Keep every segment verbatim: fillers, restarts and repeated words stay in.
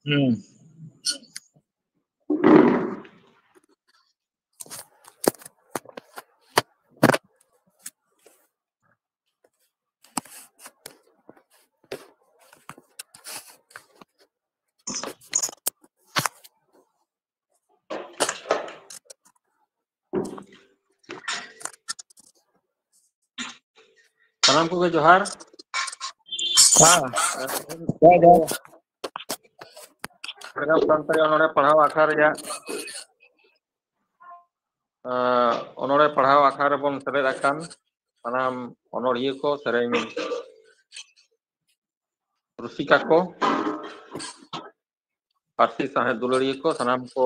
ᱦᱩᱸ᱾ ᱥᱟᱱᱟᱢ ᱠᱚᱜᱮ ᱡᱚᱦᱟᱨ᱾ ᱦᱮᱸ᱾ ᱡᱚᱦᱟᱨ, ᱡᱚᱦᱟᱨ᱾ ᱡᱷᱟᱲᱜᱨᱟᱢ ᱥᱟᱱᱛᱟᱲᱤ ᱚᱱᱚᱬᱦᱮ ᱯᱟᱲᱦᱟᱣ ᱟᱠᱷᱲᱟ ᱨᱮᱭᱟᱜ, ᱟᱸ, ᱚᱱᱚᱬᱦᱮ ᱯᱟᱲᱦᱟᱣ ᱟᱠᱷᱲᱟ ᱨᱮᱵᱚᱱ ᱥᱮᱞᱮᱫ ᱟᱠᱟᱱ ᱥᱟᱱᱟᱢ ᱚᱱᱚᱬᱦᱤᱭᱟᱹ ᱠᱚ, ᱥᱮᱨᱮᱧ ᱨᱩᱥᱤᱠᱟ ᱠᱚ, ᱯᱟᱹᱨᱥᱤ ᱥᱟᱶᱦᱮᱫ ᱫᱩᱞᱟᱹᱲᱤᱭᱟᱹ ᱠᱚ, ᱥᱟᱱᱟᱢ ᱠᱚ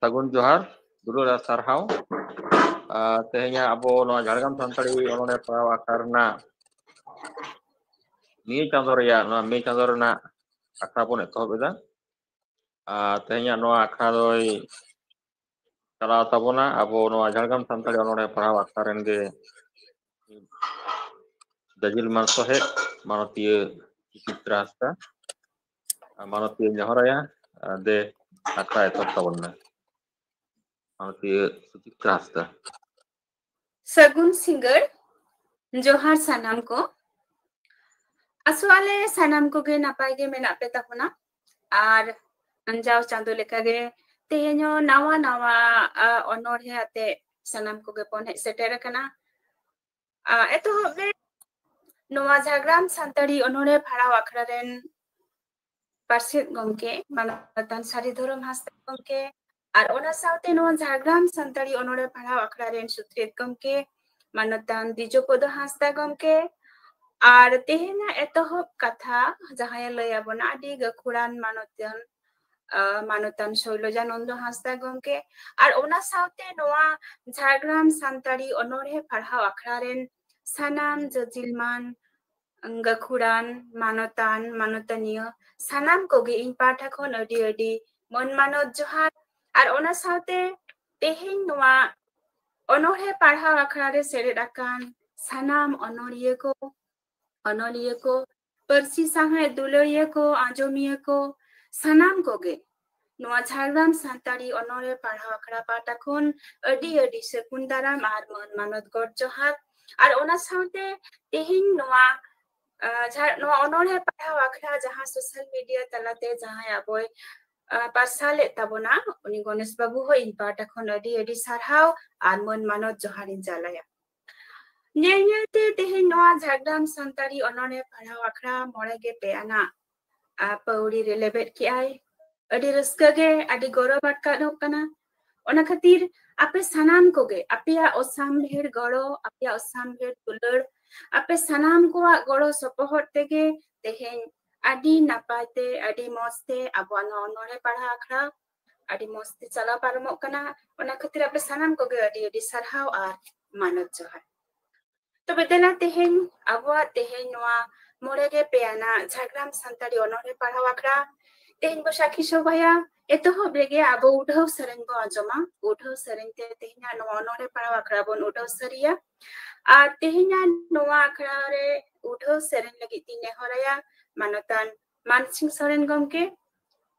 ᱥᱟᱹᱜᱩᱱ ᱡᱚᱦᱟᱨ, ᱫᱩᱞᱟᱹᱲ ᱟᱨ ᱥᱟᱨᱦᱟᱣ᱾ ᱟᱨ ᱛᱮᱦᱮᱧᱟᱜ ᱟᱵᱚ ᱱᱚᱣᱟ ᱡᱷᱟᱲᱜᱨᱟᱢ ᱥᱟᱱᱛᱟᱲᱤ ᱚᱱᱚᱬᱦᱮ ᱯᱟᱲᱦᱟᱣ ᱟᱠᱷᱲᱟ ᱨᱮᱱᱟᱜ ᱱᱤᱭᱟᱹ ᱪᱟᱸᱫᱳ ᱨᱮᱭᱟᱜ, ᱱᱚᱣᱟ ᱢᱮ ᱪᱟᱸᱫᱳ ᱨᱮᱱᱟᱜ ᱟᱠᱷᱲᱟ ᱵᱚᱱ ᱮᱛᱚᱦᱚᱵ ᱮᱫᱟ᱾ ᱟᱨ ᱛᱮᱦᱮᱧᱟᱜ ᱱᱚᱣᱟ ᱟᱠᱷᱲᱟ ᱫᱚᱭ ᱪᱟᱞᱟᱣ ᱛᱟᱵᱚᱱᱟ ᱟᱵᱚ ᱱᱚᱣᱟ ᱡᱷᱟᱲᱜᱨᱟᱢ ᱥᱟᱱᱛᱟᱲᱤ ᱚᱱᱚᱬᱦᱮ ᱯᱟᱲᱦᱟᱣ ᱟᱠᱷᱲᱟ ᱨᱮᱱ ᱜᱮ ᱡᱟᱹᱡᱤᱞ ᱢᱟᱱ ᱥᱚᱦᱮᱫ ᱢᱟᱱᱚᱛᱤᱭᱟᱹ ᱥᱩᱪᱤᱛᱨᱟ ᱦᱟᱸᱥᱫᱟ᱾ ᱟᱨ ᱢᱟᱱᱚᱛᱤᱭᱟᱹ ᱱᱮᱦᱚᱨᱟᱭᱟ, ᱟᱨ ᱫᱮ ᱟᱠᱷᱲᱟ ᱮᱛᱚᱦᱚᱵ ᱛᱟᱵᱚᱱ ᱢᱮ᱾ ᱢᱟᱱᱚᱛᱤᱭᱟᱹ ᱥᱩᱪᱤᱛᱨᱟ ᱦᱟᱸᱥᱫᱟ᱾ ᱥᱟᱹᱜᱩᱱ ᱥᱤᱸᱜᱟᱹᱲ, ᱡᱚᱦᱟᱨ ᱥᱟᱱᱟᱢ ᱠᱚ᱾ ᱟᱥᱚᱜ ᱟᱞᱮ ᱥᱟᱱᱟᱢ ᱠᱚᱜᱮ ᱱᱟᱯᱟᱭ ᱜᱮ ᱢᱮᱱᱟᱜ ᱯᱮ ᱛᱟᱵᱚᱱᱟ᱾ ᱟᱨ ᱡᱟᱣ ᱪᱟᱸᱫᱳ ᱞᱮᱠᱟᱜᱮ ᱛᱮᱦᱮᱧ ᱦᱚᱸ ᱱᱟᱣᱟ ᱱᱟᱣᱟ, ᱟ, ᱚᱱᱚᱬᱦᱮ ᱟᱛᱮ ᱥᱟᱱᱟᱢ ᱠᱚᱜᱮ ᱵᱚᱱ ᱦᱮᱡ ᱥᱮᱴᱮᱨ ᱟᱠᱟᱱᱟ᱾ ᱟ, ᱮᱛᱚᱦᱚᱵ ᱨᱮ ᱱᱚᱣᱟ ᱡᱷᱟᱲᱜᱨᱟᱢ ᱥᱟᱱᱛᱟᱲᱤ ᱚᱱᱚᱬᱦᱮ ᱯᱟᱲᱦᱟᱣ ᱟᱠᱷᱲᱟ ᱨᱮᱱ ᱯᱟᱨᱥᱮᱛ ᱜᱚᱢᱠᱮ, ᱢᱟᱱᱚᱛᱟᱱ ᱥᱟᱹᱨᱤ ᱫᱷᱚᱨᱚᱢ ᱦᱟᱸᱥᱫᱟ ᱜᱚᱢᱠᱮ, ᱟᱨ ᱚᱱᱟ ᱥᱟᱶᱛᱮ ᱱᱚᱣᱟ ᱡᱷᱟᱲᱜᱨᱟᱢ ᱥᱟᱱᱛᱟᱲᱤ ᱚᱱᱚᱬᱦᱮ ᱯᱟᱲᱦᱟᱣ ᱟᱠᱷᱲᱟ ᱨᱮᱱ ᱥᱩᱛᱨᱮᱛ ᱜᱚᱢᱠᱮ, ᱢᱟᱱᱚᱛᱟᱱ ᱫᱤᱡᱚᱯᱚᱫᱚ ᱦᱟᱸᱥᱫᱟ ᱜᱚᱢᱠᱮ, ᱟᱨ ᱛᱮᱦᱮᱧᱟᱜ ᱮᱛᱚᱦᱚᱵ ᱠᱟᱛᱷᱟ ᱡᱟᱦᱟᱸᱭᱮ ᱞᱟᱹᱭ ᱟᱵᱚᱱᱟ ᱟᱹᱰᱤ ᱜᱟᱹᱠᱷᱩᱲᱟᱱ ᱢᱟᱱᱚᱛᱟᱱ, ᱟ, ᱢᱟᱱᱚᱛᱟᱱ ᱥᱳᱭᱞᱚᱡᱟᱱᱚᱱᱫᱚ ᱦᱟᱸᱥᱫᱟ ᱜᱚᱢᱠᱮ, ᱟᱨ ᱚᱱᱟ ᱥᱟᱶᱛᱮ ᱱᱚᱣᱟ ᱡᱷᱟᱲᱜᱨᱟᱢ ᱥᱟᱱᱛᱟᱲᱤ ᱚᱱᱚᱬᱦᱮ ᱯᱟᱲᱦᱟᱣ ᱟᱠᱷᱲᱟ ᱨᱮᱱ ᱥᱟᱱᱟᱢ ᱡᱟᱹᱡᱤᱞᱢᱟᱱ ᱜᱟᱹᱠᱷᱩᱲᱟᱱ, ᱢᱟᱱᱚᱛᱟᱱ, ᱢᱟᱱᱚᱛᱟᱱᱤᱭᱟᱹ ᱥᱟᱱᱟᱢ ᱠᱚᱜᱮ ᱤᱧ ᱯᱟᱦᱴᱟ ᱠᱷᱚᱱ ᱟᱹᱰᱤ ᱟᱹᱰᱤ ᱢᱟᱹᱱ ᱢᱟᱱᱚᱛ ᱡᱚᱦᱟᱨ᱾ ᱟᱨ ᱚᱱᱟ ᱥᱟᱶᱛᱮ ᱛᱮᱦᱮᱧ ᱱᱚᱣᱟ ᱚᱱᱚᱬᱦᱮ ᱯᱟᱲᱦᱟᱣ ᱟᱠᱷᱲᱟ ᱨᱮ ᱥᱮᱞᱮᱫ ᱟᱠᱟᱱ ᱥᱟᱱᱟᱢ ᱚᱱᱚᱲᱤᱭᱟᱹ ᱠᱚ, ᱚᱱᱚᱞᱤᱭᱟᱹ ᱠᱚ, ᱯᱟᱹᱨᱥᱤ ᱥᱟᱶᱦᱮᱫ ᱫᱩᱞᱟᱹᱲᱤᱭᱟᱹ ᱠᱚ, ᱟᱸᱡᱚᱢᱤᱭᱟᱹ ᱠᱚ, ᱥᱟᱱᱟᱢ ᱠᱚᱜᱮ ᱱᱚᱣᱟ ᱡᱷᱟᱲᱜᱨᱟᱢ ᱥᱟᱱᱛᱟᱲᱤ ᱚᱱᱚᱬᱦᱮ ᱯᱟᱲᱦᱟᱣ ᱟᱠᱷᱲᱟ ᱯᱟᱦᱴᱟ ᱠᱷᱚᱱ ᱟᱹᱰᱤ ᱟᱹᱰᱤ ᱥᱟᱹᱜᱩᱱ ᱫᱟᱨᱟᱢ ᱟᱨ ᱢᱟᱹᱱ ᱢᱟᱱᱚᱛ ᱜᱚᱰ ᱡᱚᱦᱟᱨ᱾ ᱟᱨ ᱚᱱᱟ ᱥᱟᱶᱛᱮ ᱛᱮᱦᱮᱧ ᱱᱚᱣᱟ, ᱟᱸ, ᱡᱷᱟᱲ-, ᱱᱚᱣᱟ ᱚᱱᱚᱬᱦᱮ ᱯᱟᱲᱦᱟᱣ ᱟᱠᱷᱲᱟ ᱡᱟᱦᱟᱸ social media ᱛᱟᱞᱟᱛᱮ ᱡᱟᱦᱟᱸᱭ ᱟᱵᱚᱭ, ᱟᱸ, ᱯᱟᱨᱥᱟᱞᱮᱫ ᱛᱟᱵᱚᱱᱟ, ᱩᱱᱤ ᱜᱚᱱᱮᱥ ᱵᱟᱹᱵᱩ ᱦᱚᱸ ᱤᱧ ᱯᱟᱦᱴᱟ ᱠᱷᱚᱱ ᱟᱹᱰᱤ ᱟᱹᱰᱤ ᱥᱟᱨᱦᱟᱣ ᱟᱨ ᱢᱟᱹᱱ ᱢᱟᱱᱚᱛ ᱡᱚᱦᱟᱨ ᱤᱧ ᱪᱟᱞᱟᱭᱟ᱾ ᱧᱮᱞ ᱧᱮᱞᱛᱮ ᱛᱮᱦᱮᱧ ᱱᱚᱣᱟ ᱡᱷᱟᱲᱜᱨᱟᱢ ᱥᱟᱱᱛᱟᱲᱤ ᱚᱱᱚᱬᱦᱮ ᱯᱟᱲᱦᱟᱣ ᱟᱠᱷᱲᱟ ᱢᱚᱬᱮ ᱜᱮ ᱯᱮ ᱟᱱᱟᱜ, ᱟ, ᱯᱟᱹᱣᱲᱤ ᱨᱮ ᱞᱮᱵᱮᱫ ᱠᱮᱜᱼᱟᱭ᱾ ᱟᱹᱰᱤ ᱨᱟᱹᱥᱠᱟᱹ ᱜᱮ, ᱟᱹᱰᱤ ᱜᱚᱨᱚᱵᱽ ᱟᱴᱠᱟᱨᱚᱜ ᱠᱟᱱᱟ᱾ ᱚᱱᱟ ᱠᱷᱟᱹᱛᱤᱨ ᱟᱯᱮ ᱥᱟᱱᱟᱢ ᱠᱚᱜᱮ ᱟᱯᱮᱭᱟᱜ ᱚᱥᱟᱢᱵᱷᱮᱲ ᱜᱚᱲᱚ, ᱟᱯᱮᱭᱟᱜ ᱚᱥᱟᱢᱵᱷᱮᱲ ᱫᱩᱞᱟᱹᱲ, ᱟᱯᱮ ᱥᱟᱱᱟᱢ ᱠᱚᱣᱟᱜ ᱜᱚᱲᱚ ᱥᱚᱯᱚᱦᱚᱫ ᱛᱮᱜᱮ ᱛᱮᱦᱮᱧ ᱟᱹᱰᱤ ᱱᱟᱯᱟᱭ ᱛᱮ, ᱟᱹᱰᱤ ᱢᱚᱸᱡᱽ ᱛᱮ ᱟᱵᱚᱣᱟᱜ ᱱᱚᱣᱟ ᱚᱱᱚᱬᱦᱮ ᱯᱟᱲᱦᱟᱣ ᱟᱠᱷᱲᱟ ᱟᱹᱰᱤ ᱢᱚᱸᱡᱽ ᱛᱮ ᱪᱟᱞᱟᱣ ᱯᱟᱨᱚᱢᱚᱜ ᱠᱟᱱᱟ᱾ ᱚᱱᱟ ᱠᱷᱟᱹᱛᱤᱨ ᱟᱯᱮ ᱥᱟᱱᱟᱢ ᱠᱚᱜᱮ ᱟᱹᱰᱤ ᱟᱹᱰᱤ ᱥᱟᱨᱦᱟᱣ ᱟᱨ ᱢᱟᱱᱚᱛ ᱡᱚᱦᱟᱨ᱾ ᱛᱚᱵᱮ ᱫᱮᱞᱟ ᱛᱮᱦᱮᱧ ᱟᱵᱚᱣᱟᱜ ᱛᱮᱦᱮᱧ ᱱᱚᱣᱟ ᱢᱚᱬᱮ ᱜᱮ ᱯᱮ ᱟᱱᱟᱜ ᱡᱷᱟᱲᱜᱨᱟᱢ ᱥᱟᱱᱛᱟᱲᱤ ᱚᱱᱚᱬᱦᱮ ᱯᱟᱲᱦᱟᱣ ᱟᱠᱷᱲᱟ ᱛᱮᱦᱮᱧ ᱵᱚ ᱥᱟᱹᱠᱷᱤ ᱥᱚᱵᱷᱟᱭᱟ᱾ ᱮᱛᱚᱦᱚᱵ ᱨᱮᱜᱮ ᱟᱵᱚ ᱩᱰᱷᱟᱹᱣ ᱥᱮᱨᱮᱧ ᱵᱚ ᱟᱸᱡᱚᱢᱟ᱾ ᱩᱰᱷᱟᱹᱣ ᱥᱮᱨᱮᱧ ᱛᱮ ᱛᱮᱦᱮᱧᱟᱜ ᱱᱚᱣᱟ ᱚᱱᱚᱬᱦᱮ ᱯᱟᱲᱦᱟᱣ ᱟᱠᱷᱲᱟ ᱵᱚᱱ ᱩᱰᱷᱟᱹᱣ ᱥᱟᱹᱨᱤᱭᱟ᱾ ᱟᱨ ᱛᱮᱦᱮᱧᱟᱜ ᱱᱚᱣᱟ ᱟᱠᱷᱲᱟ ᱨᱮ ᱩᱰᱷᱟᱹᱣ ᱥᱮᱨᱮᱧ ᱞᱟᱹᱜᱤᱫ ᱛᱤᱧ ᱱᱮᱦᱚᱨᱟᱭᱟ ᱢᱟᱱᱚᱛᱟᱱ ᱢᱟᱱᱥᱤᱝ ᱥᱚᱨᱮᱱ ᱜᱚᱢᱠᱮ᱾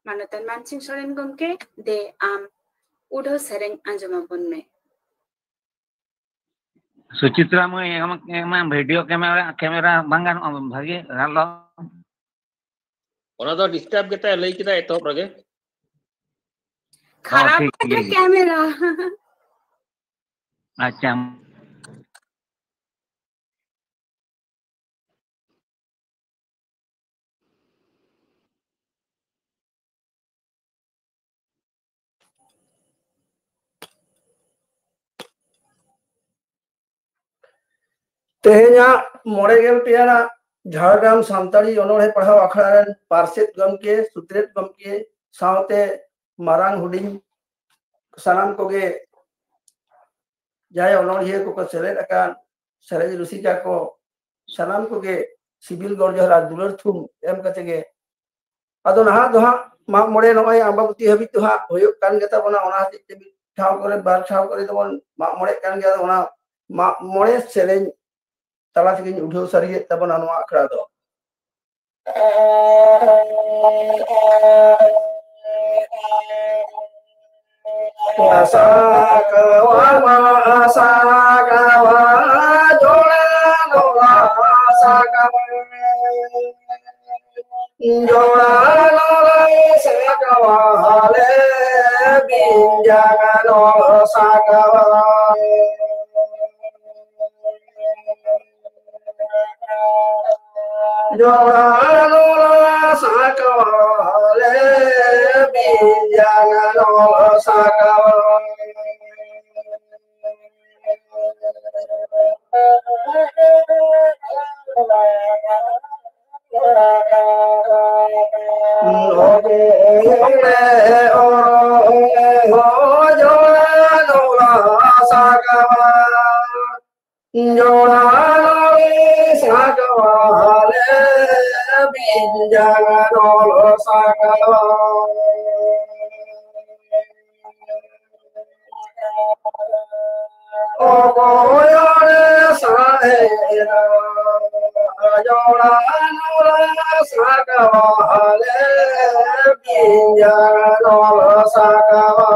ᱢᱟᱱᱚᱛᱟᱱ ᱢᱟᱱᱥᱤᱝ ᱥᱚᱨᱮᱱ ᱜᱚᱢᱠᱮ, ᱫᱮ ᱟᱢ ᱩᱰᱷᱟᱹᱣ ᱥᱮᱨᱮᱧ ᱟᱸᱡᱚᱢ ᱟᱵᱚᱱ ᱢᱮ᱾ ᱥᱩᱪᱤᱛᱨᱟ ᱢᱟᱹᱭ, ᱟᱢᱟᱜ, ᱟᱢᱟᱜ video camera, camera ᱵᱟᱝ ᱜᱟᱱᱚᱜᱼᱟ ᱵᱷᱟᱜᱮ, hello᱾ ᱚᱱᱟ ᱫᱚ disturb ᱜᱮᱛᱟᱭ, ᱞᱟᱹᱭ ᱠᱮᱫᱟᱭ ᱮᱛᱚᱦᱚᱵ ᱨᱮᱜᱮ᱾ ᱦᱚᱸ, ᱠᱷᱟᱨᱟᱯ ᱴᱷᱤᱠ ᱜᱮ ᱜᱮᱭᱟ᱾ Camera᱾ ᱟᱪᱪᱷᱟ᱾ ᱛᱮᱦᱮᱧᱟᱜ ᱢᱚᱬᱮ ᱜᱮᱞ ᱯᱮ ᱟᱱᱟᱜ ᱡᱷᱟᱲᱜᱨᱟᱢ ᱥᱟᱱᱛᱟᱲᱤ ᱚᱱᱚᱬᱦᱮ ᱯᱟᱲᱦᱟᱣ ᱟᱠᱷᱲᱟ ᱨᱮᱱ ᱯᱟᱨᱥᱮᱛ ᱜᱚᱢᱠᱮ, ᱥᱩᱛᱨᱮᱛ ᱜᱚᱢᱠᱮ ᱥᱟᱶᱛᱮ ᱢᱟᱨᱟᱝ ᱦᱩᱰᱤᱧ ᱥᱟᱱᱟᱢ ᱠᱚᱜᱮ ᱡᱟᱦᱟᱸᱭ ᱚᱱᱚᱬᱦᱤᱭᱟᱹ ᱠᱚᱠᱚ ᱥᱮᱞᱮᱫ ᱟᱠᱟᱱ ᱥᱮᱨᱮᱧ ᱨᱩᱥᱤᱠᱟ ᱠᱚ ᱥᱟᱱᱟᱢ ᱠᱚᱜᱮ ᱥᱤᱵᱤᱞ ᱜᱚᱲ ᱡᱚᱦᱟᱨ ᱟᱨ ᱫᱩᱞᱟᱹᱲ ᱛᱷᱩᱢ ᱮᱢ ᱠᱟᱛᱮ ᱜᱮ ᱟᱫᱚ ᱱᱟᱦᱟᱜ ᱫᱚ ᱦᱟᱸᱜ ᱢᱟᱜ ᱢᱚᱬᱮ ᱱᱚᱜᱼᱚᱭ ᱟᱢᱵᱟᱵᱚᱛᱤ ᱦᱟᱹᱵᱤᱡ ᱫᱚ ᱦᱟᱸᱜ ᱦᱩᱭᱩᱜ ᱠᱟᱱ ᱜᱮᱛᱟ ᱵᱚᱱᱟ᱾ ᱚᱱᱟ ᱦᱚᱛᱮᱡ ᱛᱮ ᱢᱤᱫ ᱴᱷᱟᱶ ᱠᱚᱨᱮ ᱵᱟᱨ ᱴᱷᱟᱶ ᱠᱚᱨᱮ ᱫᱚᱵᱚᱱ ᱢᱟᱜ ᱢᱚᱬᱮᱜ ᱠᱟᱱ ᱜᱮᱭᱟ᱾ ᱟᱫᱚ ᱚᱱᱟ ᱢᱟᱜ ᱢᱚᱬᱮ ᱥᱮᱨᱮᱧ ᱛᱟᱞᱟ ᱛᱮᱜᱮᱧ ᱩᱰᱷᱟᱹᱣ ᱥᱟᱹᱨᱤᱭᱮᱫ ᱛᱟᱵᱚᱱᱟ ᱱᱚᱣᱟ ᱟᱠᱷᱲᱟ ᱫᱚ᱾ Sakawa ma sakawa, jora no la sakawa. Jora no la sakawa le, binjang no sakawa. Jora no la sakawa le, binjang no sakawa. Oke, oro, oke, ho, jora no la sakawa. Jora no la sakawa le, binjang no la sakawa. Okoyore sahe na, jora no la sakawa le, binjang no la sakawa.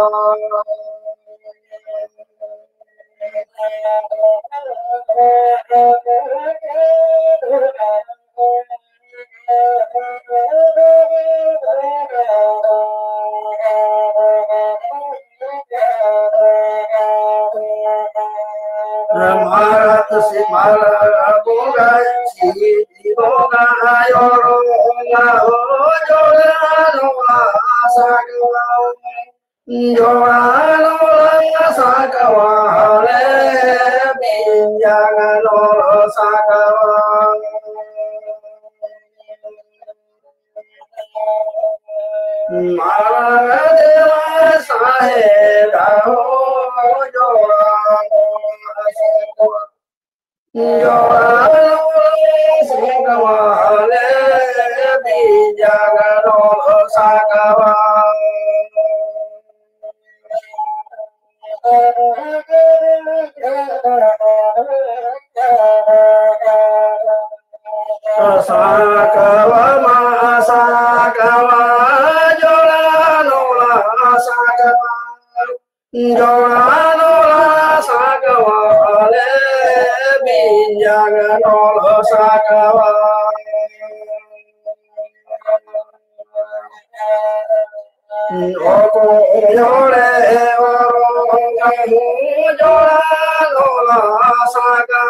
Mara tasi mara boga si boga ayoro nga ho jora no la sakawa. Jora no la sakawa le, binjang no la sakawa. Mara deva sahe da ho, jora no la sakawa. Jora no la sakawa le, binjang no la sakawa. Sakawa ᱡᱚᱲᱟ ᱱᱚᱞᱟ ᱥᱟᱠᱣᱟ ᱞᱮ, ᱵᱤᱧᱡᱟᱝ ᱱᱚᱞ ᱥᱟᱠᱣᱟ᱾ ᱚᱠᱚᱭ ᱦᱚᱲᱮ ᱚᱨᱚᱝ ᱡᱚᱲᱟ ᱱᱚᱞᱟ ᱥᱟᱠᱣᱟ᱾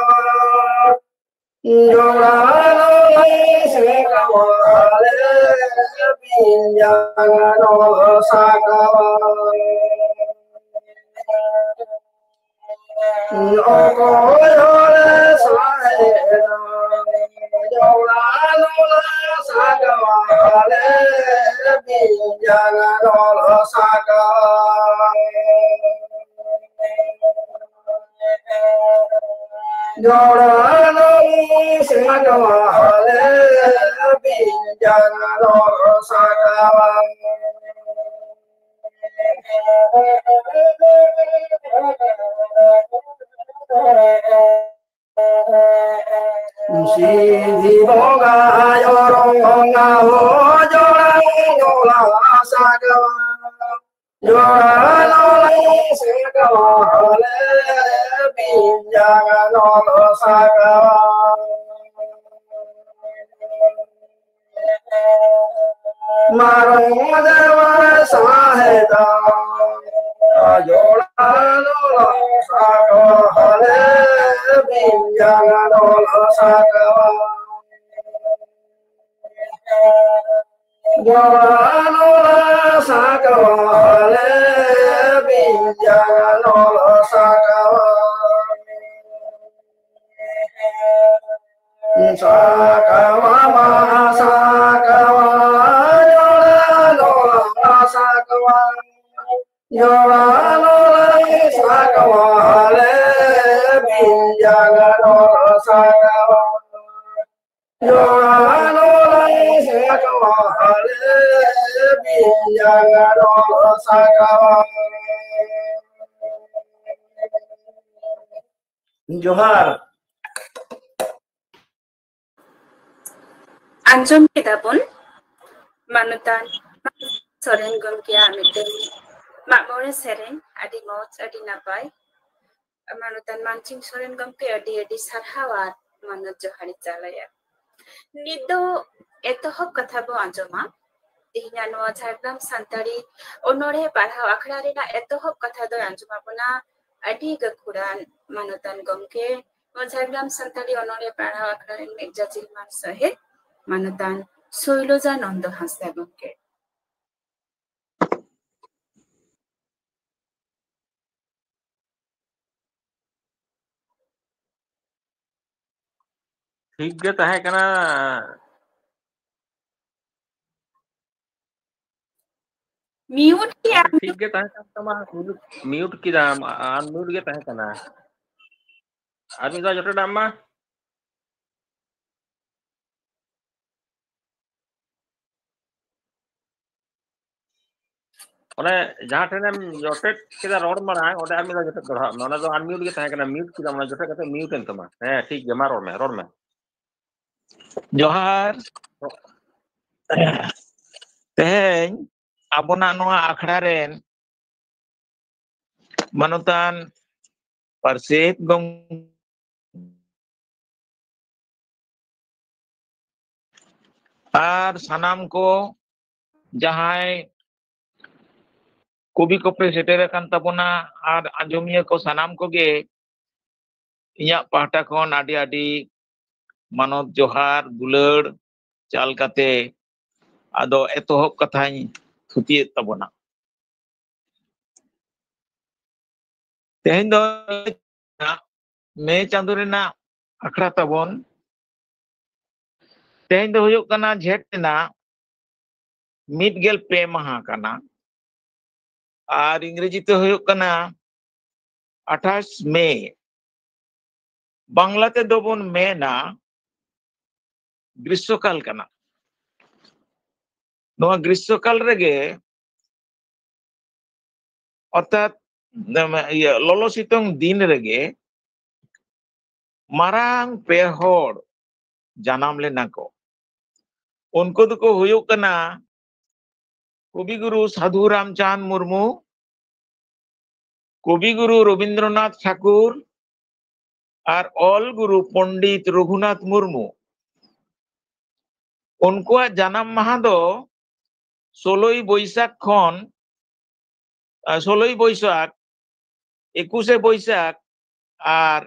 ᱡᱚᱲᱟ ᱱᱚᱞᱟ ᱥᱟᱠᱣᱟ ᱞᱮ, ᱵᱤᱧᱡᱟᱝ ᱱᱚᱞ ᱥᱟᱠᱣᱟ᱾ ᱚᱠᱚᱭ ᱦᱚᱲᱮ ᱥᱟᱦᱮᱫᱟ, ᱡᱚᱲᱟ ᱱᱚᱞᱟ ᱥᱟᱠᱣᱟ ᱞᱮ, ᱵᱤᱧᱡᱟᱝ ᱱᱚᱞ ᱥᱟᱠᱣᱟ᱾ ᱡᱚᱲᱟ ᱱᱚᱞᱟ ᱥᱟᱠᱣᱟ ᱞᱮ, ᱵᱤᱧᱡᱟᱝ ᱱᱚᱞ ᱥᱟᱠᱣᱟ᱾ ᱥᱤᱫᱷᱤ ᱵᱚᱸᱜᱟ ᱚᱨᱚᱝᱟ ᱦᱳ, ᱡᱚᱲᱟ ᱱᱚᱞᱟ ᱥᱟᱠᱣᱟ᱾ ᱡᱚᱲᱟ ᱱᱚᱞᱟ ᱥᱟᱠᱣᱟ ᱞᱮ, ᱵᱤᱧᱡᱟᱝ ᱱᱚᱞ ᱥᱟᱠᱣᱟ᱾ ᱢᱟᱨᱚᱝ ᱫᱮᱣᱟ ᱥᱟᱦᱮᱫᱟ, ᱡᱚᱲᱟ ᱱᱚᱞᱟ ᱥᱟᱠᱣᱟ ᱞᱮ, ᱵᱤᱧᱡᱟᱝ ᱱᱚᱞ ᱥᱟᱠᱣᱟ᱾ ᱡᱚᱲᱟ ᱱᱚᱞᱟ ᱥᱟᱠᱣᱟ ᱞᱮ, ᱵᱤᱧᱡᱟᱝ ᱱᱚᱞ ᱥᱟᱠᱣᱟ᱾ ᱥᱟᱠᱣᱟ ᱢᱟ ᱥᱟᱠᱣᱟ, ᱡᱚᱲᱟ ᱱᱚᱞᱟ ᱥᱟᱠᱣᱟ᱾ ᱡᱚᱲᱟ ᱱᱚᱞᱟ ᱥᱟᱠᱣᱟ ᱞᱮ, ᱵᱤᱧᱡᱟᱝ ᱱᱚᱞ ᱥᱟᱠᱣᱟ᱾ ᱡᱚᱲᱟ ᱱᱚᱞᱟ ᱥᱟᱠᱣᱟ ᱞᱮ, ᱵᱤᱧᱡᱟᱝ ᱱᱚᱞ ᱥᱟᱠᱣᱟ᱾ ᱡᱚᱦᱟᱨ᱾ ᱟᱸᱡᱚᱢ ᱠᱮᱫᱟ ᱵᱚᱱ ᱢᱟᱱᱚᱛᱟᱱ ᱥᱚᱨᱮᱱ ᱜᱚᱢᱠᱮᱭᱟᱜ ᱢᱤᱫᱴᱮᱱ ᱢᱟᱜ ᱢᱚᱬᱮ ᱥᱮᱨᱮᱧ᱾ ᱟᱹᱰᱤ ᱢᱚᱡᱽ, ᱟᱹᱰᱤ ᱱᱟᱯᱟᱭ᱾ ᱢᱟᱱᱚᱛᱟᱱ ᱢᱟᱱᱥᱤᱝ ᱥᱚᱨᱮᱱ ᱜᱚᱢᱠᱮ, ᱟᱹᱰᱤ ᱟᱹᱰᱤ ᱥᱟᱨᱦᱟᱣ ᱟᱨ ᱢᱟᱱᱚᱛ ᱡᱚᱦᱟᱨ ᱤᱧ ᱪᱟᱞᱟᱭᱟ᱾ ᱱᱤᱛ ᱫᱚ ᱮᱛᱚᱦᱚᱵ ᱠᱟᱛᱷᱟ ᱵᱚ ᱟᱸᱡᱚᱢᱟ᱾ ᱛᱮᱦᱮᱧᱟᱜ ᱱᱚᱣᱟ ᱡᱷᱟᱲᱜᱨᱟᱢ ᱥᱟᱱᱛᱟᱲᱤ ᱚᱱᱚᱬᱦᱮ ᱯᱟᱲᱦᱟᱣ ᱟᱠᱷᱲᱟ ᱨᱮᱱᱟᱜ ᱮᱛᱚᱦᱚᱵ ᱠᱟᱛᱷᱟ ᱫᱚᱭ ᱟᱸᱡᱚᱢ ᱟᱵᱚᱱᱟ ᱟᱹᱰᱤ ᱜᱟᱹᱠᱷᱩᱲᱟᱱ ᱢᱟᱱᱚᱛᱟᱱ ᱜᱚᱢᱠᱮ, ᱱᱚᱣᱟ ᱡᱷᱟᱲᱜᱨᱟᱢ ᱥᱟᱱᱛᱟᱲᱤ ᱚᱱᱚᱬᱦᱮ ᱯᱟᱲᱦᱟᱣ ᱟᱠᱷᱲᱟ ᱨᱮᱱ ᱢᱤᱫ ᱡᱟᱹᱡᱤᱞ ᱢᱟᱱ ᱥᱚᱦᱮᱫ, ᱢᱟᱱᱚᱛᱟᱱ ᱥᱳᱭᱞᱚᱡᱟ ᱱᱚᱱᱫᱚ ᱦᱟᱸᱥᱫᱟ ᱜᱚᱢᱠᱮ᱾ ᱴᱷᱤᱠ ᱜᱮ ᱛᱟᱦᱮᱸ ᱠᱟᱱᱟ᱾ ᱢᱤᱭᱩᱴ ᱠᱮᱜᱼᱟ᱾ ᱴᱷᱤᱠ ᱜᱮ ᱛᱟᱦᱮᱸ ᱠᱟᱱ ᱛᱟᱢᱟ, ᱢᱤᱭᱩᱴ ᱠᱮᱫᱟᱢ, ᱟᱱᱢᱤᱭᱩᱴ ᱜᱮ ᱛᱟᱦᱮᱸ ᱠᱟᱱᱟ᱾ ᱟᱨ ᱢᱤᱫ ᱫᱷᱟᱣ ᱡᱚᱴᱮᱫᱟᱜ ᱢᱟ᱾ ᱚᱱᱮ ᱡᱟᱦᱟᱸ ᱴᱷᱮᱱᱮᱢ ᱡᱚᱴᱮᱫ ᱠᱮᱫᱟ ᱨᱚᱲ ᱢᱟᱲᱟᱝ, ᱚᱸᱰᱮ ᱟᱨ ᱢᱤᱫ ᱫᱷᱟᱣ ᱡᱚᱴᱮᱫ ᱫᱚᱦᱲᱟᱜ ᱢᱮ᱾ ᱚᱱᱟ ᱫᱚ ᱟᱱᱢᱤᱭᱩᱴ ᱜᱮ ᱛᱟᱦᱮᱸ ᱠᱟᱱᱟ, ᱢᱤᱭᱩᱴ ᱠᱮᱫᱟᱢ, ᱚᱱᱟ ᱡᱚᱴᱮᱫ ᱠᱟᱛᱮ ᱢᱤᱭᱩᱴ ᱮᱱ ᱛᱟᱢᱟ᱾ ᱦᱮᱸ, ᱴᱷᱤᱠ ᱜᱮᱭᱟ, ᱢᱟ ᱨᱚᱲ ᱢᱮ, ᱨᱚᱲ ᱢᱮ᱾ ᱡᱚᱦᱟᱨ᱾ ᱛᱮᱦᱮᱧ ᱟᱵᱚᱱᱟᱜ ᱱᱚᱣᱟ ᱟᱠᱷᱲᱟ ᱨᱮᱱ ᱢᱟᱱᱚᱛᱟᱱ ᱯᱟᱨᱥᱮᱛ ᱜᱚᱢᱠᱮ ᱟᱨ ᱥᱟᱱᱟᱢ ᱠᱚ ᱡᱟᱦᱟᱸᱭ ᱠᱚᱵᱤ ᱠᱚᱯᱮ ᱥᱮᱴᱮᱨ ᱟᱠᱟᱱ ᱛᱟᱵᱚᱱᱟ ᱟᱨ ᱟᱸᱡᱚᱢᱤᱭᱟᱹ ᱠᱚ ᱥᱟᱱᱟᱢ ᱠᱚᱜᱮ ᱤᱧᱟᱹᱜ ᱯᱟᱦᱴᱟ ᱠᱷᱚᱱ ᱟᱹᱰᱤ ᱟᱹᱰᱤ ᱢᱟᱱᱚᱛ ᱡᱚᱦᱟᱨ ᱫᱩᱞᱟᱹᱲ ᱪᱟᱞ ᱠᱟᱛᱮ ᱟᱫᱚ ᱮᱛᱚᱦᱚᱵ ᱠᱟᱛᱷᱟᱧ ᱛᱷᱩᱛᱤᱭᱮᱫ ᱛᱟᱵᱚᱱᱟ᱾ ᱛᱮᱦᱮᱧ ᱫᱚ ᱢᱮ ᱪᱟᱸᱫᱳ ᱨᱮᱱᱟᱜ ᱟᱠᱷᱲᱟ ᱛᱟᱵᱚᱱ᱾ ᱛᱮᱦᱮᱧ ᱫᱚ ᱦᱩᱭᱩᱜ ᱠᱟᱱᱟ ᱡᱷᱮᱸᱴ ᱨᱮᱱᱟᱜ ᱢᱤᱫ ᱜᱮᱞ ᱯᱮ ᱢᱟᱦᱟ ᱠᱟᱱᱟ, ᱟᱨ ᱤᱝᱨᱮᱡᱤ ᱛᱮ ᱦᱩᱭᱩᱜ ᱠᱟᱱᱟ ᱟᱴᱷᱟᱥ ᱢᱮ᱾ ᱵᱟᱝᱞᱟ ᱛᱮᱫᱚ ᱵᱚᱱ ᱢᱮᱱᱟ ᱜᱨᱤᱥᱥᱚᱠᱟᱞ ᱠᱟᱱᱟ᱾ ᱱᱚᱣᱟ ᱜᱨᱤᱥᱥᱚᱠᱟᱞ ᱨᱮᱜᱮ, ᱚᱨᱛᱷᱟᱛ, ᱤᱭᱟᱹ, ᱞᱚᱞᱚ ᱥᱤᱛᱩᱝ ᱫᱤᱱ ᱨᱮᱜᱮ ᱢᱟᱨᱟᱝ ᱯᱮ ᱦᱚᱲ ᱡᱟᱱᱟᱢ ᱞᱮᱱᱟ ᱠᱚ᱾ ᱩᱱᱠᱩ ᱫᱚᱠᱚ ᱦᱩᱭᱩᱜ ᱠᱟᱱᱟ ᱠᱚᱵᱤᱜᱩᱨᱩ ᱥᱟᱫᱷᱩ ᱨᱟᱢᱪᱟᱸᱫᱽ ᱢᱩᱨᱢᱩ, ᱠᱚᱵᱤ ᱜᱩᱨᱩ ᱨᱚᱵᱤᱱᱫᱨᱚᱱᱟᱛᱷ ᱴᱷᱟᱠᱩᱨ ᱟᱨ ᱚᱞ ᱜᱩᱨᱩ ᱯᱚᱱᱰᱤᱛ ᱨᱚᱜᱷᱩᱱᱟᱛᱷ ᱢᱩᱨᱢᱩ, ᱩᱱᱠᱩᱣᱟᱜ ᱡᱟᱱᱟᱢ ᱢᱟᱦᱟ ᱫᱚ ᱥᱳᱞᱳᱭ ᱵᱳᱭᱥᱟᱠᱷ ᱠᱷᱚᱱ, ᱟᱨ ᱥᱳᱞᱳᱭ ᱵᱳᱭᱥᱟᱠᱷ, ᱮᱠᱩᱥᱮ ᱵᱳᱭᱥᱟᱠᱷ ᱟᱨ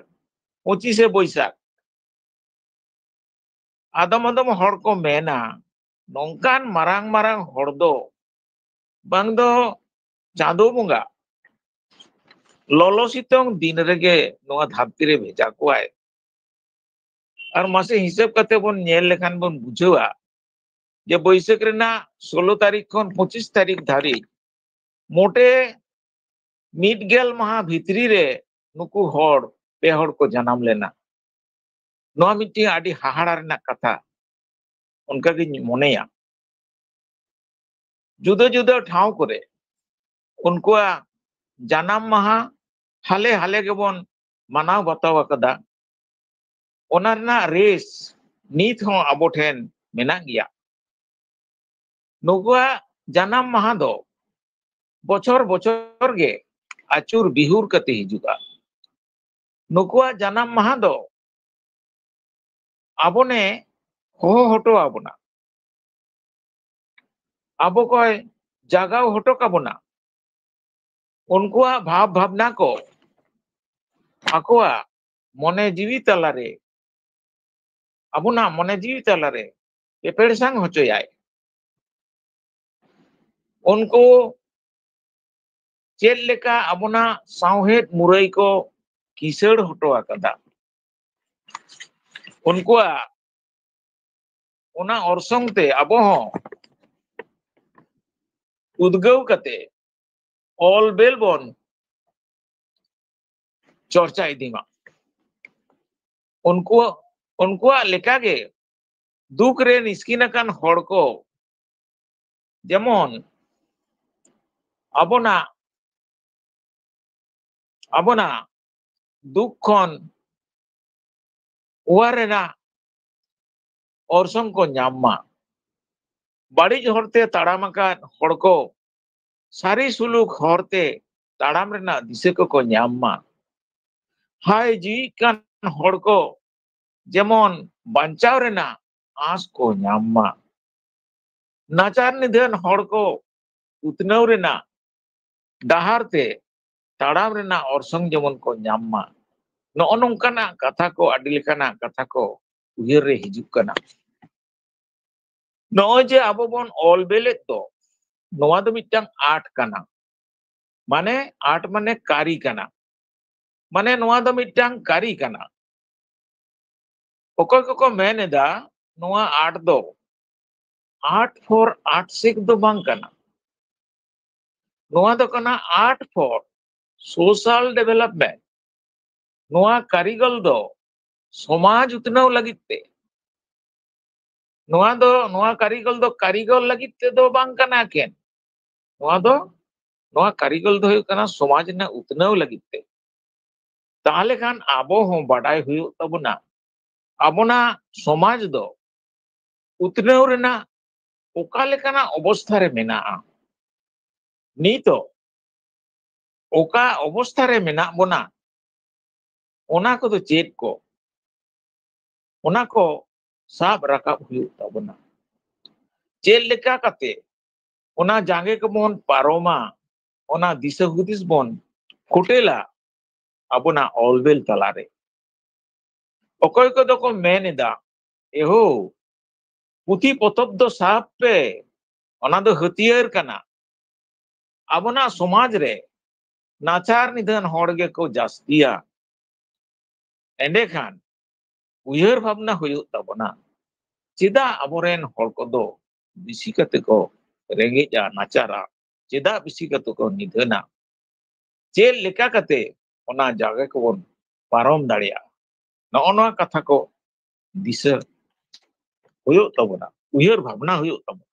ᱯᱚᱸᱪᱤᱥᱮ ᱵᱳᱭᱥᱟᱠᱷ᱾ ᱟᱫᱚᱢ ᱟᱫᱚᱢ ᱦᱚᱲ ᱠᱚ ᱢᱮᱱᱟ, ᱱᱚᱝᱠᱟᱱ ᱢᱟᱨᱟᱝ ᱢᱟᱨᱟᱝ ᱦᱚᱲ ᱫᱚ ᱵᱟᱝ ᱫᱚ ᱪᱟᱸᱫᱳ ᱵᱚᱸᱜᱟ ᱞᱚᱞᱚ ᱥᱤᱛᱩᱝ ᱫᱤᱱ ᱨᱮᱜᱮ ᱱᱚᱣᱟ ᱫᱷᱟᱹᱨᱛᱤ ᱨᱮ ᱵᱷᱮᱡᱟ ᱠᱚᱣᱟᱭ᱾ ᱟᱨ ᱢᱟᱥᱮ ᱦᱤᱥᱟᱹᱵ ᱠᱟᱛᱮ ᱵᱚᱱ ᱧᱮᱞ ᱞᱮᱠᱷᱟᱱ ᱵᱚᱱ ᱵᱩᱡᱷᱟᱹᱣᱟ ᱡᱮ ᱵᱟᱹᱭᱥᱟᱹᱠᱷ ᱨᱮᱱᱟᱜ ᱥᱳᱞᱳ ᱛᱟᱹᱨᱤᱠᱷ ᱠᱷᱚᱱ ᱯᱚᱸᱪᱤᱥ ᱛᱟᱹᱨᱤᱠᱷ ᱫᱷᱟᱹᱨᱤᱡ ᱢᱚᱴᱮ ᱢᱤᱫ ᱜᱮᱞ ᱢᱟᱦᱟ ᱵᱷᱤᱛᱨᱤ ᱨᱮ ᱱᱩᱠᱩ ᱦᱚᱲ ᱯᱮ ᱦᱚᱲ ᱠᱚ ᱡᱟᱱᱟᱢ ᱞᱮᱱᱟ᱾ ᱱᱚᱣᱟ ᱢᱤᱫᱴᱮᱱ ᱟᱹᱰᱤ ᱦᱟᱦᱟᱲᱟ ᱨᱮᱱᱟᱜ ᱠᱟᱛᱷᱟ, ᱚᱱᱠᱟ ᱜᱤᱧ ᱢᱚᱱᱮᱭᱟ᱾ ᱡᱩᱫᱟᱹ ᱡᱩᱫᱟᱹ ᱴᱷᱟᱶ ᱠᱚᱨᱮ ᱩᱱᱠᱩᱣᱟᱜ ᱡᱟᱱᱟᱢ ᱢᱟᱦᱟ ᱦᱟᱞᱮ ᱦᱟᱞᱮ ᱜᱮᱵᱚᱱ ᱢᱟᱱᱟᱣ ᱵᱟᱛᱟᱣ ᱟᱠᱟᱫᱟ᱾ ᱚᱱᱟ ᱨᱮᱱᱟᱜ ᱨᱮᱥ ᱱᱤᱛ ᱦᱚᱸ ᱟᱵᱚ ᱴᱷᱮᱱ ᱢᱮᱱᱟᱜ ᱜᱮᱭᱟ᱾ ᱱᱩᱠᱩᱣᱟᱜ ᱡᱟᱱᱟᱢ ᱢᱟᱦᱟ ᱫᱚ ᱵᱚᱪᱷᱚᱨ ᱵᱚᱪᱷᱚᱨ ᱜᱮ ᱟᱹᱪᱩᱨ ᱵᱤᱦᱩᱨ ᱠᱟᱛᱮ ᱦᱤᱡᱩᱜᱼᱟ᱾ ᱱᱩᱠᱩᱣᱟᱜ ᱡᱟᱱᱟᱢ ᱢᱟᱦᱟ ᱫᱚ ᱟᱵᱚᱱᱮ ᱦᱚᱦᱚ ᱦᱚᱴᱚ ᱟᱵᱚᱱᱟ, ᱟᱵᱚ ᱠᱚᱭ ᱡᱟᱜᱟᱣ ᱦᱚᱴᱚ ᱠᱟᱵᱚᱱᱟ᱾ ᱩᱱᱠᱩᱣᱟᱜ ᱵᱷᱟᱵᱽ ᱵᱷᱟᱵᱽᱱᱟ ᱠᱚ ᱟᱠᱚᱣᱟᱜ ᱢᱚᱱᱮ ᱡᱤᱣᱤ ᱛᱟᱞᱟᱨᱮ, ᱟᱵᱚᱱᱟᱜ ᱢᱚᱱᱮ ᱡᱤᱣᱤ ᱛᱟᱞᱟᱨᱮ ᱯᱮᱯᱮᱲᱥᱟᱝ ᱦᱚᱪᱚᱭᱟᱭ᱾ ᱩᱱᱠᱩ ᱪᱮᱫ ᱞᱮᱠᱟ ᱟᱵᱚᱱᱟᱜ ᱥᱟᱶᱦᱮᱫ ᱢᱩᱨᱟᱹᱭ ᱠᱚ ᱠᱤᱥᱟᱹᱲ ᱦᱚᱴᱚ ᱟᱠᱟᱫᱟ, ᱩᱱᱠᱩᱣᱟᱜ ᱚᱱᱟ ᱚᱨᱥᱚᱝ ᱛᱮ ᱟᱵᱚ ᱦᱚᱸ ᱩᱫᱽᱜᱟᱹᱣ ᱠᱟᱛᱮ ᱚᱞ ᱵᱮᱞ ᱵᱚᱱ ᱪᱚᱨᱪᱟ ᱤᱫᱤ ᱢᱟ᱾ ᱩᱱᱠᱩ, ᱩᱱᱠᱩᱣᱟᱜ ᱞᱮᱠᱟᱜᱮ ᱫᱩᱠ ᱨᱮ ᱱᱤᱥᱠᱤᱱ ᱟᱠᱟᱱ ᱦᱚᱲ ᱠᱚ ᱡᱮᱢᱚᱱ ᱟᱵᱚᱱᱟᱜ, ᱟᱵᱚᱱᱟᱜ ᱫᱩᱠ ᱠᱷᱚᱱ ᱚᱣᱟᱨ ᱨᱮᱱᱟᱜ ᱚᱨᱥᱚᱝ ᱠᱚ ᱧᱟᱢ ᱢᱟ᱾ ᱵᱟᱹᱲᱤᱡ ᱦᱚᱨᱛᱮ ᱛᱟᱲᱟᱢ ᱟᱠᱟᱫ ᱦᱚᱲ ᱠᱚ ᱥᱟᱹᱨᱤ ᱥᱩᱞᱩᱠ ᱦᱚᱨᱛᱮ ᱛᱟᱲᱟᱢ ᱨᱮᱱᱟᱜ ᱫᱤᱥᱟᱹ ᱠᱚᱠᱚ ᱧᱟᱢ ᱢᱟ᱾ ᱦᱟᱭ ᱡᱤᱣᱤᱜ ᱠᱟᱱ ᱦᱚᱲ ᱠᱚ ᱡᱮᱢᱚᱱ ᱵᱟᱧᱪᱟᱣ ᱨᱮᱱᱟᱜ ᱟᱸᱥ ᱠᱚ ᱧᱟᱢ ᱢᱟ᱾ ᱱᱟᱪᱟᱨ ᱱᱤᱫᱷᱟᱹᱱ ᱦᱚᱲ ᱠᱚ ᱩᱛᱱᱟᱹᱣ ᱨᱮᱱᱟᱜ ᱰᱟᱦᱟᱨ ᱛᱮ ᱛᱟᱲᱟᱢ ᱨᱮᱱᱟᱜ ᱚᱨᱥᱚᱝ ᱡᱮᱢᱚᱱ ᱠᱚ ᱧᱟᱢ ᱢᱟ᱾ ᱱᱚᱜᱼᱚ ᱱᱚᱝᱠᱟᱱᱟᱜ ᱠᱟᱛᱷᱟ ᱠᱚ, ᱟᱹᱰᱤ ᱞᱮᱠᱟᱱᱟᱜ ᱠᱟᱛᱷᱟ ᱠᱚ ᱩᱭᱦᱟᱹᱨ ᱨᱮ ᱦᱤᱡᱩᱜ ᱠᱟᱱᱟ᱾ ᱱᱚᱜᱼᱚᱭ ᱡᱮ ᱟᱵᱚ ᱵᱚᱱ ᱚᱞ ᱵᱮᱞᱮᱫ ᱫᱚ, ᱱᱚᱣᱟ ᱫᱚ ᱢᱤᱫᱴᱟᱝ ᱟᱨᱴ ᱠᱟᱱᱟ᱾ ᱢᱟᱱᱮ ᱟᱨᱴ ᱢᱟᱱᱮ ᱠᱟᱹᱨᱤ ᱠᱟᱱᱟ᱾ ᱢᱟᱱᱮ ᱱᱚᱣᱟ ᱫᱚ ᱢᱤᱫᱴᱟᱝ ᱠᱟᱹᱨᱤ ᱠᱟᱱᱟ᱾ ᱚᱠᱚᱭ ᱠᱚᱠᱚ ᱢᱮᱱ ᱮᱫᱟ ᱱᱚᱣᱟ ᱟᱨᱴ ᱫᱚ art for art's sake ᱫᱚ ᱵᱟᱝ ᱠᱟᱱᱟ, ᱱᱚᱣᱟ ᱫᱚ ᱠᱟᱱᱟ art for social development᱾ ᱱᱚᱣᱟ ᱠᱟᱹᱨᱤᱜᱚᱞ ᱫᱚ ᱥᱚᱢᱟᱡᱽ ᱩᱛᱱᱟᱹᱣ ᱞᱟᱹᱜᱤᱫ ᱛᱮ, ᱱᱚᱣᱟ ᱫᱚ, ᱱᱚᱣᱟ ᱠᱟᱹᱨᱤᱜᱚᱞ ᱫᱚ ᱠᱟᱹᱨᱤᱜᱚᱞ ᱞᱟᱹᱜᱤᱫ ᱛᱮᱫᱚ ᱵᱟᱝ ᱠᱟᱱᱟ ᱮᱠᱮᱱ᱾ ᱱᱚᱣᱟ ᱫᱚ, ᱱᱚᱣᱟ ᱠᱟᱹᱨᱤᱜᱚᱞ ᱫᱚ ᱦᱩᱭᱩᱜ ᱠᱟᱱᱟ ᱥᱚᱢᱟᱡᱽ ᱨᱮᱱᱟᱜ ᱩᱛᱱᱟᱹᱣ ᱞᱟᱹᱜᱤᱫ ᱛᱮ᱾ ᱛᱟᱦᱚᱞᱮ ᱠᱷᱟᱱ ᱟᱵᱚ ᱦᱚᱸ ᱵᱟᱰᱟᱭ ᱦᱩᱭᱩᱜ ᱛᱟᱵᱚᱱᱟ, ᱟᱵᱚᱱᱟᱜ ᱥᱚᱢᱟᱡᱽ ᱫᱚ ᱩᱛᱱᱟᱹᱣ ᱨᱮᱱᱟᱜ ᱚᱠᱟ ᱞᱮᱠᱟᱱᱟᱜ ᱚᱵᱚᱥᱛᱷᱟ ᱨᱮ ᱢᱮᱱᱟᱜᱼᱟ, ᱱᱤᱛᱚᱜ ᱚᱠᱟ ᱚᱵᱚᱥᱛᱷᱟ ᱨᱮ ᱢᱮᱱᱟᱜ ᱵᱚᱱᱟ, ᱚᱱᱟ ᱠᱚᱫᱚ ᱪᱮᱫ ᱠᱚ, ᱚᱱᱟ ᱠᱚ ᱥᱟᱵ ᱨᱟᱠᱟᱵ ᱦᱩᱭᱩᱜ ᱛᱟᱵᱚᱱᱟ᱾ ᱪᱮᱫ ᱞᱮᱠᱟ ᱠᱟᱛᱮ ᱚᱱᱟ ᱡᱟᱸᱜᱮ ᱠᱚᱵᱚᱱ ᱯᱟᱨᱚᱢᱟ, ᱚᱱᱟ ᱫᱤᱥᱟᱹ ᱦᱩᱫᱤᱥ ᱵᱚᱱ ᱯᱷᱩᱴᱮᱞᱟ ᱟᱵᱚᱱᱟᱜ ᱚᱞᱵᱮᱞ ᱛᱟᱞᱟᱨᱮ᱾ ᱚᱠᱚᱭ ᱠᱚᱫᱚ ᱠᱚ ᱢᱮᱱ ᱮᱫᱟ, ᱮᱦᱳ, ᱯᱩᱛᱷᱤ ᱯᱚᱛᱚᱵ ᱫᱚ ᱥᱟᱵ ᱯᱮ, ᱚᱱᱟ ᱫᱚ ᱦᱟᱹᱛᱭᱟᱹᱨ ᱠᱟᱱᱟ᱾ ᱟᱵᱚᱱᱟᱜ ᱥᱚᱢᱟᱡᱽ ᱨᱮ ᱱᱟᱪᱟᱨ ᱱᱤᱫᱷᱟᱹᱱ ᱦᱚᱲ ᱜᱮᱠᱚ ᱡᱟᱹᱥᱛᱤᱭᱟ᱾ ᱮᱸᱰᱮᱠᱷᱟᱱ ᱩᱭᱦᱟᱹᱨ ᱵᱷᱟᱵᱽᱱᱟ ᱦᱩᱭᱩᱜ ᱛᱟᱵᱚᱱᱟ, ᱪᱮᱫᱟᱜ ᱟᱵᱚᱨᱮᱱ ᱦᱚᱲ ᱠᱚᱫᱚ ᱵᱮᱥᱤ ᱠᱟᱛᱮ ᱠᱚ ᱨᱮᱸᱜᱮᱡᱼᱟ, ᱱᱟᱪᱟᱨᱟ, ᱪᱮᱫᱟᱜ ᱵᱮᱥᱤ ᱠᱟᱛᱮ ᱠᱚ ᱱᱤᱫᱷᱟᱹᱱᱟ? ᱪᱮᱫ ᱞᱮᱠᱟ ᱠᱟᱛᱮ ᱚᱱᱟ ᱡᱟᱭᱜᱟ ᱠᱚᱵᱚᱱ ᱯᱟᱨᱚᱢ ᱫᱟᱲᱮᱭᱟᱜᱼᱟ? ᱱᱚᱜᱼᱚ ᱱᱚᱣᱟ ᱠᱟᱛᱷᱟ ᱠᱚ ᱫᱤᱥᱟᱹ ᱦᱩᱭᱩᱜ ᱛᱟᱵᱚᱱᱟ, ᱩᱭᱦᱟᱹᱨ ᱵᱷᱟᱵᱽᱱᱟ ᱦᱩᱭᱩᱜ ᱛᱟᱵᱚᱱᱟ᱾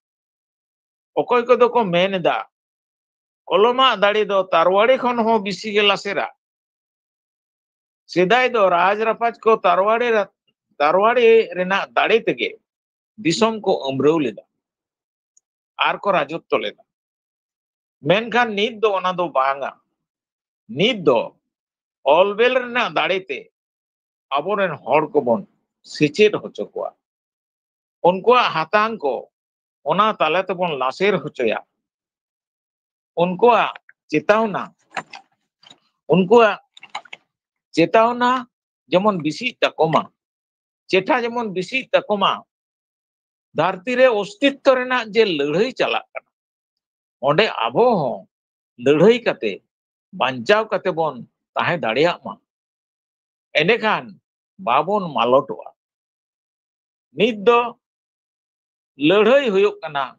ᱚᱠᱚᱭ ᱠᱚᱫᱚ ᱠᱚ ᱢᱮᱱ ᱮᱫᱟ, ᱠᱚᱞᱚᱢᱟᱜ ᱫᱟᱲᱮ ᱫᱚ ᱛᱟᱨᱣᱟᱲᱤ ᱠᱷᱚᱱ ᱦᱚᱸ ᱵᱮᱥᱤ ᱜᱮ ᱞᱟᱥᱮᱨᱟ᱾ ᱥᱮᱫᱟᱭ ᱫᱚ ᱨᱟᱡᱽ ᱨᱟᱯᱟᱡᱽ ᱠᱚ ᱛᱟᱨᱣᱟᱲᱤ ᱨᱟ-, ᱛᱟᱨᱣᱟᱲᱤ ᱨᱮᱱᱟᱜ ᱫᱟᱲᱮ ᱛᱮᱜᱮ ᱫᱤᱥᱚᱢ ᱠᱚ ᱟᱹᱢᱨᱟᱹᱣ ᱞᱮᱫᱟ ᱟᱨ ᱠᱚ ᱨᱟᱡᱚᱛᱛᱚ ᱞᱮᱫᱟ᱾ ᱢᱮᱱᱠᱷᱟᱱ ᱱᱤᱛ ᱫᱚ ᱚᱱᱟ ᱫᱚ ᱵᱟᱝᱟ᱾ ᱱᱤᱛ ᱫᱚ ᱚᱞ ᱵᱮᱞ ᱨᱮᱱᱟᱜ ᱫᱟᱲᱮ ᱛᱮ ᱟᱵᱚᱨᱮᱱ ᱦᱚᱲ ᱠᱚᱵᱚᱱ ᱥᱮᱪᱮᱫ ᱦᱚᱪᱚ ᱠᱚᱣᱟ᱾ ᱩᱱᱠᱩᱣᱟᱜ ᱦᱟᱛᱟᱝ ᱠᱚ ᱚᱱᱟ ᱛᱟᱞᱟ ᱛᱮᱵᱚᱱ ᱞᱟᱥᱮᱨ ᱦᱚᱪᱚᱭᱟ᱾ ᱩᱱᱠᱩᱣᱟᱜ ᱪᱮᱛᱟᱣᱱᱟ, ᱩᱱᱠᱩᱣᱟᱜ ᱪᱮᱛᱟᱣᱱᱟ ᱡᱮᱢᱚᱱ ᱵᱮᱥᱤᱜ ᱛᱟᱠᱚ ᱢᱟ, ᱪᱮᱴᱷᱟ ᱡᱮᱢᱚᱱ ᱵᱮᱥᱤᱜ ᱛᱟᱠᱚ ᱢᱟ᱾ ᱫᱷᱟᱹᱨᱛᱤ ᱨᱮ ᱚᱥᱛᱤᱛᱛᱚ ᱨᱮᱱᱟᱜ ᱡᱮ ᱞᱟᱹᱲᱦᱟᱹᱭ ᱪᱟᱞᱟᱜ ᱠᱟᱱᱟ, ᱚᱸᱰᱮ ᱟᱵᱚ ᱦᱚᱸ ᱞᱟᱹᱲᱦᱟᱹᱭ ᱠᱟᱛᱮ, ᱵᱟᱧᱪᱟᱣ ᱠᱟᱛᱮ ᱵᱚᱱ ᱛᱟᱦᱮᱸ ᱫᱟᱲᱮᱭᱟᱜ ᱢᱟ᱾ ᱮᱸᱰᱮᱠᱷᱟᱱ ᱵᱟᱵᱚᱱ ᱢᱟᱞᱚᱴᱚᱜᱼᱟ᱾ ᱱᱤᱛ ᱫᱚ ᱞᱟᱹᱲᱦᱟᱹᱭ ᱦᱩᱭᱩᱜ ᱠᱟᱱᱟ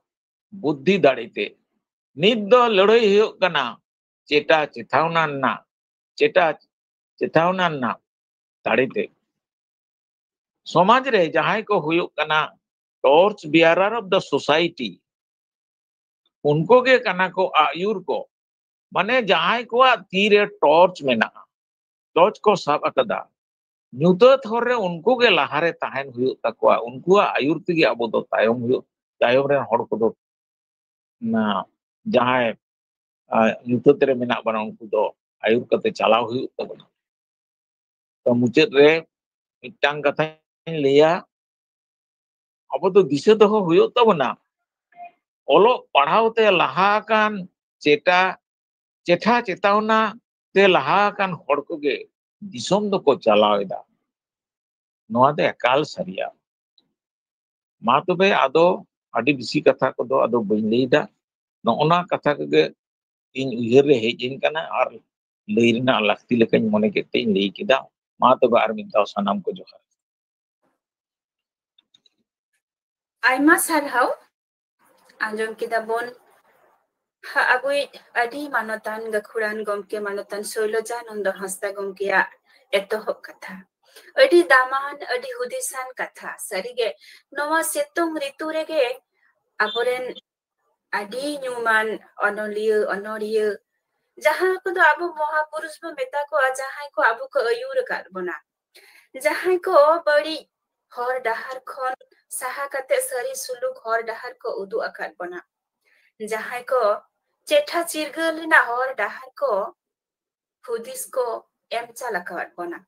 ᱵᱩᱫᱽᱫᱷᱤ ᱫᱟᱲᱮ ᱛᱮ᱾ ᱱᱤᱛ ᱫᱚ ᱞᱟᱹᱲᱦᱟᱹᱭ ᱦᱩᱭᱩᱜ ᱠᱟᱱᱟ ᱪᱮᱴᱟ ᱪᱮᱛᱟᱣᱱᱟ ᱨᱮᱱᱟᱜ, ᱪᱮᱴᱟ ᱪᱮᱛᱟᱣᱱᱟ ᱨᱮᱱᱟᱜ ᱫᱟᱲᱮ ᱛᱮ᱾ ᱥᱚᱢᱟᱡᱽ ᱨᱮ ᱡᱟᱦᱟᱸᱭ ᱠᱚ ᱦᱩᱭᱩᱜ ᱠᱟᱱᱟ torch bearer of the society, ᱩᱱᱠᱩ ᱜᱮ ᱠᱟᱱᱟ ᱠᱚ ᱟᱹᱭᱩᱨ ᱠᱚ᱾ ᱢᱟᱱᱮ ᱡᱟᱦᱟᱸᱭ ᱠᱚᱣᱟᱜ ᱛᱤᱨᱮ torch ᱢᱮᱱᱟᱜᱼᱟ, torch ᱠᱚ ᱥᱟᱵ ᱟᱠᱟᱫᱟ, ᱧᱩᱛᱟᱹᱛ ᱦᱚᱨ ᱨᱮ ᱩᱱᱠᱩ ᱜᱮ ᱞᱟᱦᱟᱨᱮ ᱛᱟᱦᱮᱱ ᱦᱩᱭᱩᱜ ᱛᱟᱠᱚᱣᱟ᱾ ᱩᱱᱠᱩᱣᱟᱜ ᱟᱹᱭᱩᱨ ᱛᱮᱜᱮ ᱟᱵᱚ ᱫᱚ ᱛᱟᱭᱚᱢ ᱦᱩᱭᱩᱜ, ᱛᱟᱭᱚᱢ ᱨᱮᱱ ᱦᱚᱲ ᱠᱚᱫᱚ ᱚᱱᱟ ᱡᱟᱦᱟᱸᱭ, ᱟ, ᱧᱩᱛᱟᱹᱛ ᱨᱮ ᱢᱮᱱᱟᱜ ᱵᱚᱱᱟ, ᱩᱱᱠᱩ ᱫᱚ ᱟᱹᱭᱩᱨ ᱠᱟᱛᱮ ᱪᱟᱞᱟᱣ ᱦᱩᱭᱩᱜ ᱛᱟᱵᱚᱱᱟ᱾ ᱛᱚ, ᱢᱩᱪᱟᱹᱫ ᱨᱮ ᱢᱤᱫᱴᱟᱝ ᱠᱟᱛᱷᱟᱧ ᱞᱟᱹᱭᱟ, ᱟᱵᱚ ᱫᱚ ᱫᱤᱥᱟᱹ ᱫᱚᱦᱚ ᱦᱩᱭᱩᱜ ᱛᱟᱵᱚᱱᱟ, ᱚᱞᱚᱜ ᱯᱟᱲᱦᱟᱣ ᱛᱮ ᱞᱟᱦᱟ ᱟᱠᱟᱱ, ᱪᱮᱴᱟ, ᱪᱮᱴᱷᱟ ᱪᱮᱛᱟᱣᱱᱟ ᱛᱮ ᱞᱟᱦᱟ ᱟᱠᱟᱱ ᱦᱚᱲ ᱠᱚᱜᱮ ᱫᱤᱥᱚᱢ ᱫᱚᱠᱚ ᱪᱟᱞᱟᱣ ᱮᱫᱟ᱾ ᱱᱚᱣᱟ ᱫᱚ ᱮᱠᱟᱞ ᱥᱟᱹᱨᱤᱭᱟ᱾ ᱢᱟ ᱛᱚᱵᱮ, ᱟᱫᱚ ᱟᱹᱰᱤ ᱵᱮᱥᱤ ᱠᱟᱛᱷᱟ ᱠᱚᱫᱚ ᱟᱫᱚ ᱵᱟᱹᱧ ᱞᱟᱹᱭᱫᱟ᱾ ᱱᱚᱜᱼᱚ ᱱᱟ ᱠᱟᱛᱷᱟ ᱠᱚᱜᱮ ᱤᱧ ᱩᱭᱦᱟᱹᱨ ᱨᱮ ᱦᱮᱡ ᱟᱹᱧ ᱠᱟᱱᱟ ᱟᱨ ᱞᱟᱹᱭ ᱨᱮᱱᱟᱜ ᱞᱟᱹᱠᱛᱤ ᱞᱮᱠᱟᱧ ᱢᱚᱱᱮ ᱠᱮᱫ ᱛᱮ ᱤᱧ ᱞᱟᱹᱭ ᱠᱮᱫᱟ᱾ ᱢᱟ ᱛᱚᱵᱮ, ᱟᱨ ᱢᱤᱫ ᱫᱷᱟᱣ ᱥᱟᱱᱟᱢ ᱠᱚ ᱡᱚᱦᱟᱨ᱾ ᱟᱭᱢᱟ ᱥᱟᱨᱦᱟᱣ᱾ ᱟᱸᱡᱚᱢ ᱠᱮᱫᱟ ᱵᱚᱱ ᱦᱟ-, ᱟᱵᱚᱭᱤᱡ ᱟᱹᱰᱤ ᱢᱟᱱᱚᱛᱟᱱ ᱜᱟᱹᱠᱷᱩᱲᱟᱱ ᱜᱚᱢᱠᱮ ᱢᱟᱱᱚᱛᱟᱱ ᱥᱳᱭᱞᱚᱡᱟ ᱱᱚᱱᱫᱚ ᱦᱟᱸᱥᱫᱟ ᱜᱚᱢᱠᱮᱭᱟᱜ ᱮᱛᱚᱦᱚᱵ ᱠᱟᱛᱷᱟ᱾ ᱟᱹᱰᱤ ᱫᱟᱢᱟᱱ, ᱟᱹᱰᱤ ᱦᱩᱫᱤᱥᱟᱱ ᱠᱟᱛᱷᱟ᱾ ᱥᱟᱹᱨᱤᱜᱮ ᱱᱚᱣᱟ ᱥᱤᱛᱩᱝ ᱨᱤᱛᱩ ᱨᱮᱜᱮ ᱟᱵᱚᱨᱮᱱ ᱟᱹᱰᱤ ᱧᱩᱢᱟᱱ ᱚᱱᱚᱞᱤᱭᱟᱹ, ᱚᱱᱚᱲᱦᱤᱭᱟᱹ, ᱡᱟᱦᱟᱸ ᱠᱚᱫᱚ ᱟᱵᱚ ᱢᱚᱦᱟᱯᱩᱨᱩᱥ ᱵᱚ ᱢᱮᱛᱟ ᱠᱚᱣᱟ, ᱡᱟᱦᱟᱸᱭ ᱠᱚ ᱟᱵᱚ ᱠᱚ ᱟᱹᱭᱩᱨ ᱟᱠᱟᱫ ᱵᱚᱱᱟ, ᱡᱟᱦᱟᱸᱭ ᱠᱚ ᱵᱟᱹᱲᱤᱡ ᱦᱚᱨ ᱰᱟᱦᱟᱨ ᱠᱷᱚᱱ ᱥᱟᱦᱟ ᱠᱟᱛᱮ ᱥᱟᱹᱨᱤ ᱥᱩᱞᱩᱠ ᱦᱚᱨ ᱰᱟᱦᱟᱨ ᱠᱚ ᱩᱫᱩᱜ ᱟᱠᱟᱫ ᱵᱚᱱᱟ, ᱡᱟᱦᱟᱸᱭ ᱠᱚ ᱪᱮᱴᱷᱟ ᱪᱤᱨᱜᱟᱹᱞ ᱨᱮᱱᱟᱜ ᱦᱚᱨ ᱰᱟᱦᱟᱨ ᱠᱚ ᱦᱩᱫᱤᱥ ᱠᱚ ᱮᱢ ᱪᱟᱞ ᱟᱠᱟᱫ ᱵᱚᱱᱟ᱾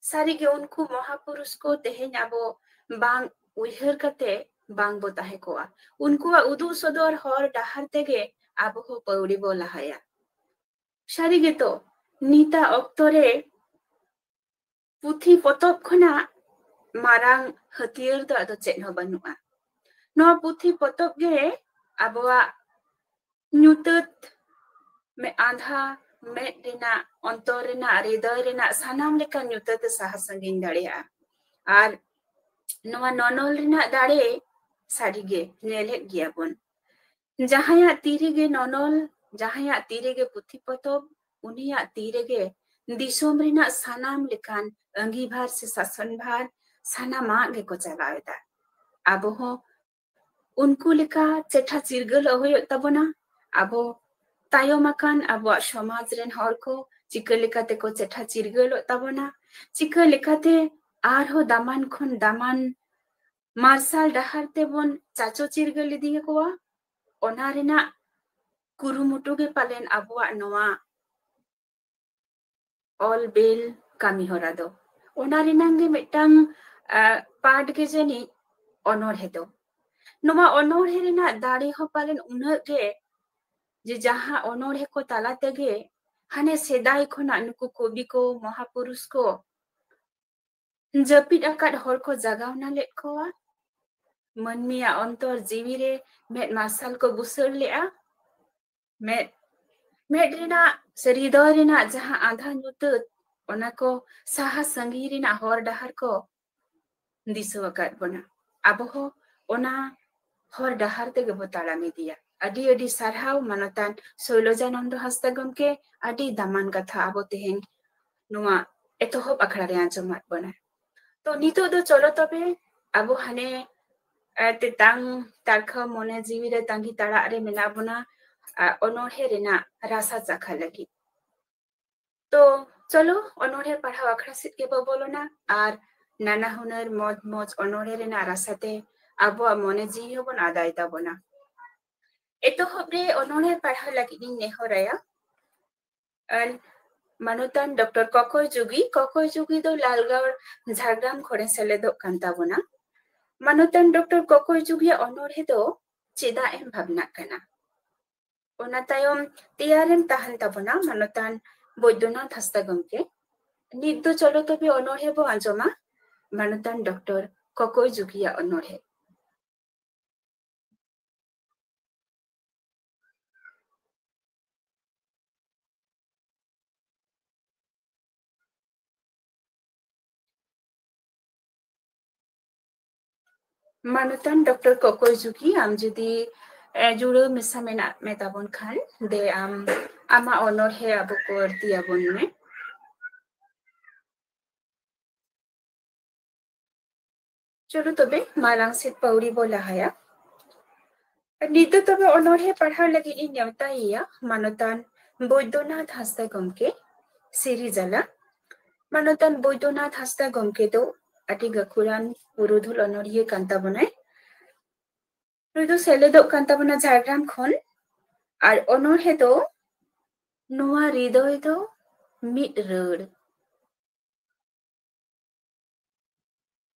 ᱥᱟᱹᱨᱤᱜᱮ ᱩᱱᱠᱩ ᱢᱚᱦᱟᱯᱩᱨᱩᱥ ᱠᱚ ᱛᱮᱦᱮᱧ ᱟᱵᱚ ᱵᱟᱝ ᱩᱭᱦᱟᱹᱨ ᱠᱟᱛᱮ ᱵᱟᱝ ᱵᱚ ᱛᱟᱦᱮᱸ ᱠᱚᱜᱼᱟ᱾ ᱩᱱᱠᱩᱣᱟᱜ ᱩᱫᱩᱜ ᱥᱚᱫᱚᱨ ᱦᱚᱨ ᱰᱟᱦᱟᱨ ᱛᱮᱜᱮ ᱟᱵᱚ ᱦᱚᱸ ᱯᱟᱹᱣᱲᱤ ᱵᱚ ᱞᱟᱦᱟᱭᱟ᱾ ᱥᱟᱹᱨᱤ ᱜᱮᱛᱚ, ᱱᱤᱛᱟᱜ ᱚᱠᱛᱚ ᱨᱮ ᱯᱩᱛᱷᱤ ᱯᱚᱛᱚᱵ ᱠᱷᱚᱱᱟᱜ ᱢᱟᱨᱟᱝ ᱦᱟᱹᱛᱭᱟᱹᱨ ᱫᱚ ᱟᱫᱚ ᱪᱮᱫ ᱦᱚᱸ ᱵᱟᱹᱱᱩᱜᱼᱟ᱾ ᱱᱚᱣᱟ ᱯᱩᱛᱷᱤ ᱯᱚᱛᱚᱵ ᱜᱮ ᱟᱵᱚᱣᱟᱜ ᱧᱩᱛᱟᱹᱛ, ᱢᱮ-, ᱟᱸᱫᱷᱟ ᱢᱮᱫ ᱨᱮᱱᱟᱜ, ᱚᱱᱛᱚᱨ ᱨᱮᱱᱟᱜ, ᱦᱨᱤᱫᱚᱭ ᱨᱮᱱᱟᱜ ᱥᱟᱱᱟᱢ ᱞᱮᱠᱟᱱ ᱧᱩᱛᱟᱹᱛ ᱮ ᱥᱟᱦᱟ ᱥᱟᱺᱜᱤᱧ ᱫᱟᱲᱮᱭᱟᱜᱼᱟ᱾ ᱟᱨ ᱱᱚᱣᱟ ᱱᱚᱱᱚᱞ ᱨᱮᱱᱟᱜ ᱫᱟᱲᱮ ᱥᱟᱹᱨᱤᱜᱮ ᱧᱮᱞᱮᱫ ᱜᱮᱭᱟ ᱵᱚᱱ᱾ ᱡᱟᱦᱟᱸᱭᱟᱜ ᱛᱤ ᱨᱮᱜᱮ ᱱᱚᱱᱚᱞ, ᱡᱟᱦᱟᱸᱭᱟᱜ ᱛᱤ ᱨᱮᱜᱮ ᱯᱩᱛᱷᱤ ᱯᱚᱛᱚᱵ, ᱩᱱᱤᱭᱟᱜ ᱛᱤ ᱨᱮᱜᱮ ᱫᱤᱥᱚᱢ ᱨᱮᱱᱟᱜ ᱥᱟᱱᱟᱢ ᱞᱮᱠᱟᱱ ᱟᱺᱜᱤᱵᱷᱟᱨ ᱥᱮ ᱥᱟᱥᱚᱱ ᱵᱷᱟᱨ ᱥᱟᱱᱟᱢᱟᱜ ᱜᱮᱠᱚ ᱪᱟᱞᱟᱣ ᱮᱫᱟ᱾ ᱟᱵᱚ ᱦᱚᱸ ᱩᱱᱠᱩ ᱞᱮᱠᱟ ᱪᱮᱴᱷᱟ ᱪᱤᱨᱜᱟᱹᱞᱚᱜ ᱦᱩᱭᱩᱜ ᱛᱟᱵᱚᱱᱟ᱾ ᱟᱵᱚ ᱛᱟᱭᱚᱢ ᱟᱠᱟᱱ ᱟᱵᱚᱣᱟᱜ ᱥᱚᱢᱟᱡᱽ ᱨᱮᱱ ᱦᱚᱲ ᱠᱚ ᱪᱤᱠᱟᱹ ᱞᱮᱠᱟᱛᱮ ᱠᱚ ᱪᱮᱴᱷᱟ ᱪᱤᱨᱜᱟᱹᱞᱚᱜ ᱛᱟᱵᱚᱱᱟ, ᱪᱤᱠᱟᱹ ᱞᱮᱠᱟᱛᱮ ᱟᱨᱦᱚᱸ ᱫᱟᱢᱟᱱ ᱠᱷᱚᱱ ᱫᱟᱢᱟᱱ ᱢᱟᱨᱥᱟᱞ ᱰᱟᱦᱟᱨ ᱛᱮᱵᱚᱱ ᱪᱟᱪᱚ ᱪᱤᱨᱜᱟᱹᱞ ᱤᱫᱤᱭᱟᱠᱚᱣᱟ, ᱚᱱᱟ ᱨᱮᱱᱟᱜ ᱠᱩᱨᱩᱢᱩᱴᱩ ᱜᱮ ᱯᱟᱞᱮᱱ ᱟᱵᱚᱣᱟᱜ ᱱᱚᱣᱟ ᱚᱞ ᱵᱮᱞ ᱠᱟᱹᱢᱤ ᱦᱚᱨᱟ ᱫᱚ᱾ ᱚᱱᱟ ᱨᱮᱱᱟᱝ ᱜᱮ ᱢᱤᱫᱴᱟᱝ, ᱟ, ᱯᱟᱴ ᱜᱮ ᱡᱟᱹᱱᱤᱡ ᱚᱱᱚᱬᱦᱮ ᱫᱚ᱾ ᱱᱚᱣᱟ ᱚᱱᱚᱬᱦᱮ ᱨᱮᱱᱟᱜ ᱫᱟᱲᱮ ᱦᱚᱸ ᱯᱟᱞᱮᱱ ᱩᱱᱟᱹᱜ ᱜᱮ, ᱡᱮ ᱡᱟᱦᱟᱸ ᱚᱱᱚᱬᱦᱮ ᱠᱚ ᱛᱟᱞᱟ ᱛᱮᱜᱮ ᱦᱟᱱᱮ ᱥᱮᱫᱟᱭ ᱠᱷᱚᱱᱟᱜ ᱱᱩᱠᱩ ᱠᱚᱵᱤ ᱠᱚ, ᱢᱚᱦᱟᱯᱩᱨᱩᱥ ᱠᱚ ᱡᱟᱹᱯᱤᱫ ᱟᱠᱟᱫ ᱦᱚᱲ ᱠᱚ ᱡᱟᱜᱟᱣᱱᱟ ᱞᱮᱫ ᱠᱚᱣᱟ᱾ ᱢᱟᱹᱱᱢᱤᱭᱟᱜ ᱚᱱᱛᱚᱨ ᱡᱤᱣᱤ ᱨᱮ ᱢᱮᱫ ᱢᱟᱨᱥᱟᱞ ᱠᱚ ᱵᱩᱥᱟᱹᱲ ᱞᱮᱫᱼᱟ᱾ ᱢᱮᱫ, ᱢᱮᱫ ᱨᱮᱱᱟᱜ ᱥᱮ ᱦᱨᱤᱫᱚᱭ ᱨᱮᱱᱟᱜ ᱡᱟᱦᱟᱸ ᱟᱸᱫᱷᱟ ᱧᱩᱛᱟᱹᱛ, ᱚᱱᱟ ᱠᱚ ᱥᱟᱦᱟ ᱥᱟᱺᱜᱤᱧ ᱨᱮᱱᱟᱜ ᱦᱚᱨ ᱰᱟᱦᱟᱨ ᱠᱚ ᱫᱤᱥᱟᱹ ᱟᱠᱟᱫ ᱵᱚᱱᱟ᱾ ᱟᱵᱚ ᱦᱚᱸ ᱚᱱᱟ ᱦᱚᱨ ᱰᱟᱦᱟᱨ ᱛᱮᱜᱮ ᱵᱚ ᱛᱟᱲᱟᱢ ᱤᱫᱤᱭᱟ᱾ ᱟᱹᱰᱤ ᱟᱹᱰᱤ ᱥᱟᱨᱦᱟᱣ ᱢᱟᱱᱚᱛᱟᱱ ᱥᱳᱭᱞᱚᱡᱟᱱᱚᱱᱫᱚ ᱦᱟᱸᱥᱫᱟ ᱜᱚᱢᱠᱮ, ᱟᱹᱰᱤ ᱫᱟᱢᱟᱱ ᱠᱟᱛᱷᱟ ᱟᱵᱚ ᱛᱮᱦᱮᱧ ᱱᱚᱣᱟ ᱮᱛᱚᱦᱚᱵ ᱟᱠᱷᱲᱟ ᱨᱮ ᱟᱸᱡᱚᱢᱟᱫ ᱵᱚᱱᱟ᱾ ᱛᱚ ᱱᱤᱛᱚᱜ ᱫᱚ ᱪᱚᱞᱚ ᱛᱚᱵᱮ ᱟᱵᱚ ᱦᱟᱱᱮ, ᱮ, ᱛᱮᱛᱟᱝ ᱛᱟᱨᱠᱷᱟ ᱢᱚᱱᱮ ᱡᱤᱣᱤ ᱨᱮ ᱛᱟᱸᱜᱤ ᱛᱟᱲᱟᱜ ᱨᱮ ᱢᱮᱱᱟᱜ ᱵᱚᱱᱟ, ᱟ, ᱚᱱᱚᱬᱦᱮ ᱨᱮᱱᱟᱜ ᱨᱟᱥᱟ ᱪᱟᱠᱷᱟ ᱞᱟᱹᱜᱤᱫ᱾ ᱛᱚ ᱪᱚᱞᱚ ᱚᱱᱚᱬᱦᱮ ᱯᱟᱲᱦᱟᱣ ᱟᱠᱷᱲᱟ ᱥᱮᱫ ᱜᱮᱵᱚ ᱵᱚᱞᱚᱱᱟ ᱟᱨ ᱱᱟᱱᱟ ᱦᱩᱱᱟᱹᱨ ᱢᱚᱡᱽ ᱢᱚᱡᱽ ᱚᱱᱚᱬᱦᱮ ᱨᱮᱱᱟᱜ ᱨᱟᱥᱟᱛᱮ ᱟᱵᱚᱣᱟᱜ ᱢᱚᱱᱮ ᱡᱤᱣᱤ ᱦᱚᱸᱵᱚᱱ ᱟᱫᱟᱭ ᱛᱟᱵᱚᱱᱟ᱾ ᱮᱛᱚᱦᱚᱵ ᱨᱮ ᱚᱱᱚᱬᱦᱮ ᱯᱟᱲᱦᱟᱣ ᱞᱟᱹᱜᱤᱫ ᱤᱧ ᱱᱮᱦᱚᱨᱟᱭᱟ᱾ ᱟᱨ ᱢᱟᱱᱚᱛᱟᱱ ᱰᱚᱠᱴᱚᱨ ᱠᱚᱠᱚᱭ ᱡᱩᱜᱤ, ᱠᱚᱠᱚᱭ ᱡᱩᱜᱤ ᱫᱚ ᱞᱟᱞᱜᱟᱲ ᱡᱷᱟᱲᱜᱨᱟᱢ ᱠᱷᱚᱱᱮ ᱥᱮᱞᱮᱫᱚᱜ ᱠᱟᱱ ᱛᱟᱵᱚᱱᱟ᱾ ᱢᱟᱱᱚᱛᱟᱱ ᱰᱚᱠᱴᱚᱨ ᱠᱚᱠᱚᱭ ᱡᱩᱜᱤᱭᱟᱜ ᱚᱱᱚᱬᱦᱮ ᱫᱚ ᱪᱮᱫᱟᱜ ᱮᱢ ᱵᱷᱟᱵᱽᱱᱟᱜ ᱠᱟᱱᱟ? ᱚᱱᱟ ᱛᱟᱭᱚᱢ ᱛᱮᱭᱟᱨᱮᱢ ᱛᱟᱦᱮᱱ ᱛᱟᱵᱚᱱᱟ ᱢᱟᱱᱚᱛᱟᱱ ᱵᱳᱭᱫᱚᱱᱟᱛᱷ ᱦᱟᱸᱥᱫᱟ ᱜᱚᱢᱠᱮ᱾ ᱱᱤᱛ ᱫᱚ ᱪᱚᱞᱚ ᱛᱚᱵᱮ ᱚᱱᱚᱬᱦᱮ ᱵᱚ ᱟᱸᱡᱚᱢᱟ ᱢᱟᱱᱚᱛᱟᱱ ᱰᱚᱠᱴᱚᱨ ᱠᱚᱠᱚᱭ ᱡᱩᱜᱤᱭᱟᱜ ᱚᱱᱚᱬᱦᱮ᱾ ᱢᱟᱱᱚᱛᱟᱱ ᱰᱚᱠᱴᱚᱨ ᱠᱚᱠᱚᱭ ᱡᱩᱜᱤ, ᱟᱢ ᱡᱩᱫᱤ, ᱮ, ᱡᱩᱲᱟᱹᱣ ᱢᱮᱥᱟ ᱢᱮᱱᱟᱜ ᱢᱮ ᱛᱟᱵᱚᱱ ᱠᱷᱟᱱ, ᱫᱮ ᱟᱢ ᱟᱢᱟᱜ ᱚᱱᱚᱬᱦᱮ ᱟᱵᱚ ᱠᱚ ᱟᱹᱲᱛᱤ ᱟᱵᱚᱱ ᱢᱮ᱾ ᱪᱚᱞᱚ ᱛᱚᱵᱮ ᱢᱟᱲᱟᱝ ᱥᱮᱫ ᱯᱟᱹᱣᱲᱤ ᱵᱚ ᱞᱟᱦᱟᱭᱟ᱾ ᱱᱤᱛ ᱫᱚ ᱛᱚᱵᱮ ᱚᱱᱚᱬᱦᱮ ᱯᱟᱲᱦᱟᱣ ᱞᱟᱹᱜᱤᱫ ᱤᱧ ᱱᱮᱣᱛᱟᱭᱮᱭᱟ ᱢᱟᱱᱚᱛᱟᱱ ᱵᱳᱭᱫᱚᱱᱟᱛᱷ ᱦᱟᱸᱥᱫᱟ ᱜᱚᱢᱠᱮ, ᱥᱤᱨᱤᱡᱟᱞᱟ᱾ ᱢᱟᱱᱚᱛᱟᱱ ᱵᱳᱭᱫᱚᱱᱟᱛᱷ ᱦᱟᱸᱥᱫᱟ ᱜᱚᱢᱠᱮ ᱫᱚ ᱟᱹᱰᱤ ᱜᱟᱹᱠᱷᱩᱲᱟᱱ ᱯᱩᱨᱩᱫᱷᱩᱞ ᱚᱱᱚᱬᱦᱤᱭᱟᱹ ᱠᱟᱱ ᱛᱟᱵᱚᱱᱟᱭ᱾ ᱱᱩᱭ ᱫᱚ ᱥᱮᱞᱮᱫᱚᱜ ᱠᱟᱱ ᱛᱟᱵᱚᱱᱟ ᱡᱷᱟᱲᱜᱨᱟᱢ ᱠᱷᱚᱱ᱾ ᱟᱨ ᱚᱱᱚᱬᱦᱮ ᱫᱚ ᱱᱚᱣᱟ ᱦᱨᱤᱫᱚᱭ ᱫᱚ ᱢᱤᱫ ᱨᱟᱹᱲ᱾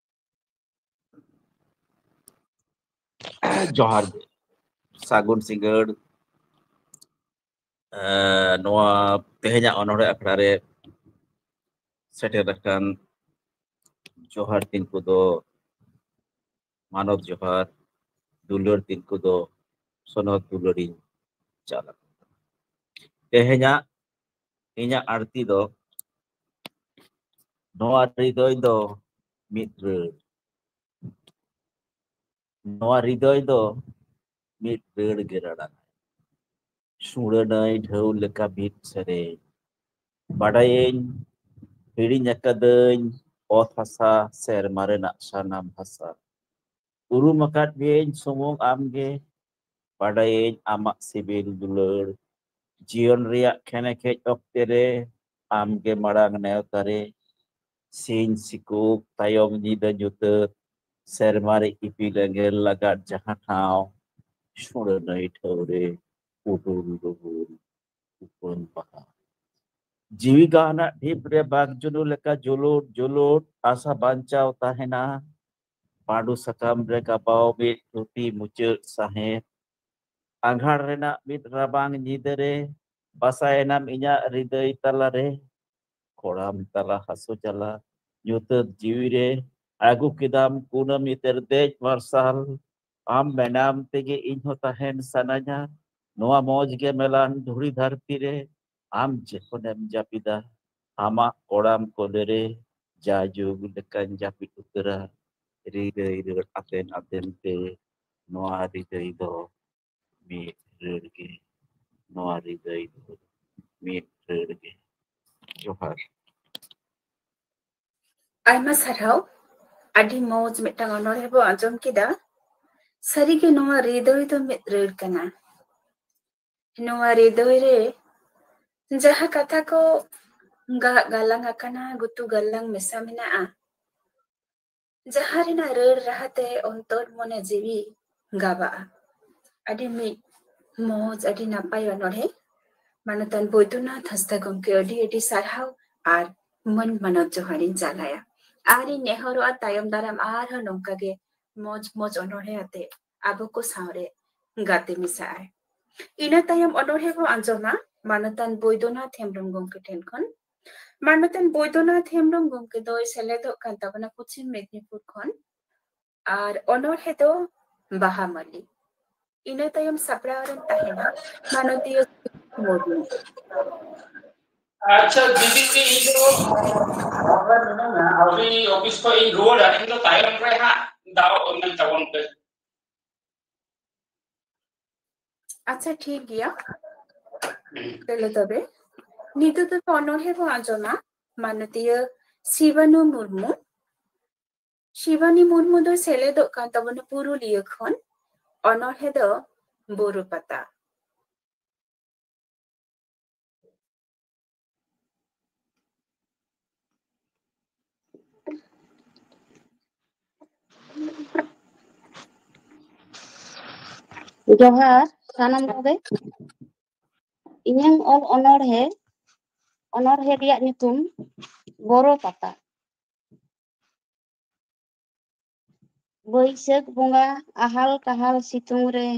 ᱡᱚᱦᱟᱨ ᱜᱮ, ᱥᱟᱹᱜᱩᱱ ᱥᱤᱸᱜᱟᱹᱲ᱾ ᱮᱸ, ᱱᱚᱣᱟ ᱛᱮᱦᱮᱧᱟᱜ ᱚᱱᱚᱬᱦᱮ ᱟᱠᱷᱲᱟ ᱨᱮ ᱥᱮᱴᱮᱨ ᱟᱠᱟᱱ ᱡᱚᱦᱟᱨ ᱛᱤᱱ ᱠᱚᱫᱚ ᱢᱟᱱᱚᱛ ᱡᱚᱦᱟᱨ, ᱫᱩᱞᱟᱹᱲ ᱛᱤᱱ ᱠᱚᱫᱚ ᱥᱚᱱᱚᱛ ᱫᱩᱞᱟᱹᱲᱤᱧ ᱪᱟᱞ ᱟᱠᱚ ᱠᱟᱱᱟ᱾ ᱛᱮᱦᱮᱧᱟᱜ ᱤᱧᱟᱹᱜ ᱟᱹᱲᱛᱤ ᱫᱚ ᱱᱚᱣᱟ ᱦᱨᱤᱫᱚᱭ ᱫᱚ ᱢᱤᱫ ᱨᱟᱹᱲ᱾ ᱱᱚᱣᱟ ᱦᱨᱤᱫᱚᱭ ᱫᱚ ᱢᱤᱫ ᱨᱟᱹᱲ ᱜᱮ ᱨᱟᱲᱟᱝ᱾ ᱥᱩᱲᱟᱹᱱᱟᱹᱭ ᱰᱷᱟᱹᱣ ᱞᱮᱠᱟ ᱢᱤᱫ ᱥᱮᱨᱮᱧ᱾ ᱵᱟᱰᱟᱭᱟᱹᱧ ᱦᱤᱲᱤᱧ ᱟᱠᱟᱫᱟᱹᱧ ᱚᱛ ᱦᱟᱥᱟ ᱥᱮᱨᱢᱟ ᱨᱮᱱᱟᱜ ᱥᱟᱱᱟᱢ ᱵᱷᱟᱥᱟ᱾ ᱩᱨᱩᱢ ᱟᱠᱟᱫ ᱢᱮᱭᱟᱹᱧ ᱥᱩᱢᱩᱝ ᱟᱢᱜᱮ, ᱵᱟᱰᱟᱭᱟᱹᱧ ᱟᱢᱟᱜ ᱥᱤᱵᱤᱞ ᱫᱩᱞᱟᱹᱲ᱾ ᱡᱤᱭᱚᱱ ᱨᱮᱭᱟᱜ ᱠᱷᱮᱱᱮᱠ ᱦᱮᱡ ᱚᱠᱛᱮ ᱨᱮ ᱟᱢᱜᱮ ᱢᱟᱲᱟᱝ ᱱᱮᱣᱛᱟ ᱨᱮ᱾ ᱥᱤᱧ ᱥᱤᱠᱩᱠ ᱛᱟᱭᱚᱢ ᱧᱤᱫᱟᱹ ᱧᱩᱛᱟᱹᱛ, ᱥᱮᱨᱢᱟ ᱨᱮ ᱤᱯᱤᱞ ᱮᱸᱜᱮᱞ ᱞᱟᱜᱟᱫ ᱡᱟᱦᱟᱸ ᱴᱷᱟᱶ, ᱥᱩᱲᱟᱹᱱᱟᱹᱭ ᱴᱷᱟᱹᱣ ᱨᱮ ᱩᱰᱩᱞ ᱰᱩᱵᱩᱞ ᱩᱯᱟᱹᱞ ᱵᱟᱦᱟ᱾ ᱡᱤᱣᱤ ᱜᱟᱦᱱᱟᱜ ᱰᱷᱤᱯ ᱨᱮ ᱵᱟᱜᱽ ᱡᱩᱱᱩ ᱞᱮᱠᱟ ᱡᱩᱞᱩᱴ ᱡᱩᱞᱩᱴ ᱟᱥᱟ ᱵᱟᱧᱪᱟᱣ ᱛᱟᱦᱮᱱᱟ᱾ ᱯᱟᱹᱰᱩ ᱥᱟᱠᱟᱢ ᱨᱮ ᱜᱟᱵᱟᱣ ᱢᱤᱫ ᱴᱩᱴᱤ ᱢᱩᱪᱟᱹᱫ ᱥᱟᱦᱮᱫ᱾ ᱟᱸᱜᱷᱟᱲ ᱨᱮᱱᱟᱜ ᱢᱤᱫ ᱨᱟᱵᱟᱝ ᱧᱤᱫᱟᱹ ᱨᱮ ᱵᱟᱥᱟᱭᱮᱱᱟᱢ ᱤᱧᱟᱜ ᱦᱨᱤᱫᱟᱹᱭ ᱛᱟᱞᱟᱨᱮ᱾ ᱠᱚᱲᱟᱢ ᱛᱟᱞᱟ ᱦᱟᱹᱥᱩ ᱡᱟᱞᱟ ᱧᱩᱛᱟᱹᱛ ᱡᱤᱣᱤ ᱨᱮ ᱟᱹᱜᱩ ᱠᱮᱫᱟᱢ ᱠᱩᱱᱟᱹᱢᱤ ᱛᱮᱨᱫᱮᱡ ᱢᱟᱨᱥᱟᱞ᱾ ᱟᱢ ᱢᱮᱱᱟᱢ ᱛᱮᱜᱮ ᱤᱧ ᱦᱚᱸ ᱛᱟᱦᱮᱱ ᱥᱟᱱᱟᱧᱟ ᱱᱚᱣᱟ ᱢᱚᱡᱽ ᱜᱮ ᱢᱮᱞᱟᱱ ᱫᱷᱩᱲᱤ ᱫᱷᱟᱹᱨᱛᱤ ᱨᱮ᱾ ᱟᱢ ᱡᱚᱠᱷᱚᱱᱮᱢ ᱡᱟᱹᱯᱤᱫᱟ ᱟᱢᱟᱜ ᱠᱚᱲᱟᱢ ᱠᱚᱞᱮ ᱨᱮ ᱡᱟᱭᱡᱩᱜᱽ ᱞᱮᱠᱟᱧ ᱡᱟᱹᱯᱤᱫ ᱩᱛᱟᱹᱨᱟ᱾ ᱦᱨᱤᱫᱟᱹᱭ ᱨᱟᱹᱲ ᱟᱛᱮᱱ ᱟᱛᱮᱱ ᱛᱮ ᱱᱚᱣᱟ ᱦᱨᱤᱫᱟᱹᱭ ᱫᱚ ᱢᱤᱫ ᱨᱟᱹᱲ ᱜᱮ, ᱱᱚᱣᱟ ᱦᱨᱤᱫᱟᱹᱭ ᱫᱚ ᱢᱤᱫ ᱨᱟᱹᱲ ᱜᱮ᱾ ᱡᱚᱦᱟᱨ᱾ ᱟᱭᱢᱟ ᱥᱟᱨᱦᱟᱣ᱾ ᱟᱹᱰᱤ ᱢᱚᱡᱽ ᱢᱤᱫᱴᱟᱝ ᱚᱱᱚᱬᱦᱮ ᱵᱚ ᱟᱸᱡᱚᱢ ᱠᱮᱫᱟ᱾ ᱥᱟᱹᱨᱤᱜᱮ ᱱᱚᱣᱟ ᱦᱨᱤᱫᱟᱹᱭ ᱫᱚ ᱢᱤᱫ ᱨᱟᱹᱲ ᱠᱟᱱᱟ᱾ ᱱᱚᱣᱟ ᱦᱨᱤᱫᱟᱹᱭ ᱨᱮ ᱡᱟᱦᱟᱸ ᱠᱟᱛᱷᱟ ᱠᱚ ᱜᱟᱜ ᱜᱟᱞᱟᱝ ᱟᱠᱟᱱᱟ, ᱜᱩᱛᱩ ᱜᱟᱞᱟᱝ ᱢᱮᱥᱟ ᱢᱮᱱᱟᱜᱼᱟ, ᱡᱟᱦᱟᱸ ᱨᱮᱱᱟᱜ ᱨᱟᱹᱲ ᱨᱟᱦᱟ ᱛᱮ ᱚᱱᱛᱚᱨ ᱢᱚᱱᱮ ᱡᱤᱣᱤ ᱜᱟᱵᱟᱜᱼᱟ᱾ ᱟᱹᱰᱤ ᱢᱤᱫ ᱢᱚᱡᱽ, ᱟᱹᱰᱤ ᱱᱟᱯᱟᱭ ᱚᱱᱚᱬᱦᱮ᱾ ᱢᱟᱱᱚᱛᱟᱱ ᱵᱳᱭᱫᱚᱱᱟᱛᱷ ᱦᱟᱸᱥᱫᱟ ᱜᱚᱢᱠᱮ, ᱟᱹᱰᱤ ᱟᱹᱰᱤ ᱥᱟᱨᱦᱟᱣ ᱟᱨ ᱢᱟᱹᱱ ᱢᱟᱱᱚᱛ ᱡᱚᱦᱟᱨᱤᱧ ᱪᱟᱞᱟᱭᱟ᱾ ᱟᱨ ᱤᱧ ᱱᱮᱦᱚᱨᱚᱜᱼᱟ ᱛᱟᱭᱚᱢ ᱫᱟᱨᱟᱢ ᱟᱨᱦᱚᱸ ᱱᱚᱝᱠᱟ ᱜᱮ ᱢᱚᱡᱽ ᱢᱚᱡᱽ ᱚᱱᱚᱬᱦᱮ ᱟᱛᱮ ᱟᱵᱚ ᱠᱚ ᱥᱟᱶᱨᱮ ᱜᱟᱛᱮ ᱢᱮᱥᱟᱜᱼᱟᱭ᱾ ᱤᱱᱟᱹ ᱛᱟᱭᱚᱢ ᱚᱱᱚᱬᱦᱮ ᱵᱚ ᱟᱸᱡᱚᱢᱟ ᱢᱟᱱᱚᱛᱟᱱ ᱵᱳᱭᱫᱚᱱᱟᱛᱷ ᱦᱮᱢᱵᱽᱨᱚᱢ ᱜᱚᱢᱠᱮ ᱴᱷᱮᱱ ᱠᱷᱚᱱ᱾ ᱢᱟᱱᱚᱛᱟᱱ ᱵᱳᱭᱫᱚᱱᱟᱛᱷ ᱦᱮᱢᱵᱽᱨᱚᱢ ᱜᱚᱢᱠᱮ ᱫᱚᱭ ᱥᱮᱞᱮᱫᱚᱜ ᱠᱟᱱ ᱛᱟᱵᱚᱱᱟ ᱯᱚᱪᱷᱤᱢ ᱢᱮᱫᱽᱱᱤᱯᱩᱨ ᱠᱷᱚᱱ᱾ ᱟᱨ ᱚᱱᱚᱬᱦᱮ ᱫᱚ ᱵᱟᱦᱟ ᱢᱟᱹᱞᱤ᱾ ᱤᱱᱟᱹ ᱛᱟᱭᱚᱢ ᱥᱟᱯᱲᱟᱣ ᱨᱮᱱ ᱛᱟᱦᱮᱱᱟ ᱢᱟᱱᱚᱛᱤᱭᱟᱹ ᱢᱩᱨᱢᱩ᱾ ᱟᱪᱪᱷᱟ ᱫᱤᱫᱤ, ᱤᱧ ᱫᱚ ᱟᱹᱣᱨᱤ ᱚᱯᱷᱤᱥ ᱠᱷᱚᱱ ᱤᱧ ᱨᱩᱣᱟᱹᱲᱟ, ᱤᱧ ᱫᱚ ᱛᱟᱭᱚᱢ ᱨᱮ ᱦᱟᱸᱜ ᱫᱟᱣ ᱮᱢᱟᱹᱧ ᱛᱟᱵᱚᱱ ᱯᱮ᱾ ᱟᱪᱪᱷᱟ, ᱴᱷᱤᱠ ᱜᱮᱭᱟ᱾ ᱛᱟᱦᱞᱮ ᱛᱚᱵᱮ ᱱᱤᱛᱚᱜ ᱫᱚ ᱚᱱᱚᱬᱦᱮ ᱵᱚ ᱟᱸᱡᱚᱢᱟ ᱢᱟᱱᱚᱛᱤᱭᱟᱹ ᱥᱤᱵᱟᱱᱩ ᱢᱩᱨᱢᱩ᱾ ᱥᱤᱵᱟᱱᱤ ᱢᱩᱨᱢᱩ ᱫᱚ ᱥᱮᱞᱮᱫᱚᱜ ᱠᱟᱱ ᱛᱟᱵᱚᱱᱟ ᱯᱩᱨᱩᱞᱤᱭᱟᱹ ᱠᱷᱚᱱ᱾ ᱚᱱᱚᱬᱦᱮ ᱫᱚ ᱵᱩᱨᱩ ᱯᱟᱛᱟ᱾ ᱡᱚᱦᱟᱨ ᱥᱟᱱᱟᱢ ᱠᱚᱜᱮ᱾ ᱤᱧᱟᱹᱝ ᱚᱞ ᱚᱱᱚᱬᱦᱮ ᱚᱱᱚᱬᱦᱮ ᱨᱮᱭᱟᱜ ᱧᱩᱛᱩᱢ ᱵᱳᱨᱳ ᱯᱟᱛᱟ᱾ ᱵᱟᱹᱭᱥᱟᱹᱠᱷ ᱵᱚᱸᱜᱟ ᱟᱦᱟᱞ ᱠᱟᱦᱟᱞ ᱥᱤᱛᱩᱝ ᱨᱮ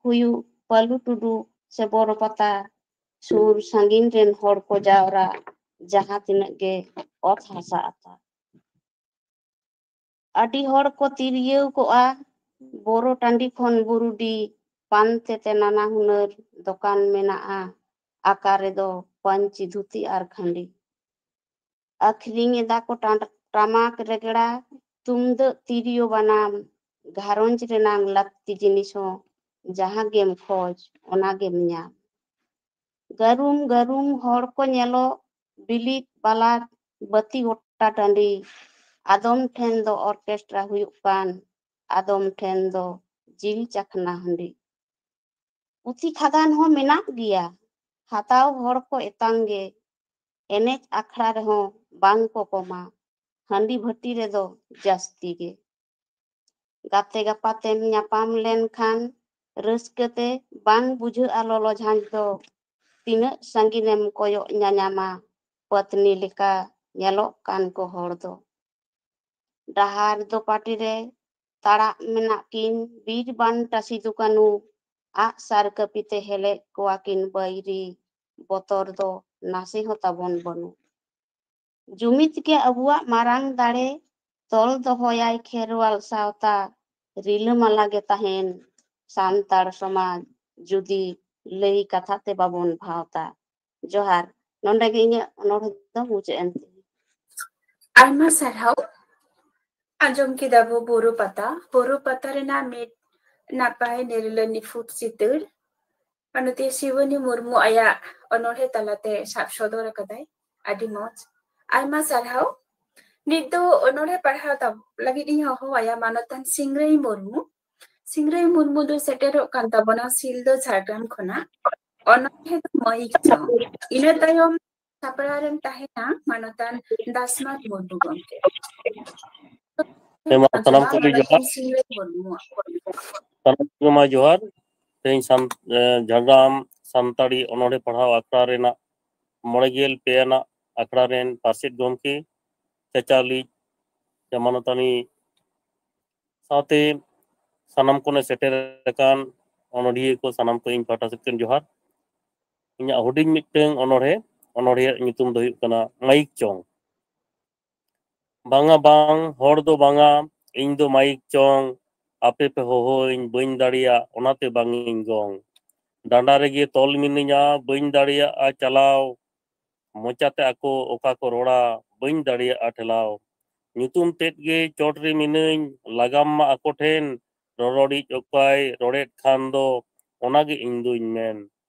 ᱦᱩᱭᱩᱜ ᱯᱟᱹᱞᱩ ᱴᱩᱰᱩ ᱥᱮ ᱵᱳᱨᱳ ᱯᱟᱛᱟ, ᱥᱩᱨ ᱥᱟᱺᱜᱤᱧ ᱨᱮᱱ ᱦᱚᱲ ᱠᱚ ᱡᱟᱣᱨᱟ, ᱡᱟᱦᱟᱸ ᱛᱤᱱᱟᱹᱜ ᱜᱮ ᱚᱛ ᱦᱟᱥᱟ ᱟᱛᱟ᱾ ᱟᱹᱰᱤ ᱦᱚᱲ ᱠᱚ ᱛᱤᱨᱭᱟᱹᱣ ᱠᱚᱜᱼᱟ᱾ ᱵᱳᱨᱳ ᱴᱟᱺᱰᱤ ᱠᱷᱚᱱ ᱵᱩᱨᱩᱰᱤ ᱯᱟᱱᱛᱮ ᱛᱮ ᱱᱟᱱᱟ ᱦᱩᱱᱟᱹᱨ ᱫᱚᱠᱟᱱ ᱢᱮᱱᱟᱜᱼᱟ᱾ ᱟᱠᱟ ᱨᱮᱫᱚ ᱯᱟᱹᱧᱪᱤ ᱫᱷᱩᱛᱤ ᱟᱨ ᱠᱷᱟᱹᱰᱤ᱾ ᱟᱹᱠᱷᱨᱤᱧ ᱮᱫᱟ ᱠᱚ ᱴᱟᱸᱰ-, ᱴᱟᱢᱟᱠ ᱨᱮᱜᱽᱲᱟ, ᱛᱩᱢᱫᱟᱹᱜ ᱛᱤᱨᱭᱳ ᱵᱟᱱᱟᱢ, ᱜᱷᱟᱨᱚᱸᱡᱽ ᱨᱮᱱᱟᱝ ᱞᱟᱹᱠᱛᱤ ᱡᱤᱱᱤᱥ ᱦᱚᱸ ᱡᱟᱦᱟᱸ ᱜᱮᱢ ᱠᱷᱚᱡᱽ ᱚᱱᱟ ᱜᱮᱢ ᱧᱟᱢ᱾ ᱜᱟᱹᱨᱩᱢ ᱜᱟᱹᱨᱩᱢ ᱦᱚᱲ ᱠᱚ ᱧᱮᱞᱚᱜ, ᱵᱤᱞᱤᱫ ᱵᱟᱞᱟᱫ ᱵᱟᱹᱛᱤ ᱜᱚᱴᱟ ᱴᱟᱺᱰᱤ, ᱟᱫᱚᱢ ᱴᱷᱮᱱ ᱫᱚ ᱚᱨᱠᱮᱥᱴᱨᱟ ᱦᱩᱭᱩᱜ ᱠᱟᱱ, ᱟᱫᱚᱢ ᱴᱷᱮᱱ ᱫᱚ ᱡᱤᱞ ᱪᱟᱠᱷᱱᱟ ᱦᱟᱺᱰᱤ᱾ ᱯᱩᱛᱷᱤ ᱠᱷᱟᱫᱟᱱ ᱦᱚᱸ ᱢᱮᱱᱟᱜ ᱜᱮᱭᱟ, ᱦᱟᱛᱟᱣ ᱦᱚᱲ ᱠᱚ ᱮᱛᱟᱝ ᱜᱮ, ᱮᱱᱮᱡ ᱟᱠᱷᱲᱟ ᱨᱮᱦᱚᱸ ᱵᱟᱝ ᱠᱚ ᱠᱚᱢᱟ, ᱦᱟᱺᱰᱤ ᱵᱷᱟᱹᱴᱤ ᱨᱮᱫᱚ ᱡᱟᱹᱥᱛᱤ ᱜᱮ᱾ ᱜᱟᱛᱮ ᱜᱟᱯᱟᱛᱮᱢ ᱧᱟᱯᱟᱢ ᱞᱮᱱᱠᱷᱟᱱ ᱨᱟᱹᱥᱠᱟᱹᱛᱮ ᱵᱟᱝ ᱵᱩᱡᱷᱟᱹᱜᱼᱟ ᱞᱚᱞᱚ ᱡᱷᱟᱸᱡ ᱫᱚ, ᱛᱤᱱᱟᱹᱜ ᱥᱟᱺᱜᱤᱧᱮᱢ ᱠᱚᱭᱚᱜ ᱧᱟᱧᱟᱢᱟ ᱯᱟᱹᱛᱱᱤ ᱞᱮᱠᱟ ᱧᱮᱞᱚᱜ ᱠᱟᱱ ᱠᱚ ᱦᱚᱲ ᱫᱚ᱾ ᱰᱟᱦᱟᱨ ᱫᱚ ᱯᱟᱴᱤ ᱨᱮ ᱛᱟᱲᱟᱜ ᱢᱮᱱᱟᱜ ᱠᱤᱱ ᱵᱤᱨ ᱵᱟᱱᱴᱟ ᱥᱤᱫᱩ ᱠᱟᱹᱱᱩ, ᱟᱜ ᱥᱟᱨ ᱠᱟᱹᱯᱤ ᱛᱮ ᱦᱮᱞᱮᱡ ᱠᱚᱣᱟ ᱠᱤᱱ ᱵᱟᱹᱭᱨᱤ, ᱵᱚᱛᱚᱨ ᱫᱚ ᱱᱟᱥᱮ ᱦᱚᱸ ᱛᱟᱵᱚᱱ ᱵᱟᱹᱱᱩᱜ᱾ ᱡᱩᱢᱤᱫ ᱜᱮ ᱟᱵᱚᱣᱟᱜ ᱢᱟᱨᱟᱝ ᱫᱟᱲᱮ, ᱛᱚᱞ ᱫᱚᱦᱚᱭᱟᱭ ᱠᱷᱮᱨᱣᱟᱞ ᱥᱟᱶᱛᱟ, ᱨᱤᱞᱟᱹᱢᱟᱞᱟ ᱜᱮ ᱛᱟᱦᱮᱱ ᱥᱟᱱᱛᱟᱲ ᱥᱚᱢᱟᱡᱽ, ᱡᱩᱫᱤ ᱞᱟᱹᱭ ᱠᱟᱛᱷᱟ ᱛᱮ ᱵᱟᱵᱚᱱ ᱵᱷᱟᱶᱛᱟ᱾ ᱡᱚᱦᱟᱨ᱾ ᱱᱚᱰᱮ ᱜᱮ ᱤᱧᱟᱹᱜ ᱚᱱᱚᱬᱦᱮ ᱫᱚ ᱢᱩᱪᱟᱹᱫ ᱮᱱ ᱛᱤᱧᱟ᱾ ᱟᱭᱢᱟ ᱥᱟᱨᱦᱟᱣ᱾ ᱟᱸᱡᱚᱢ ᱠᱮᱫᱟ ᱵᱚ ᱵᱳᱨᱳ ᱯᱟᱛᱟ᱾ ᱵᱳᱨᱳ ᱯᱟᱛᱟ ᱨᱮᱱᱟᱜ ᱢᱤᱫ ᱱᱟᱯᱟᱭ ᱱᱤᱨᱞᱟᱹ ᱱᱤᱯᱷᱩᱴ ᱪᱤᱛᱟᱹᱨ ᱢᱟᱱᱚᱛᱤ ᱥᱤᱵᱟᱱᱤ ᱢᱩᱨᱢᱩ ᱟᱭᱟᱜ ᱚᱱᱚᱬᱦᱮ ᱛᱟᱞᱟᱛᱮ ᱥᱟᱵ ᱥᱚᱫᱚᱨ ᱟᱠᱟᱫᱟᱭ᱾ ᱟᱹᱰᱤ ᱢᱚᱡᱽ, ᱟᱭᱢᱟ ᱥᱟᱨᱦᱟᱣ᱾ ᱱᱤᱛ ᱫᱚ ᱚᱱᱚᱬᱦᱮ ᱯᱟᱲᱦᱟᱣ ᱛᱟᱵ-, ᱞᱟᱹᱜᱤᱫ ᱤᱧ ᱦᱚᱦᱚᱣᱟᱭᱟ ᱢᱟᱱᱚᱛᱟᱱ ᱥᱤᱝᱨᱟᱹᱭ ᱢᱩᱨᱢᱩ᱾ ᱥᱤᱝᱨᱟᱹᱭ ᱢᱩᱨᱢᱩ ᱫᱚ ᱥᱮᱴᱮᱨᱚᱜ ᱠᱟᱱ ᱛᱟᱵᱚᱱᱟ ᱥᱤᱞᱫᱟᱹ ᱡᱷᱟᱲᱜᱨᱟᱢ ᱠᱷᱚᱱᱟᱜ᱾ ᱚᱱᱚᱬᱦᱮ ᱫᱚ ᱢᱟᱹᱭᱤᱠ ᱪᱚᱝ᱾ ᱤᱱᱟᱹ ᱛᱟᱭᱚᱢ ᱥᱟᱯᱲᱟᱣ ᱨᱮᱱ ᱛᱟᱦᱮᱱᱟ ᱢᱟᱱᱚᱛᱟᱱ ᱫᱟᱥᱢᱟᱛ ᱢᱩᱨᱢᱩ ᱜᱚᱢᱠᱮ᱾ ᱦᱮᱸ ᱢᱟ, ᱥᱟᱱᱟᱢ ᱠᱚᱜᱮ ᱡᱚᱦᱟᱨ᱾ ᱥᱤᱝᱨᱟᱹᱭ ᱢᱩᱨᱢᱩᱣᱟᱜ᱾ ᱥᱟᱱᱟᱢ ᱠᱚᱜᱮ ᱢᱟ ᱡᱚᱦᱟᱨ᱾ ᱛᱮᱦᱮᱧ ᱥᱟᱱ-, ᱮ, ᱡᱷᱟᱲᱜᱨᱟᱢ ᱥᱟᱱᱛᱟᱲᱤ ᱚᱱᱚᱬᱦᱮ ᱯᱟᱲᱦᱟᱣ ᱟᱠᱷᱲᱟ ᱨᱮᱱᱟᱜ ᱢᱚᱬᱮ ᱜᱮᱞ ᱯᱮ ᱟᱱᱟᱜ ᱟᱠᱷᱲᱟ ᱨᱮᱱ ᱯᱟᱨᱥᱮᱛ ᱜᱚᱢᱠᱮ, ᱪᱟᱪᱟᱞᱤᱡ, ᱡᱟᱢᱟᱱᱚᱛᱟᱱᱤ ᱥᱟᱶᱛᱮ ᱥᱟᱱᱟᱢ ᱠᱚᱱᱮ ᱥᱮᱴᱮᱨ ᱟᱠᱟᱱ ᱚᱱᱚᱲᱦᱤᱭᱟᱹ ᱠᱚ, ᱥᱟᱱᱟᱢ ᱠᱚ ᱤᱧ ᱯᱟᱦᱴᱟ ᱥᱮᱫ ᱠᱷᱚᱱ ᱡᱚᱦᱟᱨ᱾ ᱤᱧᱟᱹᱜ ᱦᱩᱰᱤᱧ ᱢᱤᱫᱴᱟᱝ ᱚᱱᱚᱬᱦᱮ, ᱚᱱᱚᱬᱦᱮᱭᱟᱜ ᱧᱩᱛᱩᱢ ᱫᱚ ᱦᱩᱭᱩᱜ ᱠᱟᱱᱟ ᱢᱟᱭᱤᱠ ᱪᱚᱝ᱾ ᱵᱟᱝᱟ ᱵᱟᱝ, ᱦᱚᱲ ᱫᱚ ᱵᱟᱝᱟ, ᱤᱧ ᱫᱚ ᱢᱟᱭᱤᱠ ᱪᱚᱝ, ᱟᱯᱮ ᱯᱮ ᱦᱚᱦᱚᱧ ᱵᱟᱹᱧ ᱫᱟᱲᱮᱭᱟᱜ, ᱚᱱᱟᱛᱮ ᱵᱟᱝ ᱤᱧ ᱜᱚᱝ᱾ ᱰᱟᱸᱰᱟ ᱨᱮᱜᱮ ᱛᱚᱞ ᱢᱤᱱᱟᱹᱧᱟ, ᱵᱟᱹᱧ ᱫᱟᱲᱮᱭᱟᱜᱼᱟ ᱪᱟᱞᱟᱣ᱾ ᱢᱚᱪᱟᱛᱮ ᱟᱠᱚ ᱚᱠᱟ ᱠᱚ ᱨᱚᱲᱟ, ᱵᱟᱹᱧ ᱫᱟᱲᱮᱭᱟᱜᱼᱟ ᱴᱷᱮᱞᱟᱣ᱾ ᱧᱩᱛᱩᱢ ᱛᱮᱫ ᱜᱮ ᱪᱚᱴ ᱨᱮ ᱢᱤᱱᱟᱹᱧ, ᱞᱟᱜᱟᱢ ᱢᱟ ᱟᱠᱚ ᱴᱷᱮᱱ, ᱨᱚᱨᱚᱲᱤᱡ ᱚᱠᱚᱭ ᱨᱚᱲᱮᱫ ᱠᱷᱟᱱ ᱫᱚ, ᱚᱱᱟᱜᱮ ᱤᱧ ᱫᱩᱧ ᱢᱮᱱ᱾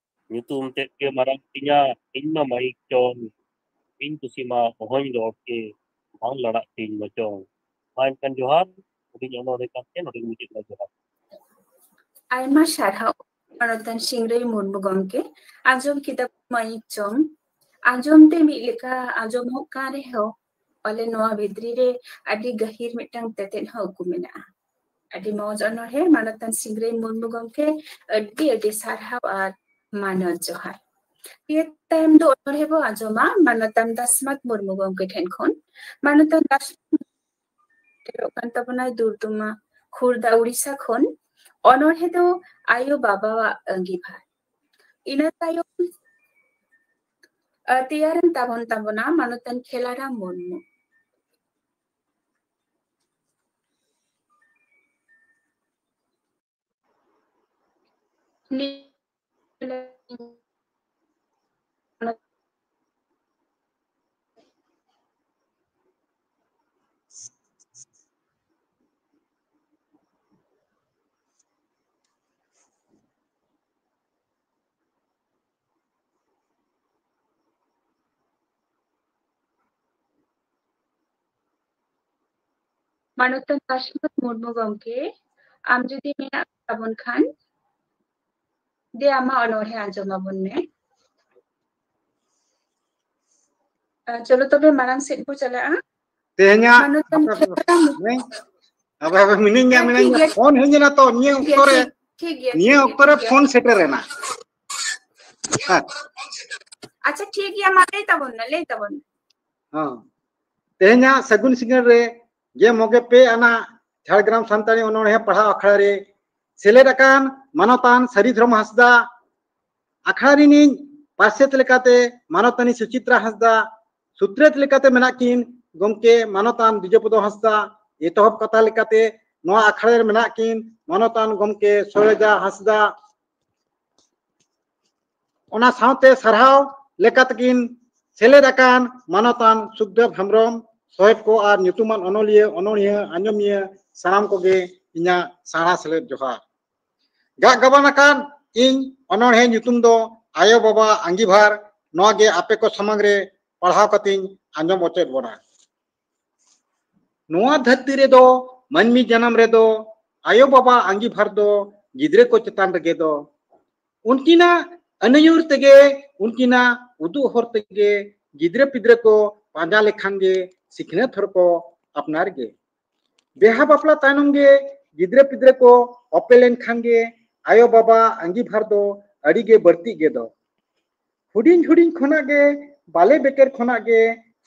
ᱧᱩᱛᱩᱢ ᱛᱮᱫ ᱜᱮ ᱢᱟᱨᱟᱝ ᱛᱤᱧᱟ, ᱤᱧ ᱢᱟ ᱢᱟᱭᱤᱠ ᱪᱚᱝ, ᱤᱧ ᱠᱩᱥᱤ ᱢᱟ ᱚᱦᱚᱧ ᱨᱚᱲ ᱠᱮ, ᱵᱟᱝ ᱞᱟᱲᱟᱜ ᱛᱤᱧ ᱢᱚᱪᱚᱝ᱾ ᱢᱟ ᱮᱱᱠᱷᱟᱱ ᱡᱚᱦᱟᱨ, ᱦᱩᱰᱤᱧ ᱚᱱᱚᱬᱦᱮ ᱠᱟᱱᱛᱮ ᱱᱚᱰᱮᱧ ᱢᱩᱪᱟᱹᱫ ᱮᱫᱟ, ᱡᱚᱦᱟᱨ᱾ ᱟᱭᱢᱟ ᱥᱟᱨᱦᱟᱣ ᱢᱟᱱᱚᱛᱟᱱ ᱥᱤᱝᱨᱟᱹᱭ ᱢᱩᱨᱢᱩ ᱜᱚᱢᱠᱮ᱾ ᱟᱸᱡᱚᱢ ᱠᱮᱫᱟ ᱵᱚᱱ ᱢᱟᱭᱤᱠ ᱪᱚᱝ᱾ ᱟᱸᱡᱚᱢ ᱛᱮ ᱢᱤᱫ ᱞᱮᱠᱟ ᱟᱸᱡᱚᱢᱚᱜ ᱠᱟᱱ ᱨᱮᱦᱚᱸ, ᱯᱟᱞᱮ ᱱᱚᱣᱟ ᱵᱷᱤᱛᱨᱤ ᱨᱮ ᱟᱹᱰᱤ ᱜᱟᱹᱦᱤᱨ ᱢᱤᱫᱴᱟᱝ ᱛᱮᱛᱮᱫ ᱦᱚᱸ ᱩᱠᱩ ᱢᱮᱱᱟᱜᱼᱟ᱾ ᱟᱹᱰᱤ ᱢᱚᱡᱽ ᱚᱱᱚᱬᱦᱮ, ᱢᱟᱱᱚᱛᱟᱱ ᱥᱤᱝᱨᱟᱹᱭ ᱢᱩᱨᱢᱩ ᱜᱚᱢᱠᱮ, ᱟᱹᱰᱤ ᱟᱹᱰᱤ ᱥᱟᱨᱦᱟᱣ ᱟᱨ ᱢᱟᱱᱚᱛ ᱡᱚᱦᱟᱨ᱾ ᱱᱤᱭᱟᱹ ᱛᱟᱭᱚᱢ ᱫᱚ ᱚᱱᱚᱬᱦᱮ ᱵᱚ ᱟᱸᱡᱚᱢᱟ ᱢᱟᱱᱚᱛᱟᱱ ᱫᱟᱥᱢᱟᱛ ᱢᱩᱨᱢᱩ ᱜᱚᱢᱠᱮ ᱴᱷᱮᱱ ᱠᱷᱚᱱ᱾ ᱢᱟᱱᱚᱛᱟᱱ ᱫᱟᱥᱢᱟᱛ ᱥᱮᱴᱮᱨᱚᱜ ᱠᱟᱱ ᱛᱟᱵᱚᱱᱟᱭ ᱫᱩᱨᱫᱩᱢᱟ, ᱠᱷᱩᱨᱫᱟ, ᱩᱲᱤᱥᱥᱟ ᱠᱷᱚᱱ᱾ ᱚᱱᱚᱬᱦᱮ ᱫᱚ ᱟᱭᱳ ᱵᱟᱵᱟᱣᱟᱜ ᱟᱸᱜᱤᱵᱷᱟᱨ᱾ ᱤᱱᱟᱹ ᱛᱟᱭᱚᱢ, ᱟᱨ ᱛᱮᱭᱟᱨᱮᱱ ᱛᱟᱵᱚᱱ ᱛᱟᱵᱚᱱᱟ ᱢᱟᱱᱚᱛᱟᱱ ᱠᱷᱮᱞᱟᱨᱟᱢ ᱢᱩᱨᱢᱩ᱾ ᱢᱟᱱᱚᱛᱟᱱ ᱫᱟᱥᱢᱟᱛ ᱢᱩᱨᱢᱩ ᱜᱚᱢᱠᱮ, ᱟᱢ ᱡᱩᱫᱤ ᱢᱮᱱᱟᱜ ᱛᱟᱵᱚᱱ ᱠᱷᱟᱱ, ᱫᱮ ᱟᱢᱟᱜ ᱚᱱᱚᱬᱦᱮ ᱟᱸᱡᱚᱢ ᱟᱵᱚᱱ ᱢᱮ᱾ ᱟᱨ ᱪᱚᱞᱚ ᱛᱚᱵᱮ ᱢᱟᱲᱟᱝ ᱥᱮᱫ ᱵᱚ ᱪᱟᱞᱟᱜᱼᱟ᱾ ᱛᱮᱦᱮᱧᱟᱜ ᱢᱟᱱᱚᱛᱟᱱ ᱦᱟᱯᱮ, ᱠᱷᱮᱞᱟᱨᱟᱢ ᱦᱮᱸ? ᱦᱟᱯᱮ, ᱦᱟᱯᱮ, ᱢᱤᱱᱟᱹᱧ ᱜᱮᱭᱟ, ᱦᱮᱸ, ᱢᱤᱱᱟᱹᱧ ᱴᱷᱤᱠ ᱜᱮᱭᱟ, ᱜᱮᱭᱟ᱾ ᱯᱷᱳᱱ ᱦᱮᱡ ᱮᱱᱟ ᱛᱚ, ᱱᱤᱭᱟᱹ ᱴᱷᱤᱠ ᱜᱮᱭᱟ, ᱚᱠᱛᱚ ᱨᱮ, ᱴᱷᱤᱠ, ᱴᱷᱤᱠ ᱜᱮᱭᱟ, ᱱᱤᱭᱟᱹ ᱴᱷᱤᱠ ᱚᱠᱛᱚ ᱨᱮ ᱜᱮᱭᱟ, ᱯᱷᱳᱱ ᱴᱷᱤᱠ ᱜᱮᱭᱟ᱾ ᱥᱮᱴᱮᱨ ᱮᱱᱟ᱾ ᱦᱮᱸ᱾ ᱟᱪᱪᱷᱟ, ᱴᱷᱤᱠ ᱜᱮᱭᱟ, ᱢᱟ ᱞᱟᱹᱭ ᱛᱟᱵᱚᱱ ᱢᱮ, ᱞᱟᱹᱭ ᱛᱟᱵᱚᱱ ᱢᱮ᱾ ᱦᱚᱸ᱾ ᱛᱮᱦᱮᱧᱟᱜ ᱥᱟᱹᱜᱩᱱ ᱥᱤᱸᱜᱟᱹᱲ ᱨᱮ ᱜᱮ ᱢᱚᱜᱮ ᱯᱮ ᱟᱱᱟᱜ ᱡᱷᱟᱲᱜᱨᱟᱢ ᱥᱟᱱᱛᱟᱲᱤ ᱚᱱᱚᱬᱦᱮ ᱯᱟᱲᱦᱟᱣ ᱟᱠᱷᱲᱟ ᱨᱮ ᱥᱮᱞᱮᱫ ᱟᱠᱟᱱ ᱢᱟᱱᱚᱛᱟᱱ ᱥᱟᱹᱨᱤ ᱫᱷᱚᱨᱚᱢ ᱦᱟᱸᱥᱫᱟ, ᱟᱠᱷᱲᱟ ᱨᱤᱱᱤᱡ ᱯᱟᱨᱥᱮᱛ ᱞᱮᱠᱟᱛᱮ ᱢᱟᱱᱚᱛᱟᱱᱤ ᱥᱩᱪᱤᱛᱨᱟ ᱦᱟᱸᱥᱫᱟ, ᱥᱩᱛᱨᱮᱛ ᱞᱮᱠᱟᱛᱮ ᱢᱮᱱᱟᱜ ᱠᱤᱱ ᱜᱚᱢᱠᱮ ᱢᱟᱱᱚᱛᱟᱱ ᱵᱤᱡᱚᱯᱚᱫᱚ ᱦᱟᱸᱥᱫᱟ, ᱮᱛᱚᱦᱚᱵ ᱠᱟᱛᱷᱟ ᱞᱮᱠᱟᱛᱮ ᱱᱚᱣᱟ ᱟᱠᱷᱲᱟ ᱨᱮ ᱢᱮᱱᱟᱜ ᱠᱤᱱ ᱢᱟᱱᱚᱛᱟᱱ ᱜᱚᱢᱠᱮ ᱥᱚᱨᱮᱡᱟ ᱦᱟᱸᱥᱫᱟ, ᱚᱱᱟ ᱥᱟᱶᱛᱮ ᱥᱟᱨᱦᱟᱣ ᱞᱮᱠᱟᱛᱮᱠᱤᱱ ᱥᱮᱞᱮᱫ ᱟᱠᱟᱱ ᱢᱟᱱᱚᱛᱟᱱ ᱥᱩᱠᱫᱮᱵ ᱦᱮᱢᱵᱨᱚᱢ, ᱥᱚᱦᱮᱛ ᱠᱚ ᱟᱨ ᱧᱩᱛᱩᱢᱟᱱ ᱚᱱᱚᱞᱤᱭᱟᱹ, ᱚᱱᱚᱬᱦᱤᱭᱟᱹ, ᱟᱸᱡᱚᱢᱤᱭᱟᱹ ᱥᱟᱱᱟᱢ ᱠᱚᱜᱮ ᱤᱧᱟᱹᱜ ᱥᱟᱨᱦᱟᱣ ᱥᱮᱞᱮᱫ ᱡᱚᱦᱟᱨ᱾ ᱜᱟᱜ ᱜᱟᱵᱟᱱ ᱟᱠᱟᱱ ᱤᱧ ᱚᱱᱚᱬᱦᱮ ᱧᱩᱛᱩᱢ ᱫᱚ ᱟᱭᱳ ᱵᱟᱵᱟ ᱟᱸᱜᱤᱵᱷᱟᱨ, ᱱᱚᱣᱟ ᱜᱮ ᱟᱯᱮ ᱠᱚ ᱥᱟᱢᱟᱝ ᱨᱮ ᱯᱟᱲᱦᱟᱣ ᱠᱟᱛᱮᱧ ᱟᱸᱡᱚᱢ ᱚᱪᱚᱭᱮᱫ ᱵᱚᱱᱟ᱾ ᱱᱚᱣᱟ ᱫᱷᱟᱹᱨᱛᱤ ᱨᱮᱫᱚ ᱢᱟᱹᱱᱢᱤ ᱡᱟᱱᱟᱢ ᱨᱮᱫᱚ ᱟᱭᱳ ᱵᱟᱵᱟ ᱟᱸᱜᱤᱵᱷᱟᱨ ᱫᱚ ᱜᱤᱫᱽᱨᱟᱹ ᱠᱚ ᱪᱮᱛᱟᱱ ᱨᱮᱜᱮ ᱫᱚ᱾ ᱩᱱᱠᱤᱱᱟᱜ ᱟᱹᱱᱟᱹᱭᱩᱨ ᱛᱮᱜᱮ, ᱩᱱᱠᱤᱱᱟᱜ ᱩᱫᱩᱜ ᱦᱚᱨ ᱛᱮᱜᱮ ᱜᱤᱫᱽᱨᱟᱹ ᱯᱤᱫᱽᱨᱟᱹ ᱠᱚ ᱯᱟᱸᱡᱟ ᱞᱮᱠᱷᱟᱱ ᱜᱮ ᱥᱤᱠᱷᱱᱟᱹᱛ ᱦᱚᱨ ᱠᱚ ᱟᱯᱱᱟᱨ ᱜᱮ᱾ ᱵᱮᱦᱟ ᱵᱟᱯᱞᱟ ᱛᱟᱭᱱᱚᱢ ᱜᱮ ᱜᱤᱫᱽᱨᱟᱹ ᱯᱤᱫᱽᱨᱟᱹ ᱠᱚ ᱚᱯᱮ ᱞᱮᱱᱠᱷᱟᱱ ᱜᱮ ᱟᱭᱳ ᱵᱟᱵᱟ ᱟᱸᱜᱤᱵᱷᱟᱨ ᱫᱚ ᱟᱹᱰᱤ ᱜᱮ ᱵᱟᱹᱲᱛᱤᱜ ᱜᱮ ᱫᱚ᱾ ᱦᱩᱰᱤᱧ ᱦᱩᱰᱤᱧ ᱠᱷᱚᱱᱟᱜ ᱜᱮ, ᱵᱟᱞᱮ ᱵᱮᱠᱮᱨ ᱠᱷᱚᱱᱟᱜ ᱜᱮ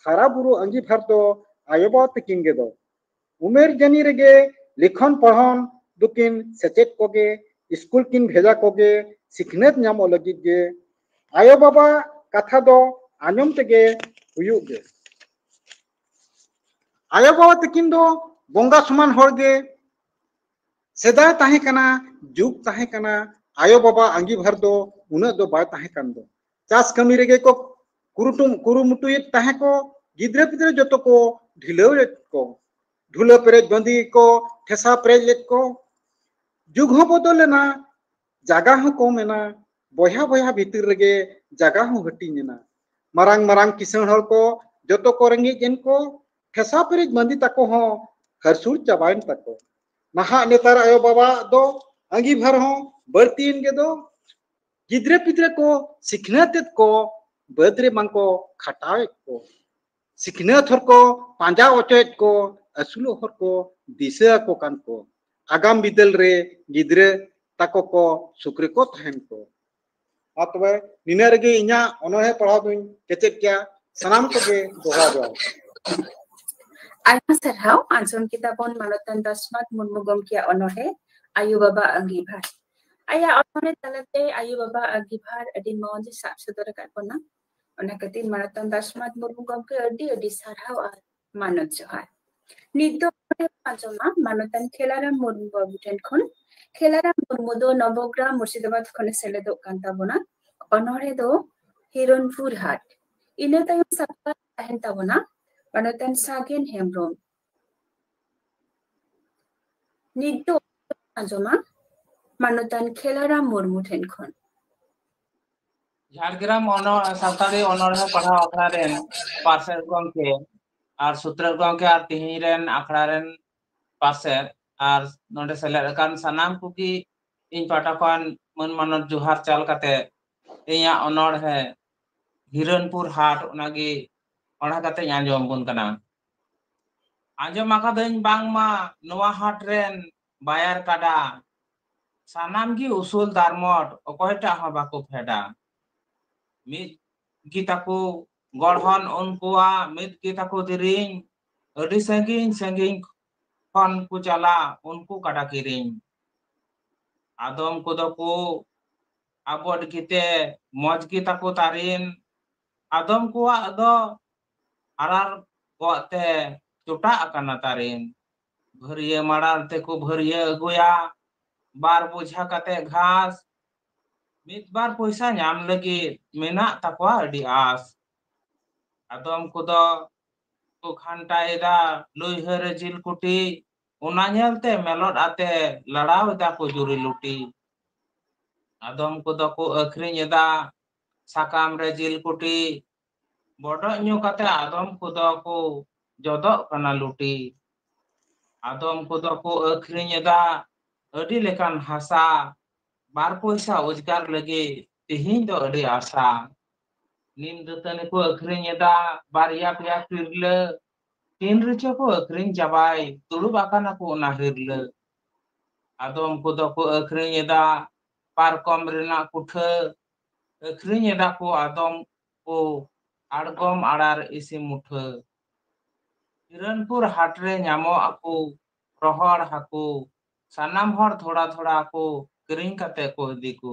ᱦᱟᱨᱟ ᱵᱩᱨᱩ ᱟᱸᱜᱤᱵᱷᱟᱨ ᱫᱚ ᱟᱭᱳ ᱵᱟᱵᱟ ᱛᱟᱹᱠᱤᱱ ᱜᱮ ᱫᱚ᱾ ᱩᱢᱮᱨ ᱡᱟᱹᱱᱤ ᱨᱮᱜᱮ ᱞᱤᱠᱷᱚᱱ ᱯᱚᱲᱦᱚᱱ ᱫᱚᱠᱤᱱ ᱥᱮᱪᱮᱫ ᱠᱚᱜᱮ, ᱥᱠᱩᱞ ᱠᱤᱱ ᱵᱷᱮᱡᱟ ᱠᱚᱜᱮ, ᱥᱤᱠᱷᱱᱟᱹᱛ ᱧᱟᱢᱚᱜ ᱞᱟᱹᱜᱤᱫ ᱜᱮ᱾ ᱟᱭᱳ ᱵᱟᱵᱟ ᱠᱟᱛᱷᱟ ᱫᱚ ᱟᱸᱡᱚᱢ ᱛᱮᱜᱮ ᱦᱩᱭᱩᱜ ᱜᱮ᱾ ᱟᱭᱳ ᱵᱟᱵᱟ ᱛᱟᱹᱠᱤᱱ ᱫᱚ ᱵᱚᱸᱜᱟ ᱥᱚᱢᱟᱱ ᱦᱚᱲ ᱜᱮ᱾ ᱥᱮᱫᱟᱭ ᱛᱟᱦᱮᱸ ᱠᱟᱱᱟ, ᱡᱩᱜᱽ ᱛᱟᱦᱮᱸ ᱠᱟᱱᱟ, ᱟᱭᱳ ᱵᱟᱵᱟ ᱟᱸᱜᱤᱵᱷᱟᱨ ᱫᱚ ᱩᱱᱟᱹᱜ ᱫᱚ ᱵᱟᱭ ᱛᱟᱦᱮᱸ ᱠᱟᱱ ᱫᱚ᱾ ᱪᱟᱥ ᱠᱟᱹᱢᱤ ᱨᱮᱜᱮ ᱠᱚ ᱠᱩᱨᱩᱴᱩ-, ᱠᱩᱨᱩᱢᱩᱴᱩᱭᱮᱫ ᱛᱟᱦᱮᱸ ᱠᱚ, ᱜᱤᱫᱽᱨᱟᱹ ᱯᱤᱫᱽᱨᱟᱹ ᱡᱚᱛᱚ ᱠᱚ ᱰᱷᱤᱞᱟᱹᱣ ᱞᱮᱫ ᱠᱚ, ᱰᱷᱩᱞᱟᱹ ᱯᱮᱨᱮᱡ ᱵᱟᱸᱫᱤ ᱠᱚ ᱴᱷᱮᱥᱟ ᱯᱮᱨᱮᱡ ᱞᱮᱫ ᱠᱚ᱾ ᱡᱩᱜᱽ ᱦᱚᱸ ᱵᱚᱫᱚᱞ ᱮᱱᱟ, ᱡᱟᱜᱟ ᱦᱚᱸ ᱠᱚᱢ ᱮᱱᱟ, ᱵᱚᱭᱦᱟ ᱵᱚᱭᱦᱟ ᱵᱷᱤᱛᱤᱨ ᱨᱮᱜᱮ ᱡᱟᱜᱟ ᱦᱚᱸ ᱦᱟᱹᱴᱤᱧ ᱮᱱᱟ᱾ ᱢᱟᱨᱟᱝ ᱢᱟᱨᱟᱝ ᱠᱤᱥᱟᱹᱬ ᱦᱚᱲ ᱠᱚ ᱡᱚᱛᱚ ᱠᱚ ᱨᱮᱸᱜᱮᱡ ᱮᱱ ᱠᱚ, ᱴᱷᱮᱥᱟ ᱯᱮᱨᱮᱡ ᱵᱟᱸᱫᱤ ᱛᱟᱠᱚ ᱦᱚᱸ ᱦᱟᱹᱨᱥᱩᱲ ᱪᱟᱵᱟᱭᱮᱱ ᱛᱟᱠᱚ᱾ ᱱᱟᱦᱟᱜ ᱱᱮᱛᱟᱨ ᱟᱭᱳ ᱵᱟᱵᱟᱣᱟᱜ ᱫᱚ ᱟᱸᱜᱤᱵᱷᱟᱨ ᱦᱚᱸ ᱵᱟᱹᱲᱛᱤᱭᱮᱱ ᱜᱮ ᱫᱚ᱾ ᱜᱤᱫᱽᱨᱟᱹ ᱯᱤᱫᱽᱨᱟᱹ ᱠᱚ ᱥᱤᱠᱷᱱᱟᱹᱛ ᱮᱫ ᱠᱚ, ᱵᱟᱹᱫᱽ ᱨᱮ ᱵᱟᱝ ᱠᱚ ᱠᱷᱟᱴᱟᱣᱮᱫ ᱠᱚ᱾ ᱥᱤᱠᱷᱱᱟᱹᱛ ᱦᱚᱨ ᱠᱚ ᱯᱟᱸᱡᱟ ᱚᱪᱚᱭᱮᱫ ᱠᱚ, ᱟᱹᱥᱩᱞᱚᱜ ᱦᱚᱨ ᱠᱚ ᱫᱤᱥᱟᱹ ᱟᱠᱚ ᱠᱟᱱ ᱠᱚ᱾ ᱟᱜᱟᱢ ᱵᱤᱫᱟᱹᱞ ᱨᱮ ᱜᱤᱫᱽᱨᱟᱹ ᱛᱟᱠᱚ ᱠᱚ ᱥᱩᱠ ᱨᱮᱠᱚ ᱛᱟᱦᱮᱱ ᱠᱚ᱾ ᱟᱨ ᱛᱚᱵᱮ ᱱᱤᱱᱟᱹ ᱨᱮᱜᱮ ᱤᱧᱟᱹᱜ ᱚᱱᱚᱬᱦᱮ ᱯᱟᱲᱦᱟᱣ ᱫᱚᱧ ᱠᱮᱪᱮᱫ ᱠᱮᱭᱟ᱾ ᱥᱟᱱᱟᱢ ᱠᱚᱜᱮ ᱡᱚᱦᱟᱨ ᱡᱚᱦᱟᱨ᱾ ᱟᱭᱢᱟ ᱥᱟᱨᱦᱟᱣ᱾ ᱟᱸᱡᱚᱢ ᱠᱮᱫᱟ ᱵᱚᱱ ᱢᱟᱱᱚᱛᱟᱱ ᱫᱟᱥᱢᱟᱛ ᱢᱩᱨᱢᱩ ᱜᱚᱢᱠᱮᱭᱟᱜ ᱚᱱᱚᱬᱦᱮ ᱟᱭᱳ ᱵᱟᱵᱟ ᱟᱺᱜᱤᱵᱷᱟᱨ᱾ ᱟᱭᱟᱜ ᱚᱱᱚᱬᱦᱮ ᱛᱟᱞᱟᱛᱮ ᱟᱭᱳ ᱵᱟᱵᱟ ᱟᱺᱜᱤᱵᱷᱟᱨ ᱟᱹᱰᱤ ᱢᱚᱸᱡᱽ ᱮ ᱥᱟᱵ ᱥᱚᱫᱚᱨ ᱟᱠᱟᱫ ᱵᱚᱱᱟ᱾ ᱚᱱᱟ ᱠᱷᱟᱹᱛᱤᱨ ᱢᱟᱱᱚᱛᱟᱱ ᱫᱟᱥᱢᱟᱛ ᱢᱩᱨᱢᱩ ᱜᱚᱢᱠᱮ ᱟᱹᱰᱤ ᱟᱹᱰᱤ ᱥᱟᱨᱦᱟᱣ ᱟᱨ ᱢᱟᱱᱚᱛ ᱡᱚᱦᱟᱨ᱾ ᱱᱤᱛ ᱫᱚ ᱟᱸᱡᱚᱢᱟ ᱢᱟᱱᱚᱛᱟᱱ ᱠᱷᱮᱞᱟᱨᱟᱢ ᱢᱩᱨᱢᱩ ᱵᱟᱹᱵᱩ ᱴᱷᱮᱱ ᱠᱷᱚᱱ᱾ ᱠᱷᱮᱞᱟᱨᱟᱢ ᱢᱩᱨᱢᱩ ᱫᱚ ᱱᱚᱵᱚᱜᱽᱨᱟᱢ ᱢᱩᱨᱥᱤᱫᱟᱵᱟᱫ ᱠᱷᱚᱱᱮ ᱥᱮᱞᱮᱫᱚᱜ ᱠᱟᱱ ᱛᱟᱵᱚᱱᱟ᱾ ᱚᱱᱚᱬᱦᱮ ᱫᱚ ᱦᱤᱨᱚᱱᱯᱩᱨ ᱦᱟᱴ᱾ ᱤᱱᱟᱹ ᱛᱟᱭᱚᱢ ᱥᱟᱯᱲᱟᱣ ᱛᱟᱦᱮᱱ ᱛᱟᱵᱚᱱᱟ ᱢᱟᱱᱚᱛᱟᱱ ᱥᱟᱜᱮᱱ ᱦᱮᱢᱵᱨᱚᱢ᱾ ᱱᱤᱛ ᱫᱚ ᱟᱸᱡᱚᱢᱟ ᱢᱟᱱᱚᱛᱟᱱ ᱠᱷᱮᱞᱟᱨᱟᱢ ᱢᱩᱨᱢᱩ ᱴᱷᱮᱱ ᱠᱷᱚᱱ᱾ ᱡᱷᱟᱲᱜᱨᱟᱢ ᱚᱱᱚ ᱥᱟᱱᱛᱟᱲᱤ ᱚᱱᱚᱬᱦᱮ ᱯᱟᱲᱦᱟᱣ ᱟᱠᱷᱲᱟ ᱨᱮᱱ ᱯᱟᱨᱥᱮᱛ ᱜᱚᱢᱠᱮ ᱟᱨ ᱥᱩᱛᱨᱮᱛ ᱜᱚᱢᱠᱮ ᱟᱨ ᱛᱤᱦᱤᱧ ᱨᱮᱱ ᱟᱠᱷᱲᱟ ᱨᱮᱱ ᱯᱟᱨᱥᱮᱛ ᱟᱨ ᱱᱚᱰᱮ ᱥᱮᱞᱮᱫ ᱟᱠᱟᱱ ᱥᱟᱱᱟᱢ ᱠᱚᱜᱮ ᱤᱧ ᱯᱟᱦᱴᱟ ᱠᱷᱚᱱ ᱢᱟᱹᱱ ᱢᱟᱱᱚᱛ ᱡᱚᱦᱟᱨ ᱪᱟᱞ ᱠᱟᱛᱮ ᱤᱧᱟᱹᱜ ᱚᱱᱚᱬᱦᱮ ᱦᱤᱨᱚᱱᱯᱩᱨ ᱦᱟᱴ ᱚᱱᱟᱜᱮ ᱯᱟᱲᱦᱟᱣ ᱠᱟᱛᱮᱧ ᱟᱸᱡᱚᱢ ᱟᱵᱚᱱ ᱠᱟᱱᱟ᱾ ᱟᱸᱡᱚᱢ ᱟᱠᱟᱫᱟᱹᱧ ᱵᱟᱝᱢᱟ ᱱᱚᱣᱟ ᱦᱟᱴ ᱨᱮᱱ ᱵᱟᱭᱟᱨ ᱠᱟᱰᱟ ᱥᱟᱱᱟᱢ ᱜᱮ ᱩᱥᱩᱞ ᱫᱟᱨᱢᱚᱴ, ᱚᱠᱚᱭᱴᱟᱜ ᱦᱚᱸ ᱵᱟᱠᱚ ᱯᱷᱮᱰᱟ᱾ ᱢᱤᱫ ᱜᱮ ᱛᱟᱠᱚ ᱜᱚᱲᱦᱚᱱ ᱩᱱᱠᱩᱣᱟᱜ, ᱢᱤᱫ ᱜᱮ ᱛᱟᱠᱚ ᱫᱮᱨᱮᱧ, ᱟᱹᱰᱤ ᱥᱟᱺᱜᱤᱧ ᱥᱟᱺᱜᱤᱧ ᱠᱷᱚᱱ ᱠᱚ ᱪᱟᱞᱟᱜ ᱩᱱᱠᱩ ᱠᱟᱰᱟ ᱠᱤᱨᱤᱧ᱾ ᱟᱫᱚᱢ ᱠᱚᱫᱚ ᱠᱚ ᱟᱵᱚᱴ ᱜᱮᱛᱮ ᱢᱚᱡᱽ ᱜᱮ ᱛᱟᱠᱚ ᱛᱟᱨᱮᱱ, ᱟᱫᱚᱢ ᱠᱚᱣᱟᱜ ᱫᱚ ᱟᱨᱟᱨ ᱠᱚᱜ ᱛᱮ ᱪᱚᱴᱟᱜ ᱟᱠᱟᱱᱟ ᱛᱟᱨᱮᱱ᱾ ᱵᱷᱟᱹᱨᱭᱟᱹ ᱢᱟᱲᱟᱝ ᱛᱮᱠᱚ ᱵᱷᱟᱹᱨᱭᱟᱹ ᱟᱹᱜᱩᱭᱟ ᱵᱟᱨ ᱵᱚᱡᱷᱟ ᱠᱟᱛᱮ ᱜᱷᱟᱥ᱾ ᱢᱤᱫ ᱵᱟᱨ ᱯᱚᱭᱥᱟ ᱧᱟᱢ ᱞᱟᱹᱜᱤᱫ ᱢᱮᱱᱟᱜ ᱛᱟᱠᱚᱣᱟ ᱟᱹᱰᱤ ᱟᱸᱥ᱾ ᱟᱫᱚᱢ ᱠᱚᱫᱚ ᱠᱚ ᱜᱷᱟᱱᱴᱟᱭᱮᱫᱟ ᱞᱩᱭᱦᱟᱹ ᱨᱮ ᱡᱤᱞ ᱠᱩᱴᱤ, ᱚᱱᱟ ᱧᱮᱞᱛᱮ ᱢᱮᱞᱚᱴ ᱟᱛᱮ ᱞᱟᱲᱟᱣ ᱮᱫᱟ ᱠᱚ ᱡᱩᱨᱤ ᱞᱩᱴᱤ᱾ ᱟᱫᱚᱢ ᱠᱚᱫᱚ ᱠᱚ ᱟᱹᱠᱷᱨᱤᱧ ᱮᱫᱟ ᱥᱟᱠᱟᱢ ᱨᱮ ᱡᱤᱞ ᱠᱩᱴᱤ, ᱵᱚᱰᱚᱡ ᱧᱩ ᱠᱟᱛᱮ ᱟᱫᱚᱢ ᱠᱚᱫᱚ ᱠᱚ ᱡᱚᱫᱚᱜ ᱠᱟᱱᱟ ᱞᱩᱴᱤ᱾ ᱟᱫᱚᱢ ᱠᱚᱫᱚ ᱠᱚ ᱟᱹᱠᱷᱨᱤᱧ ᱮᱫᱟ ᱟᱹᱰᱤ ᱞᱮᱠᱟᱱ ᱦᱟᱥᱟ, ᱵᱟᱨ ᱯᱚᱭᱥᱟ ᱨᱳᱡᱽᱜᱟᱨ ᱞᱟᱹᱜᱤᱫ ᱛᱮᱦᱮᱧ ᱫᱚ ᱟᱹᱰᱤ ᱟᱥᱟ᱾ ᱱᱤᱢ ᱫᱟᱹᱛᱟᱹᱱᱤ ᱠᱚ ᱟᱹᱠᱷᱨᱤᱧ ᱮᱫᱟ ᱵᱟᱨᱭᱟ ᱯᱮᱭᱟ ᱛᱤᱨᱞᱟᱹ, ᱛᱤᱱ ᱨᱮᱪᱚ ᱠᱚ ᱟᱹᱠᱷᱨᱤᱧ ᱪᱟᱵᱟᱭ, ᱫᱩᱲᱩᱵ ᱟᱠᱟᱱᱟ ᱠᱚ ᱚᱱᱟ ᱦᱤᱨᱞᱟᱹ᱾ ᱟᱫᱚᱢ ᱠᱚᱫᱚ ᱠᱚ ᱟᱹᱠᱷᱨᱤᱧ ᱮᱫᱟ ᱯᱟᱨᱠᱚᱢ ᱨᱮᱱᱟᱜ ᱠᱩᱴᱷᱟᱹ, ᱟᱹᱠᱷᱨᱤᱧ ᱮᱫᱟ ᱠᱚ ᱟᱫᱚᱢ ᱠᱚ ᱟᱲᱜᱚᱢ ᱟᱲᱟᱨ ᱤᱥᱤ ᱢᱩᱴᱷᱟᱹ᱾ ᱦᱤᱨᱚᱱᱯᱩᱨ ᱦᱟᱴ ᱨᱮ ᱧᱟᱢᱚᱜ ᱟᱠᱚ ᱨᱚᱦᱚᱲ ᱦᱟᱹᱠᱩ, ᱥᱟᱱᱟᱢ ᱦᱚᱲ ᱛᱷᱚᱲᱟ ᱛᱷᱚᱲᱟ ᱠᱚ ᱠᱤᱨᱤᱧ ᱠᱟᱛᱮ ᱠᱚ ᱤᱫᱤ ᱠᱚ᱾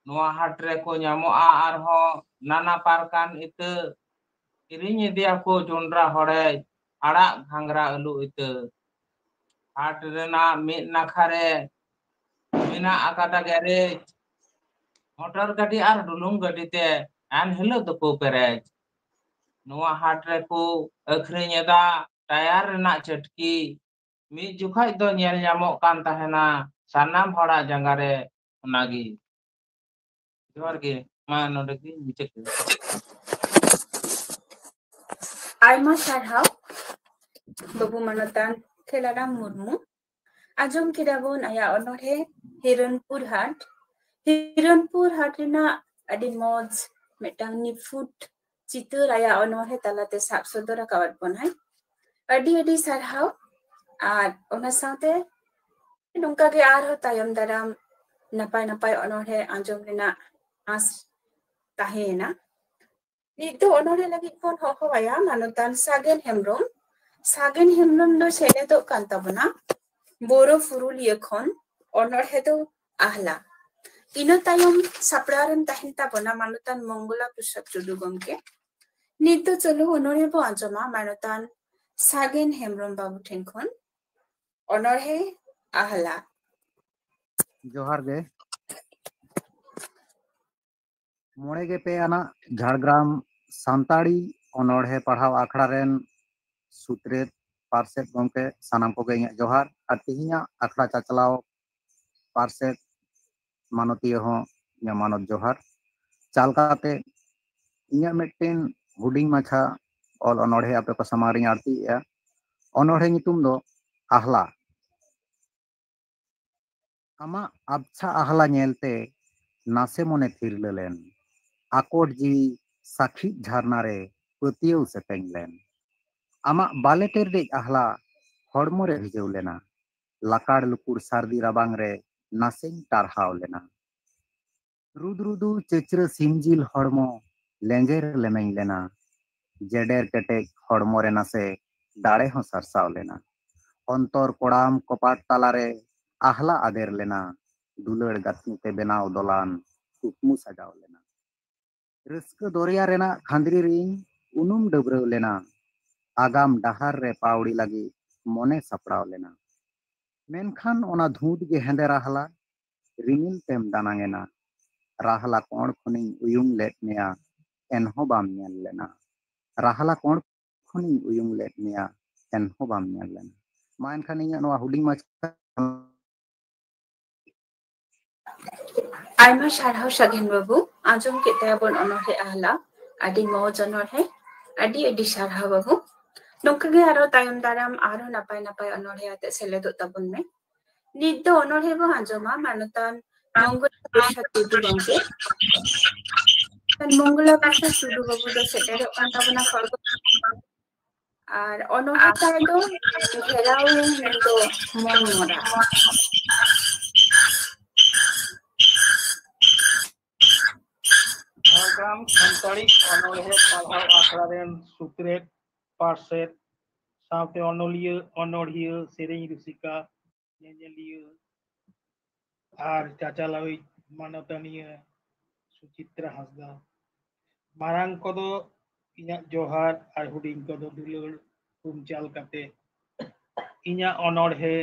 ᱱᱚᱣᱟ ᱦᱟᱴ ᱨᱮᱠᱚ ᱧᱟᱢᱚᱜᱼᱟ ᱟᱨᱦᱚᱸ ᱱᱟᱱᱟ ᱯᱟᱨᱠᱟᱱ ᱤᱛᱟᱹ, ᱠᱤᱨᱤᱧ ᱤᱫᱤᱭᱟᱠᱚ ᱡᱚᱱᱰᱨᱟ ᱦᱚᱲᱮᱡ, ᱟᱲᱟᱜ ᱜᱷᱟᱸᱜᱽᱨᱟ ᱟᱹᱞᱩ ᱤᱛᱟᱹ᱾ ᱦᱟᱴ ᱨᱮᱱᱟᱜ ᱢᱤᱫ ᱱᱟᱠᱷᱟ ᱨᱮ ᱢᱮᱱᱟᱜ ᱟᱠᱟᱫᱟ ᱜᱮᱨᱮᱡᱽ, ᱢᱚᱴᱚᱨ ᱜᱟᱹᱰᱤ ᱟᱨ ᱰᱩᱞᱩᱝ ᱜᱟᱹᱰᱤ ᱛᱮ ᱮᱱ ᱦᱤᱞᱳᱜ ᱫᱚᱠᱚ ᱯᱮᱨᱮᱡ᱾ ᱱᱚᱣᱟ ᱦᱟᱴ ᱨᱮᱠᱚ ᱟᱹᱠᱷᱨᱤᱧ ᱮᱫᱟ ᱴᱟᱭᱟᱨ ᱨᱮᱱᱟᱜ ᱪᱟᱹᱴᱠᱤ, ᱢᱤᱫ ᱡᱚᱠᱷᱟᱡ ᱫᱚ ᱧᱮᱞ ᱧᱟᱢᱚᱜ ᱠᱟᱱ ᱛᱟᱦᱮᱱᱟ ᱥᱟᱱᱟᱢ ᱦᱚᱲᱟᱜ ᱡᱟᱸᱜᱟ ᱨᱮ ᱚᱱᱟᱜᱮ᱾ ᱡᱚᱦᱟᱨ ᱜᱮ, ᱢᱟ ᱱᱚᱰᱮ ᱜᱮ ᱢᱩᱪᱟᱹᱫ ᱠᱮᱫᱟ᱾ ᱟᱭᱢᱟ ᱥᱟᱨᱦᱟᱣ ᱵᱟᱹᱵᱩ ᱢᱟᱱᱚᱛᱟᱱ ᱠᱷᱮᱞᱟᱨᱟᱢ ᱢᱩᱨᱢᱩ᱾ ᱟᱸᱡᱚᱢ ᱠᱮᱫᱟ ᱵᱚᱱ ᱟᱭᱟᱜ ᱚᱱᱚᱬᱦᱮ ᱦᱤᱨᱚᱱᱯᱩᱨ ᱦᱟᱴ᱾ ᱦᱤᱨᱚᱱᱯᱩᱨ ᱦᱟᱴ ᱨᱮᱱᱟᱜ ᱟᱹᱰᱤ ᱢᱚᱡᱽ ᱢᱤᱫᱴᱟᱝ ᱱᱤᱯᱷᱩᱴ ᱪᱤᱛᱟᱹᱨ ᱟᱭᱟᱜ ᱚᱱᱚᱬᱦᱮ ᱛᱟᱞᱟᱛᱮ ᱥᱟᱵ ᱥᱚᱫᱚᱨ ᱟᱠᱟᱣᱟᱫ ᱵᱚᱱᱟᱭ᱾ ᱟᱹᱰᱤ ᱟᱹᱰᱤ ᱥᱟᱨᱦᱟᱣ᱾ ᱟᱨ ᱚᱱᱟ ᱥᱟᱶᱛᱮ ᱱᱚᱝᱠᱟ ᱜᱮ ᱟᱨᱦᱚᱸ ᱛᱟᱭᱚᱢ ᱫᱟᱨᱟᱢ ᱱᱟᱯᱟᱭ ᱱᱟᱯᱟᱭ ᱚᱱᱚᱬᱦᱮ ᱟᱸᱡᱚᱢ ᱨᱮᱱᱟᱜ ᱟᱸᱥ ᱛᱟᱦᱮᱸᱭᱮᱱᱟ᱾ ᱱᱤᱛ ᱫᱚ ᱚᱱᱚᱬᱦᱮ ᱞᱟᱹᱜᱤᱫ ᱵᱚᱱ ᱦᱚᱦᱚᱣᱟᱭᱟ ᱢᱟᱱᱚᱛᱟᱱ ᱥᱟᱜᱮᱱ ᱦᱮᱢᱵᱨᱚᱢ᱾ ᱥᱟᱜᱮᱱ ᱦᱮᱢᱵᱨᱚᱢ ᱫᱚ ᱥᱮᱞᱮᱫᱚᱜ ᱠᱟᱱ ᱛᱟᱵᱚᱱᱟ ᱵᱳᱨᱳ ᱯᱩᱨᱩᱞᱤᱭᱟᱹ ᱠᱷᱚᱱ ᱚᱱᱚᱬᱦᱮ ᱫᱚ ᱟᱦᱞᱟ᱾ ᱤᱱᱟᱹ ᱛᱟᱭᱚᱢ ᱥᱟᱯᱲᱟᱣ ᱨᱮᱱ ᱛᱟᱦᱮᱱ ᱛᱟᱵᱚᱱᱟ ᱢᱟᱱᱚᱛᱟᱱ ᱢᱚᱝᱜᱚᱞᱟ ᱯᱨᱚᱥᱟᱫᱽ ᱴᱩᱰᱩ ᱜᱚᱢᱠᱮ᱾ ᱱᱤᱛ ᱫᱚ ᱪᱚᱞᱚ ᱚᱱᱚᱬᱦᱮ ᱵᱚ ᱟᱸᱡᱚᱢᱟ ᱢᱟᱱᱚᱛᱟᱱ ᱥᱟᱜᱮᱱ ᱦᱮᱢᱵᱨᱚᱢ ᱵᱟᱹᱵᱩ ᱴᱷᱮᱱ ᱠᱷᱚᱱ᱾ ᱚᱱᱚᱬᱦᱮ ᱟᱦᱞᱟ᱾ ᱡᱚᱦᱟᱨ ᱜᱮ᱾ ᱢᱚᱬᱮ ᱜᱮ ᱯᱮ ᱟᱱᱟᱜ ᱡᱷᱟᱲᱜᱨᱟᱢ ᱥᱟᱱᱛᱟᱲᱤ ᱚᱱᱚᱬᱦᱮ ᱯᱟᱲᱦᱟᱣ ᱟᱠᱷᱲᱟ ᱨᱮᱱ ᱥᱩᱛᱨᱮᱛ ᱯᱟᱨᱥᱮᱛ ᱜᱚᱢᱠᱮ, ᱥᱟᱱᱟᱢ ᱠᱚᱜᱮ ᱤᱧᱟᱹᱜ ᱡᱚᱦᱟᱨ᱾ ᱟᱨ ᱛᱮᱦᱮᱧᱟᱜ ᱟᱠᱷᱲᱟ ᱪᱟᱪᱞᱟᱣ ᱯᱟᱨᱥᱮᱛ ᱢᱟᱱᱚᱛᱤᱭᱟᱹ ᱦᱚᱸ ᱤᱧᱟᱹᱜ ᱢᱟᱱᱚᱛ ᱡᱚᱦᱟᱨ᱾ ᱪᱟᱞ ᱠᱟᱛᱮ ᱤᱧᱟᱹᱜ ᱢᱤᱫᱴᱮᱱ ᱦᱩᱰᱤᱧ ᱢᱟᱪᱷᱟ ᱚᱞ ᱚᱱᱚᱬᱦᱮ ᱟᱯᱮ ᱠᱚ ᱥᱟᱢᱟᱝ ᱨᱤᱧ ᱟᱬᱛᱤᱭᱮᱜᱼᱟ᱾ ᱚᱱᱚᱬᱦᱮ ᱧᱩᱛᱩᱢ ᱫᱚ ᱟᱦᱞᱟ᱾ ᱟᱢᱟᱜ ᱟᱵᱪᱷᱟ ᱟᱦᱞᱟ ᱧᱮᱞᱛᱮ ᱱᱟᱥᱮ ᱢᱚᱱᱮ ᱛᱷᱤᱨᱞᱟᱹ ᱞᱮᱱ᱾ ᱟᱠᱚᱴ ᱡᱤᱣᱤ ᱥᱟᱹᱠᱷᱤᱡ ᱡᱷᱟᱨᱱᱟ ᱨᱮ ᱯᱟᱹᱛᱭᱟᱹᱣ ᱥᱮᱯᱮᱧ ᱞᱮᱱ᱾ ᱟᱢᱟᱜ ᱵᱟᱞᱮ ᱴᱮᱨᱰᱮᱡ ᱟᱦᱞᱟ ᱦᱚᱲᱢᱚ ᱨᱮ ᱵᱷᱤᱡᱟᱹᱣ ᱞᱮᱱᱟ᱾ ᱞᱟᱠᱟᱲ ᱞᱩᱠᱩᱲ ᱥᱟᱹᱨᱫᱤ ᱨᱟᱵᱟᱝ ᱨᱮ ᱱᱟᱥᱮᱧ ᱴᱟᱨᱦᱟᱣ ᱞᱮᱱᱟ᱾ ᱨᱩᱫᱩ ᱨᱩᱫᱩ ᱪᱟᱹᱪᱨᱟᱹ ᱥᱤᱢ ᱡᱤᱞ ᱦᱚᱲᱢᱚ ᱞᱮᱸᱡᱮᱨ ᱞᱮᱢᱮᱧ ᱞᱮᱱᱟ᱾ ᱡᱮᱰᱮᱨ ᱠᱮᱴᱮᱡ ᱦᱚᱲᱢᱚ ᱨᱮ ᱱᱟᱥᱮ ᱫᱟᱲᱮ ᱦᱚᱸ ᱥᱟᱨᱥᱟᱣ ᱞᱮᱱᱟ᱾ ᱚᱱᱛᱚᱨ ᱠᱚᱲᱟᱢ ᱠᱚᱯᱟᱴ ᱛᱟᱞᱟᱨᱮ ᱟᱦᱞᱟ ᱟᱫᱮᱨ ᱞᱮᱱᱟ᱾ ᱫᱩᱞᱟᱹᱲ ᱜᱟᱹᱛᱷᱱᱤ ᱛᱮ ᱵᱮᱱᱟᱣ ᱫᱚᱞᱟᱱ ᱠᱩᱠᱢᱩ ᱥᱟᱡᱟᱣ ᱞᱮᱱᱟ᱾ ᱨᱟᱹᱥᱠᱟᱹ ᱫᱚᱨᱭᱟ ᱨᱮᱱᱟᱜ ᱠᱷᱟᱸᱫᱽᱨᱤ ᱨᱤᱧ ᱩᱱᱩᱢ ᱰᱟᱹᱵᱽᱨᱟᱹᱣ ᱞᱮᱱᱟ᱾ ᱟᱜᱟᱢ ᱰᱟᱦᱟᱨ ᱨᱮ ᱯᱟᱣᱲᱤ ᱞᱟᱹᱜᱤᱫ ᱢᱚᱱᱮ ᱥᱟᱯᱲᱟᱣ ᱞᱮᱱᱟ᱾ ᱢᱮᱱᱠᱷᱟᱱ ᱚᱱᱟ ᱫᱷᱩᱸᱛ ᱜᱮ ᱦᱮᱸᱫᱮ ᱨᱟᱦᱞᱟ ᱨᱤᱢᱤᱞ ᱛᱮᱢ ᱫᱟᱱᱟᱝ ᱮᱱᱟ᱾ ᱨᱟᱦᱞᱟ ᱠᱚᱬ ᱠᱷᱚᱱᱤᱧ ᱩᱭᱩᱝ ᱞᱮᱫ ᱢᱮᱭᱟ, ᱮᱱᱦᱚᱸ ᱵᱟᱢ ᱧᱮᱞ ᱞᱮᱱᱟ᱾ ᱨᱟᱦᱞᱟ ᱠᱚᱬ ᱠᱷᱚᱱᱤᱧ ᱩᱭᱩᱝ ᱞᱮᱫ ᱢᱮᱭᱟ, ᱮᱱᱦᱚᱸ ᱵᱟᱢ ᱧᱮᱞ ᱞᱮᱱᱟ᱾ ᱢᱟ ᱮᱱᱠᱷᱟᱱ ᱤᱧᱟᱹᱜ ᱱᱚᱣᱟ ᱦᱩᱰᱤᱧ ᱢᱟᱪᱷᱟ ᱟᱭᱢᱟ ᱥᱟᱨᱦᱟᱣ ᱥᱟᱜᱮᱱ ᱵᱟᱹᱵᱩ, ᱟᱸᱡᱚᱢ ᱠᱮᱫ ᱛᱟᱭᱟᱵᱚᱱ ᱚᱱᱚᱬᱦᱮ ᱟᱦᱞᱟ, ᱟᱹᱰᱤ ᱢᱚᱡᱽ ᱚᱱᱚᱬᱦᱮ, ᱟᱹᱰᱤ ᱟᱹᱰᱤ ᱥᱟᱨᱦᱟᱣ ᱵᱟᱹᱵᱩ᱾ ᱱᱚᱝᱠᱟ ᱜᱮ ᱟᱨᱚ ᱛᱟᱭᱚᱢ ᱫᱟᱨᱟᱢ ᱟᱨᱦᱚᱸ ᱱᱟᱯᱟᱭ ᱱᱟᱯᱟᱭ ᱚᱱᱚᱬᱦᱮ ᱟᱛᱮ ᱥᱮᱞᱮᱫᱚᱜ ᱛᱟᱵᱚᱱ ᱢᱮ᱾ ᱱᱤᱛ ᱫᱚ ᱚᱱᱚᱬᱦᱮ ᱵᱚ ᱟᱸᱡᱚᱢᱟ ᱢᱟᱱᱚᱛᱟᱱ ᱢᱚᱝᱜᱚᱞᱟ ᱯᱨᱚᱥᱟᱫᱽ ᱴᱩᱰᱩ ᱜᱚᱢᱠᱮ᱾ ᱢᱚᱝᱜᱚᱞᱟ ᱯᱨᱚᱥᱟᱫᱽ ᱴᱩᱰᱩ ᱵᱟᱹᱵᱩ ᱫᱚ ᱥᱮᱴᱮᱨᱚᱜ ᱠᱟᱱ ᱛᱟᱵᱚᱱᱟ ᱠᱷᱚᱲᱜᱚ ᱟᱨ ᱚᱱᱚᱬᱦᱮ ᱛᱟᱭ ᱫᱚ ᱜᱷᱮᱨᱟᱣ ᱤᱧ ᱫᱚ ᱢᱚᱱ ᱢᱚᱨᱟ᱾ ᱡᱷᱟᱲᱜᱨᱟᱢ ᱥᱟᱱᱛᱟᱲᱤ ᱚᱱᱚᱬᱦᱮ ᱯᱟᱲᱦᱟᱣ ᱟᱠᱷᱲᱟ ᱨᱮᱱ ᱥᱩᱛᱨᱮᱛ, ᱯᱟᱨᱥᱮᱛ, ᱥᱟᱶᱛᱮ ᱚᱱᱚᱞᱤᱭᱟᱹ, ᱚᱱᱚᱬᱦᱤᱭᱟᱹ, ᱥᱮᱨᱮᱧ ᱨᱩᱥᱤᱠᱟ, ᱧᱮᱧᱮᱞᱤᱭᱟᱹ ᱟᱨ ᱪᱟᱪᱟᱞᱟᱣᱤᱡ ᱢᱟᱱᱚᱛᱟᱱᱤᱭᱟᱹ ᱥᱩᱪᱤᱛᱨᱟ ᱦᱟᱸᱥᱫᱟ᱾ ᱢᱟᱨᱟᱝ ᱠᱚᱫᱚ ᱤᱧᱟᱹᱜ ᱡᱚᱦᱟᱨ ᱟᱨ ᱦᱩᱰᱤᱧ ᱠᱚᱫᱚ ᱫᱩᱞᱟᱹᱲ ᱩᱢᱪᱟᱞ ᱠᱟᱛᱮ ᱤᱧᱟᱹᱜ ᱚᱱᱚᱬᱦᱮ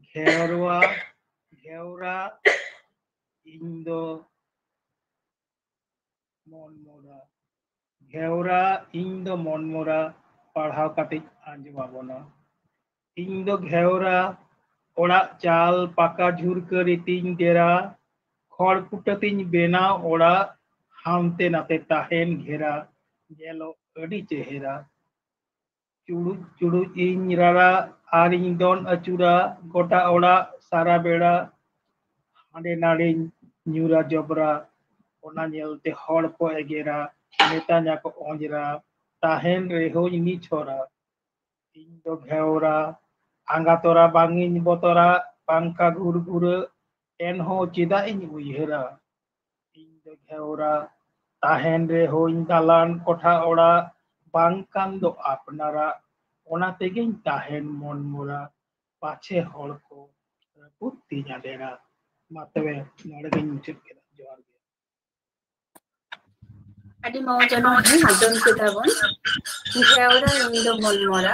ᱜᱷᱮᱣᱨᱟ, ᱜᱷᱮᱣᱨᱟ ᱤᱧ ᱫᱚ ᱢᱚᱱ ᱢᱚᱨᱟ᱾ ᱜᱷᱮᱣᱨᱟ ᱤᱧ ᱫᱚ ᱢᱚᱱ ᱢᱚᱨᱟ ᱯᱟᱲᱦᱟᱣ ᱠᱟᱛᱮᱧ ᱟᱸᱡᱚᱢ ᱟᱵᱚᱱᱟ᱾ ᱤᱧ ᱫᱚ ᱜᱷᱮᱣᱨᱟ ᱚᱲᱟᱜ ᱪᱟᱞ ᱯᱟᱠᱟ ᱡᱷᱩᱨᱠᱟᱹ ᱨᱤᱛᱤᱧ ᱰᱮᱨᱟ, ᱠᱷᱚᱲ ᱠᱩᱴᱟᱹ ᱛᱤᱧ ᱵᱮᱱᱟᱣ ᱚᱲᱟᱜ, ᱦᱟᱱᱛᱮ ᱱᱟᱛᱮ ᱛᱟᱦᱮᱱ ᱜᱷᱮᱨᱟ, ᱧᱮᱞᱚᱜ ᱟᱹᱰᱤ ᱪᱮᱦᱨᱟ᱾ ᱪᱩᱲᱩᱡ ᱪᱩᱲᱩᱡ ᱤᱧ ᱨᱟᱲᱟ ᱟᱨᱤᱧ ᱫᱚᱱ ᱟᱹᱪᱩᱨᱟ, ᱜᱚᱴᱟ ᱚᱲᱟᱜ ᱥᱟᱨᱟ ᱵᱮᱲᱟ ᱦᱟᱸᱰᱮ ᱱᱟᱰᱮᱧ ᱧᱩᱨᱟ ᱡᱚᱵᱽᱨᱟ᱾ ᱚᱱᱟ ᱧᱮᱞᱛᱮ ᱦᱚᱲ ᱠᱚ ᱮᱜᱮᱨᱟ, ᱢᱮᱛᱟᱧᱟ ᱠᱚ ᱚᱸᱡᱽᱨᱟ, ᱛᱟᱦᱮᱱ ᱨᱮᱦᱚᱸᱧ ᱱᱤᱪᱷᱚᱨᱟ᱾ ᱤᱧ ᱫᱚ ᱜᱷᱮᱣᱨᱟ ᱟᱸᱜᱟ ᱛᱚᱨᱟ ᱵᱟᱝ ᱤᱧ ᱵᱚᱛᱚᱨᱟ, ᱯᱟᱝᱠᱷᱟ ᱜᱷᱩᱨ ᱜᱷᱩᱨᱟᱹ ᱮᱱᱦᱚᱸ ᱪᱮᱫᱟᱜ ᱤᱧ ᱩᱭᱦᱟᱹᱨᱟ᱾ ᱤᱧ ᱫᱚ ᱜᱷᱮᱣᱨᱟ, ᱛᱟᱦᱮᱱ ᱨᱮᱦᱚᱸᱧ ᱫᱟᱞᱟᱱ ᱠᱚᱴᱷᱟ ᱚᱲᱟᱜ, ᱵᱟᱝᱠᱷᱟᱱ ᱫᱚ ᱟᱯᱱᱟᱨᱟᱜ, ᱚᱱᱟ ᱛᱮᱜᱮᱧ ᱛᱟᱦᱮᱱ ᱢᱚᱱ ᱢᱚᱨᱟ, ᱯᱟᱪᱷᱮ ᱦᱚᱲ ᱠᱚ ᱨᱟᱹᱯᱩᱫ ᱛᱤᱧᱟ ᱰᱮᱨᱟ᱾ ᱢᱟ ᱛᱚᱵᱮ ᱱᱚᱰᱮ ᱜᱤᱧ ᱢᱩᱪᱟᱹᱫ ᱠᱮᱫᱟ᱾ ᱡᱚᱦᱟᱨ ᱜᱮ᱾ ᱟᱹᱰᱤ ᱢᱚᱡᱽ ᱚᱱᱚᱬᱦᱮ ᱟᱸᱡᱚᱢ ᱠᱮᱫᱟ ᱵᱚᱱ᱾ ᱜᱷᱮᱣᱨᱟ ᱤᱧ ᱫᱚ ᱢᱚᱱ ᱢᱚᱨᱟ᱾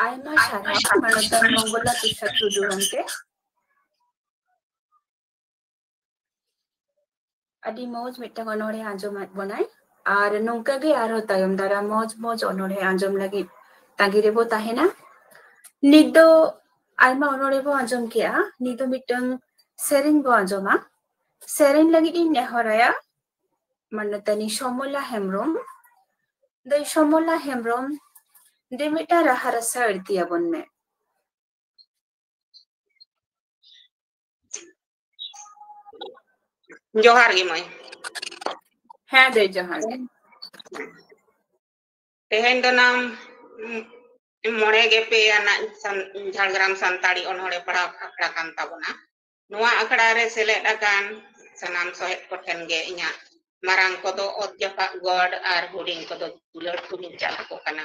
ᱟᱭᱢᱟ ᱥᱟᱨᱦᱟᱣ ᱢᱟᱱᱚᱛᱟᱱ ᱢᱚᱝᱜᱚᱞᱟ ᱯᱨᱚᱥᱟᱫ ᱴᱩᱰᱩ ᱜᱚᱢᱠᱮ᱾ ᱟᱹᱰᱤ ᱢᱚᱡᱽ ᱢᱤᱫᱴᱟᱝ ᱚᱱᱚᱬᱦᱮ ᱟᱸᱡᱚᱢᱟᱫ ᱵᱚᱱᱟᱭ᱾ ᱟᱨ ᱱᱚᱝᱠᱟ ᱜᱮ ᱟᱨᱦᱚᱸ ᱛᱟᱭᱚᱢ ᱫᱟᱨᱟᱢ ᱢᱚᱡᱽ ᱢᱚᱡᱽ ᱚᱱᱚᱬᱦᱮ ᱟᱸᱡᱚᱢ ᱞᱟᱹᱜᱤᱫ ᱛᱟᱺᱜᱤ ᱨᱮᱵᱚ ᱛᱟᱦᱮᱱᱟ᱾ ᱱᱤᱛ ᱫᱚ ᱟᱭᱢᱟ ᱚᱱᱚᱬᱦᱮ ᱵᱚ ᱟᱸᱡᱚᱢ ᱠᱮᱜᱼᱟ, ᱱᱤᱛ ᱫᱚ ᱢᱤᱫᱴᱟᱝ ᱥᱮᱨᱮᱧ ᱵᱚ ᱟᱸᱡᱚᱢᱟ᱾ ᱥᱮᱨᱮᱧ ᱞᱟᱹᱜᱤᱫ ᱤᱧ ᱱᱮᱦᱚᱨᱟᱭᱟ ᱢᱟᱱᱚᱛᱟᱱᱤ ᱥᱚᱢᱚᱞᱟ ᱦᱮᱢᱵᱨᱚᱢ᱾ ᱫᱟᱹᱭ ᱥᱚᱢᱚᱞᱟ ᱦᱮᱢᱵᱨᱚᱢ, ᱫᱮ ᱢᱤᱫᱴᱟᱝ ᱨᱟᱦᱟ ᱨᱟᱥᱟ ᱟᱹᱲᱛᱤ ᱟᱵᱚᱱ ᱢᱮ᱾ ᱡᱚᱦᱟᱨ ᱜᱮ ᱢᱟᱹᱭ᱾ ᱦᱮᱸ ᱫᱟᱹᱭ, ᱡᱚᱦᱟᱨ ᱜᱮ᱾ ᱛᱮᱦᱮᱧ ᱫᱚ ᱱᱟᱢ ᱢᱚᱬᱮ ᱜᱮ ᱯᱮ ᱟᱱᱟᱜ ᱥᱟᱱ-, ᱡᱷᱟᱲᱜᱨᱟᱢ ᱥᱟᱱᱛᱟᱲᱤ ᱚᱱᱚᱬᱦᱮ ᱯᱟᱲᱦᱟᱣ ᱟᱠᱷᱲᱟ ᱠᱟᱱ ᱛᱟᱵᱚᱱᱟ᱾ ᱱᱚᱣᱟ ᱟᱠᱷᱲᱟ ᱨᱮ ᱥᱮᱞᱮᱫ ᱟᱠᱟᱱ ᱥᱟᱱᱟᱢ ᱥᱚᱦᱮᱫ ᱠᱚᱴᱷᱮᱱ ᱜᱮ ᱤᱧᱟᱹᱜ ᱢᱟᱨᱟᱝ ᱠᱚᱫᱚ ᱚᱛ ᱡᱟᱯᱟᱜ ᱜᱚᱰ ᱟᱨ ᱦᱩᱰᱤᱧ ᱠᱚᱫᱚ ᱫᱩᱞᱟᱹᱲ ᱠᱚᱧ ᱪᱟᱞ ᱟᱠᱚ ᱠᱟᱱᱟ᱾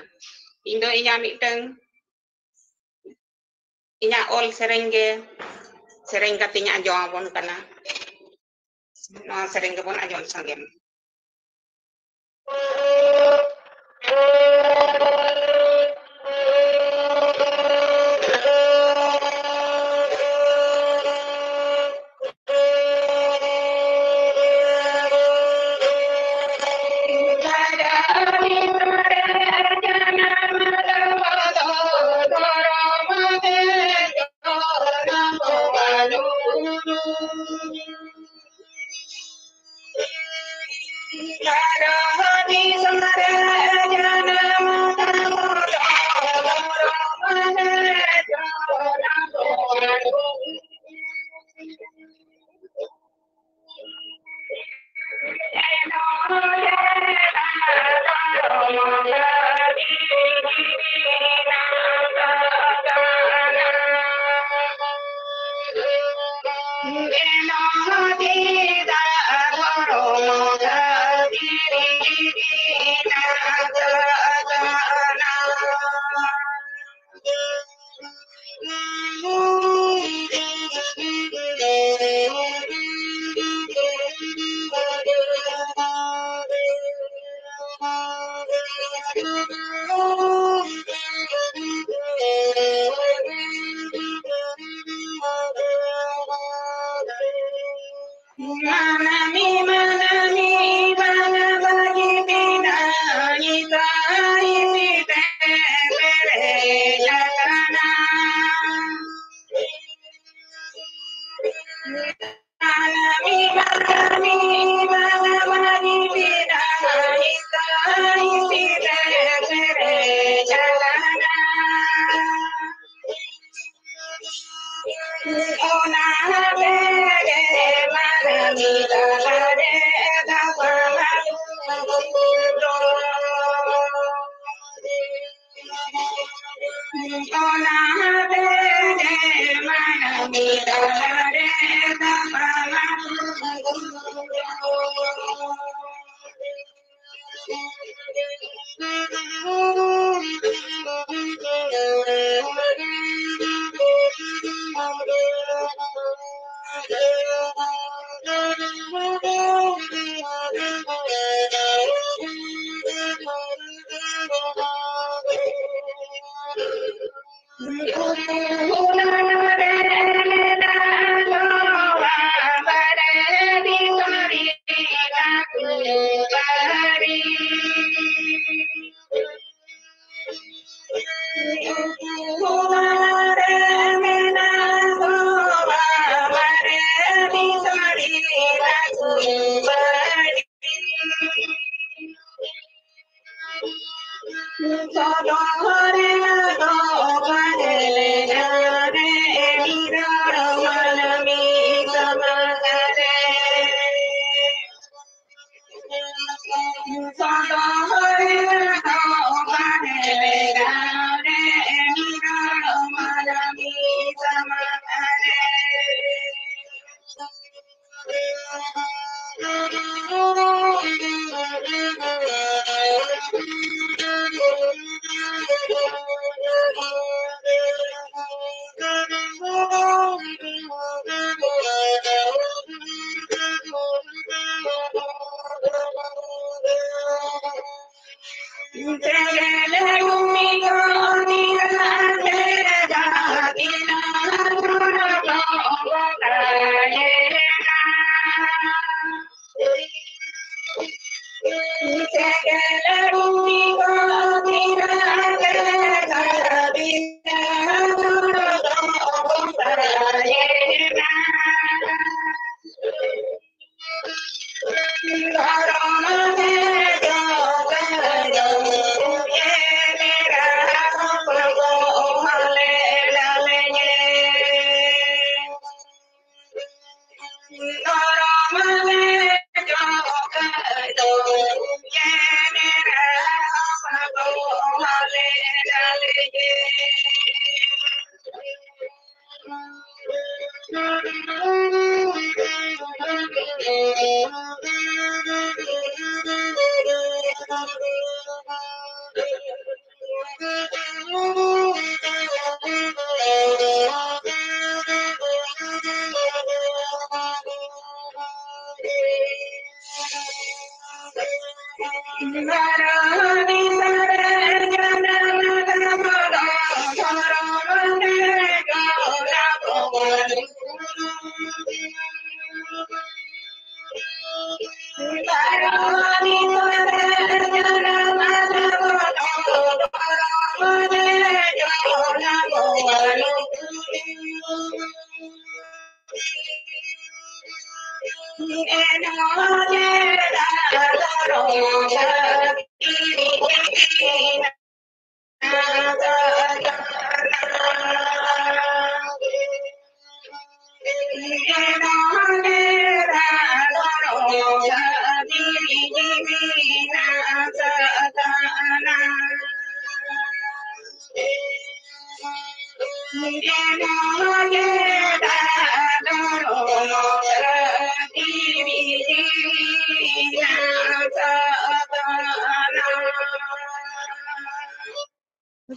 ᱤᱧ ᱫᱚ ᱤᱧᱟᱹᱜ ᱢᱤᱫᱴᱟᱝ, ᱤᱧᱟᱹᱜ ᱚᱞ ᱥᱮᱨᱮᱧ ᱜᱮ, ᱥᱮᱨᱮᱧ ᱠᱟᱛᱮᱧ ᱟᱸᱡᱚᱢ ᱟᱵᱚᱱ ᱠᱟᱱᱟ᱾ ᱱᱚᱣᱟ ᱥᱮᱨᱮᱧ ᱜᱮᱵᱚᱱ ᱟᱸᱡᱚᱢ ᱥᱟᱸᱜᱮ ᱢᱟ᱾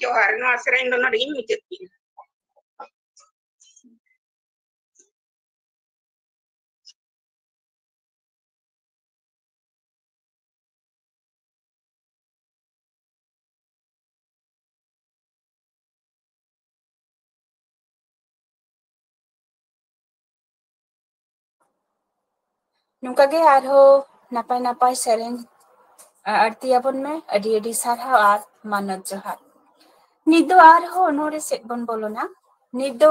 ᱡᱚᱦᱟᱨ, ᱱᱚᱣᱟ ᱥᱮᱨᱮᱧ ᱫᱚ ᱱᱚᱰᱮ ᱜᱤᱧ ᱢᱩᱪᱟᱹᱫ ᱠᱮᱫᱟ᱾ ᱱᱚᱝᱠᱟ ᱜᱮ ᱟᱨᱦᱚᱸ ᱱᱟᱯᱟᱭ ᱱᱟᱯᱟᱭ ᱥᱮᱨᱮᱧ, ᱟ, ᱟᱹᱲᱛᱤᱭᱟᱵᱚᱱ ᱢᱮ᱾ ᱟᱹᱰᱤ ᱟᱹᱰᱤ ᱥᱟᱨᱦᱟᱣ ᱟᱨ ᱢᱟᱱᱚᱛ ᱡᱚᱦᱟᱨ᱾ ᱱᱤᱛ ᱫᱚ ᱟᱨᱦᱚᱸ ᱚᱱᱚᱬᱦᱮ ᱥᱮᱫ ᱵᱚᱱ ᱵᱚᱞᱚᱱᱟ᱾ ᱱᱤᱛ ᱫᱚ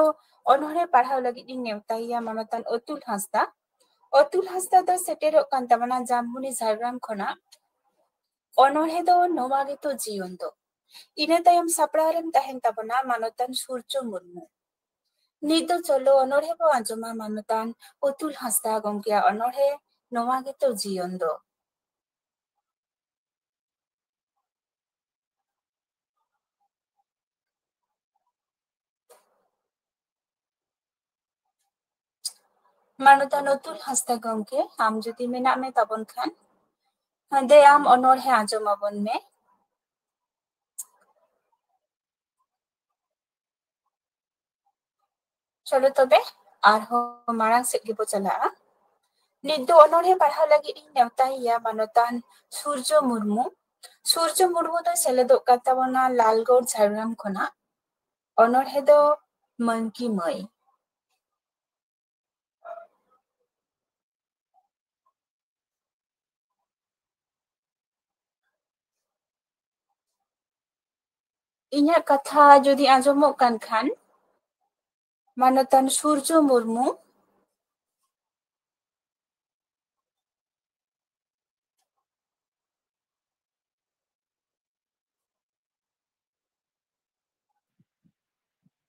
ᱚᱱᱚᱬᱦᱮ ᱯᱟᱲᱦᱟᱣ ᱞᱟᱹᱜᱤᱫ ᱤᱧ ᱱᱮᱣᱛᱟᱭᱮᱭᱟ ᱢᱟᱱᱚᱛᱟᱱ ᱚᱛᱩᱞ ᱦᱟᱸᱥᱫᱟ᱾ ᱚᱛᱩᱞ ᱦᱟᱸᱥᱫᱟ ᱫᱚ ᱥᱮᱴᱮᱨᱚᱜ ᱠᱟᱱ ᱛᱟᱵᱚᱱᱟ ᱡᱟᱢᱵᱩᱱᱤ ᱡᱷᱟᱲᱜᱨᱟᱢ ᱠᱷᱚᱱᱟᱜ᱾ ᱚᱱᱚᱬᱦᱮ ᱫᱚ ᱱᱚᱣᱟ ᱜᱮᱛᱚ ᱡᱤᱭᱚᱱ ᱫᱚ᱾ ᱤᱱᱟᱹ ᱛᱟᱭᱚᱢ ᱥᱟᱯᱲᱟᱣ ᱨᱮᱢ ᱛᱟᱦᱮᱱ ᱛᱟᱵᱚᱱᱟ ᱢᱟᱱᱚᱛᱟᱱ ᱥᱩᱨᱡᱚ ᱢᱩᱨᱢᱩ᱾ ᱱᱤᱛ ᱫᱚ ᱪᱚᱞᱚ ᱚᱱᱚᱬᱦᱮ ᱵᱚ ᱟᱸᱡᱚᱢᱟ ᱢᱟᱱᱚᱛᱟᱱ ᱚᱛᱩᱞ ᱦᱟᱸᱥᱫᱟ ᱜᱚᱢᱠᱮᱭᱟᱜ ᱚᱱᱚᱬᱦᱮ ᱱᱚᱣᱟ ᱜᱮᱛᱚ ᱡᱤᱭᱚᱱ ᱫᱚ᱾ ᱢᱟᱱᱚᱛᱟᱱ ᱚᱛᱩᱞ ᱦᱟᱸᱥᱫᱟ ᱜᱚᱢᱠᱮ, ᱟᱢ ᱡᱩᱫᱤ ᱢᱮᱱᱟᱜ ᱢᱮ ᱛᱟᱵᱚᱱ ᱠᱷᱟᱱ, ᱫᱮ ᱟᱢ ᱚᱱᱚᱬᱦᱮ ᱟᱸᱡᱚᱢ ᱟᱵᱚᱱ ᱢᱮ᱾ ᱪᱚᱞᱚ ᱛᱚᱵᱮ ᱟᱨᱦᱚᱸ ᱢᱟᱲᱟᱝ ᱥᱮᱫ ᱜᱮᱵᱚ ᱪᱟᱞᱟᱜᱼᱟ᱾ ᱱᱤᱛ ᱫᱚ ᱚᱱᱚᱬᱦᱮ ᱯᱟᱲᱦᱟᱣ ᱞᱟᱹᱜᱤᱫ ᱤᱧ ᱱᱮᱣᱛᱟᱭᱮᱭᱟ ᱢᱟᱱᱚᱛᱟᱱ ᱥᱩᱨᱡᱚ ᱢᱩᱨᱢᱩ᱾ ᱥᱩᱨᱡᱚ ᱢᱩᱨᱢᱩ ᱫᱚ ᱥᱮᱞᱮᱫᱚᱜ ᱠᱟᱱ ᱛᱟᱵᱚᱱᱟ ᱞᱟᱞᱜᱚᱲ ᱡᱷᱟᱲᱜᱨᱟᱢ ᱠᱷᱚᱱᱟᱜ᱾ ᱚᱱᱚᱬᱦᱮ ᱫᱚ ᱢᱟᱹᱝᱠᱤ ᱢᱟᱹᱭ᱾ ᱤᱧᱟᱹᱜ ᱠᱟᱛᱷᱟ ᱡᱩᱫᱤ ᱟᱸᱡᱚᱢᱚᱜ ᱠᱟᱱ ᱠᱷᱟᱱ, ᱢᱟᱱᱚᱛᱟᱱ ᱥᱩᱨᱡᱚ ᱢᱩᱨᱢᱩ᱾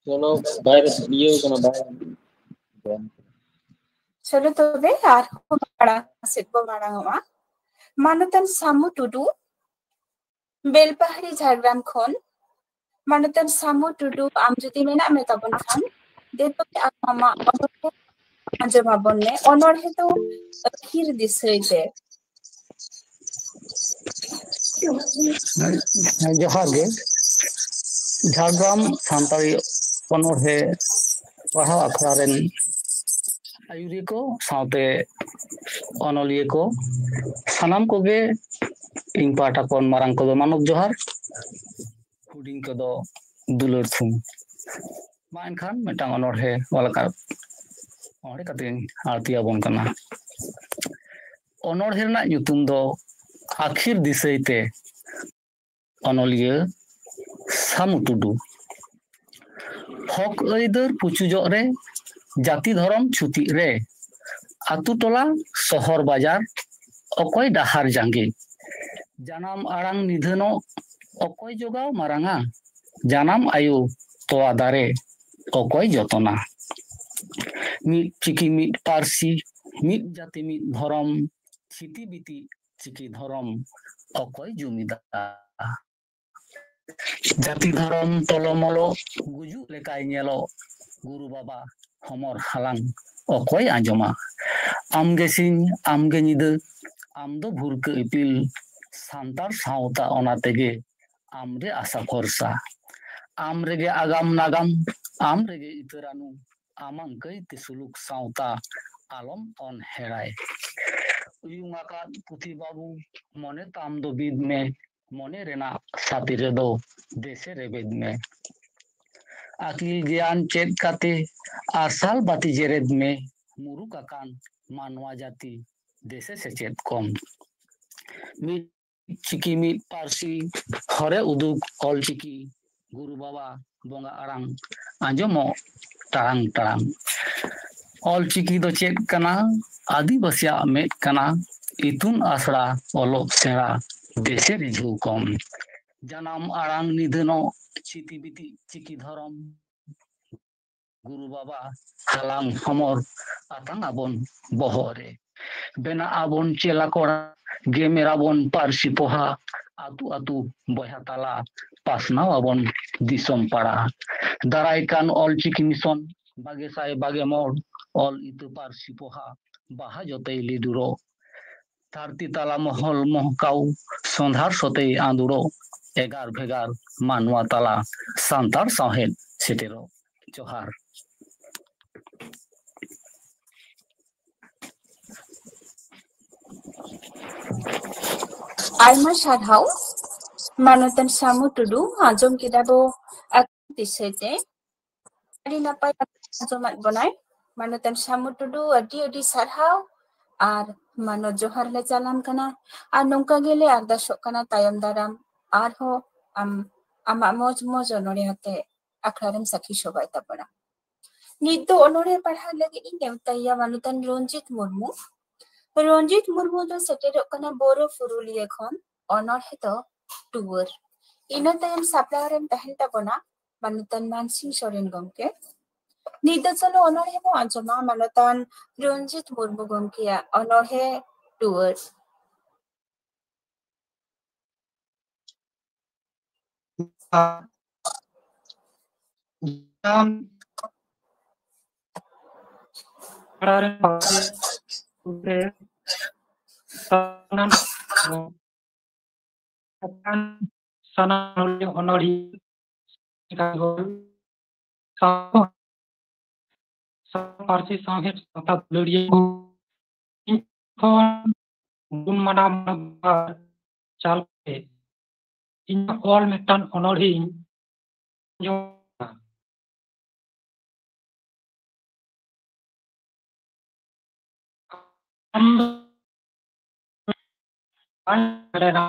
ᱪᱚᱞᱚ, ᱵᱟᱭ ᱤᱭᱟᱹ ᱠᱟᱱᱟ, ᱵᱟᱭ ᱪᱚᱞᱚ ᱛᱚᱵᱮ ᱟᱨᱦᱚᱸ ᱢᱟᱲᱟᱝ ᱥᱮᱫ ᱵᱚ ᱢᱟᱲᱟᱝᱚᱜᱼᱟ᱾ ᱢᱟᱱᱚᱛᱟᱱ ᱥᱟᱢᱩ ᱴᱩᱰᱩ, ᱵᱮᱞᱯᱟᱦᱟᱲᱤ ᱡᱷᱟᱲᱜᱨᱟᱢ ᱠᱷᱚᱱ᱾ ᱢᱟᱱᱚᱛᱟᱱ ᱥᱟᱢᱩ ᱴᱩᱰᱩ, ᱟᱢ ᱡᱩᱫᱤ ᱢᱮᱱᱟᱜ ᱢᱮ ᱛᱟᱵᱚᱱ ᱠᱷᱟᱱ, ᱫᱮ ᱛᱚᱵᱮ ᱟᱢ ᱟᱢᱟᱜ ᱚᱱᱚᱬᱦᱮ ᱟᱸᱡᱚᱢ ᱟᱵᱚᱱ ᱢᱮ᱾ ᱚᱱᱚᱬᱦᱮ ᱫᱚ ᱟᱹᱠᱷᱤᱨ ᱫᱤᱥᱟᱹᱭ ᱛᱮ᱾ ᱡᱚᱦᱟᱨ ᱜᱮ᱾ ᱡᱷᱟᱲᱜᱨᱟᱢ ᱥᱟᱱᱛᱟᱲᱤ ᱚᱱᱚᱬᱦᱮ ᱯᱟᱲᱦᱟᱣ ᱟᱠᱷᱲᱟ ᱨᱮᱱ ᱟᱹᱭᱩᱨᱤᱭᱟᱹ ᱠᱚ ᱥᱟᱶᱛᱮ ᱚᱱᱚᱞᱤᱭᱟᱹ ᱠᱚ ᱥᱟᱱᱟᱢ ᱠᱚᱜᱮ ᱤᱧ ᱯᱟᱦᱴᱟ ᱠᱷᱚᱱ ᱢᱟᱨᱟᱝ ᱠᱚᱫᱚ ᱢᱟᱱᱚᱛ ᱡᱚᱦᱟᱨ, ᱦᱩᱰᱤᱧ ᱠᱚᱫᱚ ᱫᱩᱞᱟᱹᱲ ᱛᱷᱩᱢ᱾ ᱢᱟ ᱮᱱᱠᱷᱟᱱ ᱢᱤᱫᱴᱟᱝ ᱚᱱᱚᱬᱦᱮ ᱚᱞ ᱟᱠᱟᱫ ᱚᱱᱚᱬᱦᱮ ᱠᱟᱛᱮᱧ ᱟᱬᱛᱤ ᱟᱵᱚᱱ ᱠᱟᱱᱟ᱾ ᱚᱱᱚᱬᱦᱮ ᱨᱮᱱᱟᱜ ᱧᱩᱛᱩᱢ ᱫᱚ ᱟᱹᱠᱷᱤᱨ ᱫᱤᱥᱟᱹᱭ ᱛᱮ᱾ ᱚᱱᱚᱞᱤᱭᱟᱹ ᱥᱟᱢᱩ ᱴᱩᱰᱩ᱾ ᱦᱚᱠ ᱟᱹᱭᱫᱟᱹᱨ ᱯᱩᱪᱩᱡᱚᱜ ᱨᱮ, ᱡᱟᱹᱛᱤ ᱫᱷᱚᱨᱚᱢ ᱪᱷᱩᱛᱤᱜ ᱨᱮ, ᱟᱛᱩ ᱴᱚᱞᱟ ᱥᱚᱦᱚᱨ ᱵᱟᱡᱟᱨ ᱚᱠᱚᱭ ᱰᱟᱦᱟᱨ ᱡᱟᱸᱜᱮ᱾ ᱡᱟᱱᱟᱢ ᱟᱲᱟᱝ ᱱᱤᱫᱷᱟᱹᱱᱚᱜ ᱚᱠᱚᱭ ᱡᱚᱜᱟᱣ ᱢᱟᱨᱟᱝᱟ, ᱡᱟᱱᱟᱢ ᱟᱭᱳ ᱛᱚᱣᱟ ᱫᱟᱨᱮ ᱚᱠᱚᱭ ᱡᱚᱛᱚᱱᱟ᱾ ᱢᱤᱫ ᱪᱤᱠᱤ ᱢᱤᱫ ᱯᱟᱹᱨᱥᱤ, ᱢᱤᱫ ᱡᱟᱹᱛᱤ ᱢᱤᱫ ᱫᱷᱚᱨᱚᱢ, ᱪᱷᱤᱛᱤ ᱵᱤᱛᱤ ᱪᱤᱠᱤ ᱫᱷᱚᱨᱚᱢ ᱚᱠᱚᱭ ᱡᱩᱢᱤᱫᱟ᱾ ᱡᱟᱹᱛᱤ ᱫᱷᱚᱨᱚᱢ ᱛᱚᱞᱚᱢᱚᱞᱚ ᱜᱩᱡᱩᱜ ᱞᱮᱠᱟᱭ ᱧᱮᱞᱚᱜ, ᱜᱩᱨᱩ ᱵᱟᱵᱟ ᱦᱚᱢᱚᱨ ᱦᱟᱞᱟᱝ ᱚᱠᱚᱭ ᱟᱸᱡᱚᱢᱟ᱾ ᱟᱢᱜᱮ ᱥᱤᱧ ᱟᱢᱜᱮ ᱧᱤᱫᱟᱹ, ᱟᱢ ᱫᱚ ᱵᱷᱩᱨᱠᱟᱹ ᱤᱯᱤᱞ, ᱥᱟᱱᱛᱟᱲ ᱥᱟᱶᱛᱟ ᱚᱱᱟ ᱛᱮᱜᱮ ᱟᱢᱨᱮ ᱟᱥᱟ ᱵᱷᱚᱨᱥᱟ᱾ ᱟᱢ ᱨᱮᱜᱮ ᱟᱜᱟᱢ ᱱᱟᱜᱟᱢ, ᱟᱢ ᱨᱮᱜᱮ ᱤᱛᱟᱹᱨᱟᱱᱩ, ᱟᱢᱟᱝ ᱠᱟᱹᱭᱛᱮ ᱥᱩᱞᱩᱠ ᱥᱟᱶᱛᱟ ᱟᱞᱚᱢ ᱚᱱᱦᱮᱲᱟᱭ᱾ ᱩᱭᱩᱝ ᱟᱠᱟᱫ ᱯᱩᱛᱷᱤ ᱵᱟᱹᱵᱩ, ᱢᱚᱱᱮ ᱛᱟᱢ ᱫᱚ ᱵᱤᱫ ᱢᱮ, ᱢᱚᱱᱮ ᱨᱮᱱᱟᱜ ᱥᱟᱛᱤ ᱨᱮᱫᱚ ᱫᱮᱥᱮ ᱨᱮᱵᱮᱫ ᱢᱮ᱾ ᱟᱹᱠᱤᱞ ᱜᱮᱭᱟᱱ ᱪᱮᱫ ᱠᱟᱛᱮ ᱟᱨᱥᱟᱞ ᱵᱟᱹᱛᱤ ᱡᱮᱨᱮᱫ ᱢᱮ, ᱢᱩᱨᱩᱠ ᱟᱠᱟᱱ ᱢᱟᱱᱣᱟ ᱡᱟᱹᱛᱤ ᱫᱮᱥᱮ ᱥᱮᱪᱮᱫ ᱠᱚᱢ᱾ ᱢᱤᱫ ᱪᱤᱠᱤ ᱢᱤᱫ ᱯᱟᱹᱨᱥᱤ ᱦᱚᱨᱮ ᱩᱫᱩᱜ ᱚᱞ ᱪᱤᱠᱤ, ᱜᱩᱨᱩ ᱵᱟᱵᱟ ᱵᱚᱸᱜᱟ ᱟᱲᱟᱝ ᱟᱸᱡᱚᱢᱚᱜ ᱴᱟᱲᱟᱝ ᱴᱟᱲᱟᱝ᱾ ᱚᱞ ᱪᱤᱠᱤ ᱫᱚ ᱪᱮᱫ ᱠᱟᱱᱟ? ᱟᱹᱫᱤᱵᱟᱹᱥᱤᱭᱟᱜ ᱢᱮᱫ ᱠᱟᱱᱟ᱾ ᱤᱛᱩᱱ ᱟᱥᱲᱟ ᱚᱞᱚᱜ ᱥᱮᱬᱟ ᱫᱮᱥᱮ ᱨᱤᱡᱷᱟᱹᱣ ᱠᱚᱢ᱾ ᱡᱟᱱᱟᱢ ᱟᱲᱟᱝ ᱱᱤᱫᱷᱟᱹᱱᱚᱜ ᱪᱷᱤᱛᱤ ᱵᱤᱛᱤ ᱪᱤᱠᱤ ᱫᱷᱚᱨᱚᱢ᱾ ᱜᱩᱨᱩ ᱵᱟᱵᱟ ᱦᱟᱞᱟᱝ ᱦᱚᱢᱚᱨ ᱟᱛᱟᱝ ᱟᱵᱚᱱ ᱵᱚᱦᱚᱜ ᱨᱮ᱾ ᱵᱮᱱᱟᱜ ᱟᱵᱚᱱ ᱪᱮᱞᱟ ᱠᱚᱲᱟ, ᱜᱮᱢᱮᱨ ᱟᱵᱚᱱ ᱯᱟᱹᱨᱥᱤ ᱯᱚᱦᱟ, ᱟᱹᱛᱩ ᱟᱹᱛᱩ ᱵᱚᱭᱦᱟ ᱛᱟᱞᱟ, ᱯᱟᱥᱱᱟᱣ ᱟᱵᱚᱱ ᱫᱤᱥᱚᱢ ᱯᱟᱲᱟ᱾ ᱫᱟᱨᱟᱭ ᱠᱟᱱ ᱚᱞ ᱪᱤᱠᱤ ᱢᱤᱥᱚᱱ ᱵᱟᱜᱮ ᱥᱟᱭ ᱵᱟᱜᱮ ᱢᱚᱬ, ᱚᱞ ᱤᱛᱟᱹ ᱯᱟᱹᱨᱥᱤ ᱯᱚᱦᱟ, ᱵᱟᱦᱟ ᱡᱚᱛᱮᱭ ᱞᱤᱫᱩᱨᱚᱜ᱾ ᱫᱷᱟᱹᱨᱛᱤ ᱛᱟᱞᱟ ᱢᱚᱦᱚᱞ ᱢᱚᱦᱠᱟᱣ, ᱥᱚᱸᱫᱷᱟᱲ ᱥᱚᱛᱮᱭ ᱟᱸᱫᱩᱲᱚᱜ᱾ ᱮᱜᱟᱨ ᱵᱷᱮᱜᱟᱨ ᱢᱟᱱᱣᱟ ᱛᱟᱞᱟ, ᱥᱟᱱᱛᱟᱲ ᱥᱟᱶᱦᱮᱫ ᱥᱮᱴᱮᱨᱚᱜ᱾ ᱡᱚᱦᱟᱨ᱾ ᱟᱭᱢᱟ ᱥᱟᱨᱦᱟᱣ ᱢᱟᱱᱚᱛᱟᱱ ᱥᱟᱢᱩ ᱴᱩᱰᱩ, ᱟᱸᱡᱚᱢ ᱠᱮᱫᱟ ᱵᱚ ᱟᱠᱚ ᱵᱤᱥᱚᱭ ᱛᱮ᱾ ᱟᱹᱰᱤ ᱱᱟᱯᱟᱭ ᱟᱸᱡᱚᱢᱟᱫ ᱵᱚᱱᱟᱭ ᱢᱟᱱᱚᱛᱟᱱ ᱥᱟᱢᱩ ᱴᱩᱰᱩ, ᱟᱹᱰᱤ ᱟᱹᱰᱤ ᱥᱟᱨᱦᱟᱣ᱾ ᱟᱨ ᱢᱟᱱᱚᱛ ᱡᱚᱦᱟᱨ ᱞᱮ ᱪᱟᱞᱟᱢ ᱠᱟᱱᱟ, ᱟᱨ ᱱᱚᱝᱠᱟ ᱜᱮᱞᱮ ᱟᱨᱫᱟᱥᱚᱜ ᱠᱟᱱᱟ ᱛᱟᱭᱚᱢ ᱫᱟᱨᱟᱢ ᱟᱨᱦᱚᱸ ᱟᱢ ᱟᱢᱟᱜ ᱢᱚᱡᱽ ᱢᱚᱡᱽ ᱚᱱᱚᱬᱦᱮ ᱟᱛᱮ ᱟᱠᱷᱲᱟ ᱨᱮᱢ ᱥᱟᱹᱠᱷᱤ ᱥᱚᱵᱷᱟᱭ ᱛᱟᱵᱚᱱᱟ᱾ ᱱᱤᱛ ᱫᱚ ᱚᱱᱚᱬᱦᱮ ᱯᱟᱲᱦᱟᱣ ᱞᱟᱹᱜᱤᱫ ᱤᱧ ᱱᱮᱣᱛᱟᱭᱟ ᱢᱟᱱᱚᱛᱟᱱ ᱨᱚᱧᱡᱤᱛ ᱢᱩᱨᱢᱩ᱾ ᱨᱚᱧᱡᱤᱛ ᱢᱩᱨᱢᱩ ᱫᱚ ᱥᱮᱴᱮᱨᱚᱜ ᱠᱟᱱᱟ ᱵᱳᱨᱳ ᱯᱩᱨᱩᱞᱤᱭᱟᱹ ᱠᱷᱚᱱ᱾ ᱚᱱᱚᱬᱦᱮ ᱫᱚ ᱴᱩᱣᱟᱹᱨ᱾ ᱤᱱᱟᱹ ᱛᱟᱭᱚᱢ ᱥᱟᱯᱲᱟᱣ ᱨᱮᱢ ᱛᱟᱦᱮᱱ ᱛᱟᱵᱚᱱᱟ ᱢᱟᱱᱚᱛᱟᱱ ᱢᱟᱱᱥᱤᱝ ᱥᱚᱨᱮᱱ ᱜᱚᱢᱠᱮ᱾ ᱱᱤᱛ ᱫᱚ ᱪᱚᱞᱚ ᱚᱱᱚᱬᱦᱮ ᱵᱚᱱ ᱟᱸᱡᱚᱢᱟ ᱢᱟᱱᱚᱛᱟᱱ ᱨᱚᱧᱡᱤᱛ ᱢᱩᱨᱢᱩ ᱜᱚᱢᱠᱮᱭᱟᱜ ᱚᱱᱚᱬᱦᱮ ᱴᱩᱣᱟᱹᱨ᱾ ᱥᱟᱱᱟᱢ ᱚᱱᱚᱬᱦᱤᱭᱟᱹ, ᱥᱟᱶ-, ᱥᱟᱶ-, ᱯᱟᱹᱨᱥᱤ ᱥᱟᱶᱦᱮᱫ ᱥᱟᱶᱛᱟ ᱫᱩᱞᱟᱹᱲᱤᱭᱟᱹ ᱠᱚ ᱤᱧ ᱠᱷᱚᱱ ᱜᱩᱱ ᱢᱟᱱᱟᱣ ᱢᱟᱱᱚᱛ ᱡᱚᱦᱟᱨ ᱪᱟᱞ ᱠᱟᱛᱮ ᱤᱧᱟᱹᱜ ᱚᱞ ᱢᱤᱫᱴᱟᱝ ᱚᱱᱚᱬᱦᱮᱧ ᱟᱸᱡᱚᱢ ᱠᱮᱫᱟ᱾ ᱟᱢ ᱫᱚ ᱵᱟᱝ ᱵᱟᱲᱟᱭᱟ᱾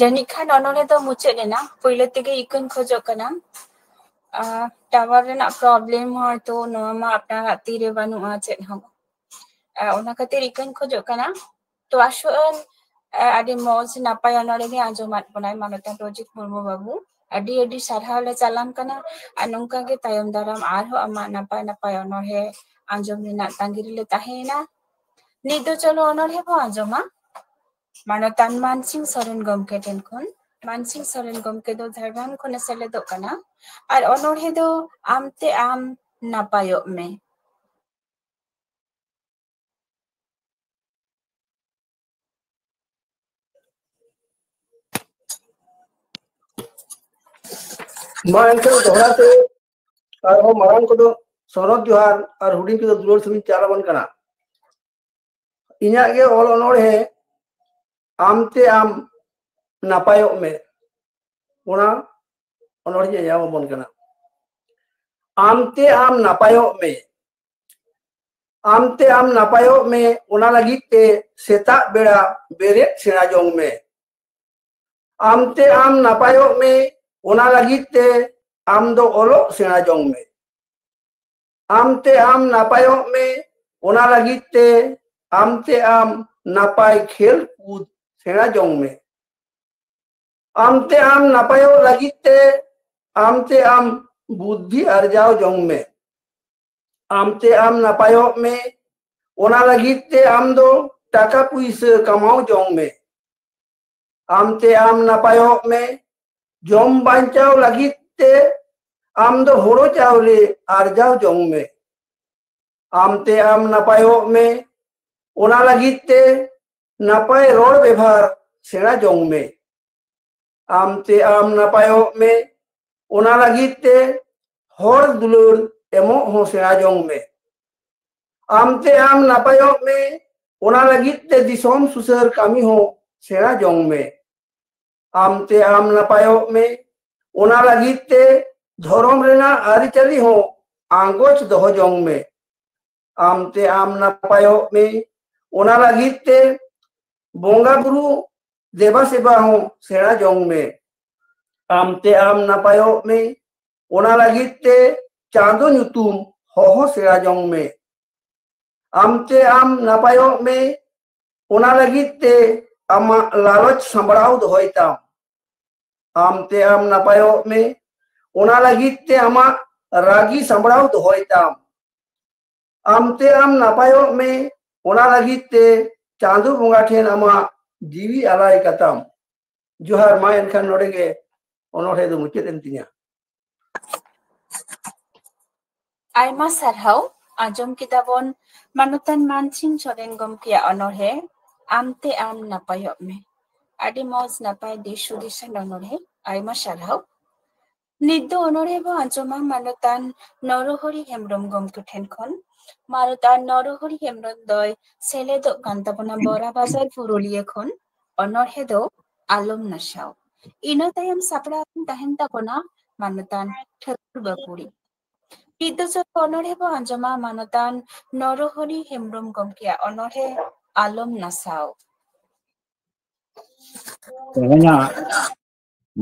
ᱡᱟᱹᱱᱤᱡ ᱠᱷᱟᱱ ᱚᱱᱚᱬᱦᱮ ᱫᱚ ᱢᱩᱪᱟᱹᱫ ᱮᱱᱟ᱾ ᱯᱳᱭᱞᱳ ᱛᱮᱜᱮ ᱤᱠᱟᱹᱧ ᱠᱷᱚᱡᱚᱜ ᱠᱟᱱᱟ᱾ ᱟᱨ ᱴᱟᱣᱟᱨ ᱨᱮᱱᱟᱜ ᱯᱨᱚᱵᱞᱮᱢ ᱦᱚᱭᱛᱳ, ᱱᱚᱣᱟ ᱢᱟ ᱟᱯᱱᱟᱨᱟᱜ ᱛᱤᱨᱮ ᱵᱟᱹᱱᱩᱜᱼᱟ ᱪᱮᱫ ᱦᱚᱸ᱾ ᱟᱨ ᱚᱱᱟ ᱠᱷᱟᱹᱛᱤᱨ ᱤᱠᱟᱹᱧ ᱠᱷᱚᱡᱚᱜ ᱠᱟᱱᱟ᱾ ᱛᱚ ᱟᱥᱚᱜ ᱟᱹᱧ, ᱟᱨ ᱟᱹᱰᱤ ᱢᱚᱡᱽ ᱱᱟᱯᱟᱭ ᱚᱱᱚᱬᱦᱮ ᱜᱮ ᱟᱸᱡᱚᱢᱟᱫ ᱵᱚᱱᱟᱭ ᱢᱟᱱᱚᱛᱟᱱ ᱨᱚᱡᱤᱛ ᱢᱩᱨᱢᱩ ᱵᱟᱹᱵᱩ᱾ ᱟᱹᱰᱤ ᱟᱹᱰᱤ ᱥᱟᱨᱦᱟᱣ ᱞᱮ ᱪᱟᱞᱟᱢ ᱠᱟᱱᱟ᱾ ᱟᱨ ᱱᱚᱝᱠᱟ ᱜᱮ ᱛᱟᱭᱚᱢ ᱫᱟᱨᱟᱢ ᱟᱨᱦᱚᱸ ᱟᱢᱟᱜ ᱱᱟᱯᱟᱭ ᱱᱟᱯᱟᱭ ᱚᱱᱚᱬᱦᱮ ᱟᱸᱡᱚᱢ ᱨᱮᱱᱟᱜ ᱛᱟᱺᱜᱤ ᱨᱮᱞᱮ ᱛᱟᱦᱮᱸᱭᱮᱱᱟ᱾ ᱱᱤᱛ ᱫᱚ ᱪᱚᱞᱚ ᱚᱱᱚᱬᱦᱮ ᱵᱚ ᱟᱸᱡᱚᱢᱟ᱾ ᱢᱟᱱᱚᱛᱟᱱ ᱢᱟᱱᱥᱤᱝ ᱥᱚᱨᱮᱱ ᱜᱚᱢᱠᱮ ᱴᱷᱮᱱ ᱠᱷᱚᱱ᱾ ᱢᱟᱱᱥᱤᱝ ᱥᱚᱨᱮᱱ ᱜᱚᱢᱠᱮ ᱫᱚ ᱡᱷᱟᱲᱜᱨᱟᱢ ᱠᱷᱚᱱᱮ ᱥᱮᱞᱮᱫᱚᱜ ᱠᱟᱱᱟ᱾ ᱟᱨ ᱚᱱᱚᱬᱦᱮ ᱫᱚ ᱟᱢᱛᱮ ᱟᱢ ᱱᱟᱯᱟᱭᱚᱜ ᱢᱮ᱾ ᱢᱟ ᱮᱱᱠᱷᱟᱱ ᱫᱚᱦᱲᱟ ᱛᱮ ᱟᱨᱦᱚᱸ ᱢᱟᱨᱟᱝ ᱠᱚᱫᱚ ᱥᱚᱱᱚᱛ ᱡᱚᱦᱟᱨ ᱟᱨ ᱦᱩᱰᱤᱧ ᱠᱚᱫᱚ ᱫᱩᱞᱟᱹᱲ ᱥᱟᱹᱜᱩᱱ ᱪᱟᱞ ᱟᱵᱚᱱ ᱠᱟᱱᱟ᱾ ᱤᱧᱟᱹᱜ ᱜᱮ ᱚᱞ ᱚᱱᱚᱬᱦᱮ ᱟᱢᱛᱮ ᱟᱢ ᱱᱟᱯᱟᱭᱚᱜ ᱢᱮ, ᱚᱱᱟ ᱚᱱᱚᱬᱦᱮ ᱮᱢᱟᱵᱚᱱ ᱠᱟᱱᱟ᱾ ᱟᱢᱛᱮ ᱟᱢ ᱱᱟᱯᱟᱭᱚᱜ ᱢᱮ, ᱟᱢᱛᱮ ᱟᱢ ᱱᱟᱯᱟᱭᱚᱜ ᱢᱮ, ᱚᱱᱟ ᱞᱟᱹᱜᱤᱫ ᱛᱮ ᱥᱮᱛᱟᱜ ᱵᱮᱲᱟ ᱵᱮᱨᱮᱫ ᱥᱮᱬᱟ ᱡᱚᱝ ᱢᱮ᱾ ᱟᱢᱛᱮ ᱟᱢ ᱱᱟᱯᱟᱭᱚᱜ ᱢᱮ, ᱚᱱᱟ ᱞᱟᱹᱜᱤᱫ ᱛᱮ ᱟᱢ ᱫᱚ ᱚᱞᱚᱜ ᱥᱮᱬᱟ ᱡᱚᱝ ᱢᱮ᱾ ᱟᱢᱛᱮ ᱟᱢ ᱱᱟᱯᱟᱭᱚᱜ ᱢᱮ, ᱚᱱᱟ ᱞᱟᱹᱜᱤᱫ ᱛᱮ ᱟᱢᱛᱮ ᱟᱢ ᱱᱟᱯᱟᱭ ᱠᱷᱮᱞ ᱠᱩᱫ ᱥᱮᱬᱟ ᱡᱚᱝ ᱢᱮ᱾ ᱟᱢᱛᱮ ᱟᱢ ᱱᱟᱯᱟᱭᱚᱜ ᱞᱟᱹᱜᱤᱫ ᱛᱮ ᱟᱢᱛᱮ ᱟᱢ ᱵᱩᱫᱽᱫᱷᱤ ᱟᱨᱡᱟᱣ ᱡᱚᱝ ᱢᱮ᱾ ᱟᱢᱛᱮ ᱟᱢ ᱱᱟᱯᱟᱭᱚᱜ ᱢᱮ, ᱚᱱᱟ ᱞᱟᱹᱜᱤᱫ ᱛᱮ ᱟᱢ ᱫᱚ ᱴᱟᱠᱟ ᱯᱩᱭᱥᱟᱹ ᱠᱟᱢᱟᱣ ᱡᱚᱝ ᱢᱮ᱾ ᱟᱢᱛᱮ ᱟᱢ ᱱᱟᱯᱟᱭᱚᱜ ᱢᱮ, ᱡᱚᱢ ᱵᱟᱧᱪᱟᱣ ᱞᱟᱹᱜᱤᱫ ᱛᱮ ᱟᱢ ᱫᱚ ᱦᱳᱲᱳ ᱪᱟᱣᱞᱮ ᱟᱨᱡᱟᱣ ᱡᱚᱝ ᱢᱮ᱾ ᱟᱢᱛᱮ ᱟᱢ ᱱᱟᱯᱟᱭᱚᱜ ᱢᱮ, ᱚᱱᱟ ᱞᱟᱹᱜᱤᱫ ᱛᱮ ᱱᱟᱯᱟᱭ ᱨᱚᱲ ᱵᱮᱵᱷᱟᱨ ᱥᱮᱬᱟ ᱡᱚᱝ ᱢᱮ᱾ ᱟᱢᱛᱮ ᱟᱢ ᱱᱟᱯᱟᱭᱚᱜ ᱢᱮ, ᱚᱱᱟ ᱞᱟᱹᱜᱤᱫ ᱛᱮ ᱦᱚᱲ ᱫᱩᱞᱟᱹᱲ ᱮᱢᱚᱜ ᱦᱚᱸ ᱥᱮᱬᱟ ᱡᱚᱝ ᱢᱮ᱾ ᱟᱢᱛᱮ ᱟᱢ ᱱᱟᱯᱟᱭᱚᱜ ᱢᱮ, ᱚᱱᱟ ᱞᱟᱹᱜᱤᱫ ᱛᱮ ᱫᱤᱥᱚᱢ ᱥᱩᱥᱟᱹᱨ ᱠᱟᱹᱢᱤ ᱦᱚᱸ ᱥᱮᱬᱟ ᱡᱚᱝ ᱢᱮ᱾ ᱟᱢᱛᱮ ᱟᱢ ᱱᱟᱯᱟᱭᱚᱜ ᱢᱮ, ᱚᱱᱟ ᱞᱟᱹᱜᱤᱫ ᱛᱮ ᱫᱷᱚᱨᱚᱢ ᱨᱮᱱᱟᱜ ᱟᱹᱨᱤᱪᱟᱹᱞᱤ ᱦᱚᱸ ᱟᱸᱜᱚᱪ ᱫᱚᱦᱚ ᱡᱚᱝ ᱢᱮ᱾ ᱟᱢᱛᱮ ᱟᱢ ᱱᱟᱯᱟᱭᱚᱜ ᱢᱮ, ᱚᱱᱟ ᱞᱟᱹᱜᱤᱫ ᱛᱮ ᱵᱚᱸᱜᱟ ᱵᱩᱨᱩ ᱫᱮᱵᱟ ᱥᱮᱵᱟ ᱦᱚᱸ ᱥᱮᱬᱟ ᱡᱚᱝ ᱢᱮ᱾ ᱟᱢᱛᱮ ᱟᱢ ᱱᱟᱯᱟᱭᱚᱜ ᱢᱮ, ᱚᱱᱟ ᱞᱟᱹᱜᱤᱫ ᱛᱮ ᱪᱟᱸᱫᱚ ᱧᱩᱛᱩᱢ ᱦᱚᱦᱚ ᱥᱮᱬᱟ ᱡᱚᱝ ᱢᱮ᱾ ᱟᱢᱛᱮ ᱟᱢ ᱱᱟᱯᱟᱭᱚᱜ ᱢᱮ, ᱚᱱᱟ ᱞᱟᱹᱜᱤᱫ ᱛᱮ ᱟᱢᱟᱜ ᱞᱟᱞᱚᱪ ᱥᱟᱢᱵᱲᱟᱣ ᱫᱚᱦᱚᱭ ᱛᱟᱢ᱾ ᱟᱢᱛᱮ ᱟᱢ ᱱᱟᱯᱟᱭᱚᱜ ᱢᱮ, ᱚᱱᱟ ᱞᱟᱹᱜᱤᱫ ᱛᱮ ᱟᱢᱟᱜ ᱨᱟᱹᱜᱤ ᱥᱟᱢᱵᱲᱟᱣ ᱫᱚᱦᱚᱭ ᱛᱟᱢ᱾ ᱟᱢᱛᱮ ᱟᱢ ᱱᱟᱯᱟᱭᱚᱜ ᱢᱮ, ᱚᱱᱟ ᱞᱟᱹᱜᱤᱫ ᱛᱮ ᱪᱟᱸᱫᱚ ᱵᱚᱸᱜᱟ ᱴᱷᱮᱱ ᱟᱢᱟᱜ ᱡᱤᱣᱤ ᱟᱞᱟᱭ ᱠᱟᱛᱟᱢ᱾ ᱡᱚᱦᱟᱨ᱾ ᱢᱟ ᱮᱱᱠᱷᱟᱱ ᱱᱚᱰᱮ ᱜᱮ ᱚᱱᱚᱬᱦᱮ ᱫᱚ ᱢᱩᱪᱟᱹᱫ ᱮᱱ ᱛᱤᱧᱟ᱾ ᱟᱭᱢᱟ ᱥᱟᱨᱦᱟᱣ᱾ ᱟᱸᱡᱚᱢ ᱠᱮᱫᱟ ᱵᱚᱱ ᱢᱟᱱᱚᱛᱟᱱ ᱢᱟᱱᱥᱤᱝ ᱥᱚᱨᱮᱱ ᱜᱚᱢᱠᱮᱭᱟᱜ ᱚᱱᱚᱬᱦᱮ ᱟᱢᱛᱮ ᱟᱢ ᱱᱟᱯᱟᱭᱚᱜ ᱢᱮ᱾ ᱟᱹᱰᱤ ᱢᱚᱡᱽ ᱱᱟᱯᱟᱭ ᱫᱤᱥ ᱦᱩᱫᱤᱥᱟᱱ ᱚᱱᱚᱬᱦᱮ᱾ ᱟᱭᱢᱟ ᱥᱟᱨᱦᱟᱣ᱾ ᱱᱤᱛ ᱫᱚ ᱚᱱᱚᱬᱦᱮ ᱵᱚ ᱟᱸᱡᱚᱢᱟ ᱢᱟᱱᱚᱛᱟᱱ ᱱᱚᱨᱚᱦᱚᱨᱤ ᱦᱮᱢᱵᱨᱚᱢ ᱜᱚᱢᱠᱮ ᱴᱷᱮᱱ ᱠᱷᱚᱱ᱾ ᱢᱟᱱᱚᱛᱟᱱ ᱱᱚᱨᱚᱦᱚᱨᱤ ᱦᱮᱢᱵᱨᱚᱢ ᱫᱚᱭ ᱥᱮᱞᱮᱫᱚᱜ ᱠᱟᱱ ᱛᱟᱵᱚᱱᱟ ᱵᱚᱨᱟ ᱵᱟᱡᱟᱨ ᱯᱩᱨᱩᱞᱤᱭᱟᱹ ᱠᱷᱚᱱ᱾ ᱚᱱᱚᱬᱦᱮ ᱫᱚ ᱟᱞᱚᱢ ᱱᱟᱥᱟᱣ᱾ ᱤᱱᱟᱹ ᱛᱟᱭᱚᱢ ᱥᱟᱯᱲᱟᱣ ᱛᱟᱦᱮᱱ ᱛᱟᱵᱚᱱᱟ ᱢᱟᱱᱚᱛᱟᱱ ᱴᱷᱟᱹᱠᱩᱨ ᱵᱟᱹᱯᱩᱲᱤ᱾ ᱱᱤᱛ ᱫᱚ ᱡᱚᱛᱚ ᱚᱱᱚᱬᱦᱮ ᱵᱚ ᱟᱸᱡᱚᱢᱟ ᱢᱟᱱᱚᱛᱟᱱ ᱱᱚᱨᱚᱦᱚᱨᱤ ᱦᱮᱢᱵᱨᱚᱢ ᱜᱚᱢᱠᱮᱭᱟᱜ ᱚᱱᱚᱬᱦᱮ ᱟᱞᱚᱢ ᱱᱟᱥᱟᱣ᱾ ᱛᱮᱦᱮᱧᱟᱜ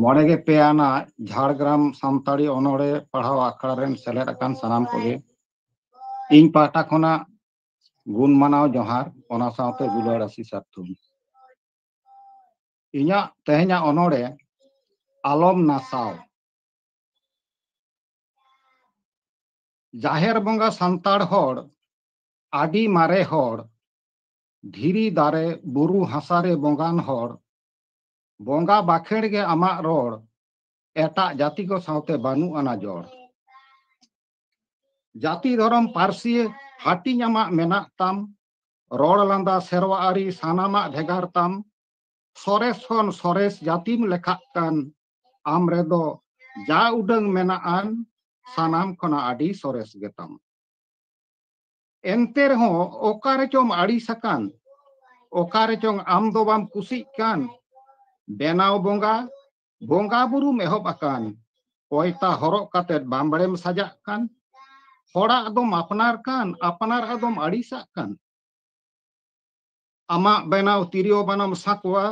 ᱢᱚᱬᱮ ᱜᱮ ᱯᱮ ᱟᱱᱟᱜ ᱡᱷᱟᱲᱜᱨᱟᱢ ᱥᱟᱱᱛᱟᱲᱤ ᱚᱱᱚᱬᱦᱮ ᱯᱟᱲᱦᱟᱣ ᱟᱠᱷᱲᱟ ᱨᱮᱱ ᱥᱮᱞᱮᱫ ᱟᱠᱟᱱ ᱥᱟᱱᱟᱢ ᱠᱚᱜᱮ ᱤᱧ ᱯᱟᱦᱴᱟ ᱠᱷᱚᱱᱟᱜ ᱜᱩᱱ ᱢᱟᱱᱟᱣ ᱡᱚᱦᱟᱨ, ᱚᱱᱟ ᱥᱟᱶᱛᱮ ᱫᱩᱞᱟᱹᱲ ᱟᱥᱤᱥ ᱟᱨ ᱛᱷᱩᱢ᱾ ᱤᱧᱟᱹᱜ ᱛᱮᱦᱮᱧᱟᱜ ᱚᱱᱚᱬᱦᱮ ᱟᱞᱚᱢ ᱱᱟᱥᱟᱣ᱾ ᱡᱟᱦᱮᱨ ᱵᱚᱸᱜᱟ ᱥᱟᱱᱛᱟᱲ ᱦᱚᱲ, ᱟᱹᱰᱤ ᱢᱟᱨᱮ ᱦᱚᱲ, ᱫᱷᱤᱨᱤ ᱫᱟᱨᱮ ᱵᱩᱨᱩ ᱦᱟᱥᱟ ᱨᱮ ᱵᱚᱸᱜᱟᱱ ᱦᱚᱲ, ᱵᱚᱸᱜᱟ ᱵᱟᱠᱷᱮᱲ ᱜᱮ ᱟᱢᱟᱜ ᱨᱚᱲ, ᱮᱴᱟᱜ ᱡᱟᱹᱛᱤ ᱠᱚ ᱥᱟᱶᱛᱮ ᱵᱟᱹᱱᱩᱜ ᱟᱱᱟ ᱡᱚᱲ᱾ ᱡᱟᱹᱛᱤ ᱫᱷᱚᱨᱚᱢ ᱯᱟᱹᱨᱥᱤ ᱦᱟᱹᱴᱤᱧ ᱟᱢᱟᱜ ᱢᱮᱱᱟᱜ ᱛᱟᱢ, ᱨᱚᱲ ᱞᱟᱸᱫᱟ ᱥᱮᱨᱣᱟ ᱟᱹᱨᱤ ᱥᱟᱱᱟᱢᱟᱜ ᱵᱷᱮᱜᱟᱨ ᱛᱟᱢ, ᱥᱚᱨᱮᱥ ᱠᱷᱚᱱ ᱥᱚᱨᱮᱥ ᱡᱟᱹᱛᱤᱢ ᱞᱮᱠᱷᱟᱜ ᱠᱟᱱ, ᱟᱢ ᱨᱮᱫᱚ ᱡᱟ ᱩᱰᱟᱹᱝ ᱢᱮᱱᱟᱜ ᱟᱱ, ᱥᱟᱱᱟᱢ ᱠᱷᱚᱱᱟᱜ ᱟᱹᱰᱤ ᱥᱚᱨᱮᱥ ᱜᱮᱛᱟᱢ᱾ ᱮᱱᱛᱮ ᱨᱮᱦᱚᱸ ᱚᱠᱟ ᱨᱮᱪᱚᱢ ᱟᱹᱲᱤᱥ ᱟᱠᱟᱱ, ᱚᱠᱟ ᱨᱮᱪᱚᱝ ᱟᱢ ᱫᱚ ᱵᱟᱢ ᱠᱩᱥᱤᱜ ᱠᱟᱱ, ᱵᱮᱱᱟᱣ ᱵᱚᱸᱜᱟ, ᱵᱚᱸᱜᱟ ᱵᱩᱨᱩᱢ ᱮᱦᱚᱵ ᱟᱠᱟᱱ, ᱯᱚᱭᱛᱟ ᱦᱚᱨᱚᱜ ᱠᱟᱛᱮ ᱵᱟᱢᱵᱲᱮᱢ ᱥᱟᱡᱟᱜ ᱠᱟᱱ, ᱦᱚᱲᱟᱜ ᱫᱚᱢ ᱟᱯᱱᱟᱨ ᱠᱟᱱ, ᱟᱯᱱᱟᱨᱟᱜ ᱫᱚᱢ ᱟᱹᱲᱤᱥᱟᱜ ᱠᱟᱱ᱾ ᱟᱢᱟᱜ ᱵᱮᱱᱟᱣ ᱛᱤᱨᱭᱳ ᱵᱟᱱᱟᱢ ᱥᱟᱠᱣᱟ,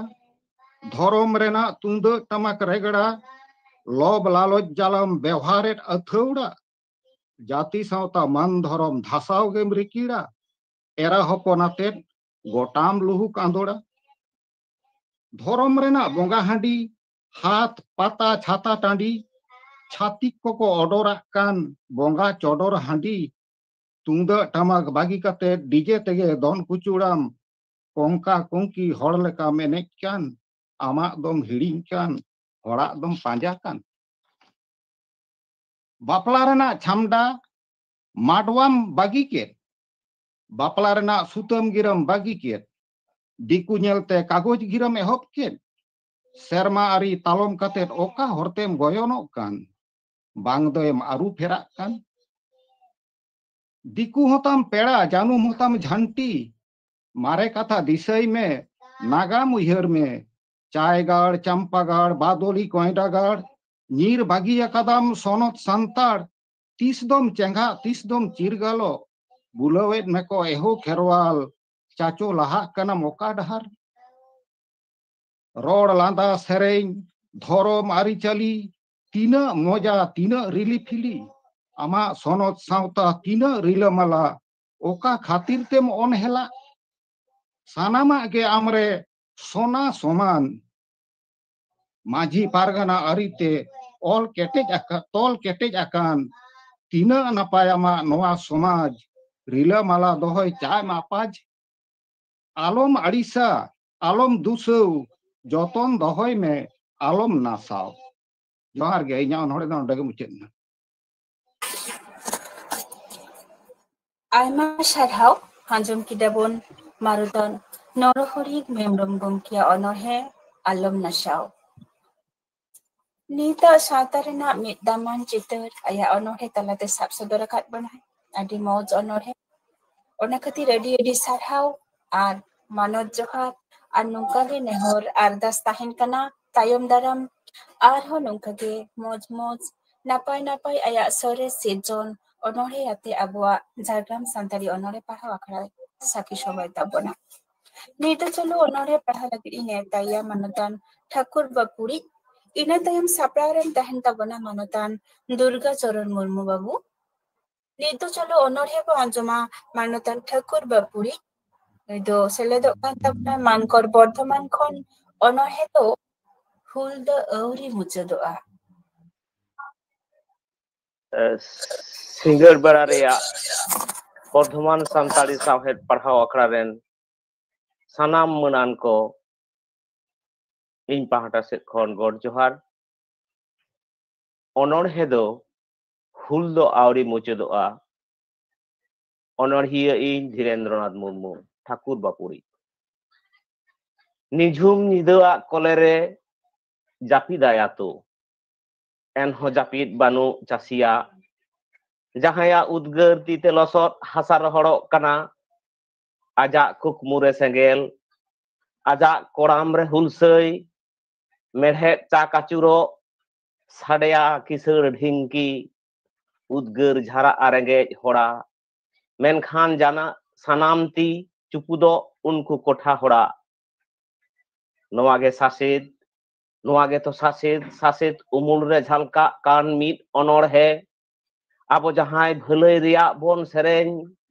ᱫᱷᱚᱨᱚᱢ ᱨᱮᱱᱟᱜ ᱛᱩᱢᱫᱟᱹᱜ ᱴᱟᱢᱟᱠ ᱨᱮᱜᱽᱲᱟ, ᱞᱚᱵᱽ ᱞᱟᱞᱚᱪ ᱡᱟᱞᱟᱢ ᱵᱮᱣᱦᱟᱨᱮᱫ ᱟᱹᱛᱷᱟᱹᱣᱲᱟ᱾ ᱡᱟᱹᱛᱤ ᱥᱟᱶᱛᱟ ᱢᱟᱹᱱ ᱫᱷᱚᱨᱚᱢ ᱫᱷᱟᱥᱟᱣ ᱜᱮᱢ ᱨᱤᱠᱤᱲᱟ᱾ ᱮᱨᱟ ᱦᱚᱯᱚᱱ ᱟᱛᱮᱫ ᱜᱚᱴᱟᱢ ᱞᱩᱦᱩᱠ ᱟᱸᱫᱳᱲᱟ᱾ ᱫᱷᱚᱨᱚᱢ ᱨᱮᱱᱟᱜ ᱵᱚᱸᱜᱟ ᱦᱟᱺᱰᱤ, ᱦᱟᱛ ᱯᱟᱛᱟ ᱪᱷᱟᱛᱟ ᱴᱟᱺᱰᱤ, ᱪᱷᱟᱹᱛᱤᱠ ᱠᱚᱠᱚ ᱚᱰᱚᱨᱟᱜ ᱠᱟᱱ ᱵᱚᱸᱜᱟ ᱪᱚᱰᱚᱨ ᱦᱟᱺᱰᱤ᱾ ᱛᱩᱢᱫᱟᱹᱜ ᱴᱟᱢᱟᱠ ᱵᱟᱹᱜᱤ ᱠᱟᱛᱮ ᱰᱤᱡᱮ ᱛᱮᱜᱮ ᱫᱚᱱ ᱠᱩᱪᱩᱲᱟᱢ᱾ ᱠᱚᱝᱠᱟ ᱠᱚᱝᱠᱤ ᱦᱚᱲ ᱞᱮᱠᱟᱢ ᱮᱱᱮᱡ ᱠᱟᱱ, ᱟᱢᱟᱜ ᱫᱚᱢ ᱦᱤᱲᱤᱧ ᱠᱟᱱ, ᱦᱚᱲᱟᱜ ᱫᱚᱢ ᱯᱟᱸᱡᱟ ᱠᱟᱱ᱾ ᱵᱟᱯᱞᱟ ᱨᱮᱱᱟᱜ ᱪᱷᱟᱢᱰᱟ, ᱢᱟᱰᱣᱟᱢ ᱵᱟᱹᱜᱤ ᱠᱮᱫ᱾ ᱵᱟᱯᱞᱟ ᱨᱮᱱᱟᱜ ᱥᱩᱛᱟᱹᱢ ᱜᱤᱨᱟᱹᱢ ᱵᱟᱹᱜᱤ ᱠᱮᱫ᱾ ᱫᱤᱠᱩ ᱧᱮᱞᱛᱮ ᱠᱟᱜᱚᱡᱽ ᱜᱤᱨᱟᱹᱢ ᱮᱦᱚᱵ ᱠᱮᱫ᱾ ᱥᱮᱨᱢᱟ ᱟᱹᱨᱤ ᱛᱟᱞᱚᱢ ᱠᱟᱛᱮᱫ ᱚᱠᱟ ᱦᱚᱨᱛᱮᱢ ᱜᱚᱭᱚᱱᱚᱜ ᱠᱟᱱ? ᱵᱟᱝ ᱫᱚᱭᱮᱢ ᱟᱹᱨᱩ ᱯᱷᱮᱨᱟᱜ ᱠᱟᱱ? ᱫᱤᱠᱩ ᱦᱚᱸᱛᱟᱢ ᱯᱮᱲᱟ, ᱡᱟᱹᱱᱩᱢ ᱦᱚᱸᱛᱟᱢ ᱡᱷᱟᱱᱴᱤ᱾ ᱢᱟᱨᱮ ᱠᱟᱛᱷᱟ ᱫᱤᱥᱟᱹᱭ ᱢᱮ, ᱱᱟᱜᱟᱢ ᱩᱭᱦᱟᱹᱨ ᱢᱮ᱾ ᱪᱟᱭᱜᱟᱲ, ᱪᱟᱢᱯᱟᱜᱟᱲ, ᱵᱟᱫᱚᱞᱤ, ᱠᱚᱭᱰᱟᱜᱟᱲ, ᱧᱤᱨ ᱵᱟᱹᱜᱤ ᱟᱠᱟᱫᱟᱢ ᱥᱚᱱᱚᱛ ᱥᱟᱱᱛᱟᱲ᱾ ᱛᱤᱥ ᱫᱚᱢ ᱪᱮᱸᱜᱷᱟᱜ, ᱛᱤᱥ ᱫᱚᱢ ᱪᱤᱨᱜᱟᱞᱚᱜ? ᱵᱩᱞᱟᱹᱣᱮᱫ ᱢᱮᱠᱚ ᱮᱦᱳ ᱠᱷᱮᱨᱣᱟᱞ, ᱪᱟᱪᱳ ᱞᱟᱦᱟᱜ ᱠᱟᱱᱟᱢ ᱚᱠᱟ ᱰᱟᱦᱟᱨ? ᱨᱚᱲ ᱞᱟᱸᱫᱟ ᱥᱮᱨᱮᱧ, ᱫᱷᱚᱨᱚᱢ ᱟᱹᱨᱤᱪᱟᱹᱞᱤ, ᱛᱤᱱᱟᱹᱜ ᱢᱚᱡᱟ, ᱛᱤᱱᱟᱹᱜ ᱨᱤᱞᱤᱯᱷᱤᱞᱤ᱾ ᱟᱢᱟᱜ ᱥᱚᱱᱚᱛ ᱥᱟᱶᱛᱟ ᱛᱤᱱᱟᱹᱜ ᱨᱤᱞᱟᱹᱢᱟᱞᱟ, ᱚᱠᱟ ᱠᱷᱟᱹᱛᱤᱨ ᱛᱮᱢ ᱚᱱᱦᱮᱞᱟ? ᱥᱟᱱᱟᱢᱟᱜ ᱜᱮ ᱟᱢᱨᱮ ᱥᱚᱱᱟ ᱥᱚᱢᱟᱱ᱾ ᱢᱟᱹᱡᱷᱤ ᱯᱟᱨᱜᱟᱱᱟ ᱟᱹᱨᱤᱛᱮ ᱚᱞ ᱠᱮᱴᱮᱡ ᱟᱠᱟ-, ᱛᱚᱞ ᱠᱮᱴᱮᱡ ᱟᱠᱟᱱ᱾ ᱛᱤᱱᱟᱹᱜ ᱱᱟᱯᱟᱭ ᱟᱢᱟᱜ ᱱᱚᱣᱟ ᱥᱚᱢᱟᱡᱽ, ᱨᱤᱞᱟᱹᱢᱟᱞᱟ ᱫᱚᱦᱚᱭ ᱪᱟᱭ ᱢᱟ ᱯᱟᱡᱽ᱾ ᱟᱞᱚᱢ ᱟᱹᱲᱤᱥᱟ, ᱟᱞᱚᱢ ᱫᱩᱥᱟᱹᱣ, ᱡᱚᱛᱚᱱ ᱫᱚᱦᱚᱭ ᱢᱮ, ᱟᱞᱚᱢ ᱱᱟᱥᱟᱣ᱾ ᱡᱚᱦᱟᱨ ᱜᱮ, ᱤᱧᱟᱹᱜ ᱚᱱᱚᱬᱦᱮ ᱫᱚ ᱱᱚᱰᱮ ᱜᱮ ᱢᱩᱪᱟᱹᱫ ᱮᱱᱟ᱾ ᱟᱭᱢᱟ ᱥᱟᱨᱦᱟᱣ᱾ ᱟᱸᱡᱚᱢ ᱠᱮᱫᱟ ᱵᱚᱱ ᱢᱟᱨᱚᱛᱟᱱ ᱱᱚᱨᱚᱦᱚᱨᱤ ᱦᱮᱢᱵᱽᱨᱚᱢ ᱜᱚᱢᱠᱮᱭᱟᱜ ᱚᱱᱚᱬᱦᱮ ᱟᱞᱚᱢ ᱱᱟᱥᱟᱣ᱾ ᱱᱤᱛᱟᱜ ᱥᱟᱶᱛᱟ ᱨᱮᱱᱟᱜ ᱢᱤᱫ ᱫᱟᱢᱟᱱ ᱪᱤᱛᱟᱹᱨ ᱟᱭᱟᱜ ᱚᱱᱚᱬᱦᱮ ᱛᱟᱞᱟᱛᱮ ᱥᱟᱵ ᱥᱚᱫᱚᱨ ᱟᱠᱟᱫ ᱵᱚᱱᱟᱭ᱾ ᱟᱹᱰᱤ ᱢᱚᱡᱽ ᱚᱱᱚᱬᱦᱮ᱾ ᱚᱱᱟ ᱠᱷᱟᱹᱛᱤᱨ ᱟᱹᱰᱤ ᱟᱹᱰᱤ ᱥᱟᱨᱦᱟᱣ ᱟᱨ ᱢᱟᱱᱚᱛ ᱡᱚᱦᱟᱨ᱾ ᱟᱨ ᱱᱚᱝᱠᱟ ᱜᱮ ᱱᱮᱦᱚᱨ ᱟᱨᱫᱟᱥ ᱛᱟᱦᱮᱱ ᱠᱟᱱᱟ, ᱛᱟᱭᱚᱢ ᱫᱟᱨᱟᱢ ᱟᱨᱦᱚᱸ ᱱᱚᱝᱠᱟ ᱜᱮ ᱢᱚᱡᱽ ᱢᱚᱡᱽ, ᱱᱟᱯᱟᱭ ᱱᱟᱯᱟᱭ ᱟᱭᱟᱜ ᱥᱚᱨᱮᱥ ᱥᱤᱨᱡᱚᱱ ᱚᱱᱚᱬᱦᱮ ᱟᱛᱮ ᱟᱵᱚᱣᱟᱜ ᱡᱷᱟᱲᱜᱨᱟᱢ ᱥᱟᱱᱛᱟᱲᱤ ᱚᱱᱚᱬᱦᱮ ᱯᱟᱲᱦᱟᱣ ᱟᱠᱷᱲᱟ ᱥᱟᱹᱠᱷᱤ ᱥᱚᱵᱷᱟᱭ ᱛᱟᱵᱚᱱᱟ᱾ ᱱᱤᱛ ᱫᱚ ᱪᱚᱞᱚ ᱚᱱᱚᱬᱦᱮ ᱯᱟᱲᱦᱟᱣ ᱞᱟᱹᱜᱤᱫ ᱤᱧ ᱱᱮᱣᱛᱟᱭᱟ ᱢᱟᱱᱚᱛᱟᱱ ᱴᱷᱟᱹᱠᱩᱨ ᱵᱟᱹᱯᱩᱲᱤᱡ᱾ ᱤᱱᱟᱹ ᱛᱟᱭᱚᱢ ᱥᱟᱯᱲᱟᱣ ᱨᱮᱢ ᱛᱟᱦᱮᱱ ᱛᱟᱵᱚᱱᱟ ᱢᱟᱱᱚᱛᱟᱱ ᱫᱩᱨᱜᱟ ᱪᱚᱨᱚᱱ ᱢᱩᱨᱢᱩ ᱵᱟᱹᱵᱩ᱾ ᱱᱤᱛ ᱫᱚ ᱪᱚᱞᱚ ᱚᱱᱚᱬᱦᱮ ᱵᱚ ᱟᱸᱡᱚᱢᱟ ᱢᱟᱱᱚᱛᱟᱱ ᱴᱷᱟᱹᱠᱩᱨ ᱵᱟᱹᱯᱩᱲᱤᱡ᱾ ᱱᱩᱭ ᱫᱚ ᱥᱮᱞᱮᱫᱚᱜ ᱠᱟᱱ ᱛᱟᱵᱚᱱᱟ ᱢᱟᱱᱠᱚᱨ ᱵᱚᱨᱫᱷᱚᱢᱟᱱ ᱠᱷᱚᱱ᱾ ᱚᱱᱚᱬᱦᱮ ᱫᱚ ᱦᱩᱞ ᱫᱚ ᱟᱹᱣᱨᱤ ᱢᱩᱪᱟᱹᱫᱚᱜᱼᱟ᱾ ᱥᱤᱸᱜᱟᱹᱲ ᱵᱮᱲᱟ ᱨᱮᱭᱟᱜ ᱵᱚᱨᱫᱷᱚᱢᱟᱱ ᱥᱟᱱᱛᱟᱲᱤ ᱥᱟᱶᱦᱮᱫ ᱯᱟᱲᱦᱟᱣ ᱟᱠᱷᱲᱟ ᱨᱮᱱ ᱥᱟᱱᱟᱢ ᱢᱟᱹᱱᱟᱱ ᱠᱚ ᱤᱧ ᱯᱟᱦᱴᱟ ᱥᱮᱫ ᱠᱷᱚᱱ ᱜᱚᱰ ᱡᱚᱦᱟᱨ᱾ ᱚᱱᱚᱬᱦᱮ ᱫᱚ ᱦᱩᱞ ᱫᱚ ᱟᱹᱣᱨᱤ ᱢᱩᱪᱟᱹᱫᱚᱜᱼᱟ᱾ ᱚᱱᱚᱬᱦᱤᱭᱟᱹ ᱤᱧ ᱫᱷᱤᱨᱮᱱᱫᱨᱚᱱᱟᱛᱷ ᱢᱩᱨᱢᱩ, ᱴᱷᱟᱹᱠᱩᱨ ᱵᱟᱹᱯᱩᱲᱤᱡ᱾ ᱱᱤᱡᱷᱩᱢ ᱧᱤᱫᱟᱹᱣᱟᱜ ᱠᱚᱞᱮᱨᱮ ᱡᱟᱹᱯᱤᱫᱟᱭ ᱟᱛᱳ, ᱮᱱᱦᱚᱸ ᱡᱟᱹᱯᱤᱫ ᱵᱟᱹᱱᱩᱜ ᱪᱟᱹᱥᱤᱭᱟᱜ᱾ ᱡᱟᱦᱟᱸᱭᱟᱜ ᱩᱫᱽᱜᱟᱹᱨ ᱛᱤ ᱛᱮ ᱞᱚᱥᱚᱫ ᱦᱟᱥᱟ ᱨᱚᱦᱚᱲᱚᱜ ᱠᱟᱱᱟ, ᱟᱡᱟᱜ ᱠᱩᱠᱢᱩ ᱨᱮ ᱥᱮᱸᱜᱮᱞ, ᱟᱡᱟᱜ ᱠᱚᱲᱟᱢ ᱨᱮ ᱦᱩᱞᱥᱟᱹᱭ, ᱢᱮᱲᱦᱮᱫ ᱪᱟᱠ ᱟᱹᱪᱩᱨᱚᱜ, ᱥᱟᱰᱮᱭᱟ ᱠᱤᱥᱟᱹᱬ ᱰᱷᱤᱝᱠᱤ, ᱩᱫᱽᱜᱟᱹᱨ ᱡᱷᱟᱨᱟᱜᱼᱟ ᱨᱮᱸᱜᱮᱡ ᱦᱚᱲᱟᱜ᱾ ᱢᱮᱱᱠᱷᱟᱱ ᱡᱟᱱᱟ ᱥᱟᱱᱟᱢ ᱛᱤ ᱪᱩᱯᱩᱫᱚᱜ ᱩᱱᱠᱩ ᱠᱚᱴᱷᱟ ᱦᱚᱲᱟᱜ᱾ ᱱᱚᱣᱟ ᱜᱮ ᱥᱟᱥᱮᱛ, ᱱᱚᱣᱟ ᱜᱮᱛᱚ ᱥᱟᱥᱮᱛ, ᱥᱟᱥᱮᱛ ᱩᱢᱩᱞ ᱨᱮ ᱡᱷᱟᱞᱠᱟᱜ ᱠᱟᱱ ᱢᱤᱫ ᱚᱱᱚᱬᱦᱮ᱾ ᱟᱵᱚ ᱡᱟᱦᱟᱸᱭ ᱵᱷᱟᱹᱞᱟᱹᱭ ᱨᱮᱭᱟᱜ ᱵᱚᱱ ᱥᱮᱨᱮᱧ,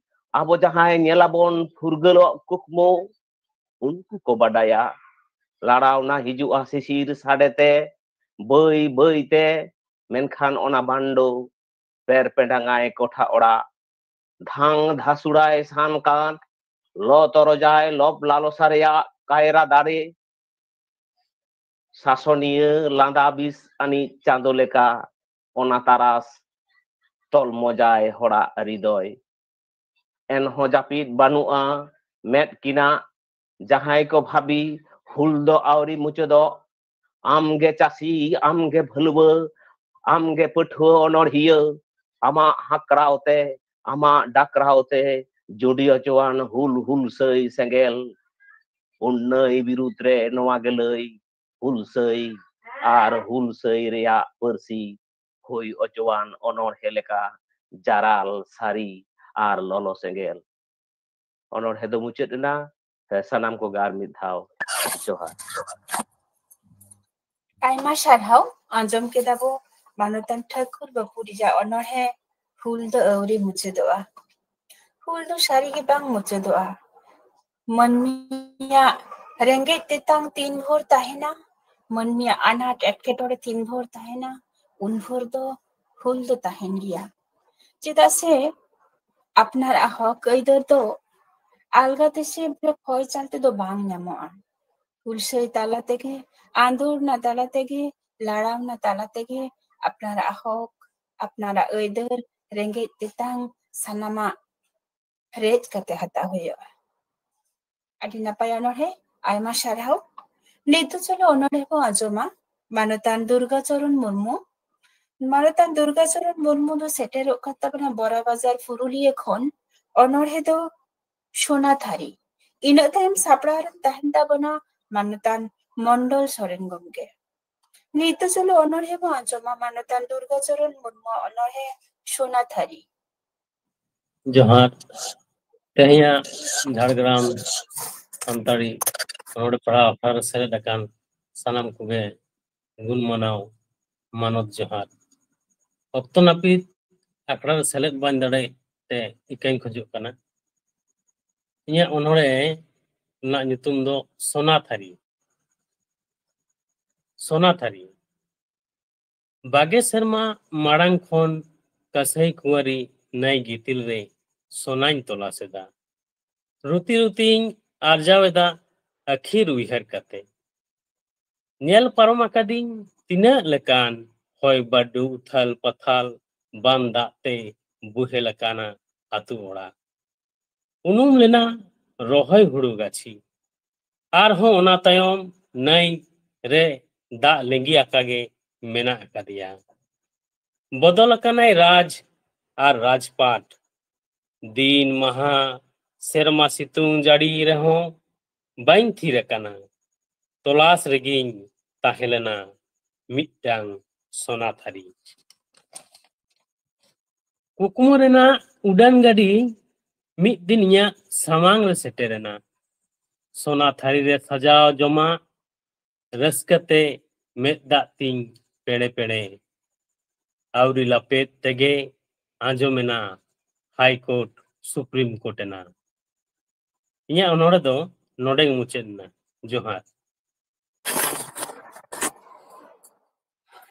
ᱟᱵᱚ ᱡᱟᱦᱟᱸᱭ ᱧᱮᱞᱟᱵᱚᱱ ᱯᱷᱩᱨᱜᱟᱹᱞᱚᱜ ᱠᱩᱠᱢᱩ, ᱩᱱᱠᱩ ᱠᱚ ᱵᱟᱰᱟᱭᱟ᱾ ᱞᱟᱲᱟᱣᱱᱟ ᱦᱤᱡᱩᱜᱼᱟ ᱥᱤᱥᱤᱨ ᱥᱟᱰᱮᱛᱮ, ᱵᱟᱹᱭ ᱵᱟᱹᱭᱛᱮ, ᱢᱮᱱᱠᱷᱟᱱ ᱚᱱᱟ ᱵᱟᱱᱰᱳ ᱯᱮᱨ ᱯᱮᱰᱟᱝᱟᱭ ᱠᱚᱴᱷᱟ ᱚᱲᱟᱜ, ᱫᱷᱟᱝ ᱫᱷᱟᱥᱩᱲᱟᱭ ᱥᱟᱱ ᱠᱟᱸᱛ, ᱞᱚ ᱛᱚᱨᱚᱡᱟᱭ ᱞᱚᱵ ᱞᱟᱞᱚᱥᱟ ᱨᱮᱭᱟᱜ ᱠᱟᱭᱨᱟ ᱫᱟᱨᱮ᱾ ᱥᱟᱥᱚᱱᱤᱭᱟᱹ ᱞᱟᱸᱫᱟ ᱵᱤᱥ ᱟᱹᱱᱤᱡ ᱪᱟᱸᱫᱚ ᱞᱮᱠᱟ ᱚᱱᱟ ᱛᱟᱨᱟᱥ ᱛᱚᱞᱢᱚᱡᱟᱭ ᱦᱚᱲᱟᱜ ᱦᱨᱤᱫᱚᱭ᱾ ᱮᱱᱦᱚᱸ ᱡᱟᱹᱯᱤᱫ ᱵᱟᱹᱱᱩᱜᱼᱟ ᱢᱮᱫ ᱠᱤᱱᱟᱜ᱾ ᱡᱟᱦᱟᱸᱭ ᱠᱚ ᱵᱷᱟᱹᱵᱤ ᱦᱩᱞ ᱫᱚ ᱟᱹᱣᱨᱤ ᱢᱩᱪᱟᱹᱫᱚᱜ, ᱟᱢᱜᱮ ᱪᱟᱹᱥᱤ, ᱟᱢᱜᱮ ᱵᱷᱟᱹᱞᱣᱟᱹ, ᱟᱢᱜᱮ ᱯᱟᱹᱴᱷᱩᱣᱟᱹ ᱚᱱᱚᱬᱦᱤᱭᱟᱹ, ᱟᱢᱟᱜ ᱦᱟᱸᱠᱨᱟᱣ ᱛᱮ, ᱟᱢᱟᱜ ᱰᱟᱠᱨᱟᱣ ᱛᱮ ᱡᱩᱰᱤ ᱚᱪᱚᱣᱟᱱ ᱦᱩᱞ ᱦᱩᱞᱥᱟᱹᱭ ᱥᱮᱸᱜᱮᱞ᱾ ᱩᱱᱱᱟᱹᱭ ᱵᱤᱨᱩᱫᱽ ᱨᱮ ᱱᱚᱣᱟ ᱜᱮ ᱞᱟᱹᱭ, ᱦᱩᱞᱥᱟᱹᱭ ᱟᱨ ᱦᱩᱞᱥᱟᱹᱭ ᱨᱮᱭᱟᱜ ᱯᱟᱹᱨᱥᱤ ᱦᱩᱭ ᱚᱪᱚᱣᱟᱱ ᱚᱱᱚᱬᱦᱮ ᱞᱮᱠᱟ ᱡᱟᱨᱟᱞ ᱥᱟᱹᱨᱤ ᱟᱨ ᱞᱚᱞᱚ ᱥᱮᱸᱜᱮᱞ᱾ ᱚᱱᱚᱬᱦᱮ ᱫᱚ ᱢᱩᱪᱟᱹᱫ ᱮᱱᱟ᱾ ᱥᱟᱱᱟᱢ ᱠᱚᱜᱮ ᱟᱨ ᱢᱤᱫ ᱫᱷᱟᱣ ᱡᱚᱦᱟᱨ᱾ ᱟᱭᱢᱟ ᱥᱟᱨᱦᱟᱣ᱾ ᱟᱸᱡᱚᱢ ᱠᱮᱫᱟ ᱵᱚ ᱢᱟᱱᱚᱛᱟᱱ ᱴᱷᱟᱹᱠᱩᱨ ᱵᱟᱹᱵᱩ ᱨᱮᱭᱟᱜ ᱚᱱᱚᱬᱦᱮ ᱦᱩᱞ ᱫᱚ ᱟᱹᱣᱨᱤ ᱢᱩᱪᱟᱹᱫᱚᱜᱼᱟ᱾ ᱦᱩᱞ ᱫᱚ ᱥᱟᱹᱨᱤ ᱜᱮ ᱵᱟᱝ ᱢᱩᱪᱟᱹᱫᱚᱜᱼᱟ᱾ ᱢᱟᱹᱱᱢᱤᱭᱟᱜ ᱨᱮᱸᱜᱮᱡ ᱛᱮᱛᱟᱝ ᱛᱤᱱ ᱵᱷᱳᱨ ᱛᱟᱦᱮᱱᱟ, ᱢᱟᱹᱱᱢᱤᱭᱟᱜ ᱟᱱᱟᱴ ᱮᱴᱠᱮᱴᱚᱬᱮ ᱛᱤᱱ ᱵᱷᱳᱨ ᱛᱟᱦᱮᱱᱟ, ᱩᱱ ᱵᱷᱳᱨ ᱫᱚ ᱦᱩᱞ ᱫᱚ ᱛᱟᱦᱮᱱ ᱜᱮᱭᱟ᱾ ᱪᱮᱫᱟᱜ ᱥᱮ ᱟᱯᱱᱟᱨᱟᱜ ᱦᱚᱠ ᱟᱹᱭᱫᱟᱹᱨ ᱫᱚ ᱟᱞᱜᱟ ᱛᱮᱥᱮ ᱯᱷᱚᱭ ᱪᱟᱞ ᱛᱮᱫᱚ ᱵᱟᱝ ᱧᱟᱢᱚᱜᱼᱟ᱾ ᱦᱩᱞᱥᱟᱹᱭ ᱛᱟᱞᱟ ᱛᱮᱜᱮ, ᱟᱸᱫᱳᱲᱱᱟ ᱛᱟᱞᱟ ᱛᱮᱜᱮ, ᱞᱟᱲᱟᱣᱱᱟ ᱛᱟᱞᱟ ᱛᱮᱜᱮ ᱟᱯᱱᱟᱨᱟᱜ ᱦᱚᱠ, ᱟᱯᱱᱟᱨᱟᱜ ᱟᱹᱭᱫᱟᱹᱨ, ᱨᱮᱸᱜᱮᱡ ᱛᱮᱛᱟᱝ ᱥᱟᱱᱟᱢᱟᱜ ᱨᱮᱡ ᱠᱟᱛᱮ ᱦᱟᱛᱟᱣ ᱦᱩᱭᱩᱜᱼᱟ᱾ ᱟᱹᱰᱤ ᱱᱟᱯᱟᱭ ᱚᱱᱚᱬᱦᱮ, ᱟᱭᱢᱟ ᱥᱟᱨᱦᱟᱣ᱾ ᱱᱤᱛ ᱫᱚ ᱪᱚᱞᱚ ᱚᱱᱚᱬᱦᱮ ᱵᱚ ᱟᱸᱡᱚᱢᱟ ᱢᱟᱱᱚᱛᱟᱱ ᱫᱩᱨᱜᱟᱪᱚᱨᱚᱱ ᱢᱩᱨᱢᱩ᱾ ᱢᱟᱱᱚᱛᱟᱱ ᱫᱩᱨᱜᱟᱪᱚᱨᱚᱱ ᱢᱩᱨᱢᱩ ᱫᱚ ᱥᱮᱴᱮᱨᱚᱜ ᱠᱟᱱ ᱛᱟᱵᱚᱱᱟ ᱵᱚᱨᱟ ᱵᱟᱡᱟᱨ ᱯᱩᱨᱩᱞᱤᱭᱟᱹ ᱠᱷᱚᱱ᱾ ᱚᱱᱚᱬᱦᱮ ᱫᱚ ᱥᱳᱱᱟ ᱛᱷᱟᱹᱨᱤ᱾ ᱤᱱᱟᱹ ᱛᱟᱭᱚᱢ ᱥᱟᱯᱲᱟᱣ ᱨᱮ ᱛᱟᱦᱮᱱ ᱛᱟᱵᱚᱱᱟ ᱢᱟᱱᱚᱛᱟᱱ ᱢᱚᱱᱰᱚᱞ ᱥᱚᱨᱮᱱ ᱜᱚᱢᱠᱮ᱾ ᱱᱤᱛ ᱫᱚ ᱪᱚᱞᱚ ᱚᱱᱚᱬᱦᱮ ᱵᱚ ᱟᱸᱡᱚᱢᱟ ᱢᱟᱱᱚᱛᱟᱱ ᱫᱩᱨᱜᱟᱪᱚᱨᱚᱱ ᱢᱩᱨᱢᱩ ᱚᱱᱚᱬᱦᱮ ᱥᱳᱱᱟ ᱛᱷᱟᱹᱨᱤ᱾ ᱡᱚᱦᱟᱨ᱾ ᱛᱮᱦᱮᱧᱟᱜ ᱡᱷᱟᱲᱜᱨᱟᱢ ᱥᱟᱱᱛᱟᱲᱤ ᱨᱚᱲ ᱯᱟᱲᱦᱟᱣ ᱟᱠᱷᱲᱟ ᱨᱮ ᱥᱮᱞᱮᱫ ᱟᱠᱟᱱ ᱥᱟᱱᱟᱢ ᱠᱚᱜᱮ ᱜᱩᱱ ᱢᱟᱱᱟᱣ ᱢᱟᱱᱚᱛ ᱡᱚᱦᱟᱨ᱾ ᱚᱠᱛᱚ ᱱᱟᱹᱯᱤᱛ ᱟᱠᱷᱲᱟ ᱨᱮ ᱥᱮᱞᱮᱫ ᱵᱟᱹᱧ ᱫᱟᱲᱮ ᱛᱮ ᱤᱠᱟᱹᱧ ᱠᱷᱚᱡᱚᱜ ᱠᱟᱱᱟ᱾ ᱤᱧᱟᱹᱜ ᱚᱱᱚᱬᱦᱮ ᱨᱮᱱᱟᱜ ᱧᱩᱛᱩᱢ ᱫᱚ ᱥᱳᱱᱟ ᱛᱷᱟᱹᱨᱤ᱾ ᱥᱳᱱᱟ ᱛᱷᱟᱹᱨᱤ᱾ ᱵᱟᱜᱮ ᱥᱮᱨᱢᱟ ᱢᱟᱲᱟᱝ ᱠᱷᱚᱱ ᱠᱟᱹᱥᱟᱹᱭ ᱠᱩᱸᱣᱟᱨᱤ ᱱᱟᱹᱭ ᱜᱤᱛᱤᱞ ᱨᱮ ᱥᱳᱱᱟᱧ ᱛᱚᱞᱟᱥ ᱮᱫᱟ᱾ ᱨᱩᱛᱤ ᱨᱩᱛᱤᱧ ᱟᱨᱡᱟᱣ ᱮᱫᱟ ᱟᱹᱠᱷᱤᱨ ᱩᱭᱦᱟᱹᱨ ᱠᱟᱛᱮ᱾ ᱧᱮᱞ ᱯᱟᱨᱚᱢ ᱟᱠᱟᱫᱤᱧ ᱛᱤᱱᱟᱹᱜ ᱞᱮᱠᱟᱱ ᱦᱚᱭ ᱵᱟᱹᱨᱰᱩ ᱩᱛᱷᱟᱞ ᱯᱟᱛᱷᱟᱞ ᱵᱟᱱ ᱫᱟᱜ ᱛᱮ ᱵᱩᱦᱮᱞ ᱟᱠᱟᱱᱟ ᱟᱹᱛᱩ ᱚᱲᱟᱜ᱾ ᱩᱱᱩᱢ ᱞᱮᱱᱟ ᱨᱚᱦᱚᱭ ᱦᱩᱲᱩ ᱜᱟᱹᱪᱷᱤ᱾ ᱟᱨᱦᱚᱸ ᱚᱱᱟ ᱛᱟᱭᱚᱢ ᱱᱟᱹᱭ ᱨᱮ ᱫᱟᱜ ᱞᱤᱸᱜᱤ ᱟᱠᱟ ᱜᱮ ᱢᱮᱱᱟᱜ ᱟᱠᱟᱫᱮᱭᱟ᱾ ᱵᱚᱫᱚᱞ ᱟᱠᱟᱱᱟᱭ ᱨᱟᱡᱽ ᱟᱨ ᱨᱟᱡᱽᱯᱟᱴ᱾ ᱫᱤᱱ ᱢᱟᱦᱟ ᱥᱮᱨᱢᱟ ᱥᱤᱛᱩᱝ ᱡᱟᱹᱲᱤ ᱨᱮᱦᱚᱸ ᱵᱟᱹᱧ ᱛᱷᱤᱨ ᱟᱠᱟᱱᱟ᱾ ᱛᱚᱞᱟᱥ ᱨᱮᱜᱮᱧ ᱛᱟᱦᱮᱸ ᱞᱮᱱᱟ ᱢᱤᱫᱴᱟᱝ ᱥᱚᱱᱟ ᱛᱷᱟᱹᱨᱤ᱾ ᱠᱩᱠᱢᱩ ᱨᱮᱱᱟᱜ ᱩᱰᱟᱹᱱ ᱜᱟᱹᱰᱤ ᱢᱤᱫ ᱫᱤᱱ ᱤᱧᱟᱹᱜ ᱥᱟᱢᱟᱝ ᱨᱮ ᱥᱮᱴᱮᱨᱮᱱᱟ᱾ ᱥᱚᱱᱟ ᱛᱷᱟᱹᱨᱤ ᱨᱮ ᱥᱟᱡᱟᱣ ᱡᱚᱢᱟᱜ, ᱨᱟᱹᱥᱠᱟᱹ ᱛᱮ ᱢᱮᱫ ᱫᱟᱜ ᱛᱤᱧ ᱯᱮᱲᱮ ᱯᱮᱲᱮ᱾ ᱟᱹᱣᱨᱤ ᱞᱟᱯᱮᱫ ᱛᱮᱜᱮ ᱟᱸᱡᱚᱢᱮᱱᱟ ᱦᱟᱭ ᱠᱳᱨᱴ, ᱥᱩᱯᱨᱤᱢ ᱠᱳᱨᱴ ᱮᱱᱟ᱾ ᱤᱧᱟᱹᱜ ᱚᱱᱚᱬᱦᱮ ᱫᱚ ᱱᱚᱰᱮ ᱜᱮ ᱢᱩᱪᱟᱹᱫ ᱮᱱᱟ᱾ ᱡᱚᱦᱟᱨ᱾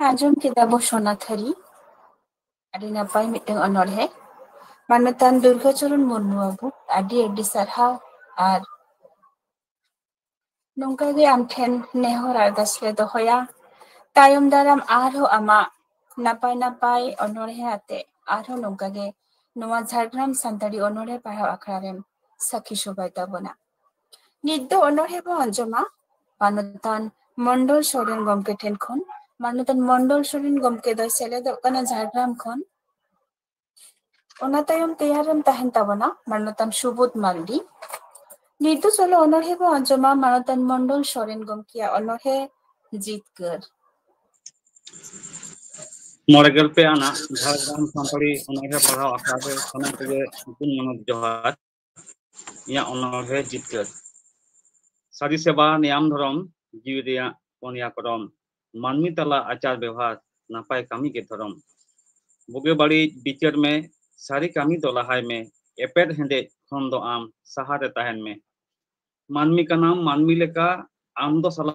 ᱟᱸᱡᱚᱢ ᱠᱮᱫᱟ ᱵᱚ ᱥᱚᱱᱟ ᱛᱷᱟᱹᱨᱤ, ᱟᱹᱰᱤ ᱱᱟᱯᱟᱭ ᱢᱤᱫᱴᱟᱝ ᱚᱱᱚᱬᱦᱮ᱾ ᱢᱟᱱᱚᱛᱟᱱ ᱫᱩᱨᱜᱟᱪᱚᱨᱚᱱ ᱢᱩᱨᱢᱩ ᱵᱟᱹᱵᱩ, ᱟᱹᱰᱤ ᱟᱹᱰᱤ ᱥᱟᱨᱦᱟᱣ᱾ ᱟᱨ ᱱᱚᱝᱠᱟ ᱜᱮ ᱟᱢ ᱴᱷᱮᱱ ᱱᱮᱦᱚᱨ ᱟᱨᱫᱟᱥ ᱞᱮ ᱫᱚᱦᱚᱭᱟ, ᱛᱟᱭᱚᱢ ᱫᱟᱨᱟᱢ ᱟᱨᱦᱚᱸ ᱟᱢᱟᱜ ᱱᱟᱯᱟᱭ ᱱᱟᱯᱟᱭ ᱚᱱᱚᱬᱦᱮ ᱟᱛᱮ ᱟᱨᱦᱚᱸ ᱱᱚᱝᱠᱟ ᱜᱮ ᱱᱚᱣᱟ ᱡᱷᱟᱲᱜᱨᱟᱢ ᱥᱟᱱᱛᱟᱲᱤ ᱚᱱᱚᱬᱦᱮ ᱯᱟᱲᱦᱟᱣ ᱟᱠᱷᱲᱟ ᱨᱮᱢ ᱥᱟᱹᱠᱷᱤ ᱥᱚᱵᱷᱟᱭ ᱛᱟᱵᱚᱱᱟ᱾ ᱱᱤᱛ ᱫᱚ ᱚᱱᱚᱬᱦᱮ ᱵᱚ ᱟᱸᱡᱚᱢᱟ ᱢᱟᱱᱚᱛᱟᱱ ᱢᱚᱱᱰᱚᱞ ᱥᱚᱨᱮᱱ ᱜᱚᱢᱠᱮ ᱴᱷᱮᱱ ᱠᱷᱚᱱ᱾ ᱢᱟᱱᱚᱛᱟᱱ ᱢᱚᱱᱰᱚᱞ ᱥᱚᱨᱮᱱ ᱜᱚᱢᱠᱮ ᱫᱚᱭ ᱥᱮᱞᱮᱫᱚᱜ ᱠᱟᱱᱟ ᱡᱷᱟᱲᱜᱨᱟᱢ ᱠᱷᱚᱱ᱾ ᱚᱱᱟ ᱛᱟᱭᱚᱢ ᱛᱮᱭᱟᱨ ᱨᱮᱢ ᱛᱟᱦᱮᱱ ᱛᱟᱵᱚᱱᱟ ᱢᱟᱱᱚᱛᱟᱱ ᱥᱩᱵᱳᱫᱷ ᱢᱟᱨᱰᱤ᱾ ᱱᱤᱛ ᱫᱚ ᱪᱚᱞᱚ ᱚᱱᱚᱬᱦᱮ ᱵᱚ ᱟᱸᱡᱚᱢᱟ ᱢᱟᱱᱚᱛᱟᱱ ᱢᱚᱱᱰᱚᱞ ᱥᱚᱨᱮᱱ ᱜᱚᱢᱠᱮᱭᱟᱜ ᱚᱱᱚᱬᱦᱮ ᱡᱤᱛᱠᱟᱹᱨ᱾ ᱢᱚᱬᱮ ᱜᱮᱞ ᱯᱮ ᱟᱱᱟᱜ ᱡᱷᱟᱲᱜᱨᱟᱢ ᱥᱟᱱᱛᱟᱲᱤ ᱚᱱᱚᱬᱦᱮ ᱯᱟᱲᱦᱟᱣ ᱟᱠᱷᱲᱟ ᱨᱮ ᱥᱟᱱᱟᱢ ᱠᱚᱜᱮ ᱜᱩᱱ ᱢᱟᱱᱚᱛ ᱡᱚᱦᱟᱨ᱾ ᱤᱧᱟᱹᱜ ᱚᱱᱚᱬᱦᱮ ᱡᱤᱛᱠᱟᱹᱨ᱾ ᱥᱟᱹᱨᱤ ᱥᱮᱵᱟ, ᱱᱮᱭᱟᱢ ᱫᱷᱚᱨᱚᱢ, ᱡᱤᱣᱤ ᱨᱮᱭᱟᱜ ᱯᱚᱱᱭᱟ ᱠᱚᱨᱚᱢ, ᱢᱟᱹᱱᱢᱤ ᱛᱟᱞᱟ ᱟᱪᱟᱨ ᱵᱮᱣᱦᱟᱨ, ᱱᱟᱯᱟᱭ ᱠᱟᱹᱢᱤ ᱜᱮ ᱫᱷᱚᱨᱚᱢ᱾ ᱵᱩᱜᱤ ᱵᱟᱹᱲᱤᱡ ᱵᱤᱪᱟᱹᱨ ᱢᱮ, ᱥᱟᱹᱨᱤ ᱠᱟᱹᱢᱤ ᱫᱚ ᱞᱟᱦᱟᱭ ᱢᱮ, ᱮᱯᱮᱨ ᱦᱮᱸᱰᱮᱡ ᱠᱷᱚᱱ ᱫᱚ ᱟᱢ ᱥᱟᱦᱟ ᱨᱮ ᱛᱟᱦᱮᱱ ᱢᱮ᱾ ᱢᱟᱹᱱᱢᱤ ᱠᱟᱱᱟᱢ ᱢᱟᱹᱱᱢᱤ ᱞᱮᱠᱟ, ᱟᱢ ᱫᱚ ᱥᱟᱞᱟ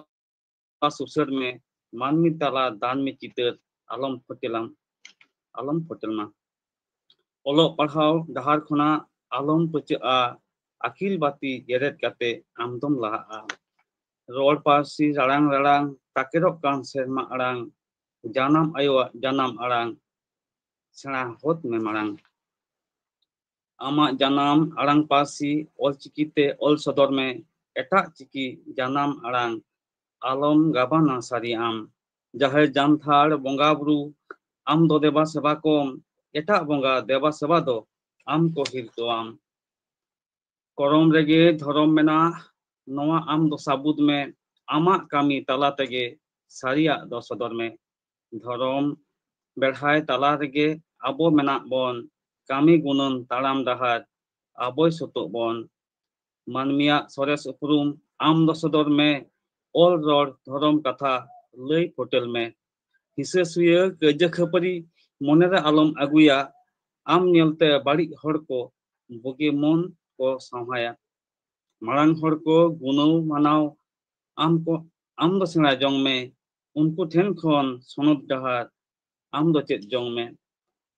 ᱥᱩᱥᱟᱹᱨ ᱢᱮ, ᱢᱟᱹᱱᱢᱤ ᱛᱟᱞᱟ ᱫᱟᱱ ᱢᱮ ᱪᱤᱛᱟᱹᱨ, ᱟᱞᱚᱢ ᱯᱷᱚᱴᱮᱞᱟᱢ, ᱟᱞᱚᱢ ᱯᱷᱚᱴᱮᱞ ᱢᱟ᱾ ᱚᱞᱚᱜ ᱯᱟᱲᱦᱟᱣ ᱰᱟᱦᱟᱨ ᱠᱷᱚᱱᱟᱜ ᱟᱞᱚᱢ ᱯᱟᱹᱪᱟᱹᱜᱼᱟ, ᱟᱹᱠᱤᱞ ᱵᱟᱹᱛᱤ ᱡᱮᱨᱮᱫ ᱠᱟᱛᱮ ᱟᱢ ᱫᱚᱢ ᱞᱟᱦᱟᱜᱼᱟ᱾ ᱨᱚᱲ ᱯᱟᱹᱨᱥᱤ ᱨᱟᱲᱟᱝ ᱨᱟᱲᱟᱝ, ᱛᱟᱠᱮᱨᱚᱜ ᱠᱟᱱ ᱥᱮᱨᱢᱟ ᱟᱲᱟᱝ, ᱡᱟᱱᱟᱢ ᱟᱭᱳᱣᱟᱜ ᱡᱟᱱᱟᱢ ᱟᱲᱟᱝ, ᱥᱮᱬᱟ ᱦᱚᱫ ᱢᱮ ᱢᱟᱲᱟᱝ᱾ ᱟᱢᱟᱜ ᱡᱟᱱᱟᱢ ᱟᱲᱟᱝ ᱯᱟᱹᱨᱥᱤ ᱚᱞᱪᱤᱠᱤ ᱛᱮ ᱚᱞ ᱥᱚᱫᱚᱨ ᱢᱮ, ᱮᱴᱟᱜ ᱪᱤᱠᱤ ᱡᱟᱱᱟᱢ ᱟᱲᱟᱝ ᱟᱞᱚᱢ ᱜᱟᱵᱟᱱᱟ ᱥᱟᱹᱨᱤ ᱟᱢ᱾ ᱡᱟᱦᱮᱨ ᱡᱟᱱᱛᱷᱟᱲ ᱵᱚᱸᱜᱟ ᱵᱩᱨᱩ ᱟᱢ ᱫᱚ ᱫᱮᱵᱟ ᱥᱮᱵᱟ ᱠᱚᱢ, ᱮᱴᱟᱜ ᱵᱚᱸᱜᱟ ᱫᱮᱵᱟ ᱥᱮᱵᱟ ᱫᱚ ᱟᱢ ᱠᱚ ᱦᱤᱨᱠᱟᱹᱣᱟᱢ᱾ ᱠᱚᱨᱚᱢ ᱨᱮᱜᱮ ᱫᱷᱚᱨᱚᱢ ᱢᱮᱱᱟᱜ, ᱱᱚᱣᱟ ᱟᱢ ᱫᱚ ᱥᱟᱹᱵᱩᱫ ᱢᱮ, ᱟᱢᱟᱜ ᱠᱟᱹᱢᱤ ᱛᱟᱞᱟ ᱛᱮᱜᱮ ᱥᱟᱹᱨᱤᱭᱟᱜ ᱫᱚ ᱥᱚᱫᱚᱨ ᱢᱮ᱾ ᱫᱷᱚᱨᱚᱢ ᱵᱮᱲᱦᱟᱭ ᱛᱟᱞᱟ ᱨᱮᱜᱮ ᱟᱵᱚ ᱢᱮᱱᱟᱜ ᱵᱚᱱ, ᱠᱟᱹᱢᱤ ᱜᱩᱱᱟᱹᱱ ᱛᱟᱲᱟᱢ ᱰᱟᱦᱟᱨ ᱟᱵᱚᱭ ᱥᱩᱛᱩᱜ ᱵᱚᱱ᱾ ᱢᱟᱹᱱᱢᱤᱭᱟᱜ ᱥᱚᱨᱮᱥ ᱩᱯᱨᱩᱢ ᱟᱢ ᱫᱚ ᱥᱚᱫᱚᱨ ᱢᱮ, ᱚᱞ ᱨᱚᱲ ᱫᱷᱚᱨᱚᱢ ᱠᱟᱛᱷᱟ ᱞᱟᱹᱭ ᱯᱷᱚᱴᱮᱞ ᱢᱮ᱾ ᱦᱤᱥᱟᱹ ᱥᱩᱭᱟᱹ ᱠᱟᱹᱭᱡᱟᱹ ᱠᱷᱟᱹᱯᱟᱹᱨᱤ ᱢᱚᱱᱮᱨᱮ ᱟᱞᱚᱢ ᱟᱹᱜᱩᱭᱟ, ᱟᱢ ᱧᱮᱞᱛᱮ ᱵᱟᱹᱲᱤᱡ ᱦᱚᱲ ᱠᱚ ᱵᱩᱜᱤ ᱢᱚᱱ ᱠᱚ ᱥᱟᱶᱦᱟᱭᱟ᱾ ᱢᱟᱲᱟᱝ ᱦᱚᱲ ᱠᱚ ᱜᱩᱱᱟᱹᱣ ᱢᱟᱱᱟᱣ ᱟᱢ ᱠᱚ, ᱟᱢ ᱫᱚ ᱥᱮᱬᱟ ᱡᱚᱝ ᱢᱮ, ᱩᱱᱠᱩ ᱴᱷᱮᱱ ᱠᱷᱚᱱ ᱥᱚᱱᱚᱛ ᱰᱟᱦᱟᱨ ᱟᱢ ᱫᱚ ᱪᱮᱫ ᱡᱚᱝ ᱢᱮ᱾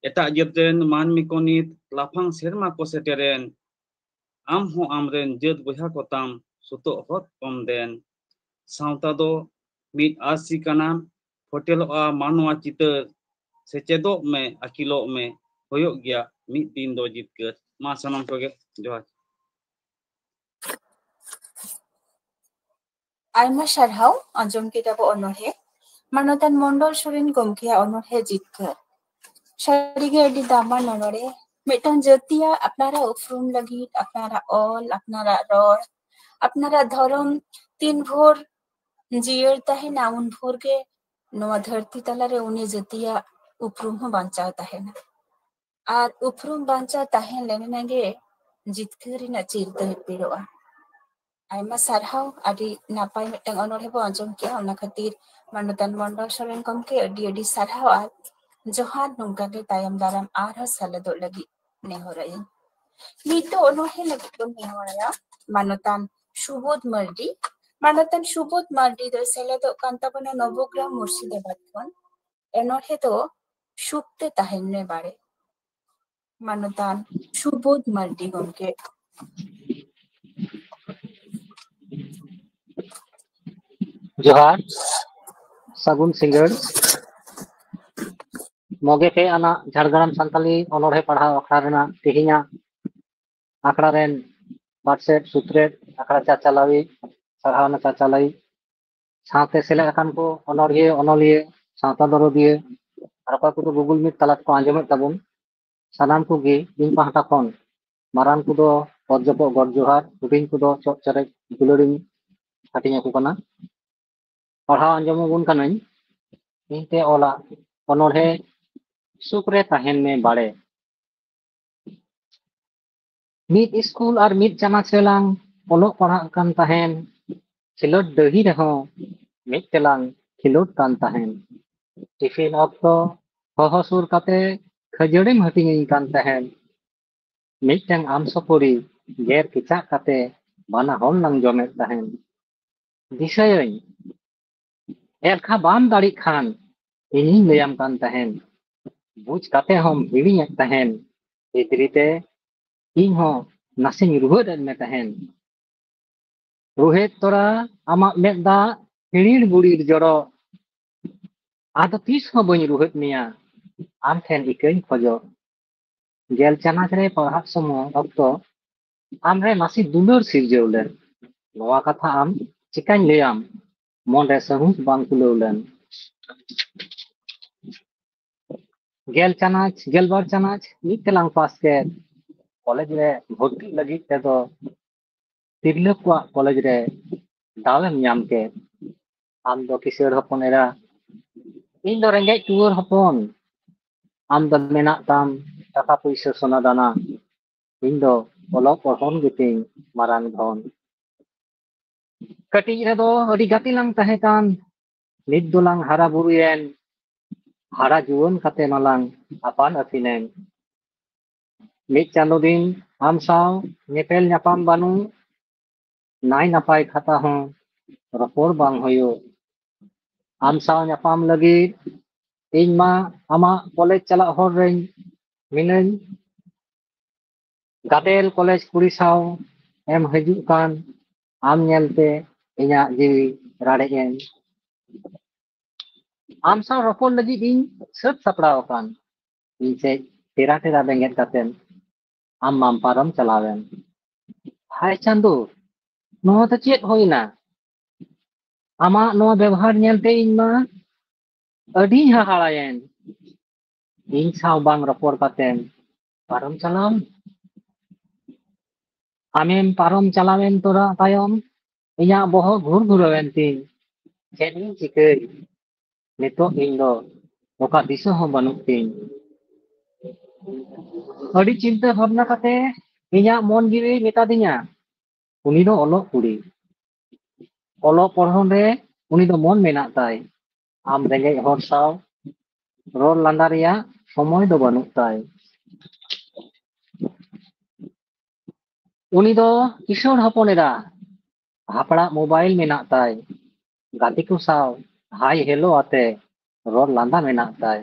ᱮᱴᱟᱜ ᱡᱟᱹᱛ ᱨᱮᱱ ᱢᱟᱹᱱᱢᱤ ᱠᱚ ᱱᱤᱛ ᱞᱟᱯᱷᱟᱝ ᱥᱮᱨᱢᱟ ᱠᱚ ᱥᱮᱴᱮᱨᱮᱱ, ᱟᱢ ᱦᱚᱸ ᱟᱢᱨᱮᱱ ᱡᱟᱹᱛ ᱵᱚᱭᱦᱟ ᱠᱚ ᱛᱟᱢ ᱥᱩᱛᱩᱜ ᱦᱚᱫ ᱠᱚᱢ ᱫᱮᱱ᱾ ᱥᱟᱶᱛᱟ ᱫᱚ ᱢᱤᱫ ᱟᱹᱨᱥᱤ ᱠᱟᱱᱟ, ᱯᱷᱚᱴᱮᱞᱚᱜᱼᱟ ᱢᱟᱱᱣᱟ ᱪᱤᱛᱟᱹᱨ, ᱥᱮᱪᱮᱫᱚᱜ ᱢᱮ, ᱟᱹᱠᱤᱞᱚᱜ ᱢᱮ, ᱦᱩᱭᱩᱜ ᱜᱮᱭᱟ ᱢᱤᱫ ᱫᱤᱱ ᱫᱚ ᱡᱤᱛᱠᱟᱹᱨ᱾ ᱢᱟ ᱥᱟᱱᱟᱢ ᱠᱚᱜᱮ ᱡᱚᱦᱟᱨ᱾ ᱟᱭᱢᱟ ᱥᱟᱨᱦᱟᱣ, ᱟᱸᱡᱚᱢ ᱠᱮᱫᱟ ᱵᱚ ᱚᱱᱚᱬᱦᱮ, ᱢᱟᱱᱚᱛᱟᱱ ᱢᱚᱱᱰᱚᱞ ᱥᱚᱨᱮᱱ ᱜᱚᱢᱠᱮᱭᱟᱜ ᱚᱱᱚᱬᱦᱮ ᱡᱤᱛᱠᱟᱹᱨ᱾ ᱥᱟᱹᱨᱤᱜᱮ ᱟᱹᱰᱤ ᱫᱟᱢᱟᱱ ᱚᱱᱚᱬᱦᱮ, ᱢᱤᱫᱴᱟᱝ ᱡᱟᱹᱛᱤᱭᱟᱜ ᱟᱯᱱᱟᱨᱟᱜ ᱩᱯᱨᱩᱢ ᱞᱟᱹᱜᱤᱫ, ᱟᱯᱱᱟᱨᱟᱜ ᱚᱞ, ᱟᱯᱱᱟᱨᱟᱜ ᱨᱚᱲ, ᱟᱯᱱᱟᱨᱟᱜ ᱫᱷᱚᱨᱚᱢ ᱛᱤᱱ ᱵᱷᱳᱨ ᱡᱤᱭᱟᱹᱲ ᱛᱟᱦᱮᱱᱟ, ᱩᱱ ᱵᱷᱳᱨ ᱜᱮ ᱱᱚᱣᱟ ᱫᱷᱟᱹᱨᱛᱤ ᱛᱟᱞᱟᱨᱮ ᱩᱱᱤ ᱡᱟᱹᱛᱤᱭᱟᱜ ᱩᱯᱨᱩᱢ ᱦᱚᱸ ᱵᱟᱧᱪᱟᱣ ᱛᱟᱦᱮᱱᱟ᱾ ᱟᱨ ᱩᱯᱨᱩᱢ ᱵᱟᱧᱪᱟᱣ ᱛᱟᱦᱮᱸ ᱞᱮᱱ ᱜᱮ ᱡᱤᱛᱠᱟᱹᱨ ᱨᱮᱱᱟᱜ ᱪᱤᱨ ᱫᱚ ᱦᱤᱯᱤᱲᱚᱜᱼᱟ᱾ ᱟᱭᱢᱟ ᱥᱟᱨᱦᱟᱣ, ᱟᱹᱰᱤ ᱱᱟᱯᱟᱭ ᱢᱤᱫᱴᱟᱝ ᱚᱱᱚᱬᱦᱮ ᱵᱚ ᱟᱸᱡᱚᱢ ᱠᱮᱜᱼᱟ, ᱚᱱᱟ ᱠᱷᱟᱹᱛᱤᱨ ᱢᱟᱱᱚᱛᱟᱱ ᱢᱚᱱᱰᱚᱞ ᱥᱚᱨᱮᱱ ᱜᱚᱢᱠᱮ ᱟᱹᱰᱤ ᱟᱹᱰᱤ ᱥᱟᱨᱦᱟᱣ ᱟᱨ ᱡᱚᱦᱟᱨ᱾ ᱱᱚᱝᱠᱟ ᱜᱮ ᱛᱟᱭᱚᱢ ᱫᱟᱨᱟᱢ ᱟᱨᱦᱚᱸ ᱥᱮᱞᱮᱫᱚᱜ ᱞᱟᱹᱜᱤᱫ ᱱᱮᱦᱚᱨᱟᱭᱟᱹᱧ᱾ ᱱᱤᱛᱚᱜ ᱚᱱᱚᱬᱦᱮ ᱞᱟᱹᱜᱤᱫ ᱵᱚᱱ ᱱᱮᱦᱚᱨᱟᱭᱟ ᱢᱟᱱᱚᱛᱟᱱ ᱥᱩᱵᱳᱫᱷ ᱢᱟᱨᱰᱤ᱾ ᱢᱟᱱᱚᱛᱟᱱ ᱥᱩᱵᱳᱫᱷ ᱢᱟᱨᱰᱤ ᱫᱚᱭ ᱥᱮᱞᱮᱫᱚᱜ ᱠᱟᱱ ᱛᱟᱵᱚᱱᱟ ᱱᱚᱵᱚᱜᱨᱟᱢ ᱢᱩᱨᱥᱤᱫᱟᱵᱟᱫᱽ ᱠᱷᱚᱱ᱾ ᱚᱱᱚᱬᱦᱮ ᱫᱚ ᱥᱩᱠ ᱛᱮ ᱛᱟᱦᱮᱱ ᱢᱮ ᱵᱟᱲᱮ᱾ ᱢᱟᱱᱚᱛᱟᱱ ᱥᱩᱵᱳᱫᱷ ᱢᱟᱨᱰᱤ ᱜᱚᱢᱠᱮ᱾ ᱡᱚᱦᱟᱨ, ᱥᱟᱹᱜᱩᱱ ᱥᱤᱸᱜᱟᱹᱲ᱾ ᱢᱚᱜᱮ ᱯᱮ ᱟᱱᱟᱜ ᱡᱷᱟᱲᱜᱨᱟᱢ ᱥᱟᱱᱛᱟᱞᱤ ᱚᱱᱚᱬᱦᱮ ᱯᱟᱲᱦᱟᱣ ᱟᱠᱷᱲᱟ ᱨᱮᱱᱟᱜ ᱛᱮᱦᱮᱧᱟᱜ ᱟᱠᱷᱲᱟ ᱨᱮᱱ ᱵᱟᱨᱥᱮᱫ ᱥᱩᱛᱨᱮᱫ, ᱟᱠᱷᱲᱟ ᱪᱟᱪᱟᱞᱟᱣᱤᱡ, ᱥᱟᱨᱦᱟᱣᱱᱟ ᱪᱟᱪᱟᱞᱟᱣᱤᱡ, ᱥᱟᱶᱛᱮ ᱥᱮᱞᱮᱫ ᱟᱠᱟᱱ ᱠᱚ ᱚᱱᱚᱲᱦᱤᱭᱟᱹ, ᱚᱱᱚᱞᱤᱭᱟᱹ, ᱥᱟᱶᱛᱟ ᱫᱚᱨᱚᱫᱤᱭᱟᱹ ᱟᱨ ᱚᱠᱚᱭ ᱠᱚᱫᱚ Google Meet ᱛᱟᱞᱟ ᱛᱮᱠᱚ ᱟᱸᱡᱚᱢᱮᱫ ᱛᱟᱵᱚᱱ, ᱥᱟᱱᱟᱢ ᱠᱚᱜᱮ ᱤᱧ ᱯᱟᱦᱴᱟ ᱠᱷᱚᱱ ᱢᱟᱨᱟᱝ ᱠᱚᱫᱚ ᱚᱛ ᱡᱚᱯᱚᱜ ᱜᱚᱰ ᱡᱚᱦᱟᱨ, ᱦᱩᱰᱤᱧ ᱠᱚᱫᱚ ᱪᱚᱜ ᱪᱮᱨᱮᱡ ᱫᱩᱞᱟᱹᱲᱤᱧ ᱦᱟᱹᱴᱤᱧ ᱟᱠᱚ ᱠᱟᱱᱟ᱾ ᱯᱟᱲᱦᱟᱣ ᱟᱸᱡᱚᱢ ᱟᱵᱚᱱ ᱠᱟᱹᱱᱟᱹᱧ ᱤᱧ ᱛᱮ ᱚᱞᱟᱜ ᱚᱱᱚᱬᱦᱮ ᱥᱩᱠ ᱨᱮ ᱛᱟᱦᱮᱱ ᱢᱮ ᱵᱟᱲᱮ᱾ ᱢᱤᱫ ᱥᱠᱩᱞ ᱟᱨ ᱢᱤᱫ ᱪᱟᱱᱟᱪ ᱨᱮᱞᱟᱝ ᱚᱞᱚᱜ ᱯᱟᱲᱦᱟᱜ ᱠᱟᱱ ᱛᱟᱦᱮᱸᱱ᱾ ᱠᱷᱮᱞᱳᱰ ᱰᱟᱹᱦᱤ ᱨᱮᱦᱚᱸ ᱢᱤᱫ ᱛᱮᱞᱟᱝ ᱠᱷᱮᱞᱳᱰ ᱠᱟᱱ ᱛᱟᱦᱮᱸᱱ᱾ ᱴᱤᱯᱷᱤᱱ ᱚᱠᱛᱚ ᱦᱚᱦᱚ ᱥᱩᱨ ᱠᱟᱛᱮ ᱠᱷᱟᱹᱡᱟᱹᱲᱤᱢ ᱦᱟᱹᱴᱤᱧᱟᱹᱧ ᱠᱟᱱ ᱛᱟᱦᱮᱸᱱ᱾ ᱢᱤᱫᱴᱟᱝ ᱟᱢ ᱥᱩᱯᱟᱹᱨᱤ ᱜᱮᱨ ᱠᱮᱪᱟᱜ ᱠᱟᱛᱮ ᱵᱟᱱᱟ ᱦᱚᱲ ᱞᱟᱝ ᱡᱚᱢᱮᱫ ᱛᱟᱦᱮᱸᱱ᱾ ᱫᱤᱥᱟᱹᱭᱟᱹᱧ, ᱮᱞᱠᱷᱟ ᱵᱟᱢ ᱫᱟᱲᱮᱜ ᱠᱷᱟᱱ ᱤᱧᱤᱧ ᱞᱟᱹᱭᱟᱢ ᱠᱟᱱ ᱛᱟᱦᱮᱸᱱ᱾ ᱵᱩᱡᱽ ᱠᱟᱛᱮ ᱦᱚᱸᱢ ᱦᱤᱲᱤᱧᱮᱫ ᱛᱟᱦᱮᱸᱱ᱾ ᱵᱷᱤᱛᱨᱤ ᱛᱮ ᱤᱧ ᱦᱚᱸ ᱱᱟᱥᱮᱧ ᱨᱩᱦᱮᱫ ᱮᱫ ᱢᱮ ᱛᱟᱦᱮᱸᱱ᱾ ᱨᱩᱦᱮᱫ ᱛᱚᱨᱟ ᱟᱢᱟᱜ ᱢᱮᱫ ᱫᱟᱜ ᱦᱤᱲᱤᱲ ᱵᱩᱲᱤᱲ ᱡᱚᱨᱚ᱾ ᱟᱫᱚ ᱛᱤᱥ ᱦᱚᱸ ᱵᱟᱹᱧ ᱨᱩᱦᱮᱫ ᱢᱮᱭᱟ, ᱟᱢ ᱴᱷᱮᱱ ᱤᱠᱟᱹᱧ ᱠᱷᱚᱡᱚᱜ᱾ ᱜᱮᱞ ᱪᱟᱱᱟᱪ ᱨᱮ ᱯᱟᱲᱦᱟᱜ ᱥᱚᱢᱚᱭ ᱚᱠᱛᱚ ᱟᱢᱨᱮ ᱱᱟᱥᱮ ᱫᱩᱞᱟᱹᱲ ᱥᱤᱨᱡᱟᱹᱣ ᱞᱮᱱ᱾ ᱱᱚᱣᱟ ᱠᱟᱛᱷᱟ ᱟᱢ ᱪᱤᱠᱟᱹᱧ ᱞᱟᱹᱭᱟᱢ? ᱢᱚᱱᱨᱮ ᱥᱟᱹᱦᱩᱥ ᱵᱟᱝ ᱠᱩᱞᱟᱹᱣ ᱞᱮᱱ᱾ ᱜᱮᱞ ᱪᱟᱱᱟᱪ, ᱜᱮᱞᱵᱟᱨ ᱪᱟᱱᱟᱪ ᱢᱤᱫ ᱛᱮᱞᱟᱝ ᱯᱟᱥ ᱠᱮᱫ᱾ ᱠᱚᱞᱮᱡᱽ ᱨᱮ ᱵᱷᱚᱨᱛᱤᱜ ᱞᱟᱹᱜᱤᱫ ᱛᱮᱫᱚ ᱛᱤᱨᱞᱟᱹ ᱠᱚᱣᱟᱜ ᱠᱚᱞᱮᱡᱽ ᱨᱮ ᱫᱟᱣᱮᱢ ᱧᱟᱢ ᱠᱮᱫ᱾ ᱟᱢ ᱫᱚ ᱠᱤᱥᱟᱹᱬ ᱦᱚᱯᱚᱱ ᱮᱨᱟ, ᱤᱧ ᱫᱚ ᱨᱮᱸᱜᱮᱡ ᱴᱩᱣᱟᱹᱨ ᱦᱚᱯᱚᱱ᱾ ᱟᱢ ᱫᱚ ᱢᱮᱱᱟᱜ ᱛᱟᱢ ᱴᱟᱠᱟ ᱯᱩᱭᱥᱟᱹ ᱥᱚᱱᱟ ᱫᱟᱱᱟ, ᱤᱧ ᱫᱚ ᱚᱞᱚᱜ ᱯᱚᱲᱦᱚᱱ ᱜᱮᱛᱤᱧ ᱢᱟᱨᱟᱝ ᱫᱷᱚᱱ᱾ ᱠᱟᱹᱴᱤᱡ ᱨᱮᱫᱚ ᱟᱹᱰᱤ ᱜᱟᱛᱮ ᱞᱟᱝ ᱛᱟᱦᱮᱸ ᱠᱟᱱ, ᱱᱤᱛ ᱫᱚᱞᱟᱝ ᱦᱟᱨᱟ ᱵᱩᱨᱩᱭᱮᱱ, ᱦᱟᱨᱟ ᱡᱩᱣᱟᱹᱱ ᱠᱟᱛᱮ ᱢᱟᱞᱟᱝ ᱟᱯᱟᱱ ᱟᱹᱯᱤᱱᱮᱱ᱾ ᱢᱤᱫ ᱪᱟᱸᱫᱚ ᱫᱤᱱ ᱟᱢ ᱥᱟᱶ ᱧᱮᱯᱮᱞ ᱧᱟᱯᱟᱢ ᱵᱟᱹᱱᱩᱜ, ᱱᱟᱭ ᱱᱟᱯᱟᱭ ᱠᱟᱛᱷᱟ ᱦᱚᱸ ᱨᱚᱯᱚᱲ ᱵᱟᱝ ᱦᱩᱭᱩᱜ᱾ ᱟᱢ ᱥᱟᱶ ᱧᱟᱯᱟᱢ ᱞᱟᱹᱜᱤᱫ ᱤᱧ ᱢᱟ ᱟᱢᱟᱜ ᱠᱚᱞᱮᱡᱽ ᱪᱟᱞᱟᱜ ᱦᱚᱨ ᱨᱮᱧ ᱢᱤᱱᱟᱹᱧ᱾ ᱜᱟᱫᱮᱞ ᱠᱚᱞᱮᱡᱽ ᱠᱩᱲᱤ ᱥᱟᱶ ᱮᱢ ᱦᱤᱡᱩᱜ ᱠᱟᱱ ᱟᱢ ᱧᱮᱞᱛᱮ ᱤᱧᱟᱹᱜ ᱡᱤᱣᱤ ᱨᱟᱲᱮᱡ ᱮᱱ᱾ ᱟᱢ ᱥᱟᱶ ᱨᱚᱯᱚᱲ ᱞᱟᱹᱜᱤᱫ ᱤᱧ ᱥᱟᱹᱛ ᱥᱟᱯᱲᱟᱣ ᱟᱠᱟᱱ᱾ ᱤᱧ ᱥᱮᱫ ᱴᱮᱨᱟ ᱴᱮᱨᱟ ᱵᱮᱸᱜᱮᱫ ᱠᱟᱛᱮᱢ ᱟᱢ ᱢᱟᱢ ᱯᱟᱨᱚᱢ ᱪᱟᱞᱟᱣᱮᱱ᱾ ᱦᱟᱭ ᱪᱟᱸᱫᱳ, ᱱᱚᱣᱟ ᱫᱚ ᱪᱮᱫ ᱦᱩᱭᱱᱟ? ᱟᱢᱟᱜ ᱱᱚᱣᱟ ᱵᱮᱵᱚᱦᱟᱨ ᱧᱮᱞᱛᱮ ᱤᱧ ᱢᱟ ᱟᱹᱰᱤᱧ ᱦᱟᱦᱟᱲᱟᱭᱮᱱ᱾ ᱤᱧ ᱥᱟᱶ ᱵᱟᱝ ᱨᱚᱯᱚᱲ ᱠᱟᱛᱮᱢ ᱯᱟᱨᱚᱢ ᱪᱟᱞᱟᱣ᱾ ᱟᱢᱮᱢ ᱯᱟᱨᱚᱢ ᱪᱟᱞᱟᱣᱮᱱ ᱛᱚᱨᱟ ᱛᱟᱭᱚᱢ ᱤᱧᱟᱹᱜ ᱵᱚᱦᱚᱜ ᱜᱷᱩᱨ ᱜᱷᱩᱨᱟᱹᱣᱮᱱ ᱛᱤᱧ᱾ ᱪᱮᱫ ᱤᱧ ᱪᱤᱠᱟᱹᱭ? ᱱᱤᱛᱚᱜ ᱤᱧ ᱫᱚ ᱚᱠᱟ ᱫᱤᱥᱟᱹ ᱦᱚᱸ ᱵᱟᱹᱱᱩᱜ ᱛᱤᱧ᱾ ᱟᱹᱰᱤ ᱪᱤᱱᱛᱟᱹ ᱵᱷᱟᱵᱽᱱᱟ ᱠᱟᱛᱮ ᱤᱧᱟᱹᱜ ᱢᱚᱱ ᱡᱤᱣᱤ ᱢᱮᱛᱟᱫᱤᱧᱟ, ᱩᱱᱤ ᱫᱚ ᱚᱞᱚᱜ ᱠᱩᱲᱤ᱾ ᱚᱞᱚᱜ ᱯᱚᱲᱦᱚᱱ ᱨᱮ ᱩᱱᱤ ᱫᱚ ᱢᱚᱱ ᱢᱮᱱᱟᱜ ᱛᱟᱭ᱾ ᱟᱢ ᱨᱮᱸᱜᱮᱡ ᱦᱚᱲ ᱥᱟᱶ ᱨᱚᱲ ᱞᱟᱸᱫᱟ ᱨᱮᱭᱟᱜ ᱥᱚᱢᱚᱭ ᱫᱚ ᱵᱟᱹᱱᱩᱜ ᱛᱟᱭ᱾ ᱩᱱᱤ ᱫᱚ ᱠᱤᱥᱟᱹᱬ ᱦᱚᱯᱚᱱ ᱮᱨᱟ, ᱦᱟᱯᱲᱟᱜ ᱢᱳᱵᱟᱭᱤᱞ ᱢᱮᱱᱟᱜ ᱛᱟᱭ᱾ ᱜᱟᱛᱮ ᱠᱚ ᱥᱟᱶ ᱦᱟᱭ ᱦᱮᱞᱳ ᱟᱛᱮ ᱨᱚᱲ ᱞᱟᱸᱫᱟ ᱢᱮᱱᱟᱜ ᱛᱟᱭ᱾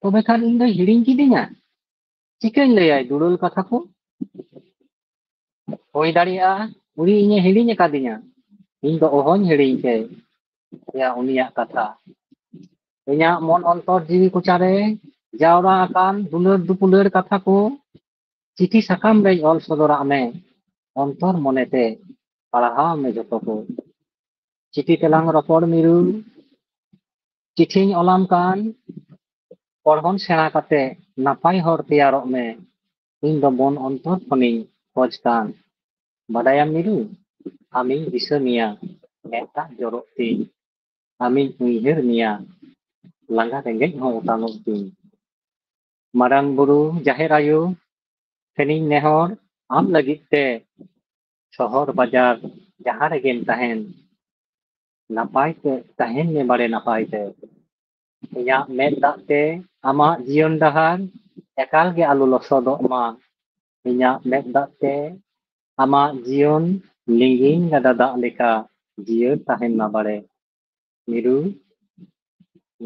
ᱛᱚᱵᱮ ᱠᱷᱟᱱ ᱤᱧ ᱫᱚᱭ ᱦᱤᱲᱤᱧ ᱠᱤᱫᱤᱧᱟ? ᱪᱤᱠᱟᱹᱧ ᱞᱟᱹᱭᱟᱭ ᱫᱩᱞᱟᱹᱲ ᱠᱟᱛᱷᱟ ᱠᱚ? ᱦᱩᱭ ᱫᱟᱲᱮᱭᱟᱜᱼᱟ ᱩᱱᱤ ᱤᱧᱮ ᱦᱤᱲᱤᱧ ᱟᱠᱟᱫᱤᱧᱟ᱾ ᱤᱧ ᱫᱚ ᱚᱦᱚᱧ ᱦᱤᱲᱤᱧ ᱠᱮᱭᱟ ᱩᱱᱤᱭᱟᱜ ᱠᱟᱛᱷᱟ᱾ ᱤᱧᱟᱹᱜ ᱢᱚᱱ ᱚᱱᱛᱚᱨ ᱡᱤᱣᱤ ᱠᱚᱪᱟᱨᱮ ᱡᱟᱣᱨᱟ ᱟᱠᱟᱱ ᱫᱩᱞᱟᱹᱲ ᱫᱩᱯᱩᱞᱟᱹᱲ ᱠᱟᱛᱷᱟ ᱠᱚ ᱪᱤᱴᱷᱤ ᱥᱟᱠᱟᱢ ᱨᱮᱧ ᱚᱞ ᱥᱚᱫᱚᱨᱟᱜ ᱢᱮ᱾ ᱚᱱᱛᱚᱨ ᱢᱚᱱᱮᱛᱮ ᱯᱟᱲᱦᱟᱣ ᱢᱮ ᱡᱚᱛᱚ ᱠᱚ᱾ ᱪᱤᱴᱷᱤ ᱛᱮᱞᱟᱝ ᱨᱚᱯᱚᱲ ᱢᱤᱨᱩ᱾ ᱪᱤᱴᱷᱤᱧ ᱚᱞᱟᱢ ᱠᱟᱱ, ᱯᱚᱲᱦᱚᱱ ᱥᱮᱬᱟ ᱠᱟᱛᱮ ᱱᱟᱯᱟᱭ ᱦᱚᱲ ᱛᱮᱭᱟᱨᱚᱜ ᱢᱮ᱾ ᱤᱧ ᱫᱚ ᱢᱚᱱ ᱚᱱᱛᱚᱨ ᱠᱷᱚᱱᱤᱧ ᱠᱷᱚᱡᱽ ᱠᱟᱱ᱾ ᱵᱟᱰᱟᱭᱟᱢ ᱢᱤᱨᱩ, ᱟᱢᱤᱧ ᱫᱤᱥᱟᱹ ᱢᱮᱭᱟ, ᱢᱮᱫ ᱫᱟᱜ ᱡᱚᱨᱚᱜ ᱛᱤᱧ᱾ ᱟᱢᱤᱧ ᱩᱭᱦᱟᱹᱨ ᱢᱮᱭᱟ, ᱞᱟᱸᱜᱟ ᱨᱮᱸᱜᱮᱡ ᱦᱚᱸ ᱚᱴᱟᱝᱚᱜ ᱛᱤᱧ᱾ ᱢᱟᱨᱟᱝ ᱵᱩᱨᱩ, ᱡᱟᱦᱮᱨ ᱟᱭᱳ ᱴᱷᱮᱱᱤᱧ ᱱᱮᱦᱚᱨ, ᱟᱢ ᱞᱟᱹᱜᱤᱫ ᱛᱮ ᱥᱚᱦᱚᱨ ᱵᱟᱡᱟᱨ ᱡᱟᱦᱟᱸ ᱨᱮᱜᱮᱢ ᱛᱟᱦᱮᱱ, ᱱᱟᱯᱟᱭ ᱛᱮ ᱛᱟᱦᱮᱱ ᱢᱮ ᱵᱟᱲᱮ ᱱᱟᱯᱟᱭ ᱛᱮ᱾ ᱤᱧᱟᱹᱜ ᱢᱮᱫ ᱫᱟᱜ ᱛᱮ ᱟᱢᱟᱜ ᱡᱤᱭᱚᱱ ᱰᱟᱦᱟᱨ ᱮᱠᱟᱞ ᱜᱮ ᱟᱞᱚ ᱞᱚᱥᱚᱫᱚᱜ ᱢᱟ᱾ ᱤᱧᱟᱹᱜ ᱢᱮᱫ ᱫᱟᱜ ᱛᱮ ᱟᱢᱟᱜ ᱡᱤᱭᱚᱱ ᱞᱤᱸᱜᱤᱱ ᱜᱟᱰᱟ ᱫᱟᱜ ᱞᱮᱠᱟ ᱡᱤᱭᱟᱹᱲ ᱛᱟᱦᱮᱱ ᱢᱟ ᱵᱟᱲᱮ᱾ ᱢᱤᱨᱩ,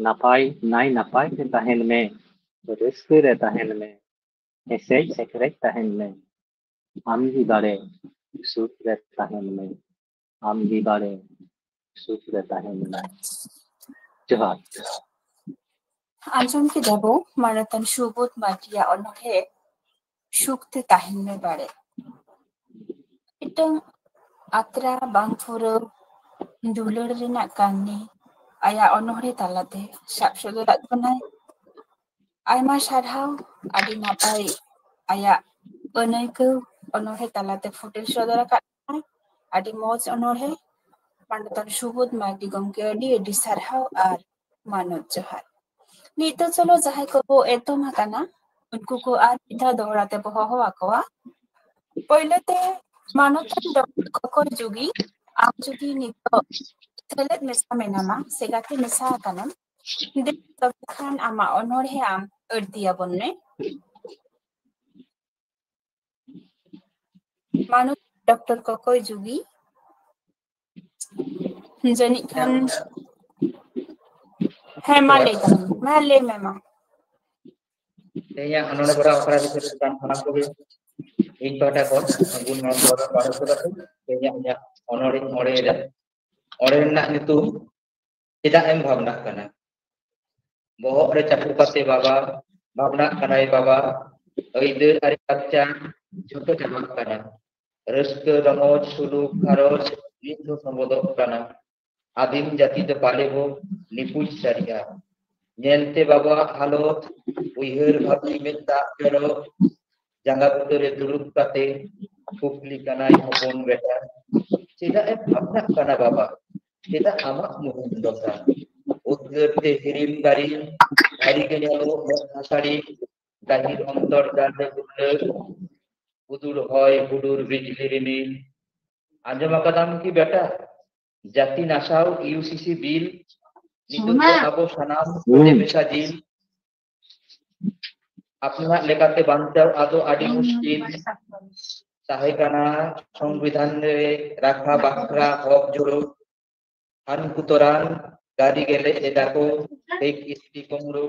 ᱱᱟᱯᱟᱭ, ᱱᱟᱭ ᱱᱟᱯᱟᱭ ᱛᱮ ᱛᱟᱦᱮᱱ ᱢᱮ, ᱨᱟᱹᱥᱠᱟᱹ ᱨᱮ ᱛᱟᱦᱮᱱ ᱢᱮ, ᱦᱮᱸᱥᱮᱡ ᱥᱮᱠᱨᱮᱡ ᱛᱟᱦᱮᱱ ᱢᱮ᱾ ᱟᱢ ᱜᱮ ᱵᱟᱲᱮ, ᱥᱩᱠ ᱨᱮ ᱛᱟᱦᱮᱱ ᱢᱮ᱾ ᱟᱢ ᱜᱮ ᱵᱟᱲᱮ, ᱥᱩᱠ ᱨᱮ ᱛᱟᱦᱮᱱ ᱢᱮ᱾ ᱡᱚᱦᱟᱨ᱾ ᱟᱸᱡᱚᱢ ᱠᱮᱫᱟ ᱵᱚ ᱢᱟᱱᱚᱛᱟᱱ ᱥᱩᱵᱳᱫᱷ ᱢᱟᱨᱰᱤᱭᱟᱜ ᱚᱱᱚᱬᱦᱮ ᱥᱩᱠ ᱛᱮ ᱛᱟᱦᱮᱱ ᱢᱮ ᱵᱟᱲᱮ᱾ ᱢᱤᱫᱴᱟᱝ ᱟᱛᱨᱟ ᱵᱟᱝ ᱯᱩᱨᱟᱹᱣ ᱫᱩᱞᱟᱹᱲ ᱨᱮᱱᱟᱜ ᱠᱟᱹᱦᱱᱤ ᱟᱭᱟᱜ ᱚᱱᱚᱬᱦᱮ ᱛᱟᱞᱟᱛᱮ ᱥᱟᱵ ᱥᱚᱫᱚᱨᱟᱫ ᱵᱚᱱᱟᱭ᱾ ᱟᱭᱢᱟ ᱥᱟᱨᱦᱟᱣ, ᱟᱹᱰᱤ ᱱᱟᱯᱟᱭ ᱟᱭᱟᱜ ᱟᱹᱱᱟᱹᱭᱠᱟᱹᱣ ᱚᱱᱚᱬᱦᱮ ᱛᱟᱞᱟᱛᱮ ᱯᱷᱩᱴᱮᱞ ᱥᱚᱫᱚᱨ ᱟᱠᱟᱫ ᱵᱚᱱᱟᱭ᱾ ᱟᱹᱰᱤ ᱢᱚᱡᱽ ᱚᱱᱚᱬᱦᱮ᱾ ᱢᱟᱱᱚᱛᱟᱱ ᱥᱩᱵᱳᱫᱷ ᱢᱟᱨᱰᱤ ᱜᱚᱢᱠᱮ, ᱟᱹᱰᱤ ᱟᱹᱰᱤ ᱥᱟᱨᱦᱟᱣ ᱟᱨ ᱢᱟᱱᱚᱛ ᱡᱚᱦᱟᱨ᱾ ᱱᱤᱛᱚᱜ ᱪᱚᱞᱚ ᱡᱟᱦᱟᱸᱭ ᱠᱚᱠᱚ ᱮᱛᱚᱢ ᱟᱠᱟᱱᱟ, ᱩᱱᱠᱩ ᱠᱚ ᱟᱨ ᱢᱤᱫ ᱫᱷᱟᱣ ᱫᱚᱦᱲᱟ ᱛᱮᱵᱚ ᱦᱚᱦᱚ ᱟᱠᱚᱣᱟ᱾ ᱯᱳᱭᱞᱳ ᱛᱮ ᱢᱟᱱᱚᱛᱟᱱ ᱰᱚᱠᱴᱚᱨ ᱠᱚᱠᱚᱭ ᱡᱩᱜᱤ, ᱟᱢ ᱡᱩᱫᱤ ᱱᱤᱛᱚᱜ ᱥᱮᱞᱮᱫ ᱢᱮᱥᱟ ᱢᱮᱱᱟᱢᱟ ᱥᱮ ᱜᱟᱛᱮ ᱢᱮᱥᱟ ᱟᱠᱟᱱᱟᱢ, ᱫᱮ ᱛᱚᱵᱮ ᱠᱷᱟᱱ ᱟᱢᱟᱜ ᱚᱱᱚᱬᱦᱮ ᱟᱢ ᱟᱹᱲᱛᱤᱭᱟᱵᱚᱱ ᱢᱮ᱾ ᱢᱟᱱᱚᱛ ᱰᱚᱠᱴᱚᱨ ᱠᱚᱠᱚᱭ ᱡᱩᱜᱤ, ᱡᱟᱹᱱᱤᱡ ᱠᱷᱟᱱ, ᱦᱮᱸ, ᱢᱟ ᱞᱟᱹᱭ ᱛᱟᱞᱟᱝ ᱢᱮ, ᱢᱟ ᱞᱟᱹᱭ ᱢᱮ ᱢᱟ᱾ ᱛᱮᱦᱮᱧᱟᱜ ᱚᱱᱚᱬᱦᱮ ᱜᱚᱲᱟ ᱟᱠᱷᱲᱟ ᱨᱮ ᱥᱮᱞᱮᱫ ᱟᱠᱟᱱ ᱥᱟᱱᱟᱢ ᱠᱚᱜᱮ ᱤᱧ ᱯᱟᱦᱴᱟ ᱠᱷᱚᱱ ᱜᱩᱱ ᱢᱟᱱᱟᱣ ᱡᱚᱦᱟᱨ ᱟᱨ ᱥᱟᱹᱜᱩᱱ ᱫᱟᱨᱟᱢ᱾ ᱛᱮᱦᱮᱧᱟᱜ ᱤᱧᱟᱹᱜ ᱚᱱᱚᱬᱦᱮᱧ ᱚᱬᱦᱮᱭᱮᱫᱟ᱾ ᱚᱬᱦᱮ ᱨᱮᱱᱟᱜ ᱧᱩᱛᱩᱢ ᱪᱮᱫᱟᱜ ᱮᱢ ᱵᱷᱟᱵᱽᱱᱟᱜ ᱠᱟᱱᱟ? ᱵᱚᱦᱚᱜ ᱨᱮ ᱪᱟᱯᱚ ᱠᱟᱛᱮ ᱵᱟᱵᱟ, ᱵᱷᱟᱵᱽᱱᱟᱜ ᱠᱟᱱᱟᱭ ᱵᱟᱵᱟ, ᱟᱹᱭᱫᱟᱹᱨ ᱟᱨ ᱞᱟᱠᱪᱟᱨ ᱡᱷᱚᱛᱚ ᱪᱟᱵᱟᱜ ᱠᱟᱱᱟ᱾ ᱨᱟᱹᱥᱠᱟᱹ ᱨᱚᱢᱚᱡᱽ ᱥᱩᱞᱩᱠ ᱜᱷᱟᱨᱚᱸᱡᱽ ᱢᱤᱫ ᱫᱷᱟᱣ ᱥᱚᱢᱵᱚᱫᱚᱜ ᱠᱟᱱᱟ᱾ ᱟᱹᱫᱤᱢ ᱡᱟᱹᱛᱤ ᱫᱚ ᱯᱟᱞᱮ ᱵᱚ ᱱᱤᱯᱩᱡ ᱥᱟᱹᱨᱤᱜᱼᱟ᱾ ᱧᱮᱞᱛᱮ ᱵᱟᱵᱟᱣᱟᱜ ᱦᱟᱞᱚᱛ, ᱩᱭᱦᱟᱹᱨ ᱵᱷᱟᱵᱽᱱᱤ ᱢᱮᱫ ᱫᱟᱜ ᱡᱚᱨᱚ, ᱡᱟᱸᱜᱟ ᱵᱩᱴᱟᱹ ᱨᱮ ᱫᱩᱲᱩᱵ ᱠᱟᱛᱮ ᱠᱩᱠᱞᱤ ᱠᱟᱱᱟᱭ ᱦᱚᱯᱚᱱ ᱵᱮᱴᱟ, ᱪᱮᱫᱟᱜ ᱮᱢ ᱵᱷᱟᱵᱽᱱᱟᱜ ᱠᱟᱱᱟ ᱵᱟᱵᱟ? ᱪᱮᱫᱟᱜ ᱟᱢᱟᱜ ᱢᱩᱦᱩᱢ ᱫᱚᱥᱟ? ᱩᱫᱽᱜᱟᱹᱨ ᱛᱮ ᱦᱤᱨᱤᱢ ᱜᱟᱹᱨᱤᱢ, ᱜᱟᱹᱨᱤ ᱜᱮ ᱧᱮᱞᱚᱜ ᱢᱮᱫ ᱦᱟᱥᱟᱲᱤ, ᱜᱟᱹᱦᱤᱨ ᱚᱱᱛᱚᱨ ᱜᱟᱲ ᱨᱮ ᱜᱩᱨᱞᱟᱹ, ᱦᱩᱫᱩᱲ ᱦᱚᱭ, ᱦᱩᱰᱩᱨ ᱵᱤᱡᱽᱞᱤ ᱨᱤᱢᱤᱞ᱾ ᱟᱸᱡᱚᱢ ᱟᱠᱟᱫᱟᱢ ᱠᱤ ᱵᱮᱴᱟ, ᱡᱟᱹᱛᱤ ᱱᱟᱥᱟᱣ ᱤᱭᱩ ᱥᱤ ᱥᱤ ᱵᱤᱞ? ᱱᱤᱛᱚᱜ ᱫᱚ ᱟᱵᱚ ᱥᱟᱱᱟᱢ ᱠᱚᱛᱮ ᱢᱮᱥᱟ ᱡᱤᱞ᱾ ᱟᱯᱱᱟᱨ ᱞᱮᱠᱟᱛᱮ ᱵᱟᱧᱪᱟᱣ ᱟᱫᱚ ᱟᱹᱰᱤ ᱢᱩᱥᱠᱤᱞ᱾ ᱛᱟᱦᱮᱸ ᱠᱟᱱᱟ ᱥᱚᱝᱵᱤᱫᱷᱟᱱ ᱨᱮ ᱨᱟᱠᱷᱟ ᱵᱟᱠᱷᱨᱟ ᱦᱚᱠ ᱡᱩᱲᱩ᱾ ᱦᱟᱱᱠᱩ ᱛᱚᱨᱟᱱ ᱜᱟᱹᱨᱤ ᱜᱮᱞᱮᱡ ᱮᱫᱟ ᱠᱚ, ᱴᱷᱤᱠ ᱤᱥᱯᱤ ᱠᱩᱢᱲᱩ᱾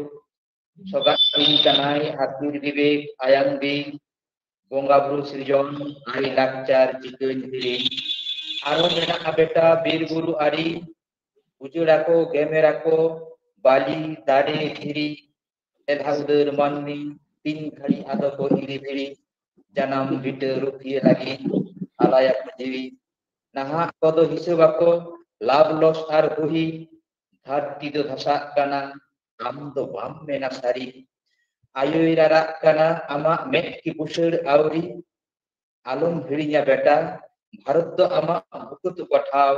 ᱥᱚᱜᱟᱜ ᱠᱩᱧ ᱠᱟᱱᱟᱭ ᱟᱹᱛᱩ ᱵᱤᱵᱮᱠ ᱟᱭᱟᱝ ᱵᱤ᱾ ᱵᱚᱸᱜᱟ ᱵᱩᱨᱩ ᱥᱤᱨᱡᱚᱱ ᱟᱭ ᱞᱟᱠᱪᱟᱨ ᱪᱤᱠᱟᱹᱧ ᱦᱤᱲᱤᱧ᱾ ᱟᱨᱦᱚᱸ ᱢᱮᱱᱟᱜᱼᱟ ᱵᱮᱴᱟ ᱵᱤᱨ ᱵᱩᱨᱩ ᱟᱹᱨᱤ, ᱩᱡᱟᱹᱲᱟᱠᱚ ᱜᱮᱢᱮᱨᱟᱠᱚ ᱵᱟᱞᱤ ᱫᱟᱨᱮ ᱫᱷᱤᱨᱤ᱾ ᱮᱞᱦᱟ ᱩᱫᱟᱹᱨ ᱢᱟᱹᱱᱢᱤ ᱛᱤᱱ ᱜᱷᱟᱹᱲᱤ ᱟᱫᱚ ᱠᱚ ᱦᱤᱨᱤ ᱵᱷᱤᱲᱤ᱾ ᱡᱟᱱᱟᱢ ᱵᱷᱤᱴᱟᱹ ᱨᱩᱠᱷᱤᱭᱟᱹ ᱞᱟᱹᱜᱤᱫ ᱟᱞᱟᱭᱟᱠᱚ ᱡᱤᱣᱤ᱾ ᱱᱟᱦᱟᱜ ᱠᱚᱫᱚ ᱦᱤᱥᱟᱹᱵ ᱟᱠᱚ ᱞᱟᱵᱷ ᱞᱚᱥ ᱟᱨ ᱵᱩᱦᱤ᱾ ᱫᱷᱟᱹᱨᱛᱤ ᱫᱚ ᱫᱷᱟᱥᱟᱜ ᱠᱟᱱᱟ, ᱟᱢ ᱫᱚ ᱵᱟᱢ ᱢᱮᱱᱟ ᱥᱟᱹᱨᱤ᱾ ᱟᱭᱳᱭ ᱨᱟᱨᱟᱜ ᱠᱟᱱᱟ, ᱟᱢᱟᱜ ᱢᱮᱫ ᱠᱤ ᱵᱩᱥᱟᱹᱲ ᱟᱹᱣᱨᱤ? ᱟᱞᱚᱢ ᱦᱤᱲᱤᱧᱟ ᱵᱮᱴᱟ, ᱵᱷᱟᱨᱚᱛ ᱫᱚ ᱟᱢᱟᱜ ᱵᱩᱠᱟᱹ ᱛᱚᱯᱟ ᱴᱷᱟᱶ᱾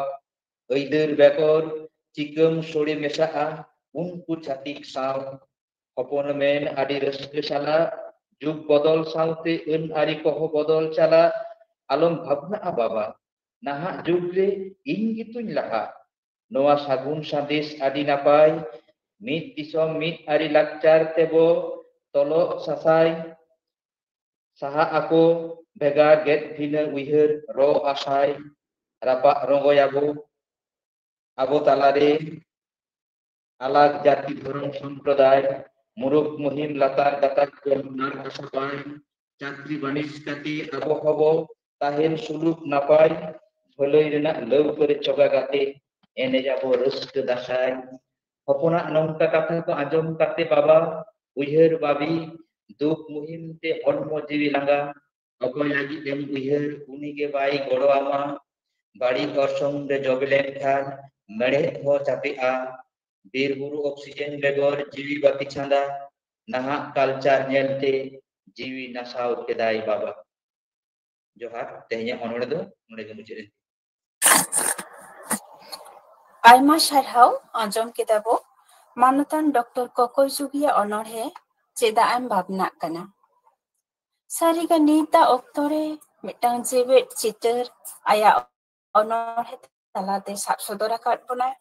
ᱟᱹᱭᱫᱟᱹᱨ ᱵᱮᱜᱚᱨ ᱪᱤᱠᱟᱹᱢ ᱥᱚᱲᱮ ᱢᱮᱥᱟᱜᱼᱟ ᱩᱱᱠᱩ ᱪᱷᱟᱹᱛᱤᱠ ᱥᱟᱶ? ᱦᱚᱯᱚᱱ ᱢᱮᱱ ᱟᱹᱰᱤ ᱨᱟᱹᱥᱠᱟᱹ ᱥᱟᱞᱟᱜ, ᱡᱩᱜᱽ ᱵᱚᱫᱚᱞ ᱥᱟᱶᱛᱮ ᱟᱹᱱ ᱟᱹᱨᱤ ᱠᱚᱦᱚᱸ ᱵᱚᱫᱚᱞ ᱪᱟᱞᱟᱜ᱾ ᱟᱞᱚᱢ ᱵᱷᱟᱵᱽᱱᱟᱜᱼᱟ ᱵᱟᱵᱟ, ᱱᱟᱦᱟᱜ ᱡᱩᱜᱽ ᱨᱮ ᱤᱧ ᱜᱮᱛᱩᱧ ᱞᱟᱦᱟᱜ᱾ ᱱᱚᱣᱟ ᱥᱟᱹᱜᱩᱱ ᱥᱟᱸᱫᱮᱥ ᱟᱹᱰᱤ ᱱᱟᱯᱟᱭ, ᱢᱤᱫ ᱫᱤᱥᱚᱢ ᱢᱤᱫ ᱟᱹᱨᱤ ᱞᱟᱠᱪᱟᱨ ᱛᱮᱵᱚ ᱛᱚᱞᱚᱜ ᱥᱟᱥᱟᱭ᱾ ᱥᱟᱦᱟᱜ ᱟᱠᱚ ᱵᱷᱮᱜᱟᱨ ᱜᱮᱫ ᱵᱷᱤᱱᱟᱹ ᱩᱭᱦᱟᱹᱨ ᱨᱚ ᱟᱥᱟᱭ, ᱨᱟᱯᱟᱜ ᱨᱚᱸᱜᱚᱭᱟᱵᱚ ᱟᱵᱚ ᱛᱟᱞᱟᱨᱮ ᱟᱞᱟᱜᱽ ᱡᱟᱹᱛᱤ ᱫᱷᱚᱨᱚᱢ ᱥᱚᱢᱯᱨᱚᱫᱟᱭ, ᱢᱩᱨᱩᱠ ᱢᱩᱦᱤᱢ ᱞᱟᱛᱟᱨ ᱜᱟᱛᱟᱠ ᱠᱚ ᱱᱟᱨ ᱟᱥᱟᱯᱟᱭ, ᱪᱟᱹᱠᱨᱤ ᱵᱟᱹᱱᱤᱡ ᱠᱟᱛᱮ ᱟᱵᱚ ᱦᱚᱵᱚ ᱛᱟᱦᱮᱱ ᱥᱩᱞᱩᱠ ᱱᱟᱯᱟᱭ, ᱵᱷᱟᱹᱞᱟᱹᱭ ᱨᱮᱱᱟᱜ ᱞᱟᱹᱣᱠᱟᱹ ᱨᱮ ᱪᱚᱜᱟ ᱠᱟᱛᱮ ᱮᱱᱮᱡ ᱟᱵᱚ ᱨᱟᱹᱥᱠᱟᱹ ᱫᱟᱸᱥᱟᱭ᱾ ᱦᱚᱯᱚᱱᱟᱜ ᱱᱚᱝᱠᱟ ᱠᱟᱛᱷᱟ ᱠᱚ ᱟᱸᱡᱚᱢ ᱠᱟᱛᱮ ᱵᱟᱵᱟ ᱩᱭᱦᱟᱹᱨ ᱵᱟᱵᱤ ᱫᱩᱠ ᱢᱩᱦᱤᱢ ᱛᱮ ᱦᱚᱲᱢᱚ ᱡᱤᱣᱤ ᱞᱟᱸᱜᱟ᱾ ᱚᱠᱚᱭ ᱞᱟᱹᱜᱤᱫ ᱮᱢ ᱩᱭᱦᱟᱹᱨ ᱩᱱᱤ ᱜᱮ ᱵᱟᱭ ᱜᱚᱲᱚ ᱟᱢᱟ᱾ ᱵᱟᱹᱲᱤᱡ ᱚᱨᱥᱚᱝ ᱨᱮ ᱡᱚᱵᱮ ᱞᱮᱱᱠᱷᱟᱱ ᱢᱮᱲᱦᱮᱫ ᱦᱚᱸ ᱪᱟᱯᱮᱜᱼᱟ᱾ ᱵᱤᱨ ᱵᱩᱨᱩ ᱚᱠᱥᱤᱡᱮᱱ ᱵᱮᱜᱚᱨ ᱡᱤᱣᱤ ᱵᱟᱹᱛᱤ ᱪᱷᱟᱸᱫᱟ᱾ ᱱᱟᱦᱟᱜ ᱠᱟᱞᱪᱟᱨ ᱧᱮᱞᱛᱮ ᱡᱤᱣᱤ ᱱᱟᱥᱟᱣ ᱠᱮᱫᱟᱭ ᱵᱟᱵᱟ᱾ ᱡᱚᱦᱟᱨ, ᱛᱮᱦᱮᱧᱟᱜ ᱚᱱᱚᱬᱦᱮ ᱫᱚ ᱱᱚᱰᱮ ᱜᱮ ᱢᱩᱪᱟᱹᱫ ᱮᱱ᱾ ᱟᱭᱢᱟ ᱥᱟᱨᱦᱟᱣ᱾ ᱟᱸᱡᱚᱢ ᱠᱮᱫᱟ ᱵᱚ ᱢᱟᱱᱚᱛᱟᱱ ᱰᱚᱠᱴᱚᱨ ᱠᱚᱠᱚᱭ ᱡᱩᱜᱤᱭᱟᱜ ᱚᱱᱚᱬᱦᱮ ᱪᱮᱫᱟᱜ ᱮᱢ ᱵᱷᱟᱵᱽᱱᱟᱜ ᱠᱟᱱᱟ᱾ ᱥᱟᱹᱨᱤᱜᱮ ᱱᱤᱛᱟᱜ ᱚᱠᱛᱚ ᱨᱮ ᱢᱤᱫᱴᱟᱝ ᱡᱮᱣᱮᱫ ᱪᱤᱛᱟᱹᱨ ᱟᱭᱟᱜ ᱚᱱᱚᱬᱦᱮ ᱛᱟᱞᱟᱛᱮ ᱥᱟᱵ ᱥᱚᱫᱚᱨ ᱟᱠᱟᱫ ᱵᱚᱱᱟᱭ᱾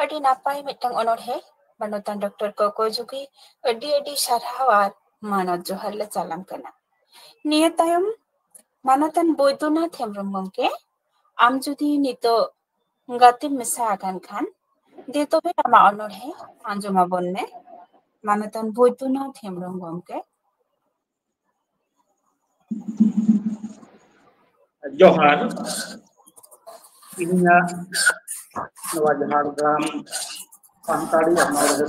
ᱟᱹᱰᱤ ᱱᱟᱯᱟᱭ ᱢᱤᱫᱴᱟᱝ ᱚᱱᱚᱬᱦᱮ ᱢᱟᱱᱚᱛᱟᱱ ᱰᱚᱠᱴᱚᱨ ᱠᱚᱠᱚᱭ ᱡᱩᱜᱤ, ᱟᱹᱰᱤ ᱟᱹᱰᱤ ᱥᱟᱨᱦᱟᱣ ᱟᱨ ᱢᱟᱱᱚᱛ ᱡᱚᱦᱟᱨ ᱞᱮ ᱪᱟᱞᱟᱢ ᱠᱟᱱᱟ᱾ ᱱᱤᱭᱟᱹ ᱛᱟᱭᱚᱢ ᱢᱟᱱᱚᱛᱟᱱ ᱵᱳᱭᱫᱚᱱᱟᱛᱷ ᱦᱮᱢᱵᱨᱚᱢ ᱜᱚᱢᱠᱮ, ᱟᱢ ᱡᱩᱫᱤ ᱱᱤᱛᱚᱜ ᱜᱟᱛᱮᱢ ᱢᱮᱥᱟ ᱟᱠᱟᱱ ᱠᱷᱟᱱ, ᱫᱮ ᱛᱚᱵᱮ ᱟᱢᱟᱜ ᱚᱱᱚᱬᱦᱮ ᱟᱸᱡᱚᱢ ᱟᱵᱚᱱ ᱢᱮ᱾ ᱢᱟᱱᱚᱛᱟᱱ ᱵᱳᱭᱫᱚᱱᱟᱛᱷ ᱦᱮᱢᱵᱨᱚᱢ ᱜᱚᱢᱠᱮ᱾ ᱡᱚᱦᱟᱨ᱾ ᱤᱧᱟᱹᱜ ᱱᱚᱣᱟ ᱡᱷᱟᱲᱜᱨᱟᱢ ᱥᱟᱱᱛᱟᱲᱤ ᱚᱱᱚᱬᱦᱮ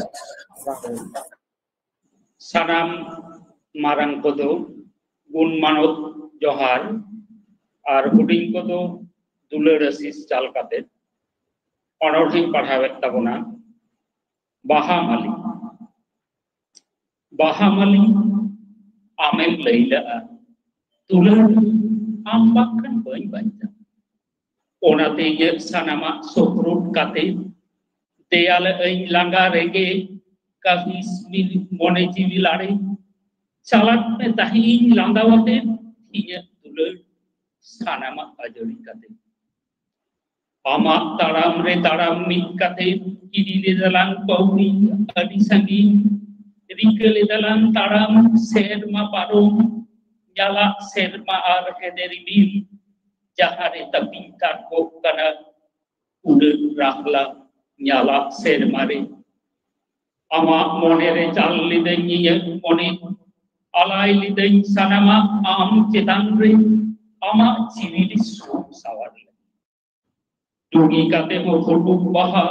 ᱥᱟᱱᱟᱢ ᱢᱟᱨᱟᱝ ᱠᱚᱫᱚ ᱜᱩᱱ ᱢᱟᱱᱚᱛ ᱡᱚᱦᱟᱨ ᱟᱨ ᱦᱩᱰᱤᱧ ᱠᱚᱫᱚ ᱫᱩᱞᱟᱹᱲ ᱟᱥᱤᱥ ᱪᱟᱞ ᱠᱟᱛᱮ ᱚᱱᱚᱬᱦᱮᱧ ᱯᱟᱲᱦᱟᱣᱮᱫ ᱛᱟᱵᱚᱱᱟ᱾ ᱵᱟᱦᱟ ᱢᱟᱹᱞᱤ᱾ ᱵᱟᱦᱟ ᱢᱟᱹᱞᱤ, ᱟᱢᱮᱢ ᱞᱟᱹᱭ ᱞᱮᱜᱼᱟ, ᱫᱩᱞᱟᱹᱲ, ᱟᱢ ᱵᱟᱝᱠᱷᱟᱱ ᱵᱟᱹᱧ ᱵᱟᱧᱪᱟᱜ᱾ ᱚᱱᱟᱛᱮ ᱤᱧᱟᱹᱜ ᱥᱟᱱᱟᱢᱟᱜ ᱥᱳᱯᱨᱳᱫ ᱠᱟᱛᱮ, ᱫᱮᱭᱟᱞᱮ ᱟᱹᱧ ᱞᱟᱸᱜᱟ ᱨᱮᱸᱜᱮᱡ, ᱠᱟᱹᱦᱤᱥ ᱢᱤᱞ ᱢᱚᱱᱮ ᱡᱤᱣᱤ ᱞᱟᱲᱮ, ᱪᱟᱞᱟᱜ ᱢᱮ ᱛᱟᱦᱮᱸᱧ ᱞᱟᱸᱫᱟ ᱟᱛᱮ, ᱤᱧᱟᱹᱜ ᱫᱩᱞᱟᱹᱲ ᱥᱟᱱᱟᱢᱟᱜ ᱟᱹᱡᱟᱹᱲᱤ ᱠᱟᱛᱮ᱾ ᱟᱢᱟᱜ ᱛᱟᱲᱟᱢ ᱨᱮ ᱛᱟᱲᱟᱢ ᱢᱤᱫ ᱠᱟᱛᱮ, ᱤᱫᱤ ᱞᱮᱫᱟᱞᱟᱝ ᱯᱟᱹᱣᱲᱤ ᱟᱹᱰᱤ ᱥᱟᱺᱜᱤᱧ, ᱨᱤᱠᱟᱹ ᱞᱮᱫᱟᱞᱟᱝ ᱛᱟᱲᱟᱢ ᱥᱮᱨᱢᱟ ᱯᱟᱨᱚᱢ, ᱧᱟᱞᱟᱜ ᱥᱮᱨᱢᱟ ᱟᱨ ᱦᱮᱸᱫᱮ ᱨᱤᱢᱤᱞ, ᱡᱟᱦᱟᱸ ᱨᱮ ᱛᱟᱹᱯᱤᱧ ᱛᱟᱨᱠᱚᱜ ᱠᱟᱱᱟ ᱩᱰᱟᱹᱜ ᱨᱟᱦᱞᱟ ᱧᱟᱞᱟᱜ ᱥᱮᱨᱢᱟ ᱨᱮ᱾ ᱟᱢᱟᱜ ᱢᱚᱱᱮ ᱨᱮ ᱪᱟᱞ ᱞᱤᱫᱟᱹᱧ ᱤᱧᱟᱹᱜ ᱢᱚᱱᱮ, ᱟᱞᱟᱭ ᱞᱤᱫᱟᱹᱧ ᱥᱟᱱᱟᱢᱟᱜ ᱟᱢ ᱪᱮᱛᱟᱱ ᱨᱮ, ᱟᱢᱟᱜ ᱡᱤᱣᱤ ᱨᱮ ᱥᱩᱠ ᱥᱟᱶᱟᱨ ᱞᱮ᱾ ᱰᱩᱜᱤ ᱠᱟᱛᱮ ᱦᱚᱸ ᱯᱷᱩᱴᱩᱠ ᱵᱟᱦᱟ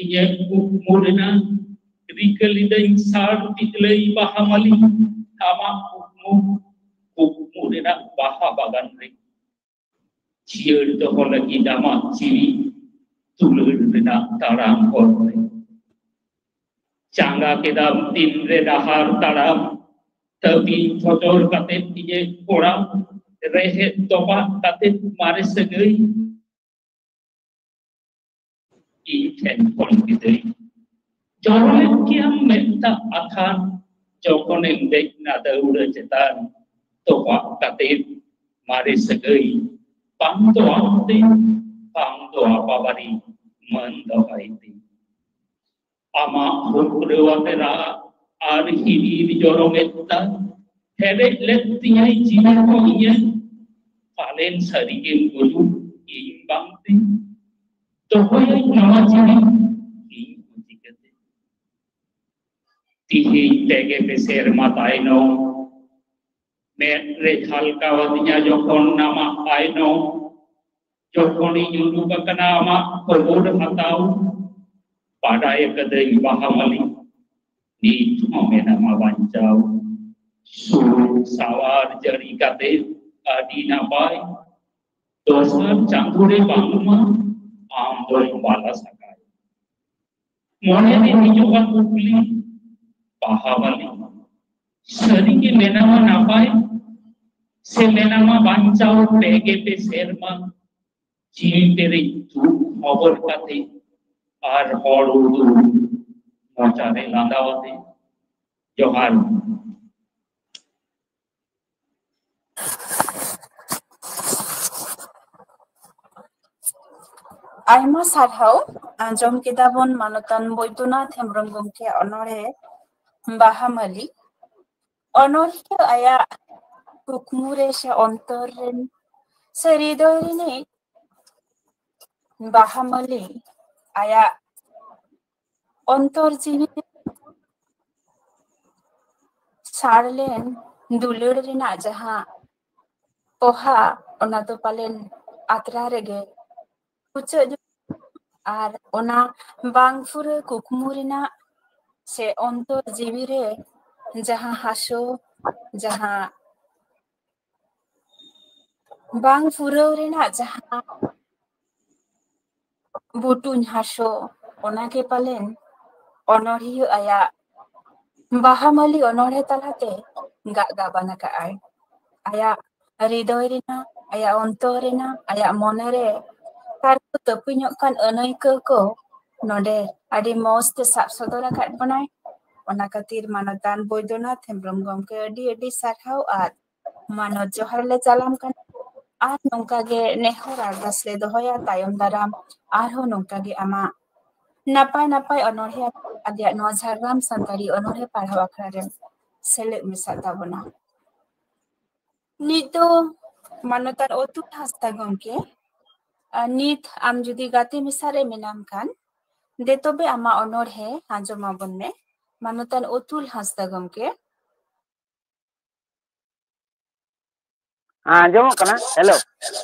ᱤᱧᱟᱹᱜ ᱠᱩᱠᱢᱩ ᱨᱮᱱᱟᱜ, ᱨᱤᱠᱟᱹ ᱞᱤᱫᱟᱹᱧ ᱥᱟᱨ ᱯᱤᱛᱞᱟᱹᱭ ᱵᱟᱦᱟ ᱢᱟᱹᱞᱤ, ᱟᱢᱟᱜ ᱠᱩᱠᱢᱩ, ᱠᱩᱠᱢᱩ ᱨᱮᱱᱟᱜ ᱵᱟᱦᱟ ᱵᱟᱜᱟᱱ ᱨᱮ᱾ ᱡᱤᱭᱟᱹᱲ ᱫᱚᱦᱚ ᱞᱟᱹᱜᱤᱫ ᱟᱢᱟᱜ ᱡᱤᱣᱤ ᱫᱩᱞᱟᱹᱲ ᱨᱮᱱᱟᱜ ᱛᱟᱲᱟᱢ ᱦᱚᱨ ᱨᱮ᱾ ᱪᱟᱸᱜᱟ ᱠᱮᱫᱟᱢ ᱛᱤᱱᱨᱮ ᱰᱟᱦᱟᱨ ᱛᱟᱲᱟᱢ, ᱛᱟᱹᱵᱤ ᱛᱷᱚᱛᱚᱨ ᱠᱟᱛᱮ ᱤᱧᱟᱹᱜ ᱠᱚᱲᱟ, ᱨᱮᱦᱮᱫ ᱛᱚᱯᱟᱜ ᱠᱟᱛᱮ ᱢᱟᱨᱮ ᱥᱟᱹᱜᱟᱹᱭ᱾ ᱤᱧ ᱴᱷᱮᱱ ᱠᱷᱚᱱ ᱵᱤᱫᱟᱹᱭ᱾ ᱡᱚᱨᱚ ᱞᱮᱫ ᱜᱮᱭᱟᱢ ᱢᱮᱫ ᱫᱟᱜ ᱟᱛᱷᱟᱱ, ᱡᱚᱠᱷᱚᱱᱮᱢ ᱫᱮᱡ ᱱᱟ ᱫᱟᱹᱣᱲᱟᱹ ᱪᱮᱛᱟᱱ, ᱛᱚᱯᱟᱜ ᱠᱟᱛᱮ ᱢᱟᱨᱮ ᱥᱟᱹᱜᱟᱹᱭ᱾ ᱵᱟᱝ ᱫᱚ ᱟᱢᱛᱮ, ᱵᱟᱝ ᱫᱚ ᱟᱯᱟᱵᱟᱨᱤ, ᱢᱟᱹᱱ ᱫᱚᱦᱚᱭ ᱛᱮ᱾ ᱟᱢᱟᱜ ᱦᱩᱠᱨᱟᱹᱣ ᱟᱛᱮ ᱨᱟᱜ ᱟᱨ ᱦᱤᱨᱤᱨ ᱡᱚᱨᱚ ᱢᱮᱫ ᱫᱟᱜ, ᱦᱮᱰᱮᱡ ᱞᱮᱫ ᱛᱤᱧᱟᱹᱭ ᱡᱤᱣᱤ ᱠᱚ ᱤᱧᱟᱹᱜ, ᱯᱟᱞᱮᱱ ᱥᱟᱹᱨᱤᱜᱮᱢ ᱜᱩᱡᱩᱜ ᱤᱧ ᱵᱟᱝᱛᱮ, ᱫᱚᱦᱚᱭᱟᱹᱧ ᱱᱚᱣᱟ ᱡᱤᱣᱤ ᱤᱧ ᱦᱚᱸ ᱪᱤᱠᱟᱹᱛᱮ? ᱛᱤᱦᱤᱧ ᱛᱮᱜᱮ ᱯᱮ ᱥᱮᱨᱢᱟ ᱛᱟᱭᱱᱚᱢ, ᱢᱮᱫ ᱨᱮ ᱡᱷᱟᱞᱠᱟᱣ ᱟᱹᱫᱤᱧᱟ ᱡᱚᱠᱷᱚᱱ ᱟᱢᱟᱜ ᱛᱟᱭᱱᱚᱢ, ᱡᱚᱠᱷᱚᱱᱤᱧ ᱩᱰᱩᱠ ᱟᱠᱟᱱᱟ ᱟᱢᱟᱜ ᱠᱷᱚᱵᱚᱨ ᱦᱟᱛᱟᱣ, ᱵᱟᱰᱟᱭ ᱟᱠᱟᱫᱟᱹᱧ ᱵᱟᱦᱟ ᱢᱟᱹᱞᱤ, ᱱᱤᱛ ᱦᱚᱸ ᱢᱮᱱᱟᱢᱟ ᱵᱟᱧᱪᱟᱣ᱾ ᱥᱩᱠ ᱥᱟᱶᱟᱨ ᱡᱟᱹᱲᱤ ᱠᱟᱛᱮ ᱟᱹᱰᱤ ᱱᱟᱯᱟᱭ, ᱫᱚᱥᱟᱨ ᱪᱟᱸᱫᱳ ᱨᱮ ᱵᱟᱝᱢᱟ ᱟᱢ ᱫᱚᱢ ᱵᱟᱞᱟ ᱥᱟᱠᱟᱭ᱾ ᱢᱚᱱᱮ ᱨᱮ ᱦᱤᱡᱩᱜᱼᱟ ᱠᱩᱠᱞᱤ, ᱵᱟᱦᱟ ᱢᱟᱹᱞᱤ, ᱥᱟᱹᱨᱤ ᱜᱮ ᱢᱮᱱᱟᱢᱟ ᱱᱟᱯᱟᱭ? ᱥᱮ ᱢᱮᱱᱟᱢᱟ ᱵᱟᱧᱪᱟᱣ ᱯᱮ ᱜᱮ ᱯᱮ ᱥᱮᱨᱢᱟ? ᱡᱤᱣᱤ ᱯᱮᱨᱮᱡ ᱫᱩᱠ ᱦᱚᱵᱚᱨ ᱠᱟᱛᱮ ᱟᱨ ᱦᱚᱲ ᱩᱫᱩᱜ ᱯᱟᱦᱴᱟ ᱨᱮ ᱞᱟᱸᱫᱟᱣᱟᱛᱮ ᱡᱚᱦᱟᱨ᱾ ᱟᱭᱢᱟ ᱥᱟᱨᱦᱟᱣ᱾ ᱟᱸᱡᱚᱢ ᱠᱮᱫᱟ ᱵᱚᱱ ᱢᱟᱱᱚᱛᱟᱱ ᱵᱳᱭᱫᱚᱱᱟᱛᱷ ᱦᱮᱢᱵᱨᱚᱢ ᱜᱚᱢᱠᱮᱭᱟᱜ ᱚᱱᱚᱬᱦᱮ ᱵᱟᱦᱟ ᱢᱟᱹᱞᱤ᱾ ᱚᱱᱚᱬᱦᱤᱭᱟᱹ ᱟᱭᱟᱜ ᱠᱩᱠᱢᱩ ᱨᱮ ᱥᱮ ᱚᱱᱛᱚᱨ ᱨᱮᱱ ᱥᱮ ᱦᱨᱤᱫᱚᱭ ᱨᱤᱱᱤᱡ ᱵᱟᱦᱟ ᱢᱟᱹᱞᱤ ᱟᱭᱟᱜ ᱚᱱᱛᱚᱨ ᱡᱤᱣᱤ ᱥᱟᱲ ᱞᱮᱱ ᱫᱩᱞᱟᱹᱲ ᱨᱮᱱᱟᱜ ᱡᱟᱦᱟᱸ ᱯᱚᱦᱟ, ᱚᱱᱟ ᱫᱚ ᱯᱟᱞᱮᱱ ᱟᱛᱨᱟ ᱨᱮᱜᱮ ᱢᱩᱪᱟᱹᱫ ᱡᱚᱝ᱾ ᱟᱨ ᱚᱱᱟ ᱵᱟᱝ ᱯᱩᱨᱟᱹ ᱠᱩᱠᱢᱩ ᱨᱮᱱᱟᱜ ᱥᱮ ᱚᱱᱛᱚᱨ ᱡᱤᱣᱤ ᱨᱮ ᱡᱟᱦᱟᱸ ᱦᱟᱥᱳ, ᱡᱟᱦᱟᱸ ᱵᱟᱝ ᱯᱩᱨᱟᱹᱣ ᱨᱮᱱᱟᱜ ᱡᱟᱦᱟᱸ ᱵᱩᱴᱩᱧ ᱦᱟᱥᱳ, ᱚᱱᱟᱜᱮ ᱯᱟᱞᱮᱱ ᱚᱱᱚᱬᱦᱤᱭᱟᱹ ᱟᱭᱟᱜ ᱵᱟᱦᱟ ᱢᱟᱹᱞᱤ ᱚᱱᱚᱬᱦᱮ ᱛᱟᱞᱟᱛᱮ ᱜᱟᱜ ᱜᱟᱵᱟᱱ ᱟᱠᱟᱫᱼᱟᱭ᱾ ᱟᱭᱟᱜ ᱦᱨᱤᱫᱚᱭ ᱨᱮᱱᱟᱜ, ᱟᱭᱟᱜ ᱚᱱᱛᱚᱨ ᱨᱮᱱᱟᱜ, ᱟᱭᱟᱜ ᱢᱚᱱᱮ ᱨᱮ ᱛᱟᱨᱠᱚ ᱛᱟᱹᱯᱤᱧᱚᱜ ᱠᱟᱱ ᱟᱹᱱᱟᱹᱭᱠᱟᱹᱣ ᱠᱚ ᱱᱚᱰᱮ ᱟᱹᱰᱤ ᱢᱚᱸᱡᱽ ᱛᱮ ᱥᱟᱵ ᱥᱚᱫᱚᱨ ᱟᱠᱟᱫ ᱵᱚᱱᱟᱭ᱾ ᱚᱱᱟ ᱠᱷᱟᱹᱛᱤᱨ ᱢᱟᱱᱚᱛᱟᱱ ᱵᱳᱭᱫᱚᱱᱟᱛᱷ ᱦᱮᱢᱵᱨᱚᱢ ᱜᱚᱢᱠᱮ ᱟᱹᱰᱤ ᱟᱹᱰᱤ ᱥᱟᱨᱦᱟᱣ ᱟᱨ ᱢᱟᱱᱚᱛ ᱡᱚᱦᱟᱨ ᱞᱮ ᱪᱟᱞᱟᱢ ᱠᱟᱱᱟ᱾ ᱟᱨ ᱱᱚᱝᱠᱟ ᱜᱮ ᱱᱮᱦᱚᱨ ᱟᱨᱫᱟᱥ ᱞᱮ ᱫᱚᱦᱚᱭᱟ, ᱛᱟᱭᱚᱢ ᱫᱟᱨᱟᱢ ᱟᱨᱦᱚᱸ ᱱᱚᱝᱠᱟ ᱜᱮ ᱟᱢᱟᱜ ᱱᱟᱯᱟᱭ ᱱᱟᱯᱟᱭ ᱚᱱᱚᱬᱦᱮ ᱟᱞᱮᱭᱟᱜ ᱱᱚᱣᱟ ᱡᱷᱟᱲᱜᱨᱟᱢ ᱥᱟᱱᱛᱟᱲᱤ ᱚᱱᱚᱬᱦᱮ ᱯᱟᱲᱦᱟᱣ ᱟᱠᱷᱲᱟ ᱨᱮᱢ ᱥᱮᱞᱮᱫ ᱢᱮᱥᱟᱜ ᱛᱟᱵᱚᱱᱟ᱾ ᱱᱤᱛ ᱫᱚ ᱢᱟᱱᱚᱛᱟᱱ ᱚᱛᱩᱞ ᱦᱟᱸᱥᱫᱟ ᱜᱚᱢᱠᱮ, ᱟᱨ ᱱᱤᱛ ᱟᱢ ᱡᱩᱫᱤ ᱜᱟᱛᱮ ᱢᱮᱥᱟ ᱨᱮ ᱢᱮᱱᱟᱢ ᱠᱷᱟᱱ, ᱫᱮ ᱛᱚᱵᱮ ᱟᱢᱟᱜ ᱚᱱᱚᱬᱦᱮ ᱟᱸᱡᱚᱢ ᱟᱵᱚᱱ ᱢᱮ, ᱢᱟᱱᱚᱛᱟᱱ ᱚᱛᱩᱞ ᱦᱟᱸᱥᱫᱟ ᱜᱚᱢᱠᱮ᱾ ᱟᱸᱡᱚᱢᱚᱜ ᱠᱟᱱᱟ? ᱦᱮᱞᱳ᱾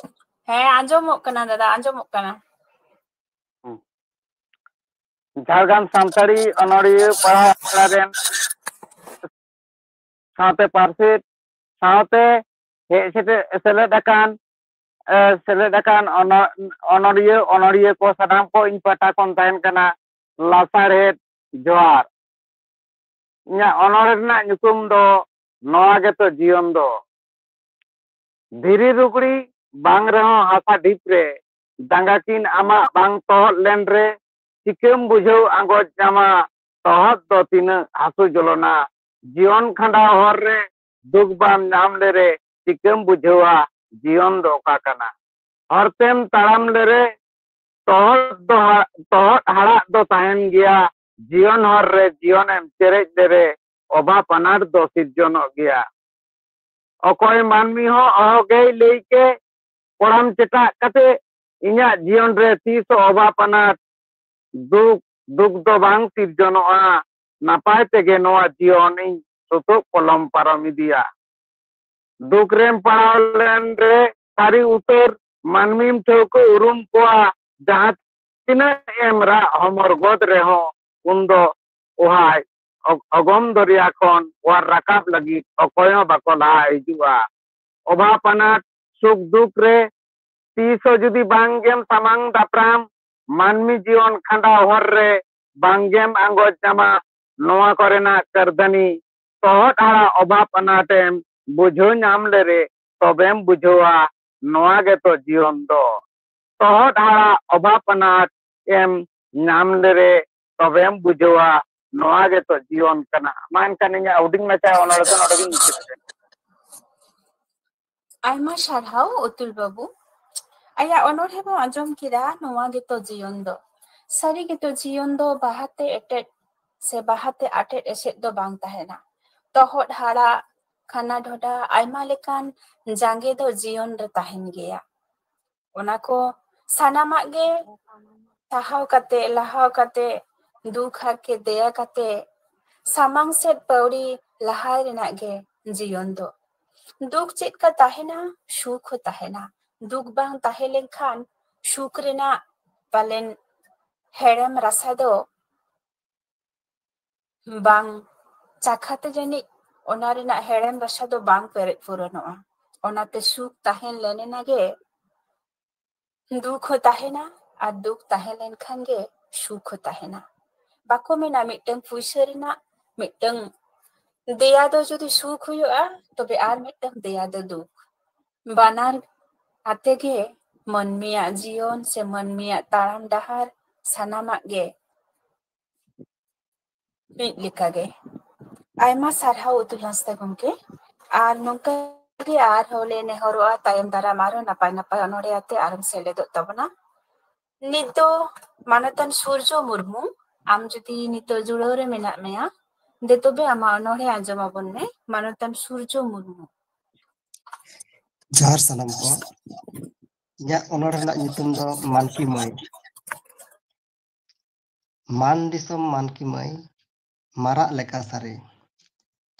ᱦᱮᱸ, ᱟᱸᱡᱚᱢᱚᱜ ᱠᱟᱱᱟ ᱫᱟᱫᱟ, ᱟᱸᱡᱚᱢᱚᱜ ᱠᱟᱱᱟ᱾ ᱦᱩᱸ᱾ ᱡᱷᱟᱲᱜᱨᱟᱢ ᱥᱟᱱᱛᱟᱲᱤ ᱚᱱᱚᱬᱦᱤᱭᱟᱹ ᱯᱟᱲᱦᱟᱣ ᱟᱠᱷᱲᱟ ᱨᱮᱱ ᱥᱟᱶᱛᱮ ᱯᱟᱨᱥᱮᱛ ᱥᱟᱶᱛᱮ ᱦᱮᱡ ᱥᱮᱴᱮᱨ, ᱥᱮᱞᱮᱫ ᱟᱠᱟᱱ, ᱮ, ᱥᱮᱞᱮᱫ ᱟᱠᱟᱱ ᱚᱱᱚ-, ᱚᱱᱚᱬᱦᱤᱭᱟᱹ, ᱚᱱᱚᱬᱦᱤᱭᱟᱹ ᱠᱚ ᱥᱟᱱᱟᱢ ᱠᱚ ᱤᱧ ᱯᱟᱦᱴᱟ ᱠᱷᱚᱱ ᱛᱟᱦᱮᱱ ᱠᱟᱱᱟ ᱞᱟᱥᱟᱲᱦᱮᱫ ᱡᱚᱦᱟᱨ᱾ ᱤᱧᱟᱹᱜ ᱚᱱᱚᱬᱦᱮ ᱨᱮᱱᱟᱜ ᱧᱩᱛᱩᱢ ᱫᱚ ᱱᱚᱣᱟ ᱜᱮᱛᱚ ᱡᱤᱭᱚᱱ ᱫᱚ᱾ ᱫᱷᱤᱨᱤ ᱨᱩᱜᱽᱲᱤ ᱵᱟᱝ ᱨᱮᱦᱚᱸ ᱦᱟᱥᱟ ᱰᱷᱤᱯ ᱨᱮ, ᱡᱟᱸᱜᱟ ᱠᱤᱱ ᱟᱢᱟᱜ ᱵᱟᱝ ᱛᱚᱦᱚᱫ ᱞᱮᱱ ᱨᱮ, ᱪᱤᱠᱟᱹᱢ ᱵᱩᱡᱷᱟᱹᱣ ᱟᱸᱜᱚᱪ ᱧᱟᱢᱟ ᱛᱚᱦᱚᱫ ᱫᱚ ᱛᱤᱱᱟᱹᱜ ᱦᱟᱹᱥᱩ ᱡᱚᱞᱚᱱᱟ᱾ ᱡᱤᱭᱚᱱ ᱠᱷᱟᱸᱰᱟᱣ ᱦᱚᱨ ᱨᱮ ᱫᱩᱠ ᱵᱟᱢ ᱧᱟᱢ ᱞᱮᱨᱮ ᱪᱤᱠᱟᱹᱢ ᱵᱩᱡᱷᱟᱹᱣᱟ ᱡᱤᱭᱚᱱ ᱫᱚ ᱚᱠᱟ ᱠᱟᱱᱟ? ᱦᱚᱨᱛᱮᱢ ᱛᱟᱲᱟᱢ ᱞᱮᱨᱮ ᱛᱚᱦᱚᱫ ᱫᱚ ᱦᱟ-, ᱛᱚᱦᱚᱫ ᱦᱟᱲᱟᱜ ᱫᱚ ᱛᱟᱦᱮᱱ ᱜᱮᱭᱟ᱾ ᱡᱤᱭᱚᱱ ᱦᱚᱨ ᱨᱮ ᱡᱤᱭᱚᱱ ᱮᱢ ᱪᱮᱨᱮᱡ ᱞᱮᱨᱮ ᱚᱵᱷᱟᱵ ᱟᱱᱟᱴ ᱫᱚ ᱥᱤᱨᱡᱚᱱᱚᱜ ᱜᱮᱭᱟ᱾ ᱚᱠᱚᱭ ᱢᱟᱹᱱᱢᱤ ᱦᱚᱸ ᱚᱦᱚᱜᱮᱭ ᱞᱟᱹᱭ ᱠᱮ, ᱠᱚᱲᱟᱢ ᱪᱮᱴᱟᱜ ᱠᱟᱛᱮ ᱤᱧᱟᱹᱜ ᱡᱤᱭᱚᱱ ᱨᱮ ᱛᱤᱥ ᱦᱚᱸ ᱚᱵᱷᱟᱵ ᱟᱱᱟᱴ ᱫᱩᱠ, ᱫᱩᱠ ᱫᱚ ᱵᱟᱝ ᱥᱤᱨᱡᱚᱱᱚᱜᱼᱟ᱾ ᱱᱟᱯᱟᱭ ᱛᱮᱜᱮ ᱱᱚᱣᱟ ᱡᱤᱭᱚᱱ ᱤᱧ ᱥᱩᱛᱩᱜ ᱯᱚᱞᱚᱢ ᱯᱟᱨᱚᱢ ᱤᱫᱤᱭᱟ᱾ ᱫᱩᱠ ᱨᱮᱢ ᱯᱟᱲᱟᱣ ᱞᱮᱱ ᱨᱮ ᱥᱟᱹᱨᱤ ᱩᱛᱟᱹᱨ ᱢᱟᱹᱱᱢᱤᱢ ᱴᱷᱟᱹᱣᱠᱟᱹ ᱩᱨᱩᱢ ᱠᱚᱣᱟ᱾ ᱡᱟᱦᱟᱸ ᱛᱤᱱᱟᱹᱜ ᱮᱢ ᱨᱟᱜ ᱦᱚᱢᱚᱨ ᱜᱚᱫ ᱨᱮᱦᱚᱸ ᱩᱱᱫᱚ ᱚᱦᱟᱭ ᱚ-, ᱚᱜᱚᱢ ᱫᱚᱨᱭᱟ ᱠᱷᱚᱱ ᱚᱣᱟᱨ ᱨᱟᱠᱟᱵ ᱞᱟᱹᱜᱤᱫ ᱚᱠᱚᱭ ᱦᱚᱸ ᱵᱟᱠᱚ ᱞᱟᱦᱟ ᱦᱤᱡᱩᱜᱼᱟ᱾ ᱚᱵᱷᱟᱵ ᱟᱱᱟᱴ ᱥᱩᱠ ᱫᱩᱠ ᱨᱮ ᱛᱤᱥ ᱦᱚᱸ ᱡᱩᱫᱤ ᱵᱟᱝ ᱜᱮᱢ ᱥᱟᱢᱟᱝ ᱫᱟᱯᱨᱟᱢ, ᱢᱟᱹᱱᱢᱤ ᱡᱤᱭᱚᱱ ᱠᱷᱟᱸᱰᱟᱣ ᱦᱚᱨ ᱨᱮ ᱵᱟᱝ ᱜᱮᱢ ᱟᱸᱜᱚᱪ ᱧᱟᱢᱟ, ᱱᱚᱣᱟ ᱠᱚᱨᱮᱱᱟᱜ ᱠᱟᱹᱨᱫᱷᱟᱹᱱᱤ ᱛᱚᱦᱚᱫ ᱦᱟᱲᱟ ᱚᱵᱷᱟᱵ ᱟᱱᱟᱴ ᱮᱢ ᱵᱩᱡᱷᱟᱹᱣ ᱧᱟᱢ ᱞᱮᱨᱮ ᱛᱚᱵᱮᱢ ᱵᱩᱡᱷᱟᱹᱣᱟ ᱱᱚᱣᱟ ᱜᱮᱛᱚ ᱡᱤᱭᱚᱱ ᱫᱚ᱾ ᱛᱚᱦᱚᱫ ᱦᱟᱲᱟ ᱚᱵᱷᱟᱵ ᱟᱱᱟᱴ ᱮᱢ ᱧᱟᱢ ᱞᱮᱨᱮ ᱛᱚᱵᱮᱢ ᱵᱩᱡᱷᱟᱹᱣᱟ ᱱᱚᱣᱟ ᱜᱮᱛᱚ ᱡᱤᱭᱚᱱ ᱠᱟᱱᱟ᱾ ᱢᱟ ᱮᱱᱠᱷᱟᱱ ᱤᱧᱟᱹᱜ ᱦᱩᱰᱤᱧ ᱢᱟᱪᱷᱟ ᱚᱱᱚᱬᱦᱮ ᱫᱚ ᱱᱚᱰᱮ ᱜᱤᱧ ᱢᱩᱪᱟᱹᱫ ᱮᱫᱟ᱾ ᱟᱭᱢᱟ ᱥᱟᱨᱦᱟᱣ ᱩᱛᱩᱞ ᱵᱟᱹᱵᱩ᱾ ᱟᱭᱟᱜ ᱚᱱᱚᱬᱦᱮ ᱵᱚᱱ ᱟᱸᱡᱚᱢ ᱠᱮᱫᱟ, ᱱᱚᱣᱟ ᱜᱮᱛᱚ ᱡᱤᱭᱚᱱ ᱫᱚ᱾ ᱥᱟᱹᱨᱤ ᱜᱮᱛᱚ ᱡᱤᱭᱚᱱ ᱫᱚ ᱵᱟᱦᱟᱛᱮ ᱮᱴᱮᱫ ᱥᱮ ᱵᱟᱦᱟᱛᱮ ᱟᱴᱮᱫ ᱮᱥᱮᱫ ᱫᱚ ᱵᱟᱝ ᱛᱟᱦᱮᱱᱟ᱾ ᱛᱚᱦᱚᱫ ᱦᱟᱲᱟ, ᱠᱷᱟᱱᱟ ᱰᱷᱚᱰᱟ, ᱟᱭᱢᱟ ᱞᱮᱠᱟᱱ ᱡᱟᱸᱜᱮ ᱫᱚ ᱡᱤᱭᱚᱱ ᱨᱮ ᱛᱟᱦᱮᱱ ᱜᱮᱭᱟ᱾ ᱚᱱᱟ ᱠᱚ ᱥᱟᱱᱟᱢᱟᱜ ᱜᱮ ᱥᱟᱦᱟᱣ ᱠᱟᱛᱮ, ᱞᱟᱦᱟᱣ ᱠᱟᱛᱮ, ᱫᱩᱠ ᱦᱟᱨᱠᱮᱛ ᱫᱮᱭᱟ ᱠᱟᱛᱮ ᱥᱟᱢᱟᱝ ᱥᱮᱫ ᱯᱟᱹᱣᱲᱤ ᱞᱟᱦᱟᱭ ᱨᱮᱱᱟᱜ ᱜᱮ ᱡᱤᱭᱚᱱ ᱫᱚ᱾ ᱫᱩᱠ ᱪᱮᱫ ᱠᱟ ᱛᱟᱦᱮᱱᱟ, ᱥᱩᱠ ᱦᱚᱸ ᱛᱟᱦᱮᱱᱟ᱾ ᱫᱩᱠ ᱵᱟᱝ ᱛᱟᱦᱮᱸ ᱞᱮᱱᱠᱷᱟᱱ ᱥᱩᱠ ᱨᱮᱱᱟᱜ ᱯᱟᱞᱮᱱ ᱦᱮᱲᱮᱢ ᱨᱟᱥᱟ ᱫᱚ ᱵᱟᱝ ᱪᱟᱠᱷᱟ ᱛᱮ ᱡᱟᱹᱱᱤᱡ ᱚᱱᱟ ᱨᱮᱱᱟᱜ ᱦᱮᱲᱮᱢ ᱨᱟᱥᱟ ᱫᱚ ᱵᱟᱝ ᱯᱮᱨᱮᱡ ᱯᱩᱨᱚᱱᱚᱜᱼᱟ᱾ ᱚᱱᱟᱛᱮ ᱥᱩᱠ ᱛᱟᱦᱮᱸ ᱞᱮᱱ ᱮᱱᱟ ᱜᱮ ᱫᱩᱠ ᱦᱚᱸ ᱛᱟᱦᱮᱱᱟ, ᱟᱨ ᱫᱩᱠ ᱛᱟᱦᱮᱸ ᱞᱮᱱᱠᱷᱟᱱ ᱜᱮ ᱥᱩᱠ ᱦᱚᱸ ᱛᱟᱦᱮᱱᱟ᱾ ᱵᱟᱠᱚ ᱢᱮᱱᱟ ᱢᱤᱫᱴᱟᱝ ᱯᱩᱭᱥᱟᱹ ᱨᱮᱱᱟᱜ ᱢᱤᱫᱴᱟᱝ ᱫᱮᱭᱟ ᱫᱚ ᱡᱩᱫᱤ ᱥᱩᱠ ᱦᱩᱭᱩᱜᱼᱟ, ᱛᱚᱵᱮ ᱟᱨ ᱢᱤᱫᱴᱟᱝ ᱫᱮᱭᱟ ᱫᱚ ᱫᱩᱠ᱾ ᱵᱟᱱᱟᱨ ᱟᱛᱮ ᱜᱮ ᱢᱟᱹᱱᱢᱤᱭᱟᱜ ᱡᱤᱭᱚᱱ ᱥᱮ ᱢᱟᱹᱱᱢᱤᱭᱟᱜ ᱛᱟᱲᱟᱢ ᱰᱟᱦᱟᱨ ᱥᱟᱱᱟᱢᱟᱜ ᱜᱮ ᱢᱤᱫ ᱞᱮᱠᱟᱜᱮ᱾ ᱟᱭᱢᱟ ᱥᱟᱨᱦᱟᱣ ᱩᱛᱩᱞ ᱦᱟᱸᱥᱫᱟ ᱜᱚᱢᱠᱮ᱾ ᱟᱨ ᱱᱚᱝᱠᱟ ᱜᱮ ᱟᱨᱦᱚᱸ ᱞᱮ ᱱᱮᱦᱚᱨᱚᱜᱼᱟ, ᱛᱟᱭᱚᱢ ᱫᱟᱨᱟᱢ ᱟᱨᱦᱚᱸ ᱱᱟᱯᱟᱭ ᱱᱟᱯᱟᱭ ᱚᱱᱚᱬᱦᱮ ᱟᱛᱮ ᱟᱨᱦᱚᱸ ᱥᱮᱞᱮᱫᱚᱜ ᱛᱟᱵᱚᱱᱟ᱾ ᱱᱤᱛ ᱫᱚ ᱢᱟᱱᱚᱛᱟᱱ ᱥᱩᱨᱡᱚ ᱢᱩᱨᱢᱩ, ᱟᱢ ᱡᱩᱫᱤ ᱱᱤᱛᱚᱜ ᱡᱩᱲᱟᱹᱣ ᱨᱮ ᱢᱮᱱᱟᱜ ᱢᱮᱭᱟ, ᱫᱮ ᱛᱚᱵᱮ ᱟᱢᱟᱜ ᱚᱱᱚᱬᱦᱮ ᱟᱸᱡᱚᱢ ᱟᱵᱚᱱ ᱢᱮ, ᱢᱟᱱᱚᱛᱟᱱ ᱥᱩᱨᱡᱚ ᱢᱩᱨᱢᱩ᱾ ᱡᱚᱦᱟᱨ ᱥᱟᱱᱟᱢ ᱠᱚ᱾ ᱤᱧᱟᱹᱜ ᱚᱱᱚᱬᱦᱮ ᱨᱮᱱᱟᱜ ᱧᱩᱛᱩᱢ ᱫᱚ ᱢᱟᱱᱠᱤ ᱢᱟᱹᱭ᱾ ᱢᱟᱱ ᱫᱤᱥᱚᱢ ᱢᱟᱱᱠᱤ ᱢᱟᱹᱭ, ᱢᱟᱨᱟᱜ ᱞᱮᱠᱟ ᱥᱟᱨᱮ,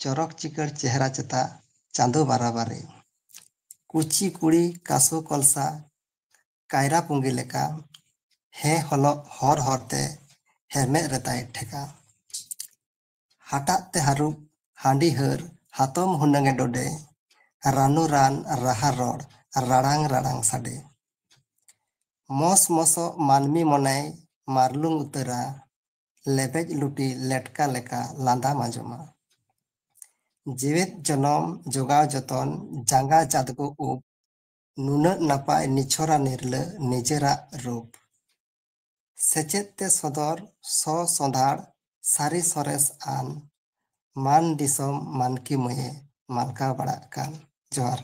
ᱪᱚᱨᱚᱠ ᱪᱤᱠᱟᱹᱲ ᱪᱮᱦᱨᱟ ᱪᱮᱛᱟ ᱪᱟᱸᱫᱚ ᱵᱟᱨᱟᱵᱟᱨᱤ᱾ ᱠᱩᱪᱤ ᱠᱩᱲᱤ ᱠᱟᱥᱩ ᱠᱚᱞᱥᱟ, ᱠᱟᱭᱨᱟ ᱯᱩᱸᱜᱤ ᱞᱮᱠᱟ, ᱦᱮᱸ ᱦᱚᱞᱚᱜ ᱦᱚᱨ ᱦᱚᱨ ᱛᱮ ᱦᱮᱨᱢᱮᱫ ᱨᱮᱛᱟᱭ ᱴᱷᱮᱠᱟ᱾ ᱦᱟᱴᱟᱜ ᱛᱮ ᱦᱟᱹᱨᱩᱵ ᱦᱟᱺᱰᱤ ᱦᱟᱹᱨ, ᱦᱟᱛᱚᱢ ᱦᱩᱱᱟᱹᱝ ᱮ ᱰᱚᱰᱮ, ᱨᱟᱱᱩ ᱨᱟᱱ ᱨᱟᱦᱟ ᱨᱚᱲ, ᱨᱟᱲᱟᱝ ᱨᱟᱲᱟᱝ ᱥᱟᱰᱮ᱾ ᱢᱚᱥ ᱢᱚᱥᱚᱜ ᱢᱟᱹᱱᱢᱤ ᱢᱚᱱᱮᱭ ᱢᱟᱨᱞᱩᱝ ᱩᱛᱟᱹᱨᱟ, ᱞᱮᱵᱮᱡ ᱞᱩᱴᱤ ᱞᱮᱴᱠᱟ ᱞᱮᱠᱟ ᱞᱟᱸᱫᱟᱢ ᱟᱸᱡᱚᱢᱟ᱾ ᱡᱮᱣᱮᱫ ᱡᱚᱱᱚᱢ ᱡᱚᱜᱟᱣ ᱡᱚᱛᱚᱱ ᱡᱟᱸᱜᱟ ᱡᱟᱫᱜᱚ ᱩᱵ, ᱱᱩᱱᱟᱹᱜ ᱱᱟᱯᱟᱭ ᱱᱤᱪᱷᱚᱨᱟ ᱱᱤᱨᱞᱟᱹ ᱱᱤᱡᱮᱨᱟᱜ ᱨᱩᱯ᱾ ᱥᱮᱪᱮᱫ ᱛᱮ ᱥᱚᱫᱚᱨ ᱥᱚ ᱥᱚᱸᱫᱷᱟᱲ ᱥᱟᱹᱨᱤ ᱥᱚᱨᱮᱥ ᱟᱱ, ᱢᱟᱱ ᱫᱤᱥᱚᱢ ᱢᱟᱱᱠᱤ ᱢᱟᱹᱭᱮ ᱢᱟᱞᱠᱟᱣ ᱵᱟᱲᱟᱜ ᱠᱟᱱ᱾ ᱡᱚᱦᱟᱨ᱾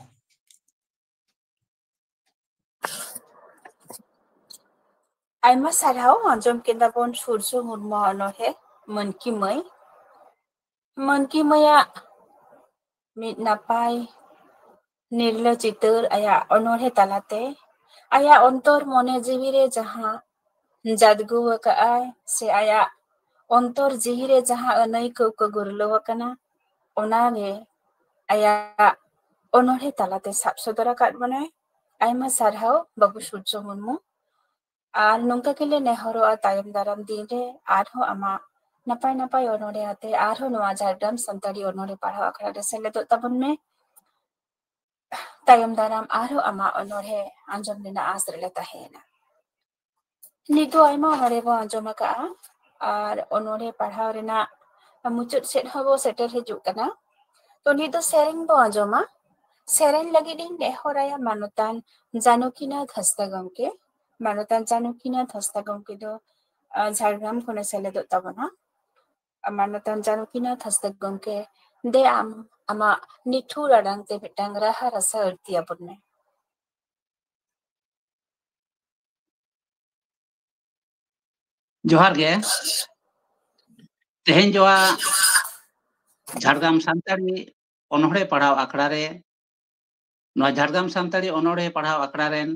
ᱟᱭᱢᱟ ᱥᱟᱨᱦᱟᱣ᱾ ᱟᱸᱡᱚᱢ ᱠᱮᱫᱟ ᱵᱚᱱ ᱥᱩᱨᱡᱚ ᱢᱩᱨᱢᱩ ᱚᱱᱚᱬᱦᱮ ᱢᱟᱹᱱᱠᱤ ᱢᱟᱹᱭ᱾ ᱢᱟᱹᱱᱠᱤ ᱢᱟᱹᱭᱟᱜ ᱢᱤᱫ ᱱᱟᱯᱟᱭ ᱱᱤᱨᱞᱟᱹ ᱪᱤᱛᱟᱹᱨ ᱟᱭᱟᱜ ᱚᱱᱚᱬᱦᱮ ᱛᱟᱞᱟᱛᱮ ᱟᱭᱟᱜ ᱚᱱᱛᱚᱨ ᱢᱚᱱᱮ ᱡᱤᱣᱤ ᱨᱮ ᱡᱟᱦᱟᱸ ᱡᱟᱫᱽᱜᱩ ᱟᱠᱟᱫᱼᱟᱭ ᱥᱮ ᱟᱭᱟᱜ ᱚᱱᱛᱚᱨ ᱡᱤᱣᱤ ᱨᱮ ᱡᱟᱦᱟᱸ ᱟᱹᱱᱟᱹᱭᱠᱟᱹᱣ ᱠᱚ ᱜᱩᱨᱞᱟᱹᱣ ᱟᱠᱟᱱᱟ, ᱚᱱᱟᱜᱮ ᱟᱭᱟᱜ ᱚᱱᱚᱬᱦᱮ ᱛᱟᱞᱟᱛᱮ ᱥᱟᱵ ᱥᱚᱫᱚᱨ ᱟᱠᱟᱫ ᱵᱚᱱᱟᱭ᱾ ᱟᱭᱢᱟ ᱥᱟᱨᱦᱟᱣ ᱵᱟᱹᱵᱩ ᱥᱩᱨᱡᱚ ᱢᱩᱨᱢᱩ᱾ ᱟᱨ ᱱᱚᱝᱠᱟ ᱜᱮᱞᱮ ᱱᱮᱦᱚᱨᱚᱜᱼᱟ, ᱛᱟᱭᱚᱢ ᱫᱟᱨᱟᱢ ᱫᱤᱱ ᱨᱮ ᱟᱨᱦᱚᱸ ᱟᱢᱟᱜ ᱱᱟᱯᱟᱭ ᱱᱟᱯᱟᱭ ᱚᱱᱚᱬᱦᱮ ᱟᱛᱮ ᱟᱨᱦᱚᱸ ᱱᱚᱣᱟ ᱡᱷᱟᱲᱜᱨᱟᱢ ᱥᱟᱱᱛᱟᱲᱤ ᱚᱱᱚᱬᱦᱮ ᱯᱟᱲᱦᱟᱣ ᱟᱠᱷᱲᱟ ᱨᱮ ᱥᱮᱞᱮᱫᱚᱜ ᱛᱟᱵᱚᱱ ᱢᱮ᱾ ᱛᱟᱭᱚᱢ ᱫᱟᱨᱟᱢ ᱟᱨᱦᱚᱸ ᱟᱢᱟᱜ ᱚᱱᱚᱬᱦᱮ ᱟᱸᱡᱚᱢ ᱨᱮᱱᱟᱜ ᱟᱸᱥ ᱨᱮᱞᱮ ᱛᱟᱦᱮᱸᱭᱮᱱᱟ᱾ ᱱᱤᱛ ᱫᱚ ᱟᱭᱢᱟ ᱚᱱᱚᱬᱦᱮ ᱵᱚ ᱟᱸᱡᱚᱢ ᱟᱠᱟᱫᱼᱟ ᱟᱨ ᱚᱱᱚᱬᱦᱮ ᱯᱟᱲᱦᱟᱣ ᱨᱮᱱᱟᱜ ᱢᱩᱪᱟᱹᱫ ᱥᱮᱫ ᱦᱚᱸᱵᱚ ᱥᱮᱴᱮᱨ ᱦᱤᱡᱩᱜ ᱠᱟᱱᱟ᱾ ᱛᱚ ᱱᱤᱛ ᱫᱚ ᱥᱮᱨᱮᱧ ᱵᱚ ᱟᱸᱡᱚᱢᱟ᱾ ᱥᱮᱨᱮᱧ ᱞᱟᱹᱜᱤᱫ ᱤᱧ ᱱᱮᱦᱚᱨᱟᱭᱟ ᱢᱟᱱᱚᱛᱟᱱ ᱡᱟᱱᱚᱠᱤᱱᱟᱛᱷ ᱦᱟᱸᱥᱫᱟ ᱜᱚᱢᱠᱮ᱾ ᱢᱟᱱᱚᱛᱟᱱ ᱡᱟᱱᱚᱠᱤᱱᱟᱛᱷ ᱦᱟᱸᱥᱫᱟ ᱜᱚᱢᱠᱮ ᱫᱚ, ᱟᱸ, ᱡᱷᱟᱲᱜᱨᱟᱢ ᱠᱷᱚᱱᱮ ᱥᱮᱞᱮᱫᱚᱜ ᱛᱟᱵᱚᱱᱟ᱾ ᱢᱟᱱᱚᱛᱟᱱ ᱡᱟᱱᱠᱤᱱᱟᱛᱷ ᱦᱟᱸᱥᱫᱟ ᱜᱚᱢᱠᱮ, ᱫᱮ ᱟᱢ ᱟᱢᱟᱜ ᱱᱤᱴᱷᱩᱨ ᱟᱲᱟᱝ ᱛᱮ ᱢᱤᱫᱴᱟᱝ ᱨᱟᱦᱟ ᱨᱟᱥᱟ ᱟᱹᱲᱛᱤ ᱟᱵᱚᱱ ᱢᱮ᱾ ᱡᱚᱦᱟᱨ ᱜᱮ᱾ ᱛᱮᱦᱮᱧ ᱡᱚᱣᱟ ᱡᱷᱟᱲᱜᱨᱟᱢ ᱥᱟᱱᱛᱟᱲᱤ ᱚᱱᱚᱬᱦᱮ ᱯᱟᱲᱦᱟᱣ ᱟᱠᱷᱲᱟ ᱨᱮ, ᱱᱚᱣᱟ ᱡᱷᱟᱲᱜᱨᱟᱢ ᱥᱟᱱᱛᱟᱲᱤ ᱚᱱᱚᱬᱦᱮ ᱯᱟᱲᱦᱟᱣ ᱟᱠᱷᱲᱟ ᱨᱮᱱ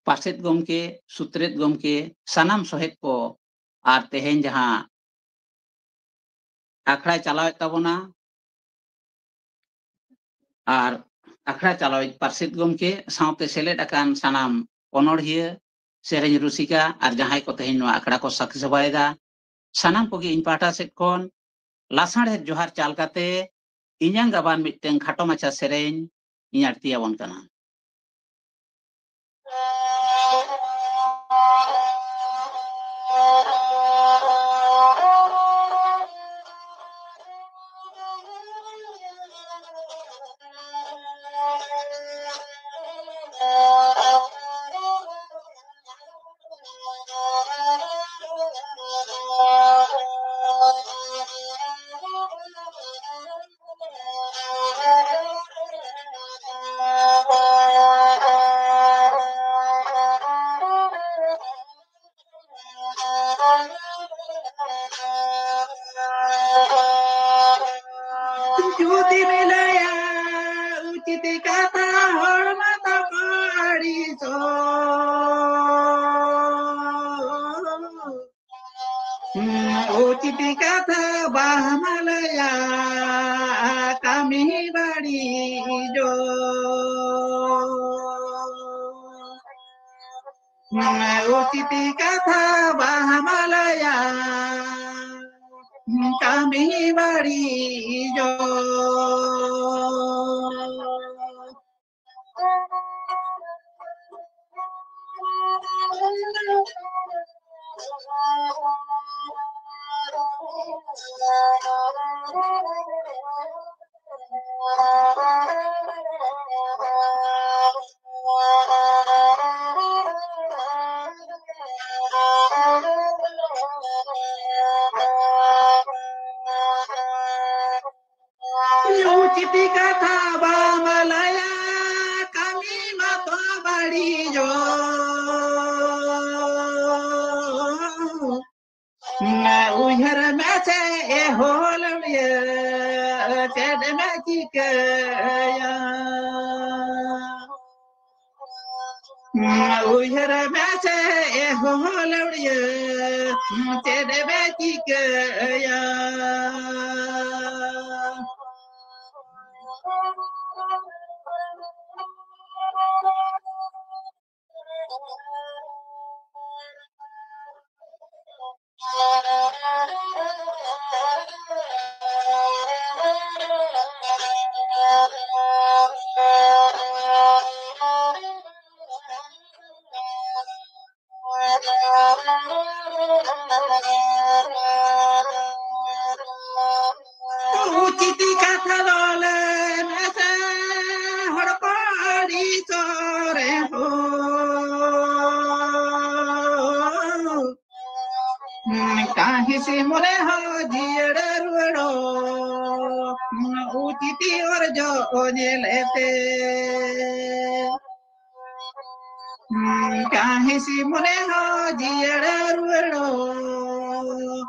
ᱯᱟᱨᱥᱮᱛ ᱜᱚᱢᱠᱮ, ᱥᱩᱛᱨᱮᱛ ᱜᱚᱢᱠᱮ, ᱥᱟᱱᱟᱢ ᱥᱚᱦᱮᱫ ᱠᱚ ᱟᱨ ᱛᱮᱦᱮᱧ ᱡᱟᱦᱟᱸ ᱟᱠᱷᱲᱟᱭ ᱪᱟᱞᱟᱣᱮᱫ ᱛᱟᱵᱚᱱᱟ, ᱟᱨ ᱟᱠᱷᱲᱟ ᱪᱟᱞᱟᱣᱤᱡ ᱯᱟᱨᱥᱮᱛ ᱜᱚᱢᱠᱮ ᱥᱟᱶᱛᱮ ᱥᱮᱞᱮᱫ ᱟᱠᱟᱱ ᱥᱟᱱᱟᱢ ᱚᱱᱚᱬᱦᱤᱭᱟᱹ, ᱥᱮᱨᱮᱧ ᱨᱩᱥᱤᱠᱟ ᱟᱨ ᱡᱟᱦᱟᱸᱭ ᱠᱚ ᱛᱮᱦᱮᱧ ᱱᱚᱣᱟ ᱟᱠᱷᱲᱟ ᱠᱚ ᱥᱟᱹᱠᱷᱤ ᱥᱚᱵᱷᱟᱭᱮᱫᱟ, ᱥᱟᱱᱟᱢ ᱠᱚᱜᱮ ᱤᱧ ᱯᱟᱦᱴᱟ ᱥᱮᱫ ᱠᱷᱚᱱ ᱞᱟᱥᱟᱲᱦᱮᱫ ᱡᱚᱦᱟᱨ ᱪᱟᱞ ᱠᱟᱛᱮ ᱤᱧᱟᱝ ᱜᱟᱵᱟᱱ ᱢᱤᱫᱴᱟᱝ ᱠᱷᱟᱴᱚ ᱢᱟᱪᱷᱟ ᱥᱮᱨᱮᱧ ᱤᱧ ᱟᱹᱲᱛᱤᱭᱟᱵᱚᱱ ᱠᱟᱱᱟ᱾ ᱡᱩᱫᱤᱢ ᱞᱟᱹᱭᱟ ᱩᱪᱤᱛ ᱠᱟᱛᱷᱟ, ᱦᱚᱲ ᱢᱟ ᱛᱟᱠᱚ ᱟᱹᱲᱤᱥᱚᱜ᱾ ᱩᱪᱤᱛ ᱠᱟᱛᱷᱟ ᱵᱟᱢ ᱞᱟᱹᱭᱟ, ᱠᱟᱹᱢᱤ ᱵᱟᱹᱲᱤᱡᱚᱜ᱾ ᱩᱪᱤᱛ ᱠᱟᱛᱷᱟ ᱵᱟᱢ ᱞᱟᱹᱭᱟ, ᱠᱟᱹᱢᱤ ᱵᱟᱹᱲᱤᱡᱚᱜ᱾ ᱟᱹᱰᱤ ᱡᱳᱨ ᱩᱭᱦᱟᱹᱨ ᱢᱮᱥᱮ ᱮ ᱦᱚᱞ ᱞᱟᱹᱣᱲᱤᱭᱟᱹ, ᱪᱮᱫ ᱮᱢ ᱪᱤᱠᱟᱹᱭᱟ? ᱩᱭᱦᱟᱹᱨ ᱢᱮᱥᱮ ᱮ ᱦᱚᱞ ᱞᱟᱹᱣᱲᱤᱭᱟᱹ, ᱪᱮᱫ ᱮᱢ ᱪᱤᱠᱟᱹᱭᱟ? ᱩᱪᱤᱛ ᱠᱟᱛᱷᱟ ᱫᱚ ᱞᱟᱹᱭ ᱢᱮᱥᱮ, ᱦᱚᱲ ᱠᱚ ᱟᱹᱲᱤᱥᱚᱜ ᱨᱮᱦᱚᱸ᱾ ᱠᱟᱹᱦᱤᱥ ᱢᱚᱱᱮ ᱦᱚᱸ ᱡᱤᱭᱟᱹᱲ ᱨᱩᱣᱟᱹᱲᱚᱜ, ᱩᱪᱤᱛ ᱚᱨᱡᱚ ᱧᱮᱞ ᱛᱮ᱾ ᱠᱟᱹᱦᱤᱥ ᱢᱚᱱᱮ ᱦᱚᱸ ᱡᱤᱭᱟᱹᱲ ᱨᱩᱣᱟᱹᱲᱚᱜ,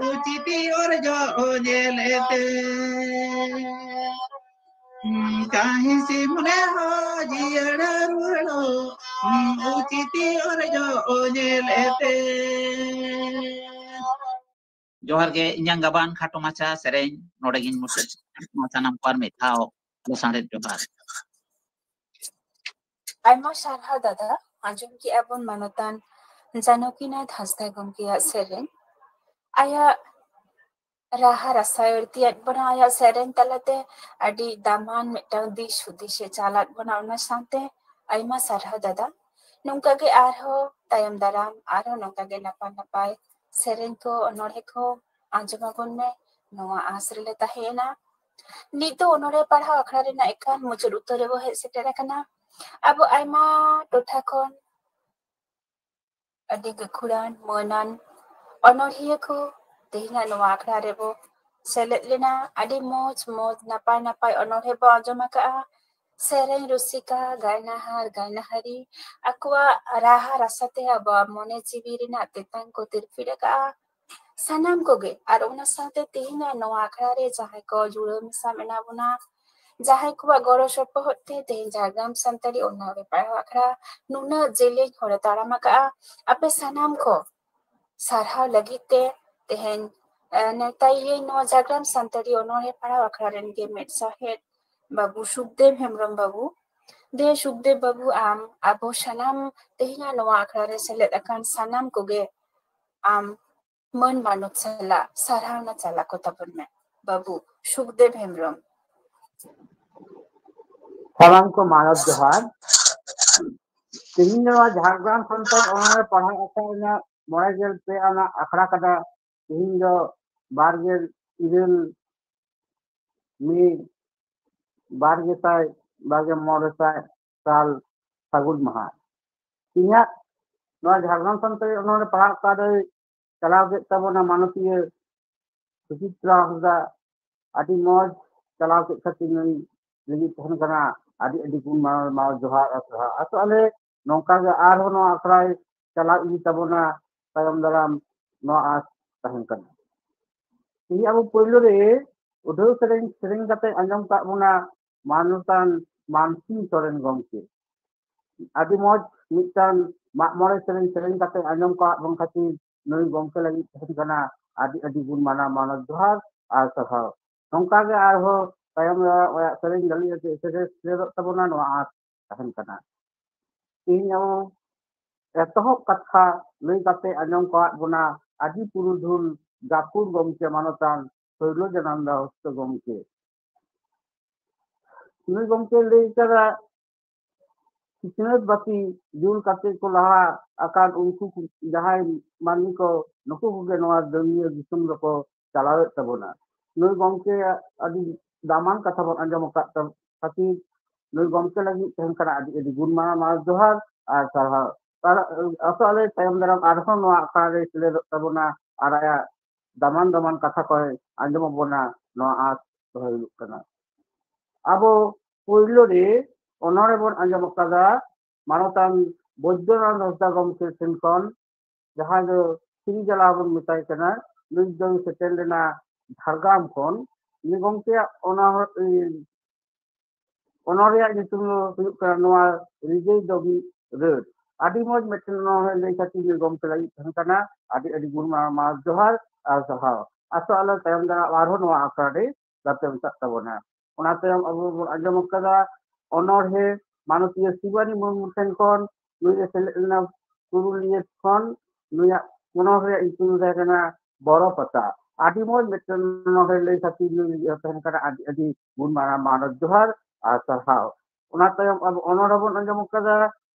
ᱩᱪᱤᱛ ᱚᱨᱡᱚ ᱧᱮᱞ ᱛᱮ᱾ ᱠᱟᱹᱦᱤᱥ ᱢᱚᱱᱮ ᱦᱚᱸ ᱡᱤᱭᱟᱹᱲ ᱨᱩᱣᱟᱹᱲᱚᱜ, ᱩᱪᱤᱛ ᱚᱨᱡᱚ ᱧᱮᱞ ᱛᱮ᱾ ᱡᱚᱦᱟᱨ ᱜᱮ, ᱤᱧᱟᱝ ᱜᱟᱵᱟᱱ ᱠᱷᱟᱴᱚ ᱢᱟᱪᱷᱟ ᱥᱮᱨᱮᱧ ᱱᱚᱰᱮ ᱜᱤᱧ ᱢᱩᱪᱟᱹᱫ᱾ ᱢᱟ ᱥᱟᱱᱟᱢ ᱠᱚ ᱟᱨ ᱢᱤᱫ ᱫᱷᱟᱣ ᱞᱟᱥᱟᱲᱦᱮᱫ ᱡᱚᱦᱟᱨ᱾ ᱟᱭᱢᱟ ᱥᱟᱨᱦᱟᱣ ᱫᱟᱫᱟ, ᱟᱸᱡᱚᱢ ᱠᱮᱜᱼᱟ ᱵᱚᱱ ᱢᱟᱱᱚᱛᱟᱱ ᱡᱟᱱᱚᱠᱤᱱᱟᱛᱷ ᱦᱟᱸᱥᱫᱟ ᱜᱚᱢᱠᱮᱭᱟᱜ ᱥᱮᱨᱮᱧ᱾ ᱟᱭᱟᱜ ᱨᱟᱦᱟ ᱨᱟᱥᱟ ᱟᱹᱲᱛᱤᱭᱟᱫ ᱵᱚᱱᱟ ᱟᱭᱟᱜ ᱥᱮᱨᱮᱧ ᱛᱟᱞᱟᱛᱮ, ᱟᱹᱰᱤ ᱫᱟᱢᱟᱱ ᱢᱤᱫᱴᱟᱝ ᱫᱤᱥ ᱦᱩᱫᱤᱥ ᱮ ᱪᱟᱞᱟᱫ ᱵᱚᱱᱟ᱾ ᱚᱱᱟ ᱥᱟᱶᱛᱮ ᱟᱭᱢᱟ ᱥᱟᱨᱦᱟᱣ ᱫᱟᱫᱟ᱾ ᱱᱚᱝᱠᱟ ᱜᱮ ᱟᱨᱦᱚᱸ ᱛᱟᱭᱚᱢ ᱫᱟᱨᱟᱢ ᱟᱨᱦᱚᱸ ᱱᱚᱝᱠᱟ ᱜᱮ ᱱᱟᱯᱟᱭ ᱱᱟᱯᱟᱭ ᱥᱮᱨᱮᱧ ᱠᱚ, ᱚᱱᱚᱬᱦᱮ ᱠᱚ ᱟᱸᱡᱚᱢ ᱟᱵᱚᱱ ᱢᱮ, ᱱᱚᱣᱟ ᱟᱸᱥ ᱨᱮᱞᱮ ᱛᱟᱦᱮᱸᱭᱮᱱᱟ᱾ ᱱᱤᱛ ᱫᱚ ᱚᱱᱚᱬᱦᱮ ᱯᱟᱲᱦᱟᱣ ᱟᱠᱷᱲᱟ ᱨᱮᱱᱟᱜ ᱮᱠᱟᱞ ᱢᱩᱪᱟᱹᱫ ᱩᱛᱟᱹᱨ ᱨᱮᱵᱚ ᱦᱮᱡ ᱥᱮᱴᱮᱨ ᱟᱠᱟᱱᱟ᱾ ᱟᱵᱚ ᱟᱭᱢᱟ ᱴᱚᱴᱷᱟ ᱠᱷᱚᱱ ᱟᱹᱰᱤ ᱜᱟᱹᱠᱷᱩᱲᱟᱱ, ᱢᱟᱹᱱᱟᱱ ᱚᱱᱚᱬᱦᱤᱭᱟᱹ ᱠᱚ ᱛᱮᱦᱮᱧᱟᱜ ᱱᱚᱣᱟ ᱟᱠᱷᱲᱟ ᱨᱮᱵᱚ ᱥᱮᱞᱮᱫ ᱞᱮᱱᱟ᱾ ᱟᱹᱰᱤ ᱢᱚᱡᱽ ᱢᱚᱡᱽ, ᱱᱟᱯᱟᱭ ᱱᱟᱯᱟᱭ ᱚᱱᱚᱬᱦᱮ ᱵᱚ ᱟᱸᱡᱚᱢ ᱟᱠᱟᱫᱼᱟ᱾ ᱥᱮᱨᱮᱧ ᱨᱩᱥᱤᱠᱟ, ᱜᱟᱭᱱᱟᱦᱟᱨ, ᱜᱟᱭᱱᱟᱦᱟᱨᱤ ᱟᱠᱚᱣᱟᱜ ᱨᱟᱦᱟ ᱨᱟᱥᱟ ᱛᱮ ᱟᱵᱚᱣᱟᱜ ᱢᱚᱱᱮ ᱡᱤᱣᱤ ᱨᱮᱱᱟᱜ ᱛᱮᱛᱟᱝ ᱠᱚ ᱛᱤᱨᱯᱤᱫ ᱟᱠᱟᱫᱼᱟ᱾ ᱥᱟᱱᱟᱢ ᱠᱚᱜᱮ, ᱟᱨ ᱚᱱᱟ ᱥᱟᱶᱛᱮ ᱛᱮᱦᱮᱧᱟᱜ ᱱᱚᱣᱟ ᱟᱠᱷᱲᱟ ᱨᱮ ᱡᱟᱦᱟᱸᱭ ᱠᱚ ᱡᱩᱲᱟᱹᱣ ᱢᱮᱥᱟ ᱢᱮᱱᱟᱜ ᱵᱚᱱᱟ, ᱡᱟᱦᱟᱸᱭ ᱠᱚᱣᱟᱜ ᱜᱚᱲᱚ ᱥᱚᱯᱚᱦᱚᱫ ᱛᱮ ᱛᱮᱦᱮᱧ ᱡᱷᱟᱲᱜᱨᱟᱢ ᱥᱟᱱᱛᱟᱲᱤ ᱚᱱᱚᱞ ᱨᱮ ᱯᱟᱲᱦᱟᱣ ᱟᱠᱷᱲᱟ ᱱᱩᱱᱟᱹᱜ ᱡᱮᱞᱮᱧ ᱦᱚᱨᱮ ᱛᱟᱲᱟᱢ ᱟᱠᱟᱫᱼᱟ, ᱟᱯᱮ ᱥᱟᱱᱟᱢ ᱠᱚ ᱥᱟᱨᱦᱟᱣ ᱞᱟᱹᱜᱤᱫ ᱛᱮ ᱛᱮᱦᱮᱧ, ᱮ, ᱱᱮᱣᱛᱟᱭᱤᱭᱟᱹᱧ ᱱᱚᱣᱟ ᱡᱷᱟᱲᱜᱨᱟᱢ ᱥᱟᱱᱛᱟᱲᱤ ᱚᱱᱚᱞ ᱨᱮ ᱯᱟᱲᱦᱟᱣ ᱟᱠᱷᱲᱟ ᱨᱮᱱ ᱜᱮ ᱢᱮᱫ ᱥᱟᱦᱮᱫ ᱵᱟᱹᱵᱩ ᱥᱩᱠᱫᱮᱵ ᱦᱮᱢᱵᱨᱚᱢ ᱵᱟᱹᱵᱩ᱾ ᱫᱮ ᱥᱩᱠᱫᱮᱵ ᱵᱟᱹᱵᱩ, ᱟᱢ ᱟᱵᱚ ᱥᱟᱱᱟᱢ ᱛᱮᱦᱮᱧᱟᱜ ᱱᱚᱣᱟ ᱟᱠᱷᱲᱟ ᱨᱮ ᱥᱮᱞᱮᱫ ᱟᱠᱟᱱ ᱥᱟᱱᱟᱢ ᱠᱚᱜᱮ ᱟᱢ ᱢᱟᱹᱱ ᱢᱟᱱᱚᱛ ᱥᱟᱞᱟᱜ ᱥᱟᱨᱦᱟᱣᱱᱟ ᱪᱟᱞᱟ ᱠᱚ ᱛᱟᱵᱚᱱ ᱢᱮ᱾ ᱵᱟᱹᱵᱩ ᱥᱩᱠᱫᱮᱵ ᱦᱮᱢᱵᱨᱚᱢ᱾ ᱥᱟᱱᱟᱢ ᱠᱚ ᱢᱟᱱᱚᱛ ᱡᱚᱦᱟᱨ᱾ ᱛᱮᱦᱮᱧ ᱱᱚᱣᱟ ᱡᱷᱟᱲᱜᱨᱟᱢ ᱥᱟᱱᱛᱟᱲ ᱚᱱᱚᱞ ᱨᱮ ᱯᱟᱲᱦᱟᱣ ᱟᱠᱷᱲᱟ ᱨᱮᱱᱟᱜ ᱢᱚᱬᱮ ᱜᱮᱞ ᱯᱮ ᱟᱱᱟᱜ ᱟᱠᱷᱲᱟ ᱠᱟᱱᱟ᱾ ᱛᱮᱦᱮᱧ ᱫᱚ ᱵᱟᱨ ᱜᱮᱞ ᱤᱨᱟᱹᱞ ᱢᱮ ᱵᱟᱨ ᱜᱮᱥᱟᱭ ᱵᱟᱨ ᱜᱮᱞ ᱢᱚᱬᱮ ᱥᱟᱭ ᱥᱟᱞ ᱥᱟᱹᱜᱩᱱ ᱢᱟᱦᱟ᱾ ᱤᱧᱟᱹᱜ ᱱᱚᱣᱟ ᱡᱷᱟᱲᱜᱨᱟᱢ ᱥᱟᱱᱛᱟᱲᱤ ᱚᱱᱚᱞ ᱨᱮ ᱯᱟᱲᱦᱟᱣ ᱟᱠᱷᱲᱟ ᱨᱮ ᱪᱟᱞᱟᱣ ᱠᱮᱫ ᱛᱟᱵᱚᱱᱟ ᱢᱟᱱᱚᱛᱤᱭᱟᱹ ᱥᱩᱪᱤᱛᱨᱟ ᱦᱟᱸᱥᱫᱟ᱾ ᱟᱹᱰᱤ ᱢᱚᱡᱽ ᱪᱟᱞᱟᱣ ᱠᱮᱫ ᱠᱷᱟᱹᱛᱤᱨ ᱱᱩᱭ ᱞᱟᱹᱜᱤᱫ ᱛᱟᱦᱮᱱ ᱠᱟᱱᱟ ᱟᱹᱰᱤ ᱟᱹᱰᱤ ᱜᱩᱱ ᱢᱟᱱᱟᱣ ᱡᱚᱦᱟᱨ ᱟᱨ ᱥᱟᱨᱦᱟᱣ᱾ ᱟᱥᱚᱜ ᱟᱞᱮ ᱱᱚᱝᱠᱟ ᱜᱮ ᱟᱨᱦᱚᱸ ᱱᱚᱣᱟ ᱟᱠᱷᱲᱟᱭ ᱪᱟᱞᱟᱣ ᱤᱫᱤ ᱛᱟᱵᱚᱱᱟ ᱛᱟᱭᱚᱢ ᱫᱟᱨᱟᱢ, ᱱᱚᱣᱟ ᱟᱸᱥ ᱛᱟᱦᱮᱱ ᱠᱟᱱᱟ᱾ ᱛᱮᱦᱮᱧ ᱟᱵᱚ ᱯᱳᱭᱞᱳ ᱨᱮ ᱩᱰᱷᱟᱹᱣ ᱥᱮᱨᱮᱧ ᱥᱮᱨᱮᱧ ᱠᱟᱛᱮ ᱟᱸᱡᱚᱢ ᱠᱟᱜ ᱵᱚᱱᱟ ᱢᱟᱱᱚᱛᱟᱱ ᱢᱟᱱᱥᱤᱝ ᱥᱚᱨᱮᱱ ᱜᱚᱢᱠᱮ᱾ ᱟᱹᱰᱤ ᱢᱚᱡᱽ ᱢᱤᱫᱴᱟᱝ ᱢᱟᱜ ᱢᱚᱬᱮ ᱥᱮᱨᱮᱧ ᱥᱮᱨᱮᱧ ᱠᱟᱛᱮ ᱟᱸᱡᱚᱢ ᱠᱟᱜ ᱵᱚᱱ ᱠᱷᱟᱹᱛᱤᱨ ᱱᱩᱭ ᱜᱚᱢᱠᱮ ᱞᱟᱹᱜᱤᱫ ᱛᱟᱦᱮᱱ ᱠᱟᱱᱟ ᱟᱹᱰᱤ ᱟᱹᱰᱤ ᱜᱩᱱ ᱢᱟᱱᱟᱣ ᱢᱟᱱᱚᱛ ᱡᱚᱦᱟᱨ ᱟᱨ ᱥᱟᱨᱦᱟᱣ᱾ ᱱᱚᱝᱠᱟ ᱜᱮ ᱟᱨᱦᱚᱸ ᱛᱟᱭᱚᱢ ᱫᱟᱨᱟᱢ ᱟᱭᱟᱜ ᱥᱮᱨᱮᱧ ᱞᱟᱹᱜᱤᱫ ᱥᱮᱞᱮᱫᱚᱜ ᱛᱟᱵᱚᱱᱟ, ᱱᱚᱣᱟ ᱟᱸᱥ ᱛᱟᱦᱮᱱ ᱠᱟᱱᱟ᱾ ᱛᱮᱦᱮᱧ ᱟᱵᱚ ᱮᱛᱚᱦᱚᱵ ᱠᱟᱛᱷᱟ ᱞᱟᱹᱭ ᱠᱟᱛᱮ ᱟᱸᱡᱚᱢ ᱠᱟᱣᱟᱫ ᱵᱚᱱᱟ ᱟᱹᱰᱤ ᱯᱩᱨᱩᱫᱷᱩᱞ ᱜᱟᱹᱠᱷᱩᱲ ᱜᱚᱢᱠᱮ ᱢᱟᱱᱚᱛᱟᱱ ᱥᱳᱭᱞᱳᱡᱟᱱᱟᱱᱫᱟ ᱦᱚᱥᱛᱚ ᱜᱚᱢᱠᱮ᱾ ᱱᱩᱭ ᱜᱚᱢᱠᱮ ᱞᱟᱹᱭ ᱠᱟᱫᱟ, ᱥᱤᱠᱷᱱᱟᱹᱛ ᱵᱟᱹᱛᱤ ᱡᱩᱞ ᱠᱟᱛᱮ ᱠᱚ ᱞᱟᱦᱟ ᱟᱠᱟᱱ ᱩᱱᱠᱩ ᱠᱚ, ᱡᱟᱦᱟᱸᱭ ᱢᱟᱹᱱᱢᱤ ᱠᱚ, ᱱᱩᱠᱩ ᱠᱚᱜᱮ ᱱᱚᱣᱟ ᱫᱩᱱᱤᱭᱟᱹ ᱫᱤᱥᱚᱢ ᱫᱚᱠᱚ ᱪᱟᱞᱟᱣᱮᱫ ᱛᱟᱵᱚᱱᱟ᱾ ᱱᱩᱭ ᱜᱚᱢᱠᱮ ᱟᱹᱰᱤ ᱫᱟᱢᱟᱱ ᱠᱟᱛᱷᱟ ᱵᱚᱱ ᱟᱸᱡᱚᱢ ᱟᱠᱟᱫ ᱛᱟᱵ-, ᱠᱷᱟᱹᱛᱤᱨ ᱱᱩᱭ ᱜᱚᱢᱠᱮ ᱞᱟᱹᱜᱤᱫ ᱛᱟᱦᱮᱱ ᱠᱟᱱᱟ ᱟᱹᱰᱤ ᱟᱹᱰᱤ ᱜᱩᱱ ᱢᱟᱱᱟᱣ ᱡᱚᱦᱟᱨ ᱟᱨ ᱥᱟᱨᱦᱟᱣ᱾ ᱟᱨ ᱟᱥᱚᱜ ᱟᱞᱮ ᱛᱟᱭᱚᱢ ᱫᱟᱨᱟᱢ ᱟᱨᱦᱚᱸ ᱱᱚᱣᱟ ᱟᱠᱷᱲᱟ ᱨᱮ ᱥᱮᱞᱮᱫᱚᱜ ᱛᱟᱵᱚᱱᱟ ᱟᱨ ᱟᱭᱟᱜ ᱫᱟᱢᱟᱱ ᱫᱟᱢᱟᱱ ᱠᱟᱛᱷᱟ ᱠᱚᱭ ᱟᱸᱡᱚᱢ ᱟᱵᱚᱱᱟ, ᱱᱚᱣᱟ ᱟᱸᱥ ᱫᱚᱦᱚᱭ ᱦᱩᱭᱩᱜ ᱠᱟᱱᱟ᱾ ᱟᱵᱚ ᱯᱳᱭᱞᱳ ᱨᱮ ᱚᱱᱚᱬᱦᱮ ᱵᱚᱱ ᱟᱸᱡᱚᱢ ᱟᱠᱟᱫᱟ ᱢᱟᱱᱚᱛᱟᱱ ᱵᱳᱭᱫᱚᱱᱟᱛᱷ ᱦᱟᱸᱥᱫᱟ ᱜᱚᱢᱠᱮ ᱴᱷᱮᱱ ᱠᱷᱚᱱ, ᱡᱟᱦᱟᱸᱭ ᱫᱚ ᱥᱤᱨᱤᱡᱟᱞᱟ ᱵᱚᱱ ᱢᱮᱛᱟᱭ ᱠᱟᱱᱟ᱾ ᱱᱩᱭ ᱫᱚᱭ ᱥᱮᱴᱮᱨ ᱞᱮᱱᱟ ᱡᱷᱟᱲᱜᱨᱟᱢ ᱠᱷᱚᱱ᱾ ᱱᱩᱭ ᱜᱚᱢᱠᱮᱭᱟᱜ ᱚᱱᱟ ᱚᱱᱚᱬᱦᱮ ᱨᱮᱭᱟᱜ ᱧᱩᱛᱩᱢ ᱫᱚ ᱦᱩᱭᱩᱜ ᱠᱟᱱᱟ ᱱᱚᱣᱟ ᱨᱤᱡᱟᱹᱭ ᱫᱚ ᱢᱤᱫ ᱨᱟᱹᱲ᱾ ᱟᱹᱰᱤ ᱢᱚᱡᱽ ᱢᱤᱫᱴᱮᱱ ᱚᱱᱚᱬᱦᱮ ᱞᱟᱹᱭ ᱠᱷᱟᱹᱛᱤᱨ ᱱᱩᱭ ᱜᱚᱢᱠᱮ ᱞᱟᱹᱜᱤᱫ ᱛᱟᱦᱮᱸ ᱠᱟᱱᱟ ᱟᱹᱰᱤ ᱟᱹᱰᱤ ᱜᱩᱱ ᱢᱟ-, ᱢᱟᱱ ᱡᱚᱦᱟᱨ ᱟᱨ ᱥᱟᱨᱦᱟᱣ᱾ ᱟᱥᱚᱜ ᱟᱞᱮ ᱛᱟᱭᱚᱢ ᱫᱟᱨᱟᱢ ᱟᱨᱦᱚᱸ ᱱᱚᱣᱟ ᱟᱠᱷᱲᱟ ᱨᱮ ᱜᱟᱛᱮ ᱢᱮᱥᱟᱜ ᱛᱟᱵᱚᱱᱟ᱾ ᱚᱱᱟ ᱛᱟᱭᱚᱢ ᱟᱵᱚ ᱵᱚᱱ ᱟᱸᱡᱚᱢ ᱟᱠᱟᱫᱟ ᱚᱱᱚᱬᱦᱮ ᱢᱟᱱᱚᱛᱤᱭᱟᱹ ᱥᱤᱵᱟᱱᱤ ᱢᱩᱨᱢᱩ ᱴᱷᱮᱱ ᱠᱷᱚᱱ᱾ ᱱᱩᱭ ᱮ ᱥᱮᱞᱮᱫ ᱞᱮᱱᱟ ᱯᱩᱨᱩᱞᱤᱭᱟᱹ ᱠᱷᱚᱱ᱾ ᱱᱩᱭᱟᱜ ᱚᱱᱚᱬᱦᱮ ᱨᱮᱭᱟᱜ ᱧᱩᱛᱩᱢ ᱫᱚ ᱛᱟᱦᱮᱸ ᱠᱟᱱᱟ ᱵᱚᱨᱚ ᱯᱟᱛᱟ᱾ ᱟᱹᱰᱤ ᱢᱚᱡᱽ ᱢᱤᱫᱴᱮᱱ ᱚᱱᱚᱬᱦᱮ ᱞᱟᱹᱭ ᱠᱷᱟᱹᱛᱤᱨ ᱱᱩᱭ ᱛᱟᱦᱮᱱ ᱠᱟᱱᱟ ᱟᱹᱰᱤ ᱟᱹᱰᱤ ᱜᱩᱱ ᱢᱟᱱᱟᱣ ᱢᱟᱱᱚᱛ ᱡᱚᱦᱟᱨ ᱟᱨ ᱥᱟᱨᱦᱟᱣ᱾ ᱚᱱᱟ ᱛᱟᱭᱚᱢ ᱟᱵᱚ ᱚᱱᱚᱬᱦᱮ ᱵᱚᱱ ᱟᱸᱡᱚᱢ ᱟᱠᱟᱫᱟ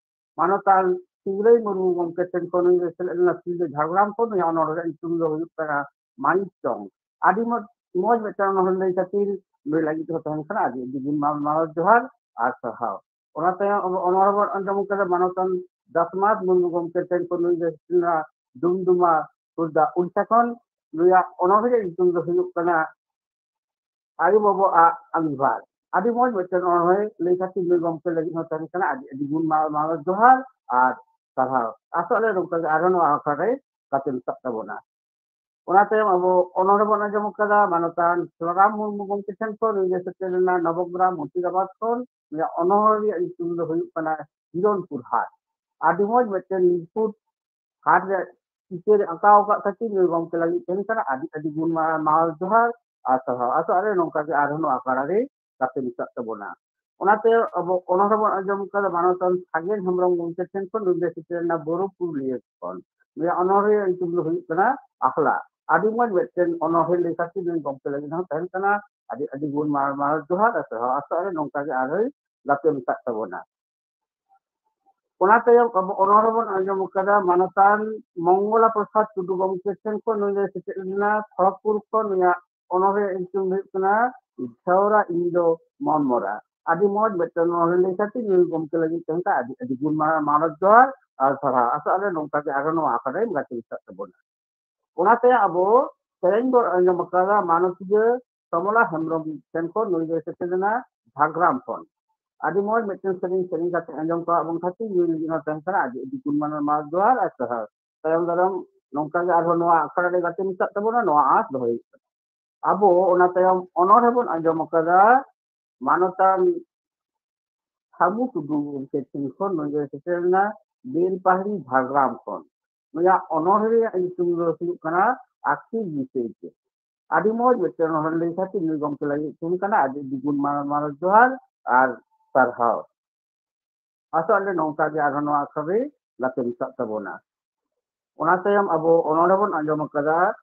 ᱢᱟᱱᱚᱛᱟᱱ ᱥᱤᱝᱨᱟᱹᱭ ᱢᱩᱨᱢᱩ ᱜᱚᱢᱠᱮ ᱴᱷᱮᱱ ᱠᱷᱚᱱ ᱱᱩᱭ ᱫᱚ ᱥᱮᱞᱮᱫ ᱞᱮᱱᱟ ᱥᱤᱞᱫᱟᱹ ᱡᱷᱟᱲᱜᱨᱟᱢ ᱠᱷᱚᱱ᱾ ᱱᱩᱭᱟᱜ ᱚᱱᱚᱬᱦᱮ ᱨᱮᱭᱟᱜ ᱧᱩᱛᱩᱢ ᱫᱚ ᱦᱩᱭᱩᱜ ᱠᱟᱱᱟ ᱢᱟᱹᱱᱤᱠ ᱪᱚᱝ᱾ ᱟᱹᱰᱤ ᱢᱚᱡᱽ, ᱢᱚᱡᱽ ᱢᱤᱫᱴᱟᱝ ᱚᱱᱚᱬᱦᱮ ᱞᱟᱹᱭ ᱠᱷᱟᱹᱛᱤᱨ ᱱᱩᱭ ᱞᱟᱹᱜᱤᱫ ᱦᱚᱸ ᱛᱟᱦᱮᱱ ᱠᱟᱱᱟ ᱟᱹᱰᱤ ᱟᱹᱰᱤ ᱜᱩᱱ ᱢᱟᱱ ᱢᱟᱱᱚᱛ ᱡᱚᱦᱟᱨ ᱟᱨ ᱥᱟᱨᱦᱟᱣ᱾ ᱚᱱᱟ ᱛᱟᱭᱚᱢ ᱟᱵᱚ ᱚᱱᱚᱬᱦᱮ ᱵᱚᱱ ᱟᱸᱡᱚᱢ ᱠᱟᱫᱟ ᱢᱟᱱᱚᱛᱟᱱ ᱫᱟᱥᱢᱟᱛ ᱢᱩᱨᱢᱩ ᱜᱚᱢᱠᱮ ᱴᱷᱮᱱ ᱠᱷᱚᱱ᱾ ᱱᱩᱭ ᱫᱚ ᱦᱩᱭᱩᱜ ᱠᱟᱱᱟ ᱰᱩᱢᱰᱩᱢᱟ, ᱠᱷᱩᱨᱫᱟ, ᱩᱲᱤᱥᱥᱟ ᱠᱷᱚᱱ᱾ ᱱᱩᱭᱟᱜ ᱚᱱᱚᱬᱦᱮ ᱨᱮᱭᱟᱜ ᱧᱩᱛᱩᱢ ᱫᱚ ᱦᱩᱭᱩᱜ ᱠᱟᱱᱟ ᱟᱭᱳ ᱵᱟᱵᱟ ᱟᱜ ᱟᱸᱜᱤᱵᱷᱟᱨ᱾ ᱟᱹᱰᱤ ᱢᱚᱡᱽ ᱢᱤᱫᱴᱮᱱ ᱚᱱᱚᱬᱦᱮ ᱞᱟᱹᱭ ᱠᱷᱟᱹᱛᱤᱨ ᱱᱩᱭ ᱜᱚᱢᱠᱮ ᱞᱟᱹᱜᱤᱫ ᱦᱚᱸ ᱛᱟᱦᱮᱱ ᱠᱟᱱᱟ ᱟᱹᱰᱤ ᱟᱹᱰᱤ ᱜᱩᱱ ᱢᱟ-, ᱢᱟᱱᱚᱛ ᱡᱚᱦᱟᱨ ᱟᱨ ᱥᱟᱨᱦᱟᱣ᱾ ᱟᱥᱚᱜ ᱟᱞᱮ ᱱᱚᱝᱠᱟ ᱜᱮ ᱟᱨᱦᱚᱸ ᱱᱚᱣᱟ ᱟᱠᱷᱲᱟ ᱨᱮ ᱜᱟᱛᱮ ᱢᱮᱥᱟᱜ ᱛᱟᱵᱚᱱᱟ᱾ ᱚᱱᱟ ᱛᱟᱭᱚᱢ ᱟᱵᱚ ᱚᱱᱚᱬᱦᱮ ᱵᱚᱱ ᱟᱸᱡᱚᱢ ᱟᱠᱟᱫᱟ ᱢᱟᱱᱚᱛᱟᱱ ᱥᱩᱱᱟᱨᱟᱢ ᱢᱩᱨᱢᱩ ᱜᱚᱢᱠᱮ ᱴᱷᱮᱱ ᱠᱷᱚᱱ᱾ ᱱᱩᱭ ᱫᱚ ᱥᱮᱴᱮᱨ ᱞᱮᱱᱟ ᱱᱚᱵᱚᱜᱨᱟᱢ ᱢᱩᱨᱥᱤᱫᱟᱵᱟᱫᱽ ᱠᱷᱚᱱ᱾ ᱱᱩᱭᱟᱜ ᱚᱱᱚᱬᱦᱮ ᱨᱮᱭᱟᱜ ᱧᱩᱛᱩᱢ ᱫᱚ ᱦᱩᱭᱩᱜ ᱠᱟᱱᱟ ᱦᱤᱨᱚᱱᱯᱩᱨ ᱦᱟᱴ᱾ ᱟᱹᱰᱤ ᱢᱚᱡᱽ ᱢᱤᱫᱴᱮᱱ ᱱᱤᱥᱯᱷᱩᱴ ᱦᱟᱴ ᱨᱮᱭᱟᱜ ᱪᱤᱛᱟᱹᱨ ᱟᱸᱠᱟᱣ ᱟᱠᱟᱫ ᱠᱷᱟᱹᱛᱤᱨ ᱱᱩᱭ ᱜᱚᱢᱠᱮ ᱞᱟᱹᱜᱤᱫ ᱛᱟᱦᱮᱱ ᱠᱟᱱᱟ ᱟᱹᱰᱤ ᱟᱹᱰᱤ ᱜᱩᱱ ᱢᱟ-, ᱢᱟᱱᱚᱛ ᱡᱚᱦᱟᱨ ᱟᱨ ᱥᱟᱨᱦᱟᱣ᱾ ᱟᱥᱚᱜ ᱟᱞᱮ ᱱᱚᱝᱠᱟ ᱜᱮ ᱟᱨᱦᱚᱸ ᱱᱚᱣᱟ ᱟᱠᱷᱲᱟ ᱨᱮ ᱜᱟᱛᱮ ᱢᱮᱥᱟᱜ ᱛᱟᱵᱚᱱᱟ᱾ ᱚᱱᱟᱛᱮ ᱟᱵᱚ ᱚᱱᱚᱬᱦᱮ ᱵᱚᱱ ᱟᱸᱡᱚᱢ ᱠᱟᱫᱟ ᱢᱟᱱᱚᱛᱟᱱ ᱥᱟᱜᱮᱱ ᱦᱮᱢᱵᱨᱚᱢ ᱜᱚᱢᱠᱮ ᱴᱷᱮᱱ ᱠᱷᱚᱱ᱾ ᱱᱩᱭ ᱫᱚ ᱥᱮᱴᱮᱨ ᱞᱮᱱᱟ ᱵᱳᱨᱳ ᱯᱩᱨᱩᱞᱤᱭᱟᱹ ᱠᱷᱚᱱ᱾ ᱱᱩᱭᱟᱜ ᱚᱱᱚᱬᱦᱮ ᱨᱮᱭᱟᱜ ᱧᱩᱛᱩᱢ ᱫᱚ ᱦᱩᱭᱩᱜ ᱠᱟᱱᱟ ᱟᱦᱞᱟ᱾ ᱟᱹᱰᱤ ᱢᱚᱡᱽ ᱢᱤᱫᱴᱮᱱ ᱚᱱᱚᱬᱦᱮ ᱞᱟᱹᱭ ᱠᱷᱟᱹᱛᱤᱨ ᱱᱩᱭ ᱜᱚᱢᱠᱮ ᱞᱟᱹᱜᱤᱫ ᱦᱚᱸ ᱛᱟᱦᱮᱱ ᱠᱟᱱᱟ ᱟᱹᱰᱤ ᱟᱹᱰᱤ ᱜᱩᱱ ᱢᱟ-, ᱢᱟᱱᱚᱛ ᱡᱚᱦᱟᱨ ᱟᱨ ᱥᱟᱨᱦᱟᱣ᱾ ᱟᱥᱚᱜ ᱟᱞᱮ ᱱᱚᱝᱠᱟ ᱜᱮ ᱟᱨᱦᱚᱸᱭ ᱜᱟᱛᱮ ᱢᱮᱥᱟᱜ ᱛᱟᱵᱚᱱᱟ᱾ ᱚᱱᱟ ᱛᱟᱭᱚᱢ ᱟᱵᱚ ᱚᱱᱚᱬᱦᱮ ᱵᱚᱱ ᱟᱸᱡᱚᱢ ᱟᱠᱟᱫᱟ ᱢᱟᱱᱚᱛᱟᱱ ᱢᱚᱝᱜᱚᱞᱟ ᱯᱨᱚᱥᱟᱫᱽ ᱴᱩᱰᱩ ᱜᱚᱢᱠᱮ ᱴᱷᱮᱱ ᱠᱷᱚᱱ᱾ ᱱᱩᱭ ᱫᱚᱭ ᱥᱮᱪᱮᱫ ᱞᱮᱱᱟ ᱠᱷᱚᱲᱚᱜᱽᱯᱩᱨ ᱠᱷᱚᱱ᱾ ᱱᱩᱭᱟᱜ ᱚᱱᱚᱬᱦᱮ ᱧᱩᱛᱩᱢ ᱦᱩᱭᱩᱜ ᱠᱟᱱᱟ ᱡᱷᱟᱣᱨᱟ ᱤᱧ ᱫᱚ ᱢᱚᱱ ᱢᱚᱨᱟ᱾ ᱟᱹᱰᱤ ᱢᱚᱡᱽ ᱢᱤᱫᱴᱮᱱ ᱚᱱᱚᱬᱦᱮ ᱞᱟᱹᱭ ᱠᱷᱟᱹᱛᱤᱨ ᱱᱩᱭ ᱜᱚᱢᱠᱮ ᱞᱟᱹᱜᱤᱫ ᱛᱟᱦᱮᱱ ᱠᱟᱱᱟ ᱟᱹᱰᱤ ᱟᱹᱰᱤ ᱜᱩᱱ ᱢᱟ-, ᱢᱟᱱᱚᱛ ᱡᱚᱦᱟᱨ ᱟᱨ ᱥᱟᱨᱦᱟᱣ᱾ ᱟᱥᱚᱜ ᱟᱞᱮ ᱱᱚᱝᱠᱟ ᱜᱮ ᱟᱨᱦᱚᱸ ᱱᱚᱣᱟ ᱟᱠᱷᱲᱟ ᱨᱮᱢ ᱜᱟᱛᱮ ᱢᱮᱥᱟᱜ ᱛᱟᱵᱚᱱᱟ᱾ ᱚᱱᱟᱛᱮ ᱟᱵᱚ ᱛᱮᱦᱮᱧ ᱵᱚᱱ ᱟᱸᱡᱚᱢ ᱟᱠᱟᱫᱟ ᱢᱟᱱᱚᱛᱤᱭᱟᱹ ᱠᱚᱢᱚᱞᱟ ᱦᱮᱢᱵᱨᱚᱢ ᱴᱷᱮᱱ ᱠᱷᱚᱱ᱾ ᱱᱩᱭ ᱫᱚᱭ ᱥᱮᱴᱮᱨ ᱞᱮᱱᱟ ᱡᱷᱟᱲᱜᱨᱟᱢ ᱠᱷᱚᱱ᱾ ᱟᱹᱰᱤ ᱢᱚᱡᱽ ᱢᱤᱫᱴᱮᱱ ᱥᱮᱨᱮᱧ, ᱥᱮᱨᱮᱧ ᱠᱟᱛᱮ ᱟᱸᱡᱚᱢ ᱠᱟᱜ ᱵᱚᱱ ᱠᱷᱟᱹᱛᱤᱨ ᱱᱩᱭ ᱞᱟᱹᱜᱤᱫ ᱦᱚᱸ ᱛᱟᱦᱮᱱ ᱠᱟᱱᱟ ᱟᱹᱰᱤ ᱟᱹᱰᱤ ᱜᱩᱱ ᱢᱟᱱᱟᱣ ᱢᱟᱱ ᱡᱚᱦᱟᱨ ᱟᱨ ᱥᱟᱨᱦᱟᱣ᱾ ᱛᱟᱭᱚᱢ ᱫᱟᱨᱟᱢ ᱱᱚᱝᱠᱟ ᱜᱮ ᱟᱨᱦᱚᱸ ᱱᱚᱣᱟ ᱟᱠᱷᱲᱟ ᱨᱮ ᱜᱟᱛᱮ ᱢᱮᱥᱟᱜ ᱛᱟᱵᱚᱱᱟ, ᱱᱚᱣᱟ ᱟᱸᱥ ᱫᱚᱦᱚᱭ ᱦᱩᱭᱩᱜ ᱠᱟᱱᱟ᱾ ᱟᱵᱚ ᱚᱱᱟ ᱛᱟᱭᱚᱢ ᱚᱱᱚᱬᱦᱮ ᱵᱚᱱ ᱟᱸᱡᱚᱢ ᱟᱠᱟᱫᱟ ᱢᱟᱱᱚᱛᱟᱱ ᱥᱟᱢᱩ ᱴᱩᱰᱩ ᱜᱚᱢᱠᱮ ᱴᱷᱮᱱ ᱠᱷᱚᱱ ᱱᱚᱰᱮ ᱥᱮᱴᱮᱨ ᱮᱱᱟ ᱵᱮᱞᱯᱟᱦᱟᱲᱤ ᱡᱷᱟᱲᱜᱨᱟᱢ ᱠᱷᱚᱱ᱾ ᱱᱩᱭᱟᱜ ᱚᱱᱚᱬᱦᱮ ᱨᱮᱭᱟᱜ ᱧᱩᱛᱩᱢ ᱫᱚ ᱦᱩᱭᱩᱜ ᱠᱟᱱᱟ ᱟᱹᱠᱷᱤᱨ ᱵᱤᱥᱚᱭ ᱛᱮ᱾ ᱟᱹᱰᱤ ᱢᱚᱡᱽ ᱢᱤᱫᱴᱮᱱ ᱚᱱᱚᱬᱦᱮ ᱞᱟᱹᱭ ᱠᱷᱟᱹᱛᱤᱨ ᱱᱩᱭ ᱜᱚᱢᱠᱮ ᱞᱟᱹᱜᱤᱫ ᱛᱟᱦᱮᱱ ᱠᱟᱱᱟ ᱟᱹᱰᱤ ᱟᱹᱰᱤ ᱜᱩᱱ ᱢᱟᱱ ᱢᱟᱱᱚᱛ ᱡᱚᱦᱟᱨ ᱟᱨ ᱥᱟᱨᱦᱟᱣ᱾ ᱟᱥᱚᱜ ᱟᱞᱮ ᱱᱚᱝᱠᱟ ᱜᱮ ᱟᱨᱦᱚᱸ ᱱᱚᱣᱟ ᱟᱠᱷᱲᱟ ᱨᱮ ᱜᱟᱛᱮ ᱢᱮᱥᱟᱜ ᱛᱟᱵᱚᱱᱟ᱾ ᱚᱱᱟ ᱛᱟᱭᱚᱢ ᱟᱵᱚ ᱚᱱᱚᱬᱦᱮ ᱵᱚᱱ ᱟᱸᱡᱚᱢ ᱟᱠᱟᱫᱟ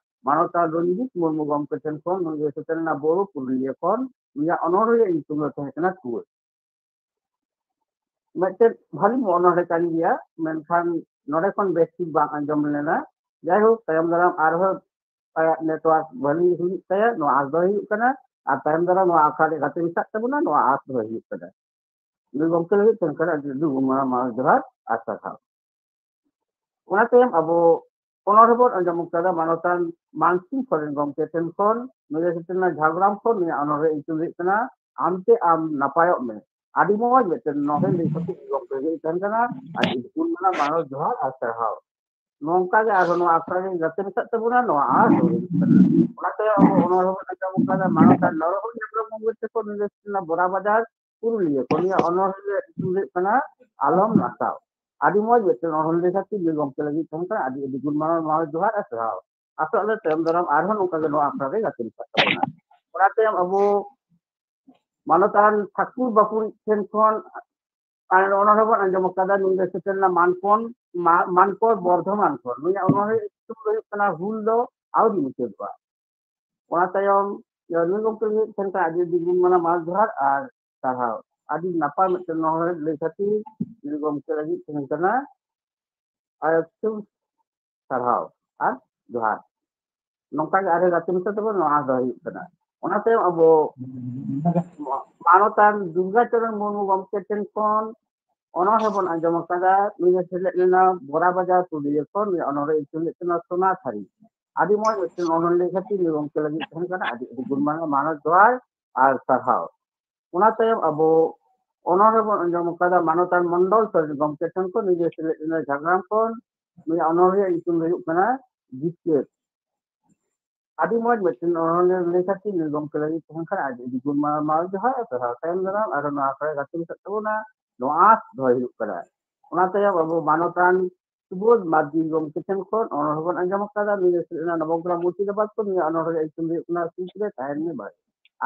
ᱢᱟᱱᱚᱛᱟᱱ ᱨᱚᱧᱡᱤᱛ ᱢᱩᱨᱢᱩ ᱜᱚᱢᱠᱮ ᱴᱷᱮᱱ ᱠᱷᱚᱱ, ᱱᱩᱭ ᱫᱚ ᱥᱮᱴᱮᱨ ᱞᱮᱱᱟ ᱵᱳᱨᱳ ᱯᱩᱨᱩᱞᱤᱭᱟᱹ ᱠᱷᱚᱱ᱾ ᱱᱩᱭᱟᱜ ᱚᱱᱚᱬᱦᱮ ᱨᱮᱭᱟᱜ ᱧᱩᱛᱩᱢ ᱫᱚ ᱛᱟᱦᱮᱸ ᱠᱟᱱᱟ ᱴᱩᱣᱟᱹᱨ᱾ ᱢᱤᱫᱴᱮᱱ ᱵᱷᱟᱞᱤ ᱚᱱᱚᱬᱦᱮ ᱠᱟᱱ ᱜᱮᱭᱟ, ᱢᱮᱱᱠᱷᱟᱱ ᱱᱚᱰᱮ ᱠᱷᱚᱱ ᱵᱮᱥ ᱴᱷᱤᱠ ᱵᱟᱝ ᱟᱸᱡᱚᱢ ᱞᱮᱱᱟ᱾ ᱡᱟᱭᱦᱳᱠ, ᱛᱟᱭᱚᱢ ᱫᱟᱨᱟᱢ ᱟᱨᱦᱚᱸ ᱟᱭᱟᱜ network ᱵᱷᱟᱹᱞᱤ ᱦᱩᱭᱩᱜ ᱛᱟᱭᱟ, ᱱᱚᱣᱟ ᱟᱸᱥ ᱫᱚᱦᱚ ᱦᱩᱭᱩᱜ ᱠᱟᱱᱟ᱾ ᱟᱨ ᱛᱟᱭᱚᱢ ᱫᱟᱨᱟᱢ ᱱᱚᱣᱟ ᱟᱠᱷᱲᱟ ᱨᱮ ᱜᱟᱛᱮ ᱢᱮᱥᱟᱜ ᱛᱟᱵᱚᱱᱟ, ᱱᱚᱣᱟ ᱟᱸᱥ ᱫᱚᱦᱚ ᱦᱩᱭᱩᱜ ᱠᱟᱱᱟ᱾ ᱱᱩᱭ ᱜᱚᱢᱠᱮ ᱞᱟᱹᱜᱤᱫ ᱛᱮ ᱚᱱᱠᱟᱱᱟᱜ ᱟᱹᱰᱤ ᱟᱹᱰᱤ ᱜᱩᱱ ᱢᱟᱱᱟᱣ ᱡᱚᱦᱟᱨ ᱟᱨ ᱥᱟᱨᱦᱟᱣ᱾ ᱚᱱᱟ ᱛᱟᱭᱚᱢ ᱟᱵᱚ ᱚᱱᱚᱬᱦᱮ ᱵᱚᱱ ᱟᱸᱡᱚᱢ ᱠᱟᱫᱟ ᱢᱟᱱᱚᱛᱟᱱ ᱢᱟᱱᱥᱤᱝ ᱥᱚᱨᱮᱱ ᱜᱚᱢᱠᱮ ᱴᱷᱮᱱ ᱠᱷᱚᱱ, ᱱᱩᱭ ᱫᱚ ᱥᱮᱴᱮᱨ ᱞᱮᱱᱟ ᱡᱷᱟᱲᱜᱨᱟᱢ ᱠᱷᱚᱱ᱾ ᱱᱩᱭᱟᱜ ᱚᱱᱚᱬᱦᱮ ᱧᱩᱛᱩᱢ ᱦᱩᱭᱩᱜ ᱠᱟᱱᱟ ᱟᱢᱛᱮ ᱟᱢ ᱱᱟᱯᱟᱭᱚᱜ ᱢᱮ᱾ ᱟᱹᱰᱤ ᱢᱚᱡᱽ ᱢᱤᱫᱴᱮᱱ ᱚᱱᱚᱬᱦᱮ ᱞᱟᱹᱭ ᱠᱟᱛᱮ ᱜᱚᱢᱠᱮ ᱜᱮ ᱛᱟᱦᱮᱱ ᱠᱟᱱᱟ᱾ ᱟᱹᱰᱤ ᱜᱩᱱ ᱢᱟᱱᱟᱣ ᱢᱟᱱᱚᱛ ᱡᱚᱦᱟᱨ ᱟᱨ ᱥᱟᱨᱦᱟᱣ᱾ ᱱᱚᱝᱠᱟ ᱜᱮ ᱟᱨᱦᱚᱸ ᱱᱚᱣᱟ ᱟᱠᱷᱲᱟ ᱨᱮ ᱜᱟᱛᱮ ᱢᱮᱥᱟᱜ ᱛᱟᱵᱚᱱᱟ, ᱱᱚᱣᱟ ᱟᱸᱥ ᱫᱚᱦᱚ ᱦᱩᱭᱩᱜ ᱠᱟᱱᱟ᱾ ᱚᱱᱟᱛᱮ ᱟᱵᱚ ᱚᱱᱚᱬᱦᱮ ᱵᱚᱱ ᱟᱸᱡᱚᱢ ᱠᱟᱫᱟ ᱢᱟᱱᱚᱛᱟᱱ ᱱᱚᱨᱚᱦᱚᱨᱤ ᱦᱮᱢᱵᱨᱚᱢ ᱜᱚᱢᱠᱮ ᱴᱷᱮᱱ ᱠᱷᱚᱱ, ᱱᱩᱭ ᱫᱚ ᱥᱮᱴᱮᱨ ᱞᱮᱱᱟ ᱵᱚᱨᱟ ᱵᱟᱡᱟᱨ ᱯᱩᱨᱩᱞᱤᱭᱟᱹ ᱠᱷᱚᱱ᱾ ᱱᱩᱭᱟᱜ ᱚᱱᱚᱬᱦᱮ ᱨᱮᱭᱟᱜ ᱧᱩᱛᱩᱢ ᱦᱩᱭᱩᱜ ᱠᱟᱱᱟ ᱟᱞᱚᱢ ᱱᱟᱥᱟᱣ᱾ ᱟᱹᱰᱤ ᱢᱚᱡᱽ ᱢᱤᱫᱴᱮᱱ ᱚᱱᱚᱬᱦᱮ ᱞᱟᱹᱭ ᱠᱷᱟᱹᱛᱤᱨ ᱱᱩᱭ ᱜᱚᱢᱠᱮ ᱞᱟᱹᱜᱤᱫ ᱛᱟᱦᱮᱱ ᱠᱟᱱᱟ ᱟᱹᱰᱤ ᱟᱹᱰᱤ ᱜᱩᱱ ᱢᱟᱱᱟᱣ ᱢᱟᱱᱚᱛ ᱡᱚᱦᱟᱨ ᱟᱨ ᱥᱟᱨᱦᱟᱣ᱾ ᱟᱥᱚᱜ ᱟᱞᱮ ᱛᱟᱭᱚᱢ ᱫᱟᱨᱟᱢ ᱟᱨᱦᱚᱸ ᱱᱚᱝᱠᱟ ᱜᱮ ᱱᱚᱣᱟ ᱟᱠᱷᱲᱟ ᱨᱮ ᱜᱟᱛᱮ ᱢᱮᱥᱟᱜ ᱛᱟᱵᱚᱱᱟ᱾ ᱚᱱᱟ ᱛᱟᱭᱚᱢ ᱟᱵᱚ ᱢᱟᱱᱚᱛᱟᱱ ᱴᱷᱟᱹᱠᱩᱨ ᱵᱟᱹᱠᱩᱲᱤᱡ ᱴᱷᱮᱱ ᱠᱷᱚᱱ ᱟᱨ ᱚᱱᱚᱬᱦᱮ ᱵᱚᱱ ᱟᱸᱡᱚᱢ ᱟᱠᱟᱫᱟ, ᱱᱩᱭ ᱫᱚ ᱥᱮᱴᱮᱨ ᱞᱮᱱᱟ ᱢᱟᱱᱠᱚᱱ, ᱢᱟ-, ᱢᱟᱱᱠᱚᱨ ᱵᱚᱨᱫᱷᱚᱢᱟᱱ ᱠᱷᱚᱱ᱾ ᱱᱩᱭᱟᱜ ᱚᱱᱚᱬᱦᱮ ᱧᱩᱛᱩᱢ ᱫᱚ ᱦᱩᱭᱩᱜ ᱠᱟᱱᱟ ᱦᱩᱞ ᱫᱚ ᱟᱹᱣᱨᱤ ᱢᱩᱪᱟᱹᱫᱚᱜᱼᱟ᱾ ᱚᱱᱟ ᱛᱟᱭᱚᱢ ᱱᱩᱭ ᱜᱚᱢᱠᱮ ᱞᱟᱹᱜᱤᱫ ᱛᱟᱦᱮᱱ ᱠᱟᱱᱟ ᱟᱹᱰᱤ ᱟᱹᱰᱤ ᱜᱩᱱ ᱢᱟᱱᱟᱣ ᱢᱟᱱᱚᱛ ᱡᱚᱦᱟᱨ ᱟᱨ ᱥᱟᱨᱦᱟᱣ᱾ ᱟᱹᱰᱤ ᱱᱟᱯᱟᱭ ᱢᱤᱫᱴᱮᱱ ᱚᱱᱚᱬᱦᱮ ᱞᱟᱹᱭ ᱠᱷᱟᱹᱛᱤᱨ ᱱᱩᱭ ᱜᱚᱢᱠᱮ ᱞᱟᱹᱜᱤᱫ ᱛᱟᱦᱮᱱ ᱠᱟᱱᱟ ᱟᱭᱟᱜ ᱥᱩᱨ ᱥᱟᱨᱦᱟᱣ ᱟᱨ ᱡᱚᱦᱟᱨ᱾ ᱱᱚᱝᱠᱟ ᱜᱮ ᱟᱨᱦᱚᱸ ᱜᱟᱛᱮ ᱢᱮᱥᱟ ᱛᱟᱵᱚᱱ ᱱᱚᱣᱟ ᱫᱚ ᱦᱩᱭᱩᱜ ᱠᱟᱱᱟ᱾ ᱚᱱᱟ ᱛᱟᱭᱚᱢ ᱟᱵᱚ ᱢᱟ-, ᱢᱟᱱᱚᱛᱟᱱ ᱫᱩᱨᱜᱟ ᱪᱚᱨᱚᱱ ᱢᱩᱨᱢᱩ ᱜᱚᱢᱠᱮ ᱴᱷᱮᱱ ᱠᱷᱚᱱ ᱚᱱᱚᱬᱦᱮ ᱵᱚᱱ ᱟᱸᱡᱚᱢ ᱟᱠᱟᱫᱟ᱾ ᱱᱩᱭ ᱮ ᱥᱮᱞᱮᱫ ᱞᱮᱱᱟ ᱵᱚᱨᱟ ᱵᱟᱡᱟᱨ ᱯᱩᱨᱩᱞᱤᱭᱟᱹ ᱠᱷᱚᱱ᱾ ᱱᱩᱭᱟᱜ ᱚᱱᱚᱬᱦᱮ ᱧᱩᱛᱩᱢ ᱦᱩᱭᱩᱜ ᱠᱟᱱᱟ ᱥᱳᱱᱟ ᱛᱷᱟᱹᱨᱤ᱾ ᱟᱹᱰᱤ ᱢᱚᱡᱽ ᱢᱤᱫᱴᱮᱱ ᱚᱱᱚᱬᱦᱮ ᱞᱟᱹᱭ ᱠᱷᱟᱹᱛᱤᱨ ᱱᱩᱭ ᱜᱚᱢᱠᱮ ᱞᱟᱹᱜᱤᱫ ᱛᱟᱦᱮᱱ ᱠᱟᱱᱟ ᱟᱹᱰᱤ ᱟᱹᱰᱤ ᱜᱩᱱ ᱢᱟᱱᱟᱣ ᱢᱟᱱᱚᱛ ᱡᱚᱦᱟᱨ ᱟᱨ ᱥᱟᱨᱦᱟᱣ᱾ ᱚᱱᱟ ᱛᱟᱭᱚᱢ ᱟᱵᱚ ᱚᱱᱚᱬᱦᱮ ᱵᱚᱱ ᱟᱸᱡᱚᱢ ᱟᱠᱟᱫᱟ ᱢᱟᱱᱚᱛᱟᱱ ᱢᱚᱱᱰᱚᱞ ᱥᱚᱨᱮᱱ ᱜᱚᱢᱠᱮ ᱴᱷᱮᱱ ᱠᱷᱚᱱ, ᱱᱩᱭ ᱫᱚ ᱥᱮᱞᱮᱫ ᱞᱮᱱᱟ ᱡᱷᱟᱲᱜᱨᱟᱢ ᱠᱷᱚᱱ᱾ ᱱᱩᱭᱟᱜ ᱚᱱᱚᱬᱦᱮ ᱧᱩᱛᱩᱢ ᱫᱚ ᱦᱩᱭᱩᱜ ᱠᱟᱱᱟ ᱡᱤᱛᱠᱟᱹᱨ᱾ ᱟᱹᱰᱤ ᱢᱚᱡᱽ ᱢᱤᱫᱴᱮᱱ ᱚᱱᱚᱬᱦᱮ ᱞᱟᱹᱭ ᱠᱷᱟᱹᱛᱤᱨ ᱱᱩᱭ ᱜᱚᱢᱠᱮ ᱞᱟᱹᱜᱤᱫ ᱛᱟᱦᱮᱸ ᱠᱟᱱᱟ ᱟᱹᱰᱤ ᱟᱹᱰᱤ ᱜᱩᱱ ᱢᱟᱱᱟᱣ ᱡᱚᱦᱟᱨ ᱟᱨ ᱥᱟᱨᱦᱟᱣ᱾ ᱛᱟᱭᱚᱢ ᱫᱟᱨᱟᱢ ᱟᱨᱦᱚᱸ ᱱᱚᱣᱟ ᱠᱚᱨᱮ ᱜᱟᱛᱮ ᱢᱮᱥᱟᱜ ᱛᱟᱵᱚᱱᱟ, ᱱᱚᱣᱟ ᱟᱸᱥ ᱫᱚᱦᱚᱭ ᱦᱩᱭᱩᱜ ᱠᱟᱱᱟ᱾ ᱚᱱᱟ ᱛᱟᱭᱚᱢ ᱟᱵᱚ ᱢᱟᱱᱚᱛᱟᱱ ᱥᱩᱵᱳᱫᱷ ᱢᱟᱨᱰᱤ ᱜᱚᱢᱠᱮ ᱴᱷᱮᱱ ᱠᱷᱚᱱ ᱚᱱᱚᱬᱦᱮ ᱵᱚᱱ ᱟᱸᱡᱚᱢ ᱟᱠᱟᱫᱟ᱾ ᱱᱩᱭ ᱫᱚ ᱥᱮᱞᱮᱫ ᱞᱮᱱᱟ ᱱᱚᱵᱚᱜᱨᱟᱢ ᱢᱩᱨᱥᱤᱫᱟᱵᱟᱫᱽ ᱠᱷᱚᱱ᱾ ᱱᱩᱭᱟᱜ ᱚᱱᱚᱬᱦᱮ ᱨᱮᱭᱟᱜ ᱧᱩᱛᱩᱢ ᱫᱚ ᱦᱩᱭᱩᱜ ᱠᱟᱱᱟ ᱥᱩᱠ ᱨᱮ ᱛᱟᱦᱮᱱ ᱢᱮ ᱵᱷᱟᱹᱭ᱾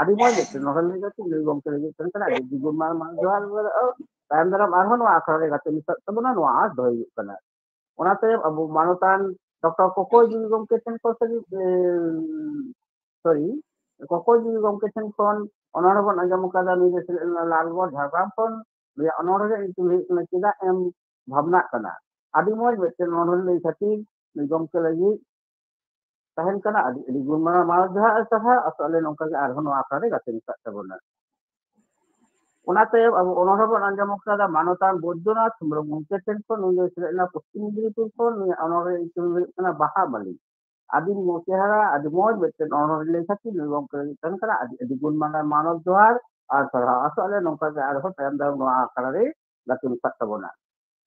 ᱟᱹᱰᱤ ᱢᱚᱡᱽ ᱢᱤᱫᱴᱮᱱ ᱚᱱᱚᱬᱦᱮ ᱞᱟᱹᱭ ᱠᱟᱛᱮ ᱱᱩᱭ ᱜᱚᱢᱠᱮ ᱞᱟᱹᱜᱤᱫ ᱛᱟᱦᱮᱸ ᱠᱟᱱᱟ ᱟᱹᱰᱤ ᱟᱹᱰᱤ ᱜᱩᱱ ᱢᱟᱱ ᱡᱚᱦᱟᱨ᱾ ᱛᱟᱭᱚᱢ ᱫᱟᱨᱟᱢ ᱟᱨᱦᱚᱸ ᱱᱚᱣᱟ ᱟᱠᱷᱲᱟ ᱨᱮ ᱜᱟᱛᱮ ᱢᱮᱥᱟᱜ ᱛᱟᱵᱚᱱᱟ, ᱱᱚᱣᱟ ᱟᱸᱥ ᱫᱚᱦᱚᱭ ᱦᱩᱭᱩᱜ ᱠᱟᱱᱟ᱾ ᱚᱱᱟ ᱛᱟᱭᱚᱢ ᱟᱵᱚ ᱢᱟᱱᱚᱛᱟᱱ ᱰᱚᱠᱴᱚᱨ ᱠᱚᱠᱚᱭ ᱡᱤᱣᱤ ᱜᱚᱢᱠᱮ ᱴᱷᱮᱱ ᱠᱷᱚᱱ ᱥᱟᱹᱨᱤ, ᱮ, ᱥᱚᱨᱤ, ᱠᱚᱠᱚᱭ ᱡᱤᱣᱤ ᱜᱚᱢᱠᱮ ᱴᱷᱮᱱ ᱠᱷᱚᱱ ᱚᱱᱚᱬᱦᱮ ᱵᱚᱱ ᱟᱸᱡᱚᱢ ᱟᱠᱟᱫᱟ᱾ ᱱᱩᱭ ᱫᱚ ᱥᱮᱞᱮᱫ ᱞᱮᱱᱟ ᱞᱟᱞᱜᱚᱲ ᱡᱷᱟᱲᱜᱨᱟᱢ ᱠᱷᱚᱱ᱾ ᱱᱩᱭᱟᱜ ᱚᱱᱚᱬᱦᱮ ᱨᱮᱭᱟᱜ ᱧᱩᱛᱩᱢ ᱦᱩᱭᱩᱜ ᱠᱟᱱᱟ ᱪᱮᱫᱟᱜ ᱮᱢ ᱵᱷᱟᱵᱽᱱᱟᱜ ᱠᱟᱱᱟ᱾ ᱟᱹᱰᱤ ᱢᱚᱡᱽ ᱢᱤᱫᱴᱮᱱ ᱚᱱᱚᱬᱦᱮ ᱞᱟᱹᱭ ᱠᱷᱟᱹᱛᱤᱨ ᱱᱩᱭ ᱜᱚᱢᱠᱮ ᱞᱟᱹᱜᱤᱫ ᱛᱟᱦᱮᱱ ᱠᱟᱱᱟ ᱟᱹᱰᱤ ᱟᱹᱰᱤ ᱜᱩᱱ ᱢᱟᱱᱟᱣ ᱢᱟᱱᱚᱛ ᱡᱚᱦᱟᱨ ᱟᱨ ᱥᱟᱨᱦᱟᱣ᱾ ᱟᱥᱚᱜ ᱟᱞᱮ ᱱᱚᱝᱠᱟ ᱜᱮ ᱟᱨᱦᱚᱸ ᱱᱚᱣᱟ ᱟᱠᱷᱲᱟ ᱨᱮ ᱜᱟᱛᱮ ᱢᱮᱥᱟᱜ ᱛᱟᱵᱚᱱᱟ᱾ ᱚᱱᱟ ᱛᱟᱭᱚᱢ ᱟᱵᱚ ᱚᱱᱚᱬᱦᱮ ᱵᱚᱱ ᱟᱸᱡᱚᱢ ᱟᱠᱟᱫᱟ ᱢᱟᱱᱚᱛᱟᱱ ᱵᱳᱭᱫᱚᱱᱟᱛᱷ ᱦᱮᱢᱵᱨᱚᱢ ᱜᱚᱢᱠᱮ ᱴᱷᱮᱱ ᱠᱷᱚᱱ᱾ ᱱᱩᱭ ᱫᱚᱭ ᱥᱮᱞᱮᱫ ᱞᱮᱱᱟ ᱯᱚᱥᱪᱤᱢ ᱢᱮᱫᱽᱱᱤᱯᱩᱨ ᱠᱷᱚᱱ᱾ ᱱᱩᱭᱟᱜ ᱚᱱᱚᱬᱦᱮ ᱧᱩᱛᱩᱢ ᱦᱩᱭᱩᱜ ᱠᱟᱱᱟ ᱵᱟᱦᱟ ᱢᱟᱹᱞᱤ᱾ ᱟᱹᱰᱤ ᱢᱚᱡᱽ ᱪᱮᱦᱨᱟ, ᱟᱹᱰᱤ ᱢᱚᱡᱽ ᱢᱤᱫᱴᱮᱱ ᱚᱱᱚᱬᱦᱮ ᱞᱟᱹᱭ ᱠᱷᱟᱹᱛᱤᱨ ᱱᱩᱭ ᱜᱚᱢᱠᱮ ᱞᱟᱹᱜᱤᱫ ᱛᱟᱦᱮᱱ ᱠᱟᱱᱟ ᱟᱹᱰᱤ ᱟᱹᱰᱤ ᱜᱩᱱ ᱢᱟᱱᱟᱣ ᱢᱟᱱᱚᱛ ᱡᱚᱦᱟᱨ ᱟᱨ ᱥᱟᱨᱦᱟᱣ᱾ ᱟᱥᱚᱜ ᱟᱞᱮ ᱱᱚᱝᱠᱟ ᱜᱮ ᱟᱨᱦᱚᱸ ᱛᱟᱭᱚᱢ ᱫᱟᱨᱟᱢ ᱱᱚᱣᱟ ᱟᱠᱷᱲᱟ ᱨᱮ ᱜᱟᱛᱮ ᱢᱮᱥᱟᱜ ᱛᱟᱵᱚᱱᱟ᱾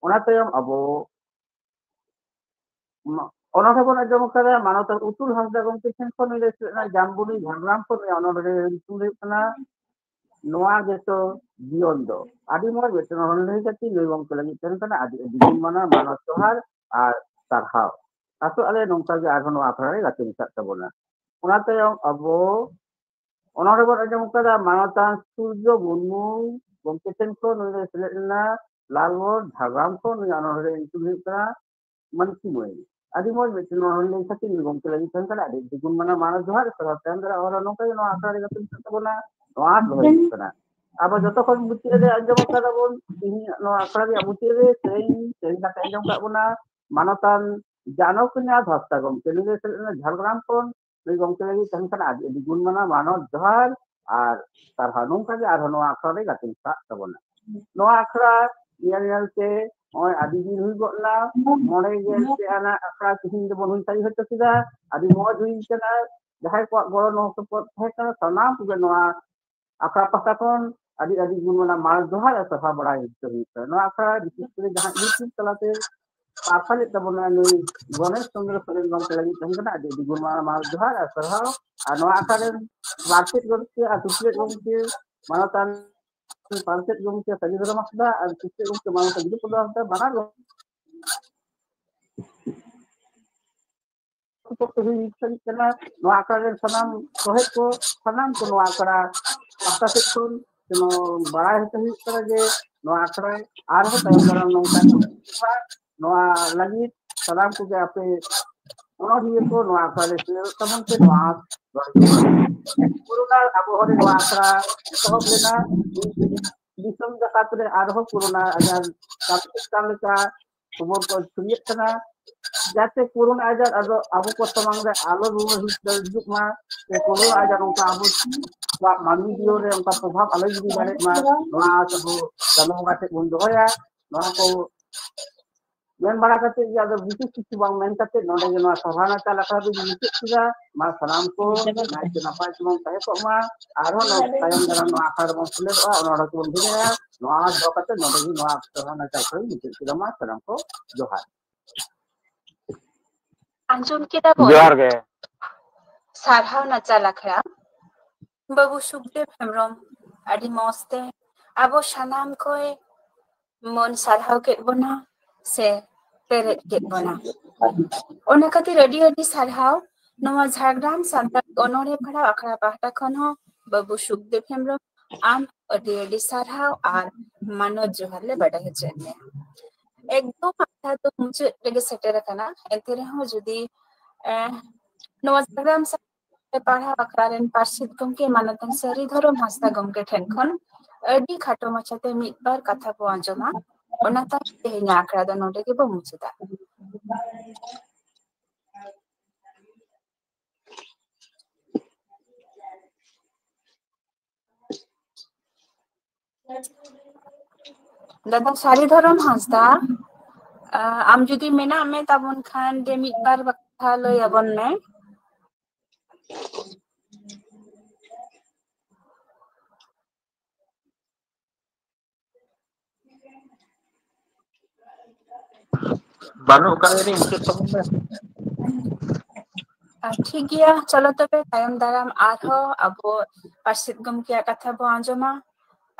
ᱚᱱᱟ ᱛᱟᱭᱚᱢ ᱟᱵᱚ ᱚᱱᱚᱬᱦᱮ ᱵᱚᱱ ᱟᱸᱡᱚᱢ ᱟᱠᱟᱫᱟ ᱢᱟᱱᱚᱛᱟᱱ ᱩᱛᱩᱞ ᱦᱟᱸᱥᱫᱟ ᱜᱚᱢᱠᱮ ᱴᱷᱮᱱ ᱠᱷᱚᱱ᱾ ᱱᱩᱭ ᱫᱚᱭ ᱥᱮᱞᱮᱫ ᱞᱮᱱᱟ ᱡᱟᱢᱵᱩᱱᱤ ᱡᱷᱟᱲᱜᱨᱟᱢ ᱠᱷᱚᱱ᱾ ᱱᱩᱭᱟᱜ ᱚᱱᱚᱬᱦᱮ ᱧᱩᱛᱩᱢ ᱦᱩᱭᱩᱜ ᱠᱟᱱᱟ ᱱᱚᱣᱟ ᱜᱮᱛᱚ ᱡᱤᱭᱚᱱ ᱫᱚ᱾ ᱟᱹᱰᱤ ᱢᱚᱡᱽ ᱢᱤᱫᱴᱮᱱ ᱚᱱᱚᱬᱦᱮ ᱞᱟᱹᱭ ᱠᱟᱛᱮ ᱱᱩᱭ ᱜᱚᱢᱠᱮ ᱞᱟᱹᱜᱤᱫ ᱛᱟᱦᱮᱱ ᱠᱟᱱᱟ ᱟᱹᱰᱤ ᱟᱹᱰᱤ ᱜᱩᱱ ᱢᱟᱱᱟᱣ ᱢᱟᱱᱚᱛ ᱡᱚᱦᱟᱨ ᱟᱨ ᱥᱟᱨᱦᱟᱣ᱾ ᱟᱥᱚᱜ ᱟᱞᱮ ᱱᱚᱝᱠᱟ ᱜᱮ ᱟᱨᱦᱚᱸ ᱱᱚᱣᱟ ᱟᱠᱷᱲᱟ ᱨᱮ ᱜᱟᱛᱮ ᱢᱮᱥᱟᱜ ᱛᱟᱵᱚᱱᱟ᱾ ᱚᱱᱟ ᱛᱟᱭᱚᱢ ᱟᱵᱚ ᱚᱱᱚᱬᱦᱮ ᱵᱚᱱ ᱟᱸᱡᱚᱢ ᱟᱠᱟᱫᱟ ᱢᱟᱱᱚᱛᱟᱱ ᱥᱩᱨᱡᱚ ᱢᱩᱨᱢᱩ ᱜᱚᱢᱠᱮ ᱴᱷᱮᱱ ᱠᱷᱚᱱ᱾ ᱱᱩᱭ ᱫᱚᱭ ᱥᱮᱞᱮᱫ ᱞᱮᱱᱟ ᱞᱟᱞᱜᱚᱲ ᱡᱷᱟᱲᱜᱨᱟᱢ ᱠᱷᱚᱱ᱾ ᱱᱩᱭᱟᱜ ᱚᱱᱚᱬᱦᱮ ᱨᱮᱭᱟᱜ ᱧᱩᱛᱩᱢ ᱦᱩᱭᱩᱜ ᱠᱟᱱᱟ ᱢᱟᱹᱱᱠᱤ ᱢᱟᱹᱭ᱾ ᱟᱹᱰᱤ ᱢᱚᱡᱽ ᱢᱤᱫᱴᱮᱱ ᱚᱱᱚᱬᱦᱮ ᱞᱟᱹᱭ ᱠᱷᱟᱹᱛᱤᱨ ᱱᱩᱭ ᱜᱚᱢᱠᱮ ᱞᱟᱹᱜᱤᱫ ᱛᱟᱦᱮᱱ ᱠᱟᱱᱟ ᱟᱹᱰᱤ ᱟᱹᱰᱤ ᱜᱩᱱ ᱢᱟᱱᱟᱣ ᱢᱟᱱᱚᱛ ᱡᱚᱦᱟᱨ᱾ ᱥᱟᱨᱦᱟᱣ᱾ ᱛᱟᱭᱚᱢ ᱫᱟᱨᱟᱢ ᱟᱨᱦᱚᱸ ᱱᱚᱝᱠᱟ ᱜᱮ ᱱᱚᱣᱟ ᱟᱠᱷᱲᱟ ᱨᱮ ᱜᱟᱛᱮ ᱢᱮᱥᱟᱜ ᱛᱟᱵᱚᱱᱟ, ᱱᱚᱣᱟ ᱟᱸᱥ ᱫᱚᱦᱚᱭ ᱦᱩᱭᱩᱜ ᱠᱟᱱᱟ᱾ ᱟᱵᱚ ᱡᱚᱛᱚ ᱠᱷᱚᱱ ᱢᱩᱪᱟᱹᱫ ᱨᱮ ᱟᱸᱡᱚᱢ ᱟᱠᱟᱫᱟ ᱵᱚᱱ ᱛᱮᱦᱮᱧ ᱱᱚᱣᱟ ᱟᱠᱷᱲᱟ ᱨᱮᱭᱟᱜ ᱢᱩᱪᱟᱹᱫ ᱨᱮ ᱥᱮᱨᱮᱧ ᱥᱮᱨᱮᱧ ᱠᱟᱛᱮ ᱟᱸᱡᱚᱢ ᱠᱟᱜ ᱵᱚᱱᱟ ᱢᱟᱱᱚᱛᱟᱱ ᱡᱟᱱᱚᱠᱤᱱᱟᱛᱷ ᱦᱟᱸᱥᱫᱟ ᱜᱚᱢᱠᱮ᱾ ᱱᱩᱭ ᱫᱚᱭ ᱥᱮᱞᱮᱫ ᱞᱮᱱᱟ ᱡᱷᱟᱲᱜᱨᱟᱢ ᱠᱷᱚᱱ᱾ ᱱᱩᱭ ᱜᱚᱢᱠᱮ ᱞᱟᱹᱜᱤᱫ ᱛᱟᱦᱮᱱ ᱠᱟᱱᱟ ᱟᱹᱰᱤ ᱟᱹᱰᱤ ᱜᱩᱱ ᱢᱟᱱᱟᱣ ᱢᱟᱱᱚᱛ ᱡᱚᱦᱟᱨ ᱟᱨ ᱥᱟᱨᱦᱟᱣ᱾ ᱱᱚᱝᱠᱟ ᱜᱮ ᱟᱨᱦᱚᱸ ᱱᱚᱣᱟ ᱟᱠᱷᱲᱟ ᱨᱮ ᱜᱟᱛᱮ ᱢᱮᱥᱟᱜ ᱛᱟᱵᱚᱱᱟ᱾ ᱱᱚᱣᱟ ᱟᱠᱷᱲᱟ ᱧᱮᱞ ᱧᱮᱞ ᱛᱮ ᱱᱚᱜᱼᱚᱭ ᱟᱹᱰᱤ ᱫᱤᱱ ᱦᱩᱭ ᱜᱚᱫ ᱮᱱᱟ᱾ ᱢᱚᱬᱮ ᱜᱮᱞ ᱯᱮ ᱟᱱᱟᱜ ᱟᱠᱷᱲᱟ ᱛᱮᱦᱮᱧ ᱫᱚᱵᱚᱱ ᱦᱩᱭ ᱥᱟᱹᱨᱤ ᱦᱚᱪᱚ ᱠᱮᱫᱟ᱾ ᱟᱹᱰᱤ ᱢᱚᱡᱽ ᱦᱩᱭ ᱠᱟᱱᱟ᱾ ᱡᱟᱦᱟᱸᱭ ᱠᱚᱣᱟᱜ ᱜᱚᱲᱚ ᱱᱚᱣᱟ ᱥᱚᱯᱚᱦᱚᱫ ᱛᱟᱦᱮᱸ ᱠᱟᱱᱟ, ᱥᱟᱱᱟᱢ ᱠᱚᱜᱮ ᱱᱚᱣᱟ ᱟᱠᱷᱲᱟ ᱯᱟᱦᱴᱟ ᱠᱷᱚᱱ ᱟᱹᱰᱤ ᱟᱹᱰᱤ ᱜᱩᱱ ᱢᱟᱱᱟᱣ ᱢᱟᱱ ᱡᱚᱦᱟᱨ ᱟᱨ ᱥᱟᱨᱦᱟᱣ ᱵᱟᱲᱟᱭ ᱦᱚᱪᱚ ᱦᱩᱭᱩᱜ ᱠᱟᱱᱟ᱾ ᱱᱚᱣᱟ ᱟᱠᱷᱲᱟ ᱵᱤᱥᱮᱥ ᱠᱚᱨᱮ ᱡᱟᱦᱟᱸ YouTube ᱛᱟᱞᱟᱛᱮ ᱯᱟᱨᱥᱟᱞᱮᱫ ᱛᱟᱵᱚᱱᱟ ᱱᱩᱭ ᱜᱚᱱᱮᱥ ᱪᱚᱸᱫᱽᱨᱚ ᱥᱚᱨᱮᱱ ᱜᱚᱢᱠᱮ ᱞᱟᱹᱜᱤᱫ ᱛᱟᱦᱮᱸ ᱠᱟᱱᱟ ᱟᱹᱰᱤ ᱟᱹᱰᱤ ᱜᱩᱱ ᱢᱟᱱᱟᱣ ᱢᱟᱱ ᱡᱚᱦᱟᱨ ᱟᱨ ᱥᱟᱨᱦᱟᱣ᱾ ᱟᱨ ᱱᱚᱣᱟ ᱟᱠᱷᱲᱟ ᱨᱮᱱ ᱢᱟᱪᱮᱫ ᱜᱚᱢᱠᱮ ᱟᱨ ᱥᱩᱥᱨᱮᱫ ᱜᱚᱢᱠᱮ ᱢᱟᱱᱚᱛᱟᱱ ᱯᱟᱨᱥᱮᱛ ᱜᱚᱢᱠᱮ ᱥᱟᱹᱨᱤ ᱫᱷᱚᱨᱚᱢ ᱦᱟᱸᱥᱫᱟ ᱟᱨ ᱥᱩᱥᱨᱮᱫ ᱜᱚᱢᱠᱮ ᱢᱟᱱᱚᱛᱟᱱ ᱵᱤᱫᱩ ᱯᱨᱚᱥᱟᱫᱽ ᱦᱟᱸᱥᱫᱟ ᱵᱟᱱᱟᱨ ᱜᱚᱢᱠᱮ ᱠᱚ ᱛᱮᱦᱮᱧ ᱥᱟᱹᱨᱤᱜ ᱠᱟᱱᱟ᱾ ᱱᱚᱣᱟ ᱟᱠᱷᱲᱟ ᱨᱮᱱ ᱥᱟᱱᱟᱢ ᱥᱚᱦᱮᱫ ᱠᱚ, ᱥᱟᱱᱟᱢ ᱠᱚ ᱱᱚᱣᱟ ᱟᱠᱷᱲᱟ ᱯᱟᱦᱴᱟ ᱥᱮᱫ ᱠᱷᱚᱱ ᱡᱮᱱᱚ ᱵᱟᱲᱟᱭ ᱦᱚᱪᱚ ᱦᱩᱭᱩᱜ ᱠᱟᱱᱟ ᱡᱮ ᱱᱚᱣᱟ ᱟᱠᱷᱲᱟ ᱟᱨᱦᱚᱸ ᱛᱟᱭᱚᱢ ᱫᱟᱨᱟᱢ ᱱᱚᱝᱠᱟ ᱠᱚ ᱦᱩᱭᱩᱜᱼᱟ᱾ ᱱᱚᱣᱟ ᱞᱟᱹᱜᱤᱫ ᱥᱟᱱᱟᱢ ᱠᱚᱜᱮ ᱟᱯᱮ ᱚᱱᱚᱞᱤᱭᱟᱹ ᱠᱚ ᱱᱚᱣᱟ ᱟᱠᱷᱲᱟ ᱨᱮ ᱥᱮᱞᱮᱫᱚᱜ ᱛᱟᱵᱚᱱ ᱯᱮ᱾ ᱱᱚᱣᱟ ᱠᱳᱨᱳᱱᱟ ᱟᱵᱚᱦᱟᱣᱟ ᱨᱮ ᱱᱚᱣᱟ ᱟᱠᱷᱲᱟ ᱮᱛᱚᱦᱚᱵ ᱞᱮᱱᱟ᱾ ᱫᱤᱥᱚᱢ ᱡᱟᱠᱟᱛ ᱨᱮ ᱟᱨᱦᱚᱸ ᱠᱳᱨᱳᱱᱟ ᱟᱡᱟᱨ ᱪᱟᱯᱮᱜ ᱠᱟᱱ ᱞᱮᱠᱟ ᱠᱷᱚᱵᱚᱨ ᱠᱚ ᱪᱷᱩᱲᱭᱟᱹᱜ ᱠᱟᱱᱟ, ᱡᱟᱛᱮ ᱠᱳᱨᱳᱱᱟ ᱟᱡᱟᱨ ᱟᱫᱚ ᱟᱵᱚ ᱠᱚ ᱥᱟᱢᱟᱝ ᱨᱮ ᱟᱞᱚ ᱨᱩᱣᱟᱹᱲ ᱦᱤᱡᱩᱜ ᱢᱟ, ᱥᱮ ᱠᱳᱨᱳᱱᱟ ᱟᱡᱟᱨ ᱚᱱᱠᱟ ᱟᱵᱚ ᱠᱚᱣᱟᱜ ᱢᱟᱹᱱᱢᱤ ᱡᱤᱭᱚᱱ ᱨᱮ ᱚᱱᱠᱟ ᱯᱨᱚᱵᱷᱟᱵ ᱟᱞᱚ ᱜᱤᱰᱤ ᱫᱟᱲᱮᱭᱟᱜ ᱢᱟ, ᱱᱚᱣᱟ ᱟᱥ ᱟᱵᱚ ᱪᱟᱸᱫᱳ ᱵᱚᱸᱜᱟ ᱴᱷᱮᱱ ᱵᱚᱱ ᱫᱚᱦᱚᱭᱟ᱾ ᱱᱚᱣᱟ ᱠᱚ ᱢᱮᱱ ᱵᱟᱲᱟ ᱠᱟᱛᱮ ᱜᱮ ᱟᱫᱚ ᱵᱤᱥᱮᱥ ᱠᱤᱪᱷᱩ ᱵᱟᱝ ᱢᱮᱱ ᱠᱟᱛᱮ ᱱᱚᱰᱮ ᱜᱮ ᱱᱚᱣᱟ ᱥᱟᱨᱦᱟᱣ ᱱᱟᱪᱟᱞ ᱟᱠᱷᱲᱟ ᱫᱚᱧ ᱢᱩᱪᱟᱹᱫ ᱠᱮᱫᱟ᱾ ᱢᱟ ᱥᱟᱱᱟᱢ ᱠᱚ ᱱᱟᱭᱛᱮ ᱱᱟᱯᱟᱭ ᱛᱮᱵᱚᱱ ᱛᱟᱦᱮᱸ ᱠᱚᱜ ᱢᱟ᱾ ᱟᱨᱦᱚᱸ ᱱᱚᱣᱟ ᱛᱟᱭᱚᱢ ᱫᱟᱨᱟᱢ ᱱᱚᱣᱟ ᱟᱠᱷᱲᱟ ᱨᱮᱵᱚᱱ ᱥᱮᱞᱮᱫᱚᱜᱼᱟ, ᱚᱱᱟ ᱚᱸᱰᱮ ᱜᱮᱵᱚᱱ ᱵᱷᱮᱡᱟᱭᱟ᱾ ᱱᱚᱣᱟ ᱫᱚ ᱠᱟᱛᱮ ᱱᱚᱰᱮ ᱜᱮ ᱱᱚᱣᱟ ᱥᱟᱨᱦᱟᱣ ᱱᱟᱪᱟᱞ ᱟᱠᱷᱲᱟ ᱫᱚᱧ ᱢᱩᱪᱟᱹᱫ ᱠᱮᱫᱟ᱾ ᱢᱟ ᱥᱟᱱᱟᱢ ᱠᱚ ᱡᱚᱦᱟᱨ᱾ ᱟᱸᱡᱚᱢ ᱠᱮᱫᱟ ᱵᱚᱱ? ᱡᱚᱦᱟᱨ ᱜᱮ᱾ ᱥᱟᱨᱦᱟᱣ ᱱᱟᱪᱟᱞ ᱟᱠᱷᱲᱟ ᱵᱟᱹᱵᱩ ᱥᱩᱠᱫᱮᱵ ᱦᱮᱢᱵᱨᱚᱢ ᱟᱹᱰᱤ ᱢᱚᱸᱡᱽ ᱛᱮ ᱟᱵᱚ ᱥᱟᱱᱟᱢ ᱠᱚᱭ ᱢᱚᱱ ᱥᱟᱨᱦᱟᱣ ᱠᱮᱫ ᱵᱚᱱᱟ ᱥᱮ ᱯᱮᱨᱮᱡ ᱠᱮᱫ ᱵᱚᱱᱟ᱾ ᱚᱱᱟ ᱠᱷᱟᱹᱛᱤᱨ ᱟᱹᱰᱤ ᱟᱹᱰᱤ ᱥᱟᱨᱦᱟᱣ᱾ ᱱᱚᱣᱟ ᱡᱷᱟᱲᱜᱨᱟᱢ ᱥᱟᱱᱛᱟᱲ ᱚᱱᱚᱬᱦᱮ ᱯᱟᱲᱦᱟᱣ ᱟᱠᱷᱲᱟ ᱯᱟᱦᱴᱟ ᱠᱷᱚᱱ ᱦᱚᱸ ᱵᱟᱹᱵᱩ ᱥᱩᱠᱫᱮᱵ ᱦᱮᱢᱵᱨᱚᱢ ᱟᱢ ᱟᱹᱰᱤ ᱟᱹᱰᱤ ᱥᱟᱨᱦᱟᱣ ᱟᱨ ᱢᱟᱱᱚᱛ ᱡᱚᱦᱟᱨ ᱞᱮ ᱵᱟᱰᱟᱭ ᱦᱚᱪᱚᱭᱮᱫ ᱢᱮᱭᱟ᱾ ᱮᱠᱫᱚᱢ ᱟᱠᱷᱲᱟ ᱫᱚ ᱢᱩᱪᱟᱹᱫ ᱨᱮᱜᱮ ᱥᱮᱴᱮᱨ ᱟᱠᱟᱱᱟ, ᱮᱱᱛᱮ ᱨᱮᱦᱚᱸ ᱡᱩᱫᱤ, ᱮ, ᱱᱚᱣᱟ ᱡᱷᱟᱲᱜᱨᱟᱢ ᱥᱟᱱᱛᱟᱲ ᱯᱟᱲᱦᱟᱣ ᱟᱠᱷᱲᱟ ᱨᱮᱱ ᱯᱟᱨᱥᱮᱛ ᱜᱚᱢᱠᱮ ᱢᱟᱱᱚᱛᱟᱱ ᱥᱟᱹᱨᱤ ᱫᱷᱚᱨᱚᱢ ᱦᱟᱸᱥᱫᱟ ᱜᱚᱢᱠᱮ ᱴᱷᱮᱱ ᱠᱷᱚᱱ ᱟᱹᱰᱤ ᱠᱷᱟᱴᱚ ᱢᱟᱪᱷᱟᱛᱮ ᱢᱤᱫ ᱵᱟᱨ ᱠᱟᱛᱷᱟ ᱵᱚ ᱟᱸᱡᱚᱢᱟ, ᱚᱱᱟ ᱛᱟᱭᱚᱢ ᱛᱮᱦᱮᱧᱟᱜ ᱟᱠᱷᱲᱟ ᱫᱚ ᱱᱚᱰᱮ ᱜᱮᱵᱚ ᱢᱩᱪᱟᱹᱫᱟ᱾ ᱫᱟᱫᱟ ᱥᱟᱹᱨᱤ ᱫᱷᱚᱨᱚᱢ ᱦᱟᱸᱥᱫᱟ, ᱟ, ᱟᱢ ᱡᱩᱫᱤ ᱢᱮᱱᱟᱜ ᱢᱮ ᱛᱟᱵᱚᱱ ᱠᱷᱟᱱ ᱡᱮ ᱢᱤᱫ ᱵᱟᱨ ᱠᱟᱛᱷᱟ ᱞᱟᱹᱭ ᱟᱵᱚᱱ ᱢᱮ᱾ ᱵᱟᱹᱱᱩᱜ ᱟᱠᱟᱫ ᱨᱮ ᱢᱩᱪᱟᱹᱫ ᱛᱟᱵᱚᱱ ᱢᱮ᱾ ᱟᱨ ᱴᱷᱤᱠ ᱜᱮᱭᱟ, ᱪᱚᱞᱚ ᱛᱚᱵᱮ ᱛᱟᱭᱚᱢ ᱫᱟᱨᱟᱢ ᱟᱨᱦᱚᱸ ᱟᱵᱚ ᱯᱟᱨᱥᱮᱛ ᱜᱚᱢᱠᱮᱭᱟᱜ ᱠᱟᱛᱷᱟ ᱵᱚ ᱟᱸᱡᱚᱢᱟ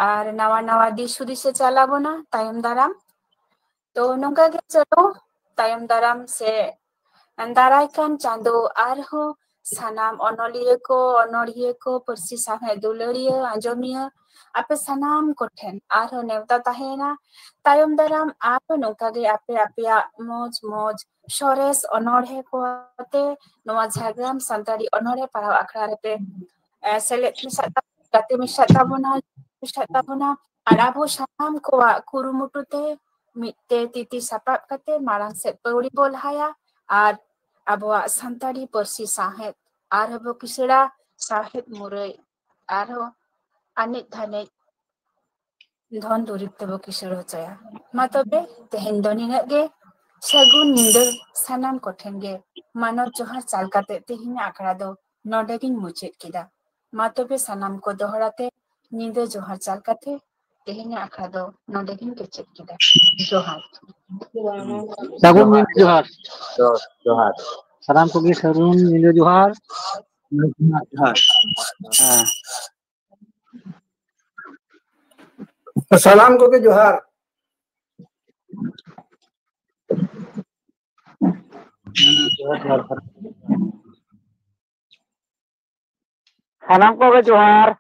ᱟᱨ ᱱᱟᱣᱟ ᱱᱟᱣᱟ ᱫᱤᱥ ᱦᱩᱫᱤᱥ ᱮ ᱪᱟᱞ ᱟᱵᱚᱱᱟ ᱛᱟᱭᱚᱢ ᱫᱟᱨᱟᱢ᱾ ᱛᱚ ᱱᱚᱝᱠᱟ ᱜᱮ ᱪᱚᱞᱚ ᱛᱟᱭᱚᱢ ᱫᱟᱨᱟᱢ ᱥᱮ ᱫᱟᱨᱟᱭ ᱠᱟᱱ ᱪᱟᱸᱫᱳ ᱟᱨᱦᱚᱸ ᱥᱟᱱᱟᱢ ᱚᱱᱚᱞᱤᱭᱟᱹ ᱠᱚ, ᱚᱱᱚᱲᱦᱤᱭᱟᱹ ᱠᱚ, ᱯᱟᱹᱨᱥᱤ ᱥᱟᱶᱦᱮᱫ ᱫᱩᱞᱟᱹᱲᱤᱭᱟᱹ, ᱟᱸᱡᱚᱢᱤᱭᱟᱹ, ᱟᱯᱮ ᱥᱟᱱᱟᱢ ᱠᱚᱴᱷᱮᱱ ᱟᱨᱦᱚᱸ ᱱᱮᱣᱛᱟ ᱛᱟᱦᱮᱸᱭᱮᱱᱟ᱾ ᱛᱟᱭᱚᱢ ᱫᱟᱨᱟᱢ ᱟᱨᱦᱚᱸ ᱱᱚᱝᱠᱟ ᱜᱮ ᱟᱯᱮ ᱟᱯᱮᱭᱟᱜ ᱢᱚᱡᱽ ᱢᱚᱡᱽ ᱥᱚᱨᱮᱥ ᱚᱱᱚᱲᱦᱮ ᱠᱚ ᱟᱛᱮ ᱱᱚᱣᱟ ᱡᱷᱟᱲᱜᱨᱟᱢ ᱥᱟᱱᱛᱟᱲᱤ ᱚᱱᱚᱲᱦᱮ ᱯᱟᱲᱦᱟᱣ ᱟᱠᱷᱲᱟ ᱨᱮᱯᱮ, ᱮ, ᱥᱮᱞᱮᱫ ᱢᱮᱥᱟᱜ ᱛᱟ-, ᱜᱟᱛᱮ ᱢᱮᱥᱟᱜ ᱛᱟᱵᱚᱱᱟ, ᱢᱮᱥᱟᱜ ᱛᱟᱵᱚᱱᱟ᱾ ᱟᱨ ᱟᱵᱚ ᱥᱟᱱᱟᱢ ᱠᱚᱣᱟᱜ ᱠᱩᱨᱩᱢᱩᱴᱩ ᱛᱮ ᱢᱤᱫ ᱛᱮ ᱛᱤ ᱛᱤ ᱥᱟᱯᱟᱵ ᱠᱟᱛᱮ ᱢᱟᱲᱟᱝ ᱥᱮᱫ ᱯᱟᱹᱣᱲᱤ ᱵᱚ ᱞᱟᱦᱟᱭᱟ ᱟᱨ ᱟᱵᱚᱣᱟᱜ ᱥᱟᱱᱛᱟᱲᱤ ᱯᱟᱹᱨᱥᱤ ᱥᱟᱶᱦᱮᱫ ᱟᱨᱦᱚᱸ ᱵᱚ ᱠᱤᱥᱟᱹᱲᱟ, ᱥᱟᱶᱦᱮᱫ ᱢᱩᱨᱟᱹᱭ ᱟᱨᱦᱚᱸ ᱟᱱᱮᱡ ᱫᱷᱟᱱᱮᱡ ᱫᱷᱚᱱ ᱫᱩᱨᱤᱵ ᱛᱮᱵᱚ ᱠᱤᱥᱟᱹᱲ ᱦᱚᱪᱚᱭᱟ᱾ ᱢᱟ ᱛᱚᱵᱮ ᱛᱮᱦᱮᱧ ᱫᱚ ᱱᱤᱱᱟᱹᱜ ᱜᱮ᱾ ᱥᱟᱹᱜᱩᱱ ᱧᱤᱫᱟᱹ ᱥᱟᱱᱟᱢ ᱠᱚᱴᱷᱮᱱ ᱜᱮ᱾ ᱢᱟᱱᱚᱛ ᱡᱚᱦᱟᱨ ᱪᱟᱞ ᱠᱟᱛᱮ ᱛᱮᱦᱮᱧᱟᱜ ᱟᱠᱷᱲᱟ ᱫᱚ ᱱᱚᱰᱮ ᱜᱤᱧ ᱢᱩᱪᱟᱹᱫ ᱠᱮᱫᱟ᱾ ᱢᱟ ᱛᱚᱵᱮ ᱥᱟᱱᱟᱢ ᱠᱚ ᱫᱚᱦᱲᱟ ᱛᱮ ᱧᱤᱫᱟᱹ ᱡᱚᱦᱟᱨ ᱪᱟᱞ ᱠᱟᱛᱮ ᱛᱮᱦᱮᱧᱟᱜ ᱟᱠᱷᱲᱟ ᱫᱚ ᱱᱚᱰᱮ ᱜᱤᱧ ᱠᱮᱪᱮᱫ ᱠᱮᱫᱟ᱾ ᱡᱚᱦᱟᱨ᱾ ᱥᱟᱹᱜᱩᱱ ᱧᱤᱫᱟᱹ ᱡᱚᱦᱟᱨ᱾ ᱡᱚᱦᱟᱨ, ᱡᱚᱦᱟᱨ᱾ ᱥᱟᱱᱟᱢ ᱠᱚᱜᱮ ᱥᱟᱹᱜᱩᱱ ᱧᱤᱫᱟᱹ ᱡᱚᱦᱟᱨ᱾ ᱡᱚᱦᱟᱨ᱾ ᱦᱮᱸ᱾ ᱥᱟᱱᱟᱢ ᱠᱚᱜᱮ ᱡᱚᱦᱟᱨ᱾ ᱡᱚᱦᱟᱨ, ᱡᱚᱦᱟᱨ᱾ ᱥᱟᱱᱟᱢ ᱠᱚᱜᱮ ᱡᱚᱦᱟᱨ᱾